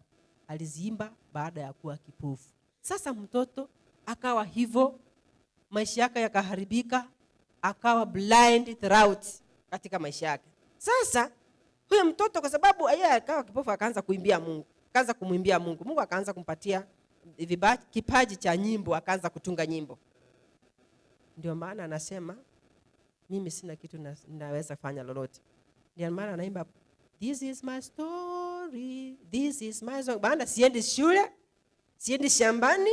aliziimba baada ya kuwa kipofu. Sasa mtoto akawa hivyo, maisha yake yakaharibika, akawa blind throughout katika maisha yake. Sasa huyo mtoto kwa sababu yeye akawa kipofu, akaanza kuimbia Mungu, akaanza kumwimbia Mungu, Mungu akaanza kumpatia viba- kipaji cha nyimbo, akaanza kutunga nyimbo. Ndio maana anasema mimi sina kitu na, naweza fanya lolote. Ndio maana anaimba this is my story, this is my song. Maana siendi shule, siendi shambani,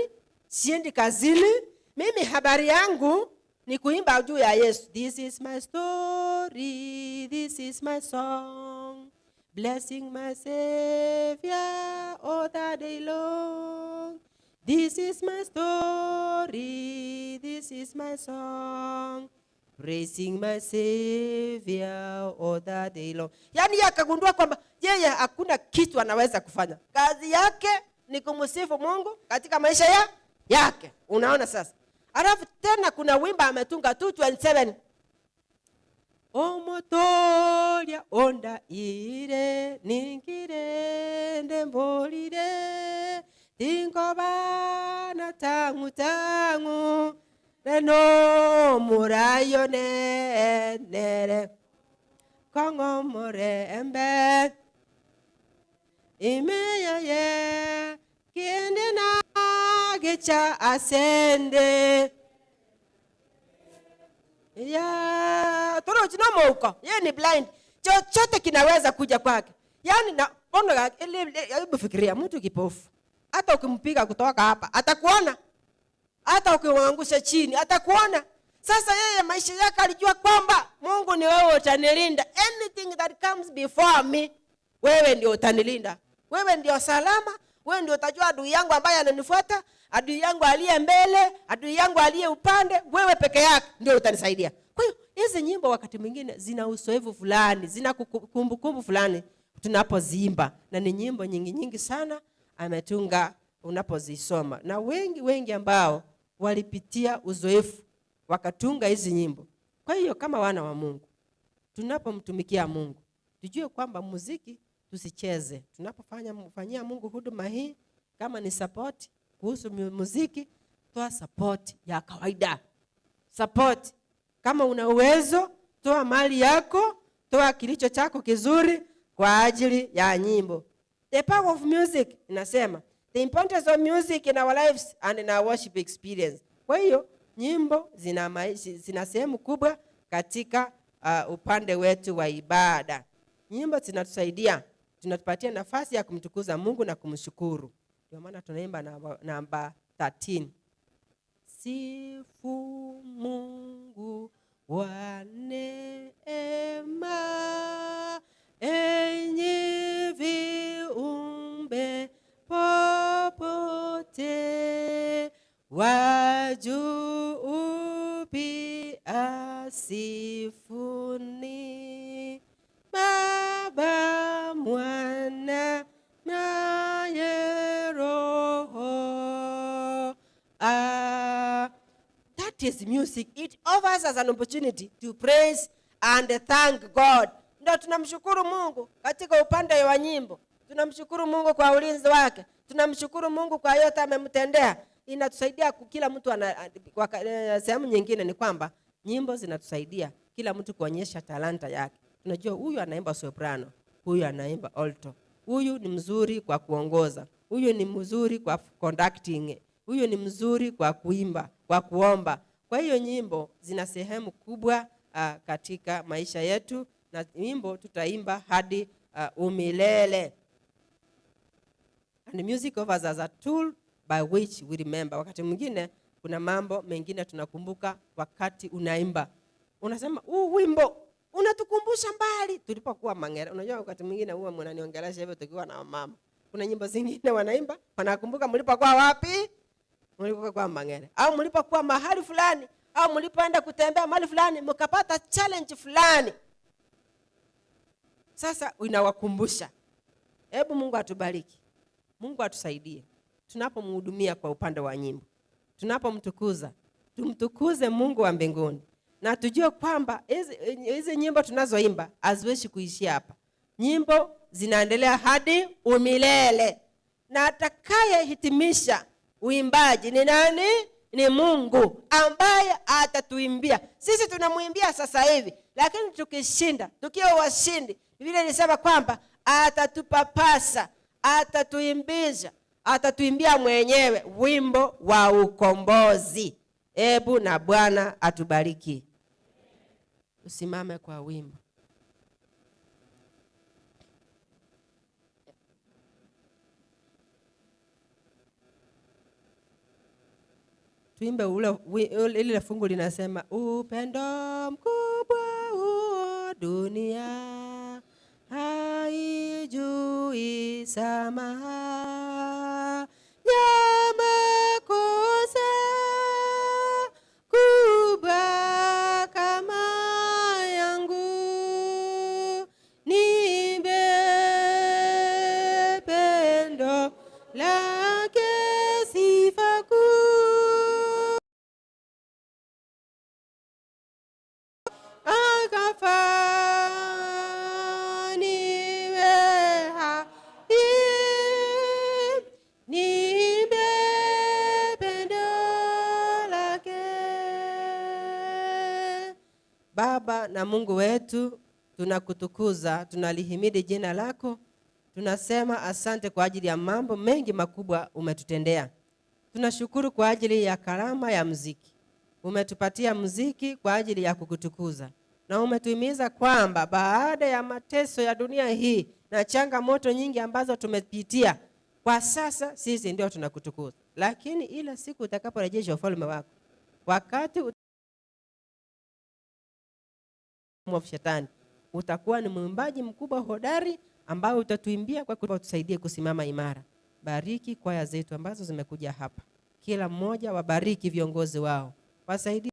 siendi kazini. Mimi habari yangu ni kuimba juu ya Yesu. This is my story, this is my song, blessing my Savior all the day long. This is my story, this is my song, praising my Savior all the day long. Yaani yeye akagundua kwamba yeye hakuna kitu anaweza kufanya, kazi yake ni kumsifu Mungu katika maisha ya yake. Unaona sasa. Alafu tena kuna wimbo ametunga 227 omotoria onda ire ningire ndembolire. Tang'u tang'u reno murayo nenere kong'o murembe imeyeye kende nagecha asende ya torochi no mouko yeye ni blind chochote kinaweza kuja kwake yaani na ona hebu fikiria mtu kipofu hata ukimpiga kutoka hapa atakuona hata ukimwangusha chini atakuona sasa yeye maisha yake alijua kwamba mungu ni wewe utanilinda anything that comes before me wewe ndio utanilinda wewe ndio salama wewe ndio utajua adui yangu ambaye ananifuata adui yangu aliye mbele adui yangu aliye upande wewe peke yake ndio utanisaidia kwa hiyo hizi nyimbo wakati mwingine zina uzoefu fulani zina kumbukumbu fulani tunapoziimba na ni nyimbo nyingi nyingi sana ametunga unapozisoma na wengi wengi ambao walipitia uzoefu wakatunga hizi nyimbo kwa hiyo kama wana wa mungu tunapomtumikia mungu tujue kwamba muziki tusicheze tunapofanya fanyia mungu huduma hii kama ni support kuhusu muziki toa support ya kawaida support kama una uwezo toa mali yako toa kilicho chako kizuri kwa ajili ya nyimbo the power of music inasema the importance of music in our lives and in our worship experience kwa hiyo nyimbo zina, maisha, zina sehemu kubwa katika upande wetu wa ibada nyimbo zinatusaidia tunatupatia nafasi ya kumtukuza mungu na kumshukuru ndio maana tunaimba namba, namba 13 sifu mungu wa neema enyi viumbe popote wa juu pia sifuni Baba, Mwana naye Roho. Ah, that is music. It offers us an opportunity to praise and thank God. Ndio tunamshukuru Mungu katika upande wa nyimbo, tunamshukuru Mungu kwa ulinzi wake, tunamshukuru Mungu kwa yote amemtendea. Inatusaidia kila mtu ana, kwa, sehemu nyingine ni kwamba nyimbo zinatusaidia kila mtu kuonyesha talanta yake. Tunajua huyu anaimba soprano, huyu anaimba alto, huyu ni mzuri kwa kuongoza, huyu ni mzuri kwa conducting, huyu ni mzuri kwa kuimba, kwa kuomba. Kwa hiyo nyimbo zina sehemu kubwa katika maisha yetu, na nyimbo tutaimba hadi umilele. And music offers us a tool by which we remember. Wakati mwingine kuna mambo mengine tunakumbuka wakati unaimba, unasema huu wimbo unatukumbusha mbali tulipokuwa Mangere. Unajua, wakati mwingine huwa mnaniongelesha hivyo tukiwa na mama. Kuna nyimbo zingine wanaimba wanakumbuka mlipokuwa wapi, mlipokuwa Mangere au mlipokuwa mahali fulani au mlipoenda kutembea mahali fulani mkapata challenge fulani. Sasa inawakumbusha. Hebu Mungu atubariki, Mungu atusaidie tunapomhudumia kwa upande wa nyimbo, tunapomtukuza, tumtukuze Mungu wa mbinguni na tujue kwamba hizi nyimbo tunazoimba haziwezi kuishia hapa. Nyimbo zinaendelea hadi umilele, na atakayehitimisha uimbaji ni nani? Ni Mungu ambaye atatuimbia sisi. Tunamwimbia sasa hivi, lakini tukishinda, tukiwa washindi, Biblia inasema kwamba atatupapasa, atatuimbisha, atatuimbia mwenyewe wimbo wa ukombozi. Ebu na Bwana atubariki. Usimame kwa wimbo. Tuimbe ule lile fungu linasema, upendo mkubwa huo dunia haijui samaha ya makosa kubwa kama yangu, niimbe pendo lake sifa kuu, akafa niwe hai. na Mungu wetu, tunakutukuza, tunalihimidi jina lako, tunasema asante kwa ajili ya mambo mengi makubwa umetutendea. Tunashukuru kwa ajili ya karama ya muziki. Umetupatia muziki kwa ajili ya kukutukuza na umetuhimiza kwamba baada ya mateso ya dunia hii na changamoto nyingi ambazo tumepitia kwa sasa, sisi ndio tunakutukuza, lakini ile siku utakaporejesha ufalme wako, wakati mwovu shetani, utakuwa ni mwimbaji mkubwa hodari ambao utatuimbia kwa kutusaidie kusimama imara. Bariki kwaya zetu ambazo zimekuja hapa, kila mmoja wabariki viongozi wao, wasaidie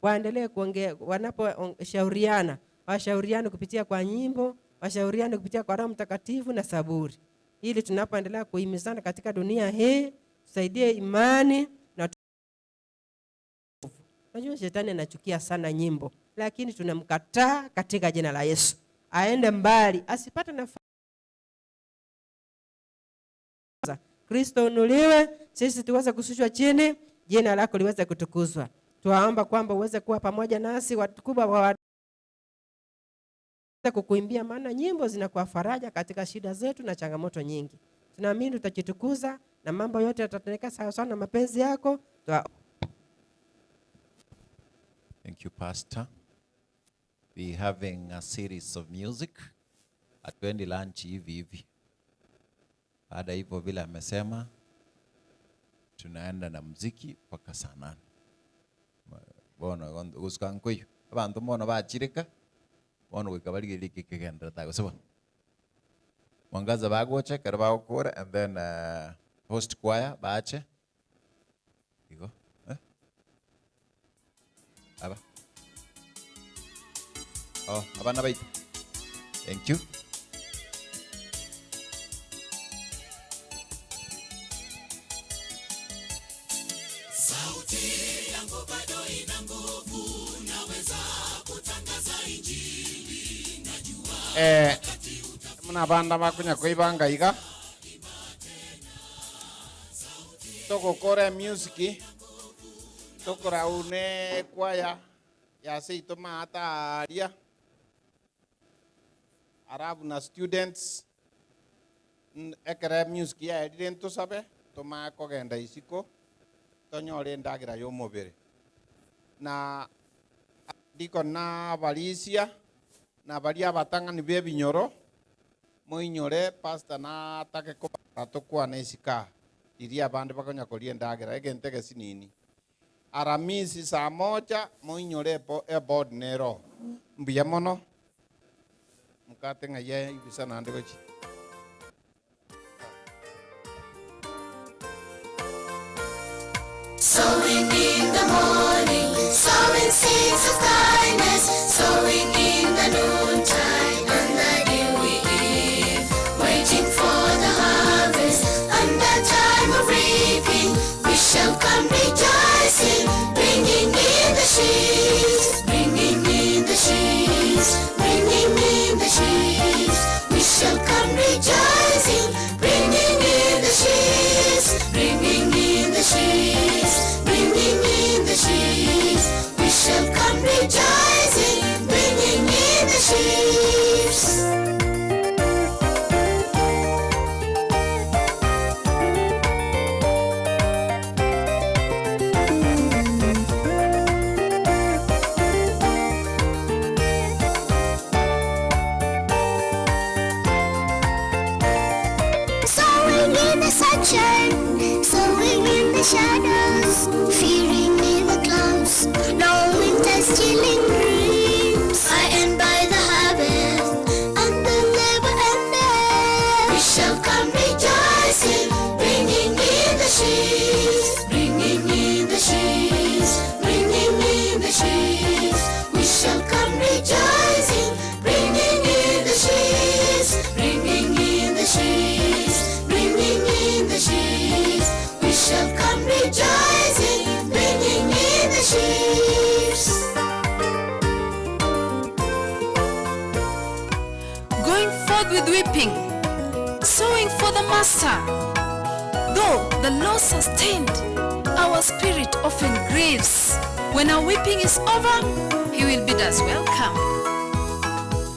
waendelee kuongea wanaposhauriana, washauriane kupitia kwa nyimbo, washauriane kupitia kwa Roho Mtakatifu na saburi, ili tunapoendelea kuhimizana katika dunia hii, tusaidie imani na Najua shetani anachukia sana nyimbo, lakini tunamkataa katika jina la Yesu, aende mbali, asipate nafasi. Kristo unuliwe, sisi tuweze kushushwa chini, jina lako liweze kutukuzwa. Twaomba kwamba uweze kuwa pamoja nasi wakubwa wa kukuimbia, maana nyimbo zinakuwa faraja katika shida zetu na changamoto nyingi. Tunaamini utajitukuza na mambo yote yatatendeka sawa sawa na mapenzi yako. Twa Thank you, Pastor. We having a series of music. Hatuendi lunch hivi hivi. Baada hivyo vile amesema, tunaenda na muziki mpaka saa nane. Bono gusuka nkuyu abantu bono bachirika bono goika barigereria kikegendera tagosibona mwangaza bagocha ekero bagokora and then host choir bache igo eh? Aba oh abana baito thank you. Sauti yangu bado ina nguvu, naweza kutangaza injili, najua muna banda bakunya kuibanga iga togokora music tokoraune kwaya yase maata aria arabu na students ekere music yaerire ntosabe toma kogenda isiko tonyore ndagira ya omobere na ndiko na abarisia na baria abatang'ani ba ebinyoro moinyore pastor natake kobara tokwana esika riria abande bakonya koria endagira egento egesinini aramisi saa moja moinyore eboard nero mbuya mono mukate ng'ai ibisa naende gochi. Sowing in the morning, sowing seeds of kindness, sowing in the noontime and the dewy eve, waiting for the harvest and the time of reaping. We shall come rejoicing, bringing in the sheaves, bringing in the sheaves, bringing in the sheaves. We shall come rejoicing, bringing in the sheaves, bringing in the sheaves, bringing in the sheaves. We shall come rejoicing, bringing in the sheaves. Sowing in the sunshine, sowing in the shadows, fearing in the clouds, no winter's chilling dreams. By and by the harvest and the labor ended, we shall come rejoicing, bringing in the sheaves, bringing in the sheaves, bringing in the sheaves. We shall come rejoicing, bringing in the sheaves, bringing in the sheaves, bringing in the sheaves. We shall come rejoicing, bringing in the sheaves. Going forth with weeping, sowing for the master. Though the loss sustained, our spirit often grieves. When our weeping is over, he will bid us welcome.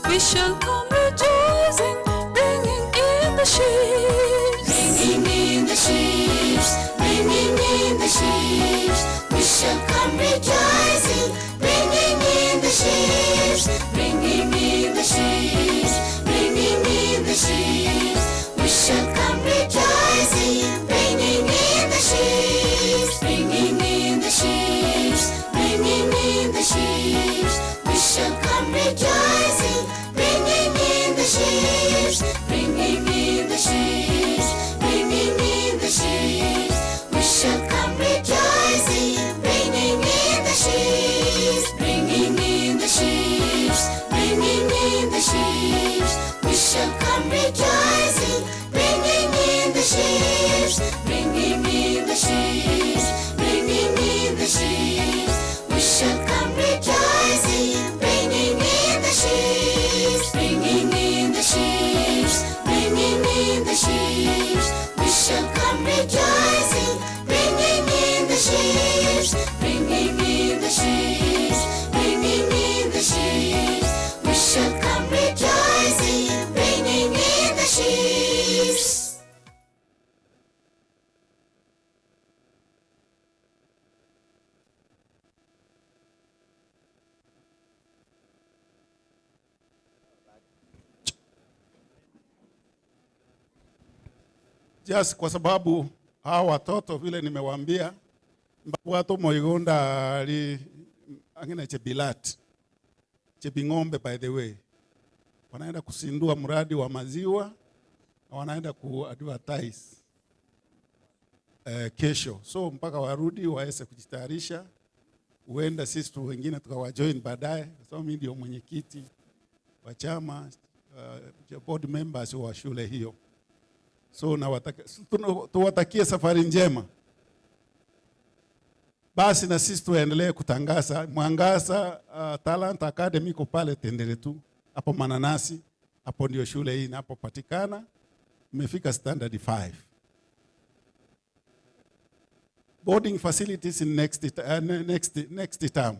We shall come rejoicing, bringing in the sheaves. Bringing in the sheaves, bringing in the sheaves. We shall come rejoicing, bringing in the sheaves, bringing in the sheaves, bringing in the sheaves. We shall come rejoicing, bringing in the sheaves, bringing in the sheaves, bringing in the sheaves. We shall come rejoicing, bringing in the sheaves, bringing in the sheaves, bringing in the sheaves. We shall come rejoicing, bringing in the sheaves, bringing in the sheaves, bringing in the sheaves. We shall come rejoicing, bringing in the sheaves, bringing in the sheaves, bringing in the sheaves. We shall come rejoicing, bringing in the sheaves, bringing in the sheaves, bringing in the sheaves. We shall come rejoicing, bringing in the sheaves, bringing in the sheaves, bringing in the sheaves. We shall come rejoicing, bringing in the sheaves. Just kwa sababu hawa watoto vile nimewaambia watu moigonda ali angine Chebilat Chebing'ombe, by the way, wanaenda kusindua mradi wa maziwa na wanaenda ku advertise kesho, so mpaka warudi waweze kujitayarisha. Huenda sisi tu wengine tukawajoin baadaye, kwa sababu mimi ndio mwenyekiti wa chama board members wa shule hiyo. So tuwatakie safari njema. Basi na sisi tuendelee kutangaza Mwangaza Talent Academy iko pale Tendere tu hapo Mananasi, hapo ndio shule hii inapopatikana. Imefika standard 5. Boarding facilities in next term.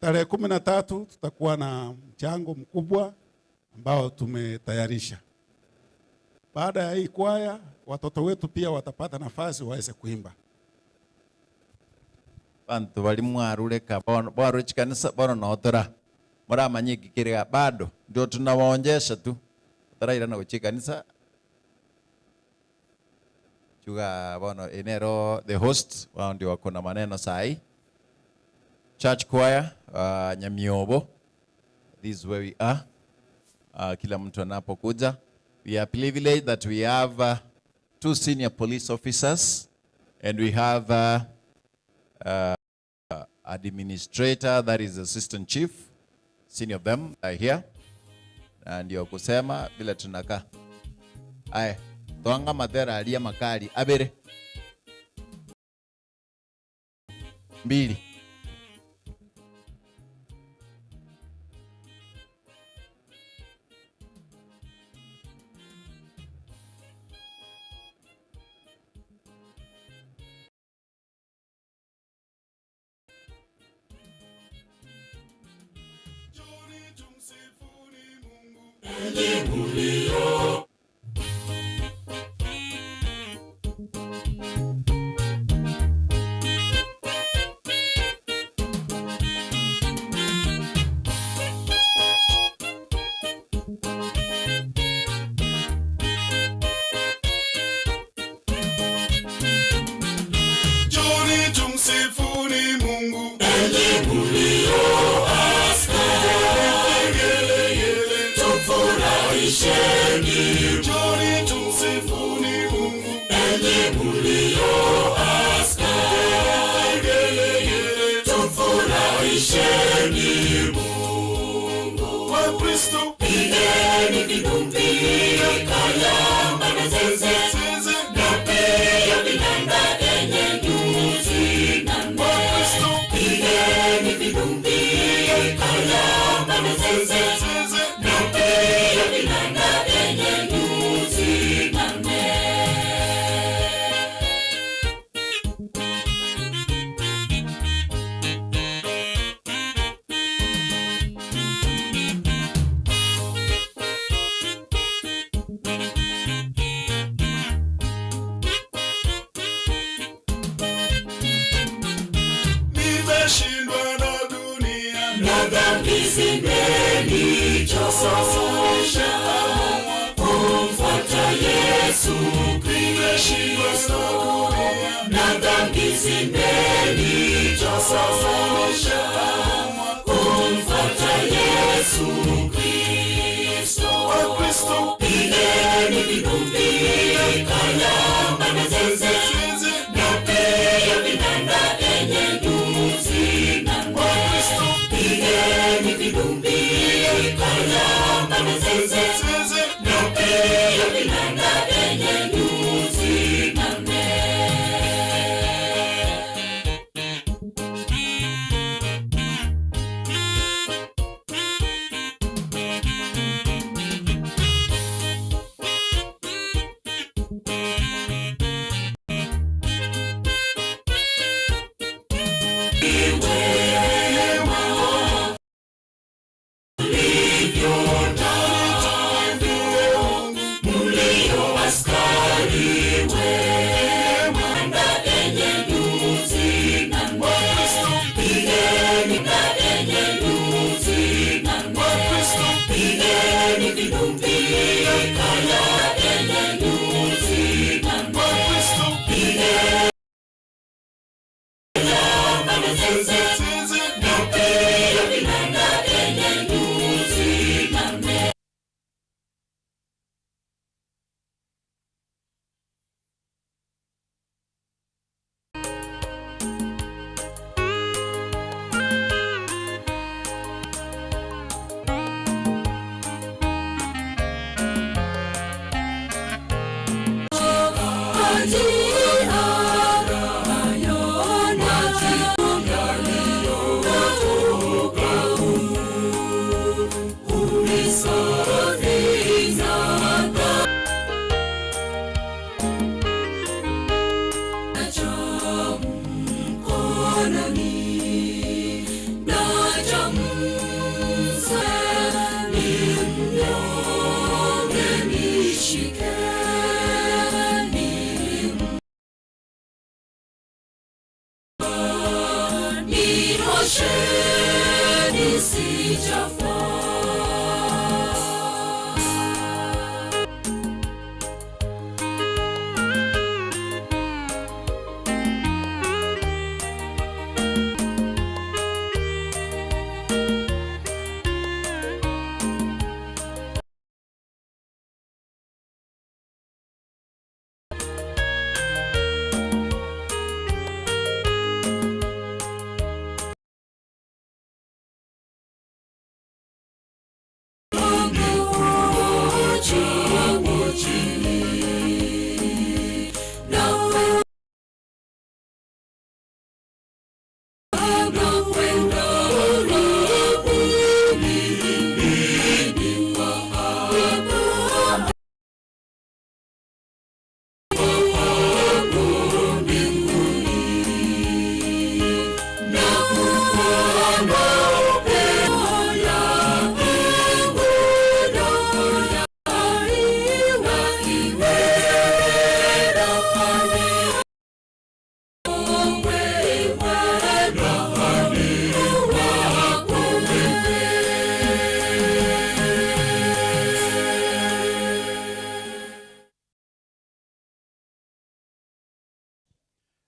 Tarehe 13 tutakuwa na mchango mkubwa ambao tumetayarisha. Baada ya hii kwaya, watoto wetu pia watapata nafasi waweze kuimba. Bantu bali mwarureka bono chikanisa bono notora muramanyiki kirega bado ndio tunawaonjesha tu taraira na guchikanisa chuga bono enero the host wao ndio wako na maneno sai. Church choir Nyamiobo, this is where we are. Kila mtu anapokuja, we are privileged that we have 2 senior police officers and we have administrator, that is assistant chief, senior of them are here. Na ndio kusema vile tunakaa. Aye, twanga madhera alia makali abere mbili. Njoni tumsifuni Mungu. Enyi mlio askari, tufurahisheni. Njoni tumsifuni Mungu. Enyi mlio askari, tufurahisheni Mungu. Wakristo, pigeni vidumbi, kayamba na zeze, na pia vinanda vyenye nyuzi nane. Pigeni vidumbi, kayamba na zeze, na pia vinanda vyenye nyuzi nane. Nimesafisha kumfuata Yesu Kristo, na dhambi zimenichosha kumfuata Yesu Kristo. Kristo, pigeni vinubi, kayamba na zeze, na pia vinanda vyenye nyuzi na Kristo, pigeni vinubi, kayamba na zeze, na pia vinanda vyenye nyuzi na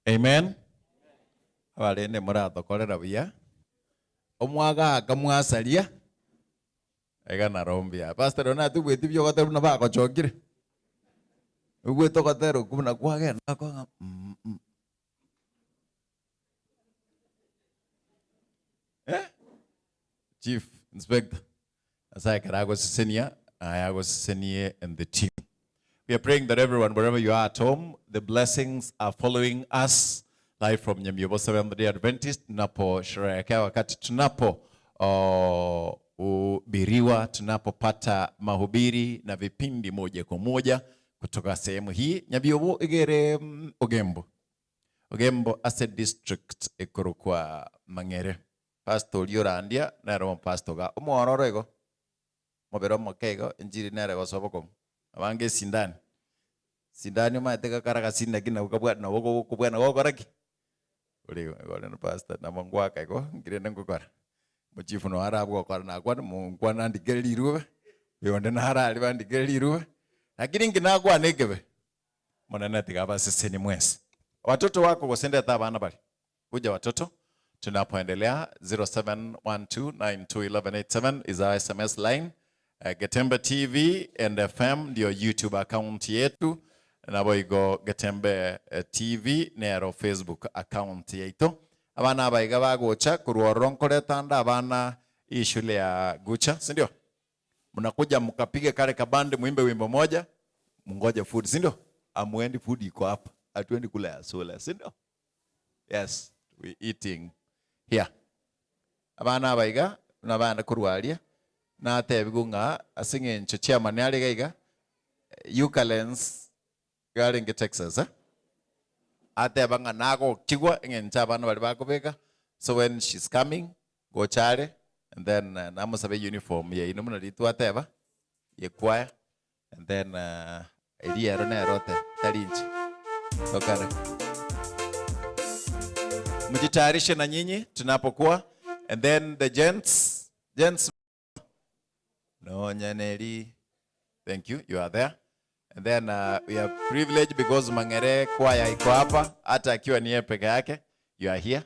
Amen. Abarende murathokorera buya. Omwagaka mwasaria. Ega narombia. Pastor ona tubweti byo goteru na bagochokire. Ubwete ogotera okwo buna kwagenda kwang'a Eh? Chief Inspector. Nyasaye karagosesenia, ayagosesenie and the team. We are praying that everyone, wherever you are at home, the blessings are following us live from Nyamiobo Seventh-day Adventist. Tunaposherehekea wakati tunapo hubiriwa, tunapopata mahubiri na vipindi moja kwa moja kutoka sehemu hii Nyamiobo igere Ogembo. Ogembo ase district ekorokwa Mang'ere. Pastor Orandia nero pastor ga omwororo igo mobere omoke igo enjiri nere gosoboka abange sindani sindani omanyete gakara gasinda ki nabo kabwa nabo gokobwana gokora ki ori igo rero pastor nabo ngwaka igo nkirende ngokora mochifu no arabwo gokora nakwana monkwana ndikere rirube. Oyonde naro aria bandikire rirube, lakini inki nakwana ekebe? Monene tiga abaseseni mwensi. Watoto wako gose ndete abana baria. Kuja watoto tunapoendelea 0712921187 is our SMS line. Getembe TV and FM ndio YouTube account yetu naboigo Getembe TV nero Facebook account yaito. Abana aba iga bagocha korwa ororo nkoreta ande abana ishule ya Gucha, si ndio? Mnakuja mkapige kale kabande muimbe wimbo moja, mungoje food, si ndio? Amuendi food iko hapa. Hatuendi kula ya sola, si ndio? Yes, we eating here. Abana aba iga nabana korwaria natebigu ng'a ase eng'encho chairman are iga iga Eucalens garenge Texas eh? Ateba ng'a nagokigwa eng'encho abana baria bakobeka so when she's coming gocha are and then namosabe uniform yaino buna riria twateba ye choir and then eria ero nero ote tari inche tokare mjitayarishe na nyinyi tunapokuwa and then the gents gents no nyaneri thank you you are there and then we are privileged because Mangere choir iko hapa hata akiwa ni yeye peke yake you are here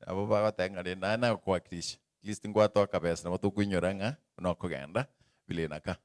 abo bagotenga na na kuwakilisha at least ngwatoka besa nabo tukuinyora ng'a nokogenda vile inakaa.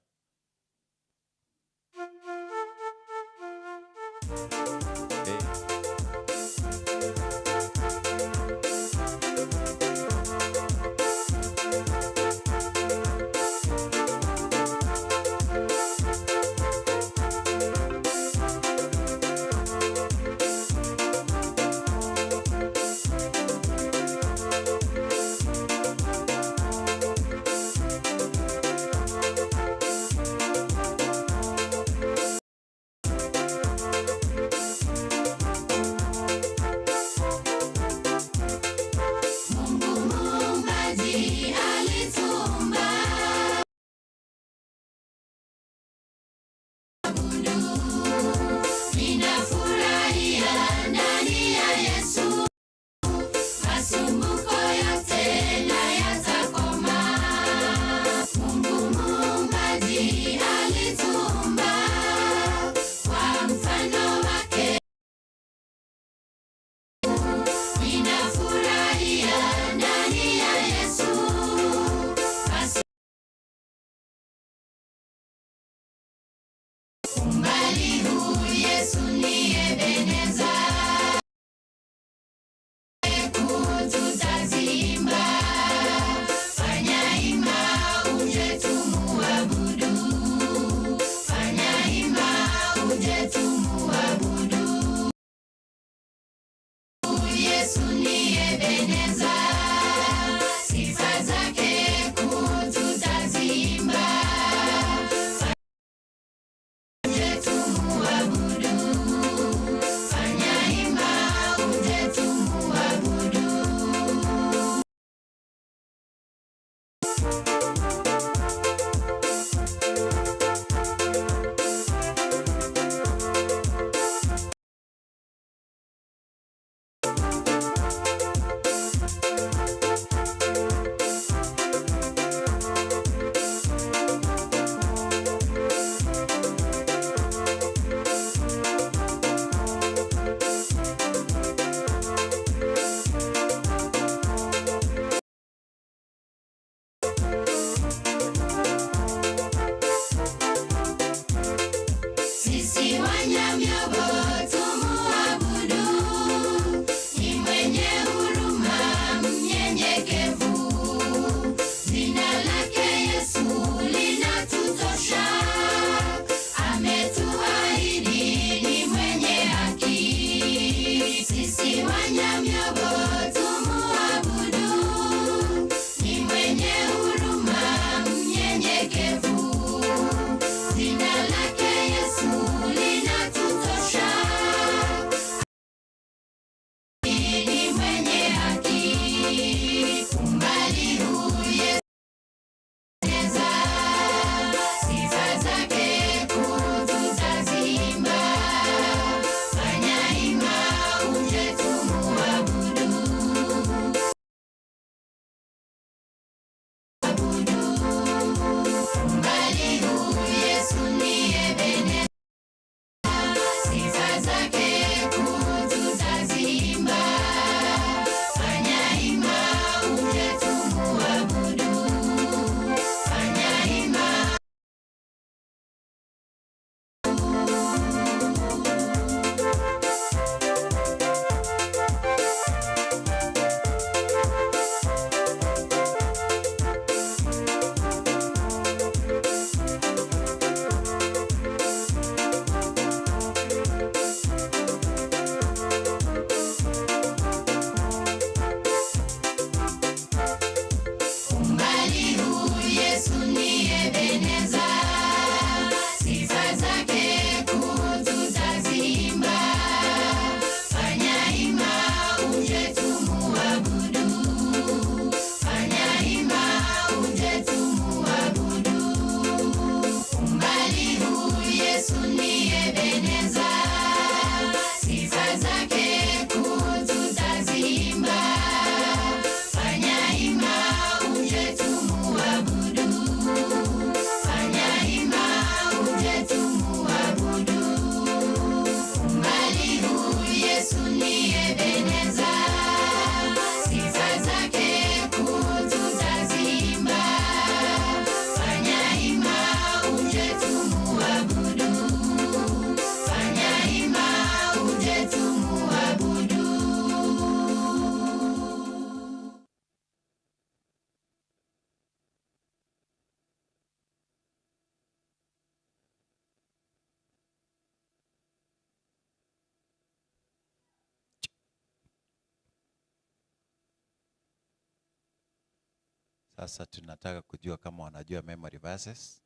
Sasa tunataka kujua kama wanajua memory verses,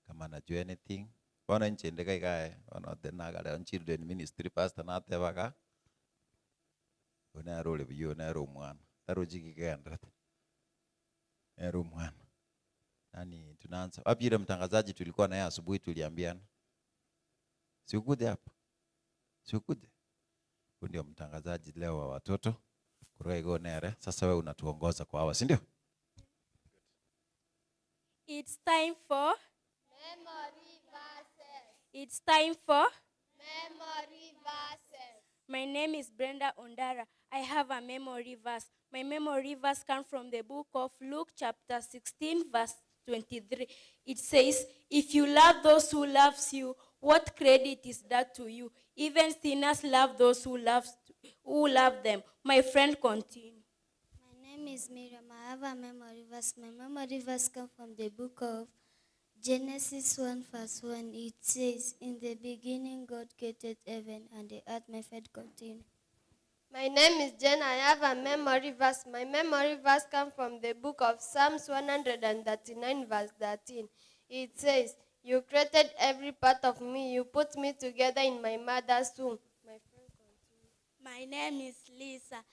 kama anajua anything. Bono inche inde iga iga aye, bono nagareo children ministry pastor natebaga, oyo nere ore buya oyo nere omwana, tarochi kigenderete, nere omwana. Yaani tunaanza wapi yule mtangazaji tulikuwa naye asubuhi tuliambiana? Si ukuje hapa? Si ukuje? Huyu ndio mtangazaji leo wa watoto. Kuruka igo nere. Sasa wewe unatuongoza kwa hawa, si ndio? It's time for Memory verses. It's time for Memory verses. My name is Brenda Ondara. I have a memory verse. My memory verse comes from the book of Luke, chapter 16, verse 23. It says, If you love those who loves you, what credit is that to you? Even sinners love those who, loves, who love them. My friend, continue. My name is Miriam. I have a memory verse. My memory verse comes from the book of Genesis 1 verse 1. It says, In the beginning God created heaven and the earth. My friend, continue. My name is Jen. I have a memory verse. My memory verse comes from the book of Psalms 139, verse 13. It says, You created every part of me. You put me together in my mother's womb. My friend My name is Lisa.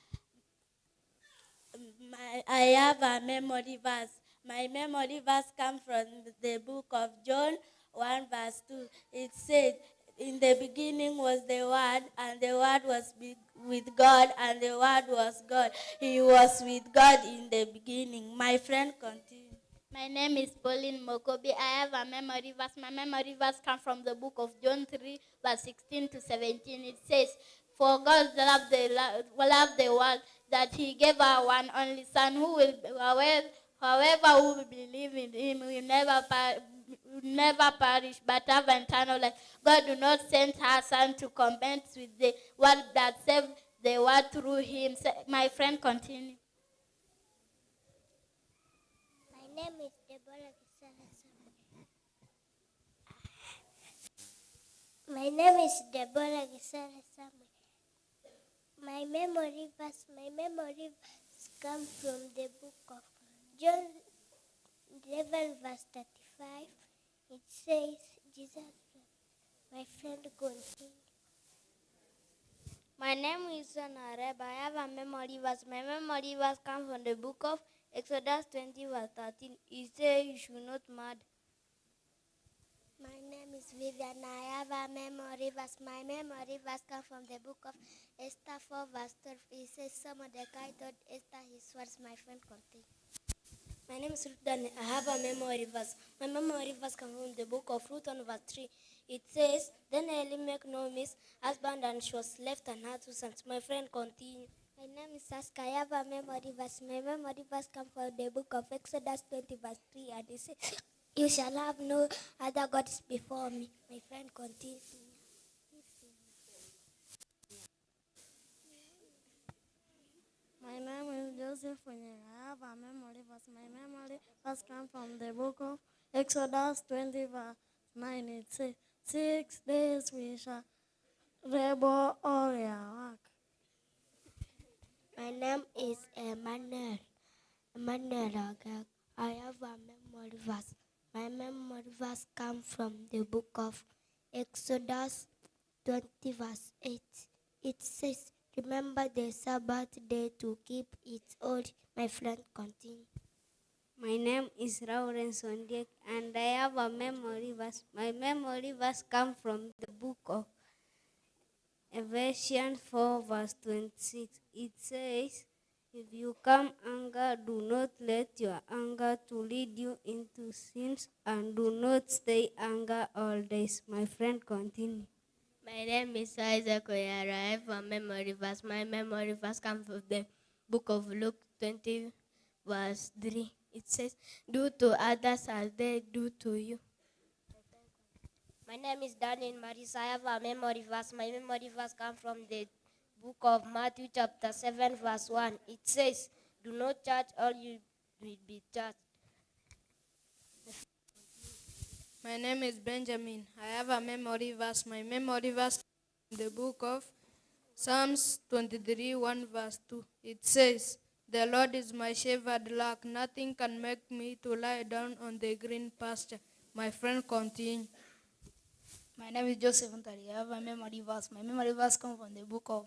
My, I have a memory verse. My memory verse comes from the book of John 1 verse 2. It says, In the beginning was the Word, and the Word was with God, and the Word was God. He was with God in the beginning. My friend, continue. My name is Pauline Mokobi. I have a memory verse. My memory verse comes from the book of John 3, verse 16 to 17. It says, For God loved the, loved the world that he gave our one only Son, who will, however, however who will believe in him will never, will never perish, but have eternal life. God do not send her Son to compete with the world that saved the world through him. My friend, continue. My name is Deborah Kisara. My name is Deborah Gisara Samuel. My memory verse, my memory verse comes from the book of John 11 verse 35. It says, Jesus, my friend, continue. My name is Areb. I have a memory verse. My memory verse comes from the book of Exodus 20, verse 13. It says, You should not murder. My name is Vivian. I have a memory verse. My memory verse comes from the book of Esther 4, verse 12. It says, So Mordecai told Esther his words. My friend, continue. My name is Ruth Daniel. I have a memory verse. My memory verse comes from the book of Ruth 1 verse 3. It says, Then Elimelech Naomi's husband, and she was left and her two sons. My friend, continue. My name is Saska. I have a memory verse. My memory verse comes from the book of Exodus 20, verse 3, and it says, You shall have no other gods before me. My friend, continue. My name is Joseph Onyeka. I have a memory verse. My memory verse comes from the book of Exodus 20, verse 9. It says, 6 days we shall labor all your work. My name is Emmanuel. Emmanuel Ogag. I have a memory verse. My memory verse comes from the book of Exodus 20, verse 8. It says, Remember the Sabbath day to keep it holy. My friend, continue. My name is Lawrence Ondiek, and I have a memory verse. My memory verse comes from the book of Ephesians 4, verse 26. It says, If you come anger, do not let your anger to lead you into sins, and do not stay anger all days. My friend, continue. My name is Isaac Oyara. I have a memory verse. My memory verse comes from the book of Luke 20, verse 3. It says, Do to others as they do to you. My name is Daniel Marisa. I have a memory verse. My memory verse comes from the book of Matthew, chapter 7, verse 1. It says, Do not judge, or you will be judged. My name is Benjamin. I have a memory verse. My memory verse in the book of Psalms 23, 1 verse 2. It says, The Lord is my shepherd, lack nothing can make me to lie down on the green pasture. My friend, continue. My name is Joseph Ntari. I have a memory verse. My memory verse comes from the book of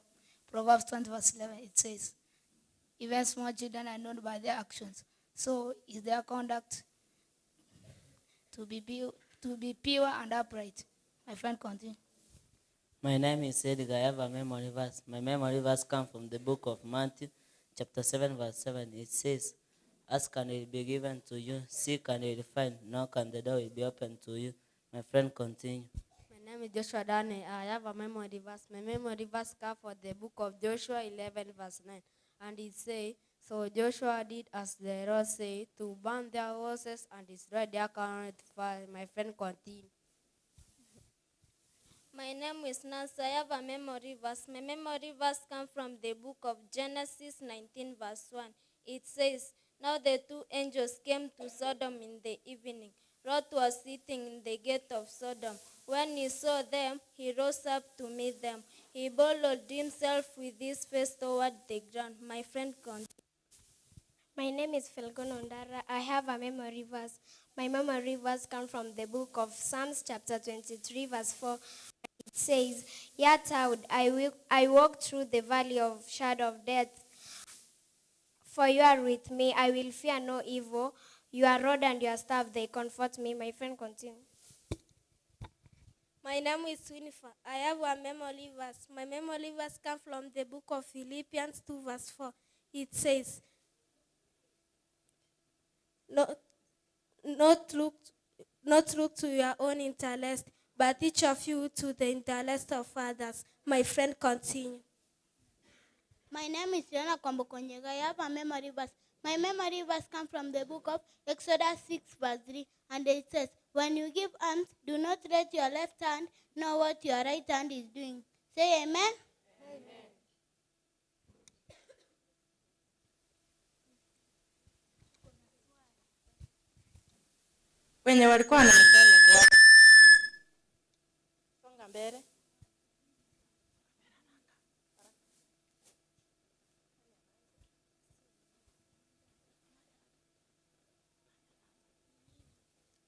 Proverbs 20, verse 11. It says, Even small children are known by their actions. So is their conduct to be, to be pure and upright. My friend, continue. My name is Edgar. I have a memory verse. My memory verse comes from the book of Matthew, chapter 7, verse 7. It says, Ask and it will be given to you, seek and you will find, knock and the door will be opened to you. My friend, continue. My name is Joshua Dane. I have a memory verse. My memory verse comes from the book of Joshua 11, verse 9. And it says, So Joshua did as the Lord said, to burn their horses and destroy their current fire. My friend, continue. My name is Nancy. I have a memory verse. My memory verse comes from the book of Genesis 19, verse 1. It says, Now the two angels came to Sodom in the evening. Lot was sitting in the gate of Sodom. When he saw them, he rose up to meet them. He bowed himself with his face toward the ground. My friend, continue. My name is Felgon Ondara. I have a memory verse. My memory verse comes from the book of Psalms, chapter 23, verse 4. It says, Yet I, would, I, will, I walk through the valley of shadow of death. For you are with me. I will fear no evil. Your rod and your staff, they comfort me. My friend, continue. My name is Winifred. I have a memory verse. My memory verse comes from the book of Philippians 2, verse 4. It says, not, not, look, not look to your own interest, but each of you to the interest of others. My friend, continue. My name is Fiona Kwambokonyega. I have a memory verse. My memory verse comes from the book of Exodus 6, verse 3, and it says, When you give alms, do not let your left hand know what your right hand is doing. Say amen. Amen. Wenye walikuwa na mstari wa kuwapi? Songa mbele.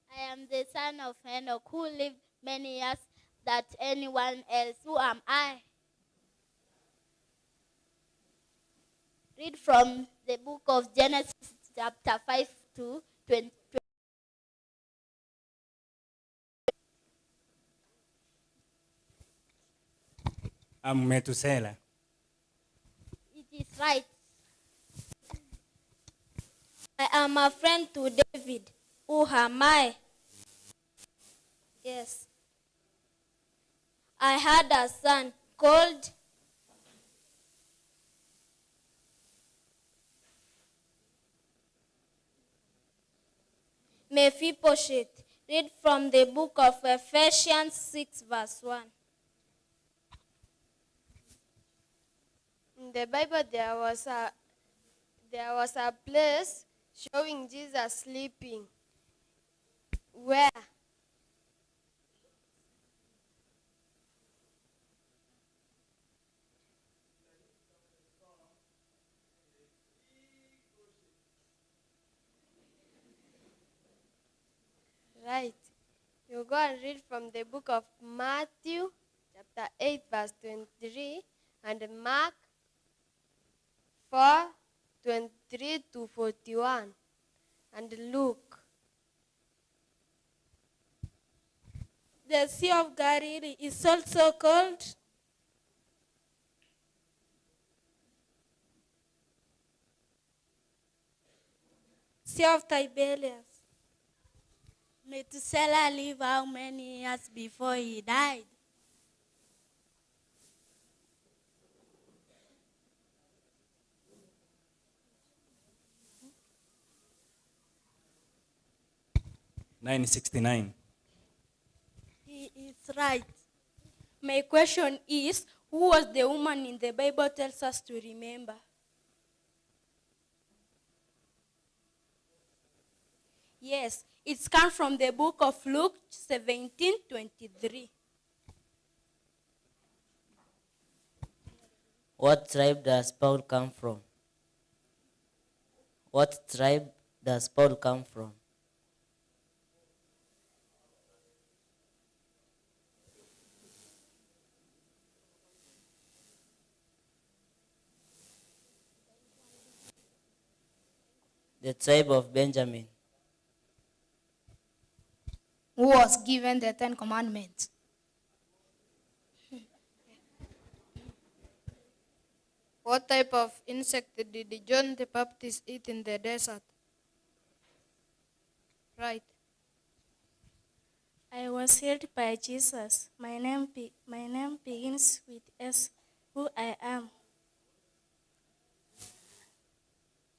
I am the son of Enoch who lived many years than anyone else. Who am I? Read from the book of Genesis, chapter 5 to 20. I'm Methuselah. It is right. I am a friend to David. Who am I? Yes. I had a son called Mephibosheth. Read from the book of Ephesians 6, verse 1. In the Bible, there was a there was a place showing Jesus sleeping. Where? Right. You go and read from the book of Matthew, chapter 8, verse 23, and Mark 4, 23 to 41, and Luke. The Sea of Galilee is also called Sea of Tiberias. Methuselah lived how many years before he died? 969. He is right. My question is, who was the woman in the Bible tells us to remember? Yes, it's come from the book of Luke 17:23. What tribe does Paul come from? What tribe does Paul come from? The tribe of Benjamin. Who was given the Ten Commandments? What type of insect did John the Baptist eat in the desert? Right. I was healed by Jesus. My name, my name begins with S, who I am.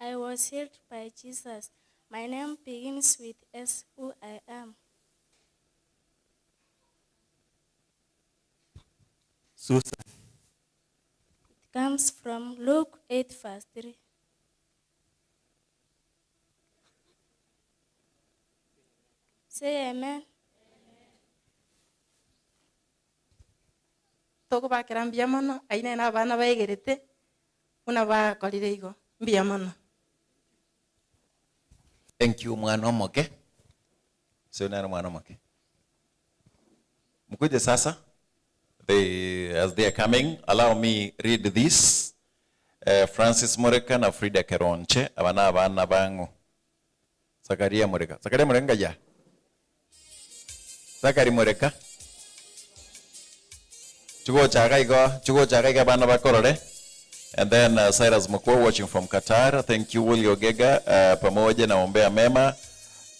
I was healed by Jesus. My name begins with S, who I am. Susan. It comes from Luke 8, verse 3. Say amen. Tokobakera mbuya mono aine na abana baigerete buna bakorire igo mbuya mono. Thank you mwana omoke. Sio nani mwana omoke. Mkuje sasa. As they are coming, allow me read this. Francis Moreka na Frida Keronche abana abana bangu. Zakaria Moreka. Zakaria Moreka ngaja. Zakari Moreka. Chugo chaga igo, chugo chaga iga bana bakorore. And then Cyrus Mukwa watching from Qatar. Thank you Willie Ogega pamoja na ombea mema.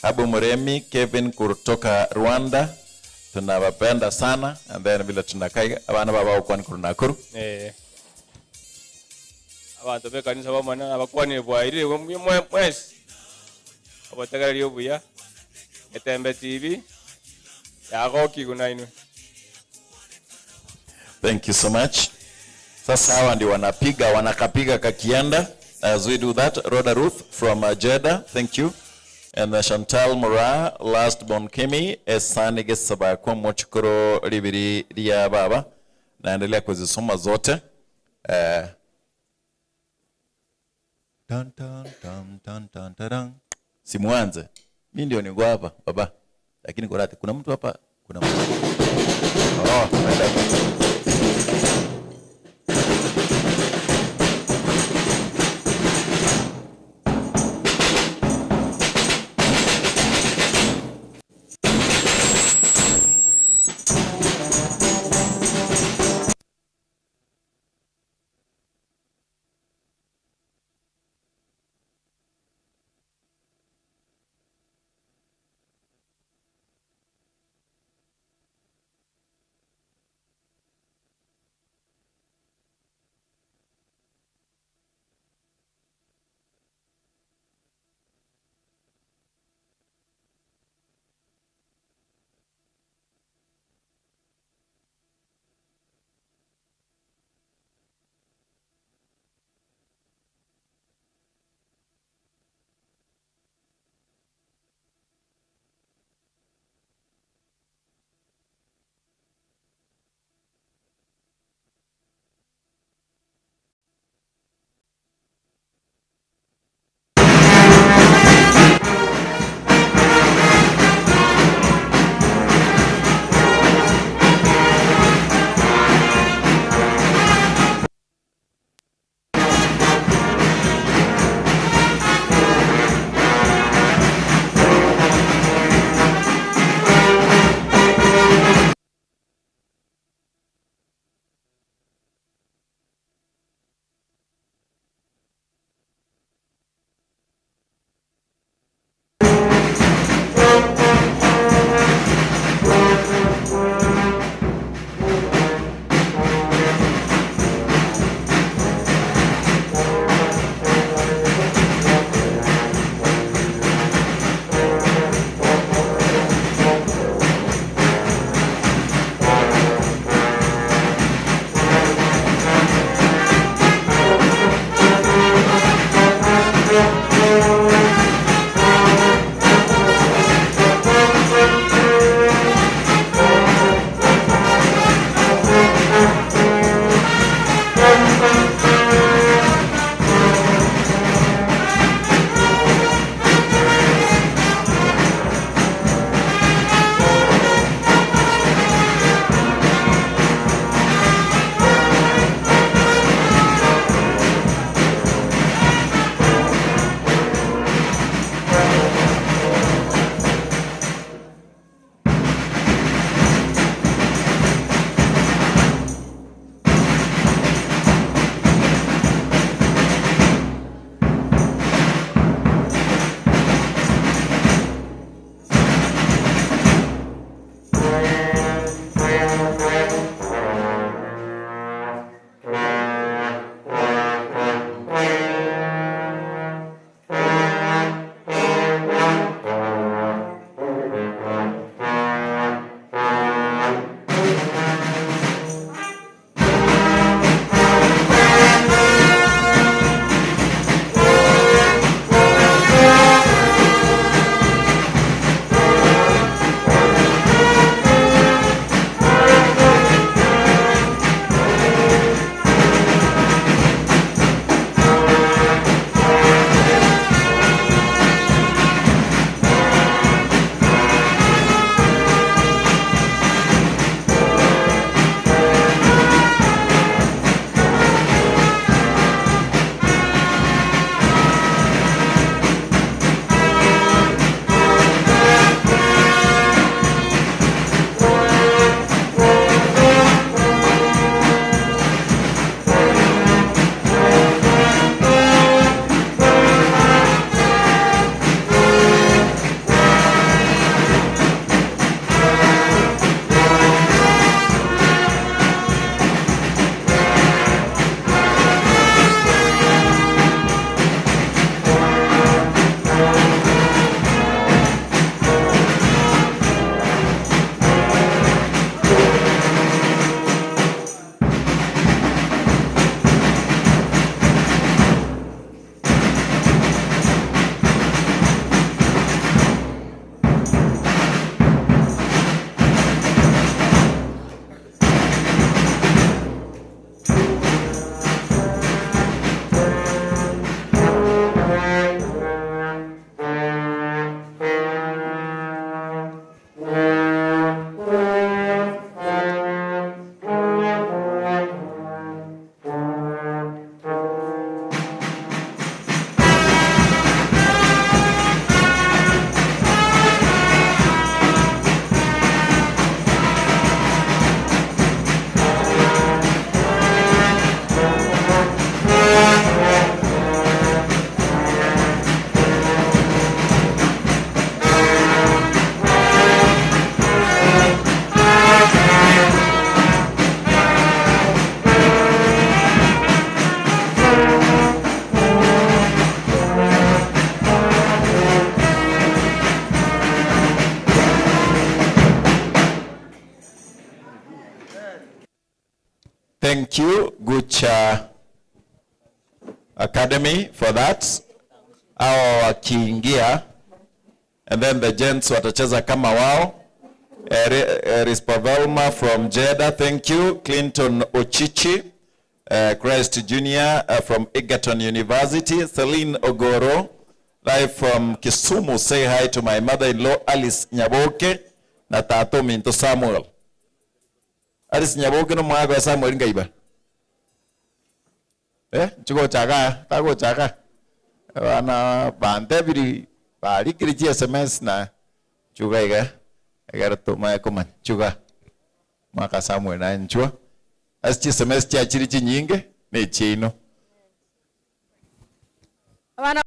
Abu Muremi, Kevin kutoka Rwanda. Tunawapenda sana. And then vile tunakai abana baba uko ni Nakuru. Abantu be kanisa bamana abakwani bwairire mwesi. Abategereri obuya. Etembe TV. Yagoki gunainwe. Thank you so much. Sasa hawa ndio wanapiga, wanakapiga kakienda. As we do that, Rhoda Ruth from Jeddah, thank you. And Chantal Mura, last born Kimi, Esani Gesaba kwa mochukuro libiri ria baba. Naendelea kuzisoma zote. Tan, tan, tan, tan, tan, tan. Simuanze. Mimi ndio niko hapa baba. Lakini kuna mtu hapa, kuna mtu. Oh, naenda. Thank you Gucha Academy for that. Hao wakiingia and then the gents watacheza kama wao. Rispavelma from Jeddah, thank you. Clinton Ochichi, Christ Jr. From Egerton University. Celine Ogoro, live from Kisumu, say hi to my mother-in-law Alice Nyaboke na Tato Minto Samuel. Alice Nyaboke no mwago Samuel ngaiba. Eh, chugochaga, tagochaga. Bana bantebiri barikire chi SMS na chuga iga. Egere tumae komanya chuga. Mwaka Samuel na nchua. Ase chi SMS chiachiri chinyinge ne chiino. Abana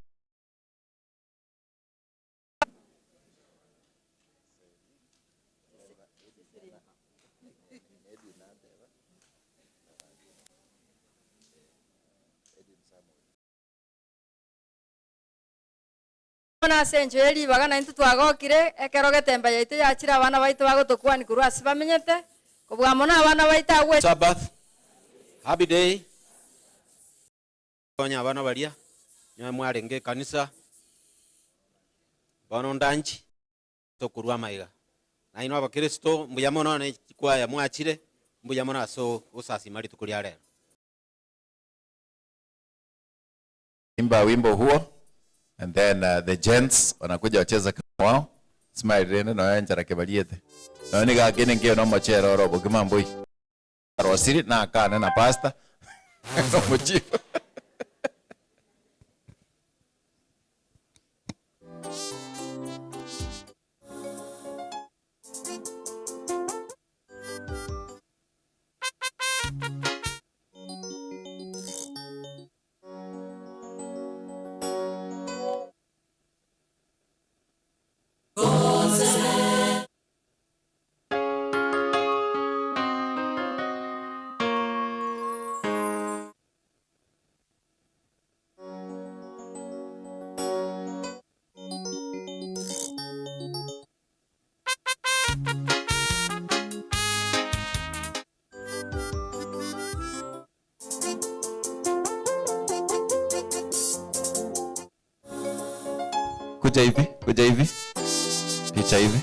Bono ase enchera ye ribaga naintwe twagokire, ekero getemba yaito yachire abana baito bagotokwania korwa ase bamenyete, kobua mono abana baito agwo. Sabbath. Happy day. Konya abana baria nyowe mwarenge ekanisa bono ndanchi tokorwa amaiga nainwe abakristo mbuya mono ne chikwaya mwachire mbuya mono ase ogosasima rituko ria rero. Imba wimbo huo and then the gents wanakuja wacheza kama wao. Smile rende no enjara kebaliete. No ni gakene ngeo no mochero oro bokima mbui. Rosiri na akane na pastor. No mochifu. Kuja hivi, kuja hivi. Picha hivi.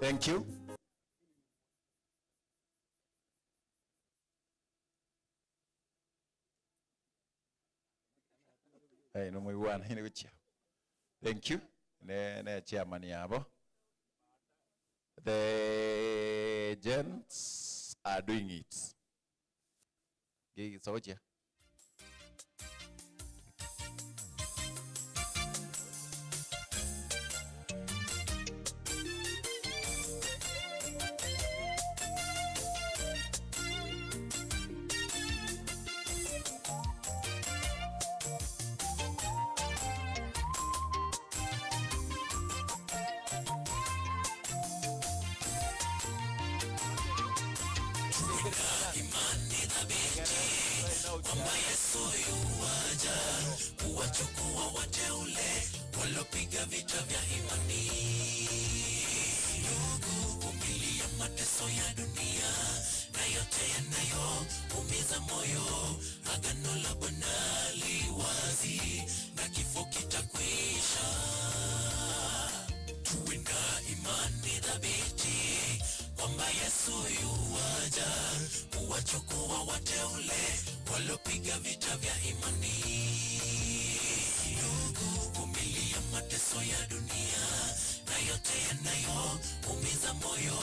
Thank you. Hey, no muigwana ine gochia. Thank you. Ne ne chairman yabo. The gents are doing it. Gi sogochia. Imani thabiti kwamba Yesu yuwaja kuwachukua wateule walopiga vita vya imani. Ndugu, vumilia mateso ya dunia na yote yanayoumiza moyo. Agano la Bwana li wazi na kifo kitakwisha. Tuwe na imani thabiti kwamba Yesu yuwaja kuwachukua wateule walopiga vita vya imani. Ndugu, vumilia mateso ya dunia na yote yanayoumiza moyo.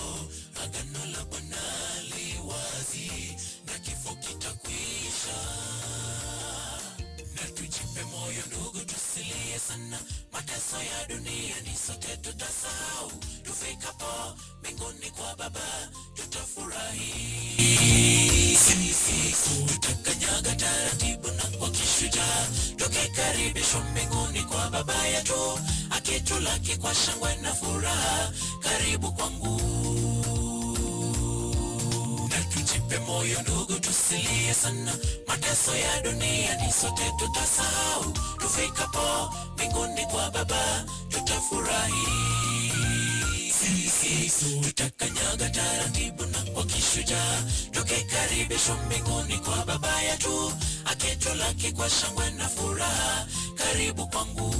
Agano la Bwana li wazi na kifo kitakwisha. Na tujipe moyo ndugu, tusilie sana, mateso ya dunia ni sote tutasahau. Tufikapo mbinguni kwa Baba tutafurahi. Tutakanyaga taratibu na kwa kishujaa, tukikaribishwa mbinguni kwa Baba yetu, akitulaki kwa shangwe na furaha. Karibu kwangu na tujipe moyo ndugu, tusilie sana, mateso ya dunia ni sote tutasahau. Tufikapo mbinguni kwa Baba tutafurahi. Tutakanyaga taratibu na kwa kishujaa, tukikaribishwa mbinguni kwa Baba yetu, akitulaki kwa shangwe na furaha. Karibu kwangu.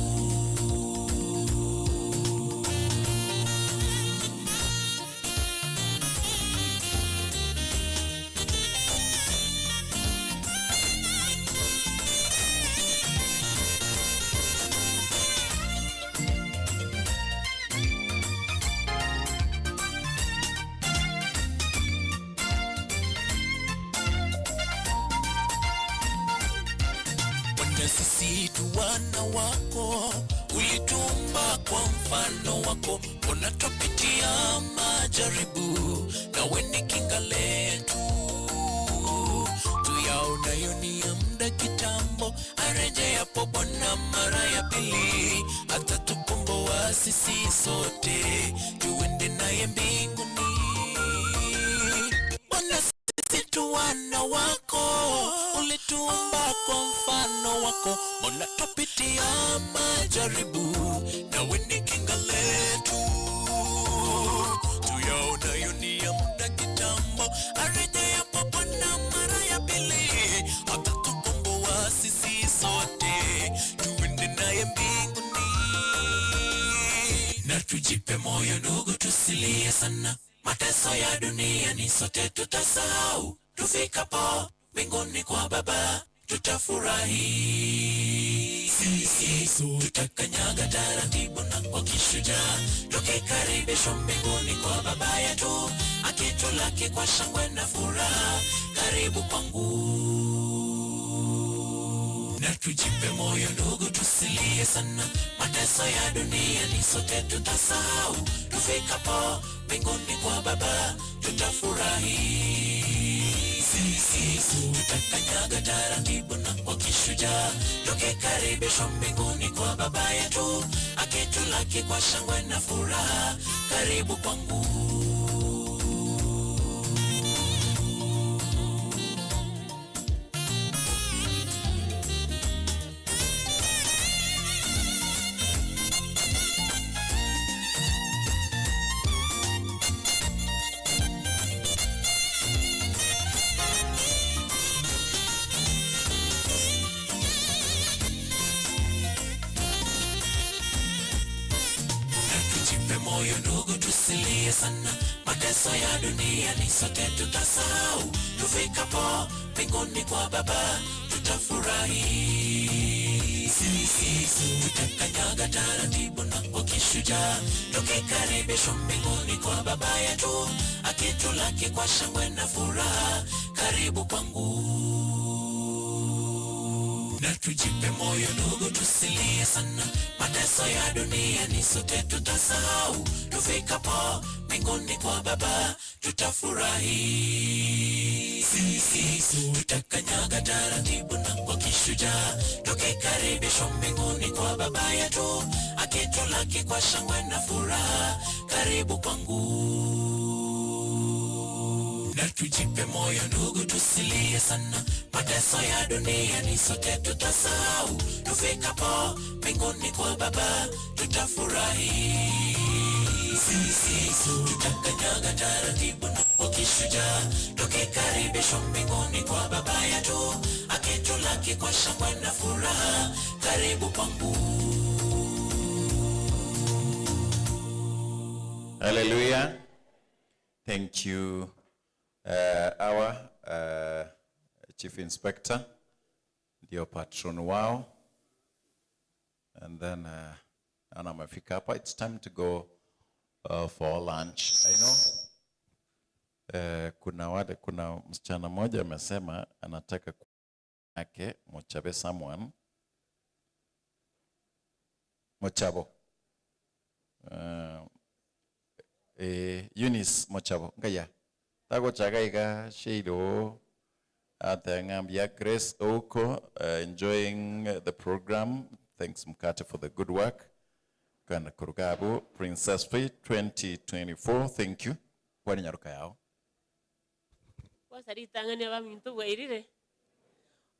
Bwana, sisi tu wana wako, ulituumba kwa mfano wako. Mbona twapitia majaribu, nawe ni kinga letu. Tuyaonayo ni ya muda kitambo, arejeapo Bwana mara ya pili, atatukomboa sisi sote, tuende naye mbinguni. Bwana, sisi tu wana wako, ulituumba kwa mfano wako, mbona twapitia majaribu, nawe ni kinga letu. Tuyaonayo ni ya muda kitambo, arejeapo Bwana mara ya pili, atatukomboa sisi sote, tuende naye mbinguni. Na tujipe moyo ndugu, tusilie sana, mateso ya dunia ni sote tutasahau. Tufikapo mbinguni kwa Baba tutafurahi. Tutakanyaga taratibu na kwa kishujaa, tukikaribishwa mbinguni kwa Baba yetu, akitulaki kwa shangwe na furaha. Karibu kwangu na tujipe moyo ndugu, tusilie sana, mateso ya dunia ni sote tutasahau. Tufikapo mbinguni kwa Baba tutafurahi. Tutakanyaga taratibu na kwa kishujaa, tukikaribishwa mbinguni kwa Baba yetu, akitulaki kwa shangwe na furaha. Karibu kwangu. Na tujipe moyo moyo ndugu, tusilie sana, mateso ya dunia ni sote tutasahau. Tufikapo mbinguni kwa Baba tutafurahi. Sisi tutakanyaga taratibu na kwa kishujaa, tukikaribishwa mbinguni kwa Baba yetu, akitulaki kwa shangwe na furaha. Karibu kwangu na tujipe moyo ndugu, tusilie sana, mateso ya dunia ni sote tutasahau. Tufikapo mbinguni kwa Baba tutafurahi. Sisi tutakanyaga taratibu na kwa kishujaa, tukikaribishwa mbinguni kwa Baba yetu, akitulaki kwa shangwe na furaha. Karibu kwangu na tujipe moyo ndugu, tusilie sana, mateso ya dunia ni sote tutasahau. Tufikapo mbinguni kwa Baba tutafurahi. Sisi tutakanyaga taratibu na kwa kishujaa, tukikaribishwa mbinguni kwa Baba yetu, akitulaki kwa shangwe na furaha. Karibu kwangu. Hallelujah. Thank you, our Chief Inspector, ndio patron wao. And then ana amefika hapa. It's time to go for lunch. I know kuna wale, kuna msichana mmoja amesema anataka yake Mochabe someone Mochabo Eunice Mochabo ngaya tagochaga iga Sheilo atangambia Grace Oko enjoying the program. Thanks Mkate for the good work. Kana kurugabu Princess Faith 2024 thank you. Kwani nyaruka yao Kwasaritang'ania baminto bwairire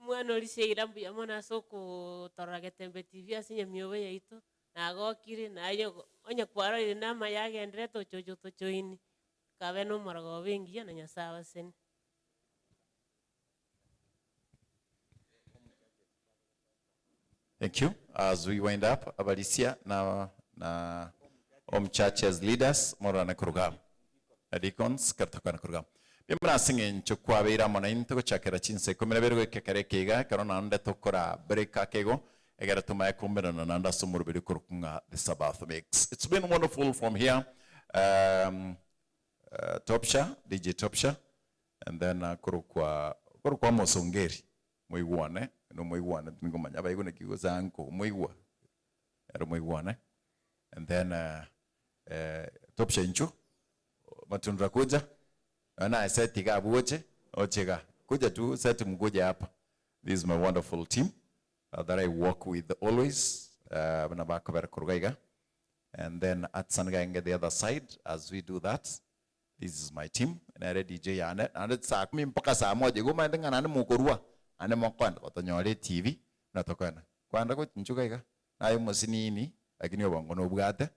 omwana oria mbuya mono ase okotorora Getembe TV ase enyamiobo yaito, nagokire naye onye kwarorire na amaya agenderete ochocha otochoini, kabe na omorogoba engiya na Nyasaye abaseni. Thank you. As we wind up, Abalisia na Om Church as leaders, morana kuruga. Deacons, kartakana kuruga. Bimra sing'encho kwabeira mono into gochakera chinse kumira bergo ekekere keiga kero naende tokora break akego egera tumaye kumberana nanda ase kurukunga the Sabbath mix. It's been wonderful from here. Topsha, DJ Topsha, and then kurukwa kurukwa Mosongeri muiguane no muiguane ningomanya baigune kigo zanko muigwa ero muiguane and then Topsha inchu matundra kuja na seti ga buoche ochega kuja tu seti mkuja hapa. This is my wonderful team that I work with always na bakobera kurugaiga and then at Sanganga the other side as we do that. This is my team. Na DJ ane ane saa kumi mpaka saa moja goma ndenga nane mukorua ane mokonda otonyore TV na tokana kwanda ko nchuka iga nayo musinini lakini obongo nobwate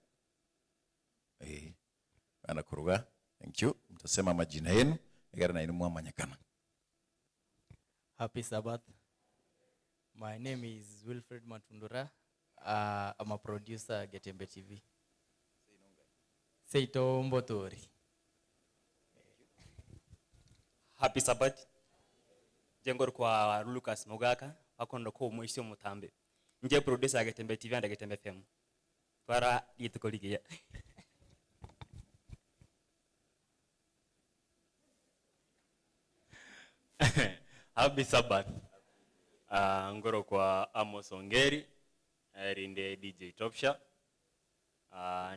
ana kuruga. Thank you. Mtasema majina yenu igara na inu mwamanyakana. Happy Sabbath. My name is Wilfred Matundura. I'm a producer at Getembe TV. Seito Mbotori. Happy Sabbath. Jengor kwa Lucas Mugaka akondo ko mwisho mutambe. Nje producer Getembe TV and Getembe FM. Twara rituko rigiya. Happy Sabbath. Ngoro kwa Amos Ongeri, rinde DJ Topsha.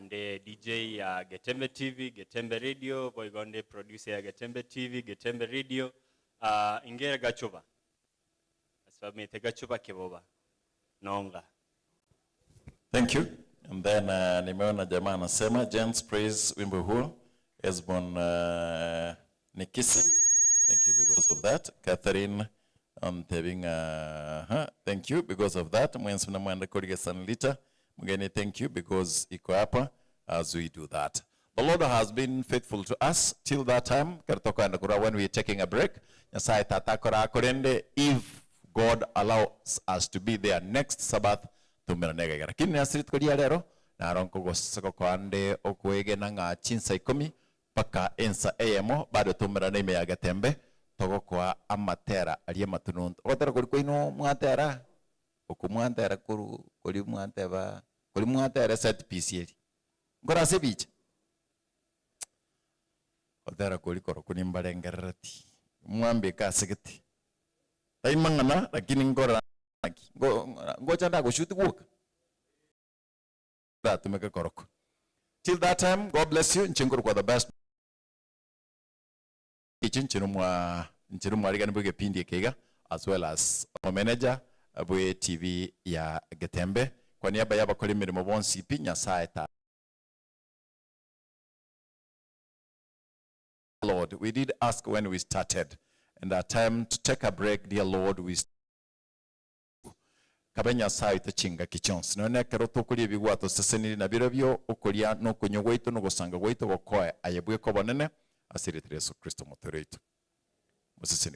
Nde DJ ya Getembe TV, Getembe Radio, boygonde producer ya Getembe TV, Getembe Radio. Ingere gachuba. Asabamete gachuba keboba. Nonga. Thank you. And then nimeona jamaa anasema Gents praise wimbo huo Esbon Nikisi. Thank you because of that. Catherine Antebing, thank you because of that. Mwensi na mwenda Korige Sanlita. Mgeni, thank you because iko hapa as we do that. The Lord has been faithful to us till that time. When we are taking a break. Nyasaye tata kora akorende if God allows us to be there next Sabbath tumeranega. Lakini nasirit koria lero Naro nkogokoa nde okwegena ng'a chinsa ikomi mpaka ensa eyemo bado toumerane ime ya Getembe togokoa amatera aria amatununto. Ogotera koria kwaino mwatera okwo mwantera korwa koria mwanteba koria mwatera eset piece eria. Nkore ase ebicha? Gotera koria korokwo nimbarengerereti, mwambeke ase gete. Tai mang'ana lakini nkorora naki, ngocha ndagoshuti gwoka? Ndatumeke korokwo. Till that time, God bless you, inche nkorokwa the best Echi inche nomwa inche nomwarigani bw'egepindi eke iga as well as omomeneja bwe TV ya Getembe. Kwa niaba y'abakora emeremo bonsi pi, Nyasae ta. Lord, we did ask when we started and our time to take a break, dear Lord, we Kabe Nyasae oito chingaki chionsi. Nonya nekero tokoria ebigwa tosesenirie nabirobio, okoria na okonywa gwaito na ogosanga gwaito gokoe aye bweka obonene, ase erieta ria Yeso Kristo Omotooria oito. Mosesenigwe.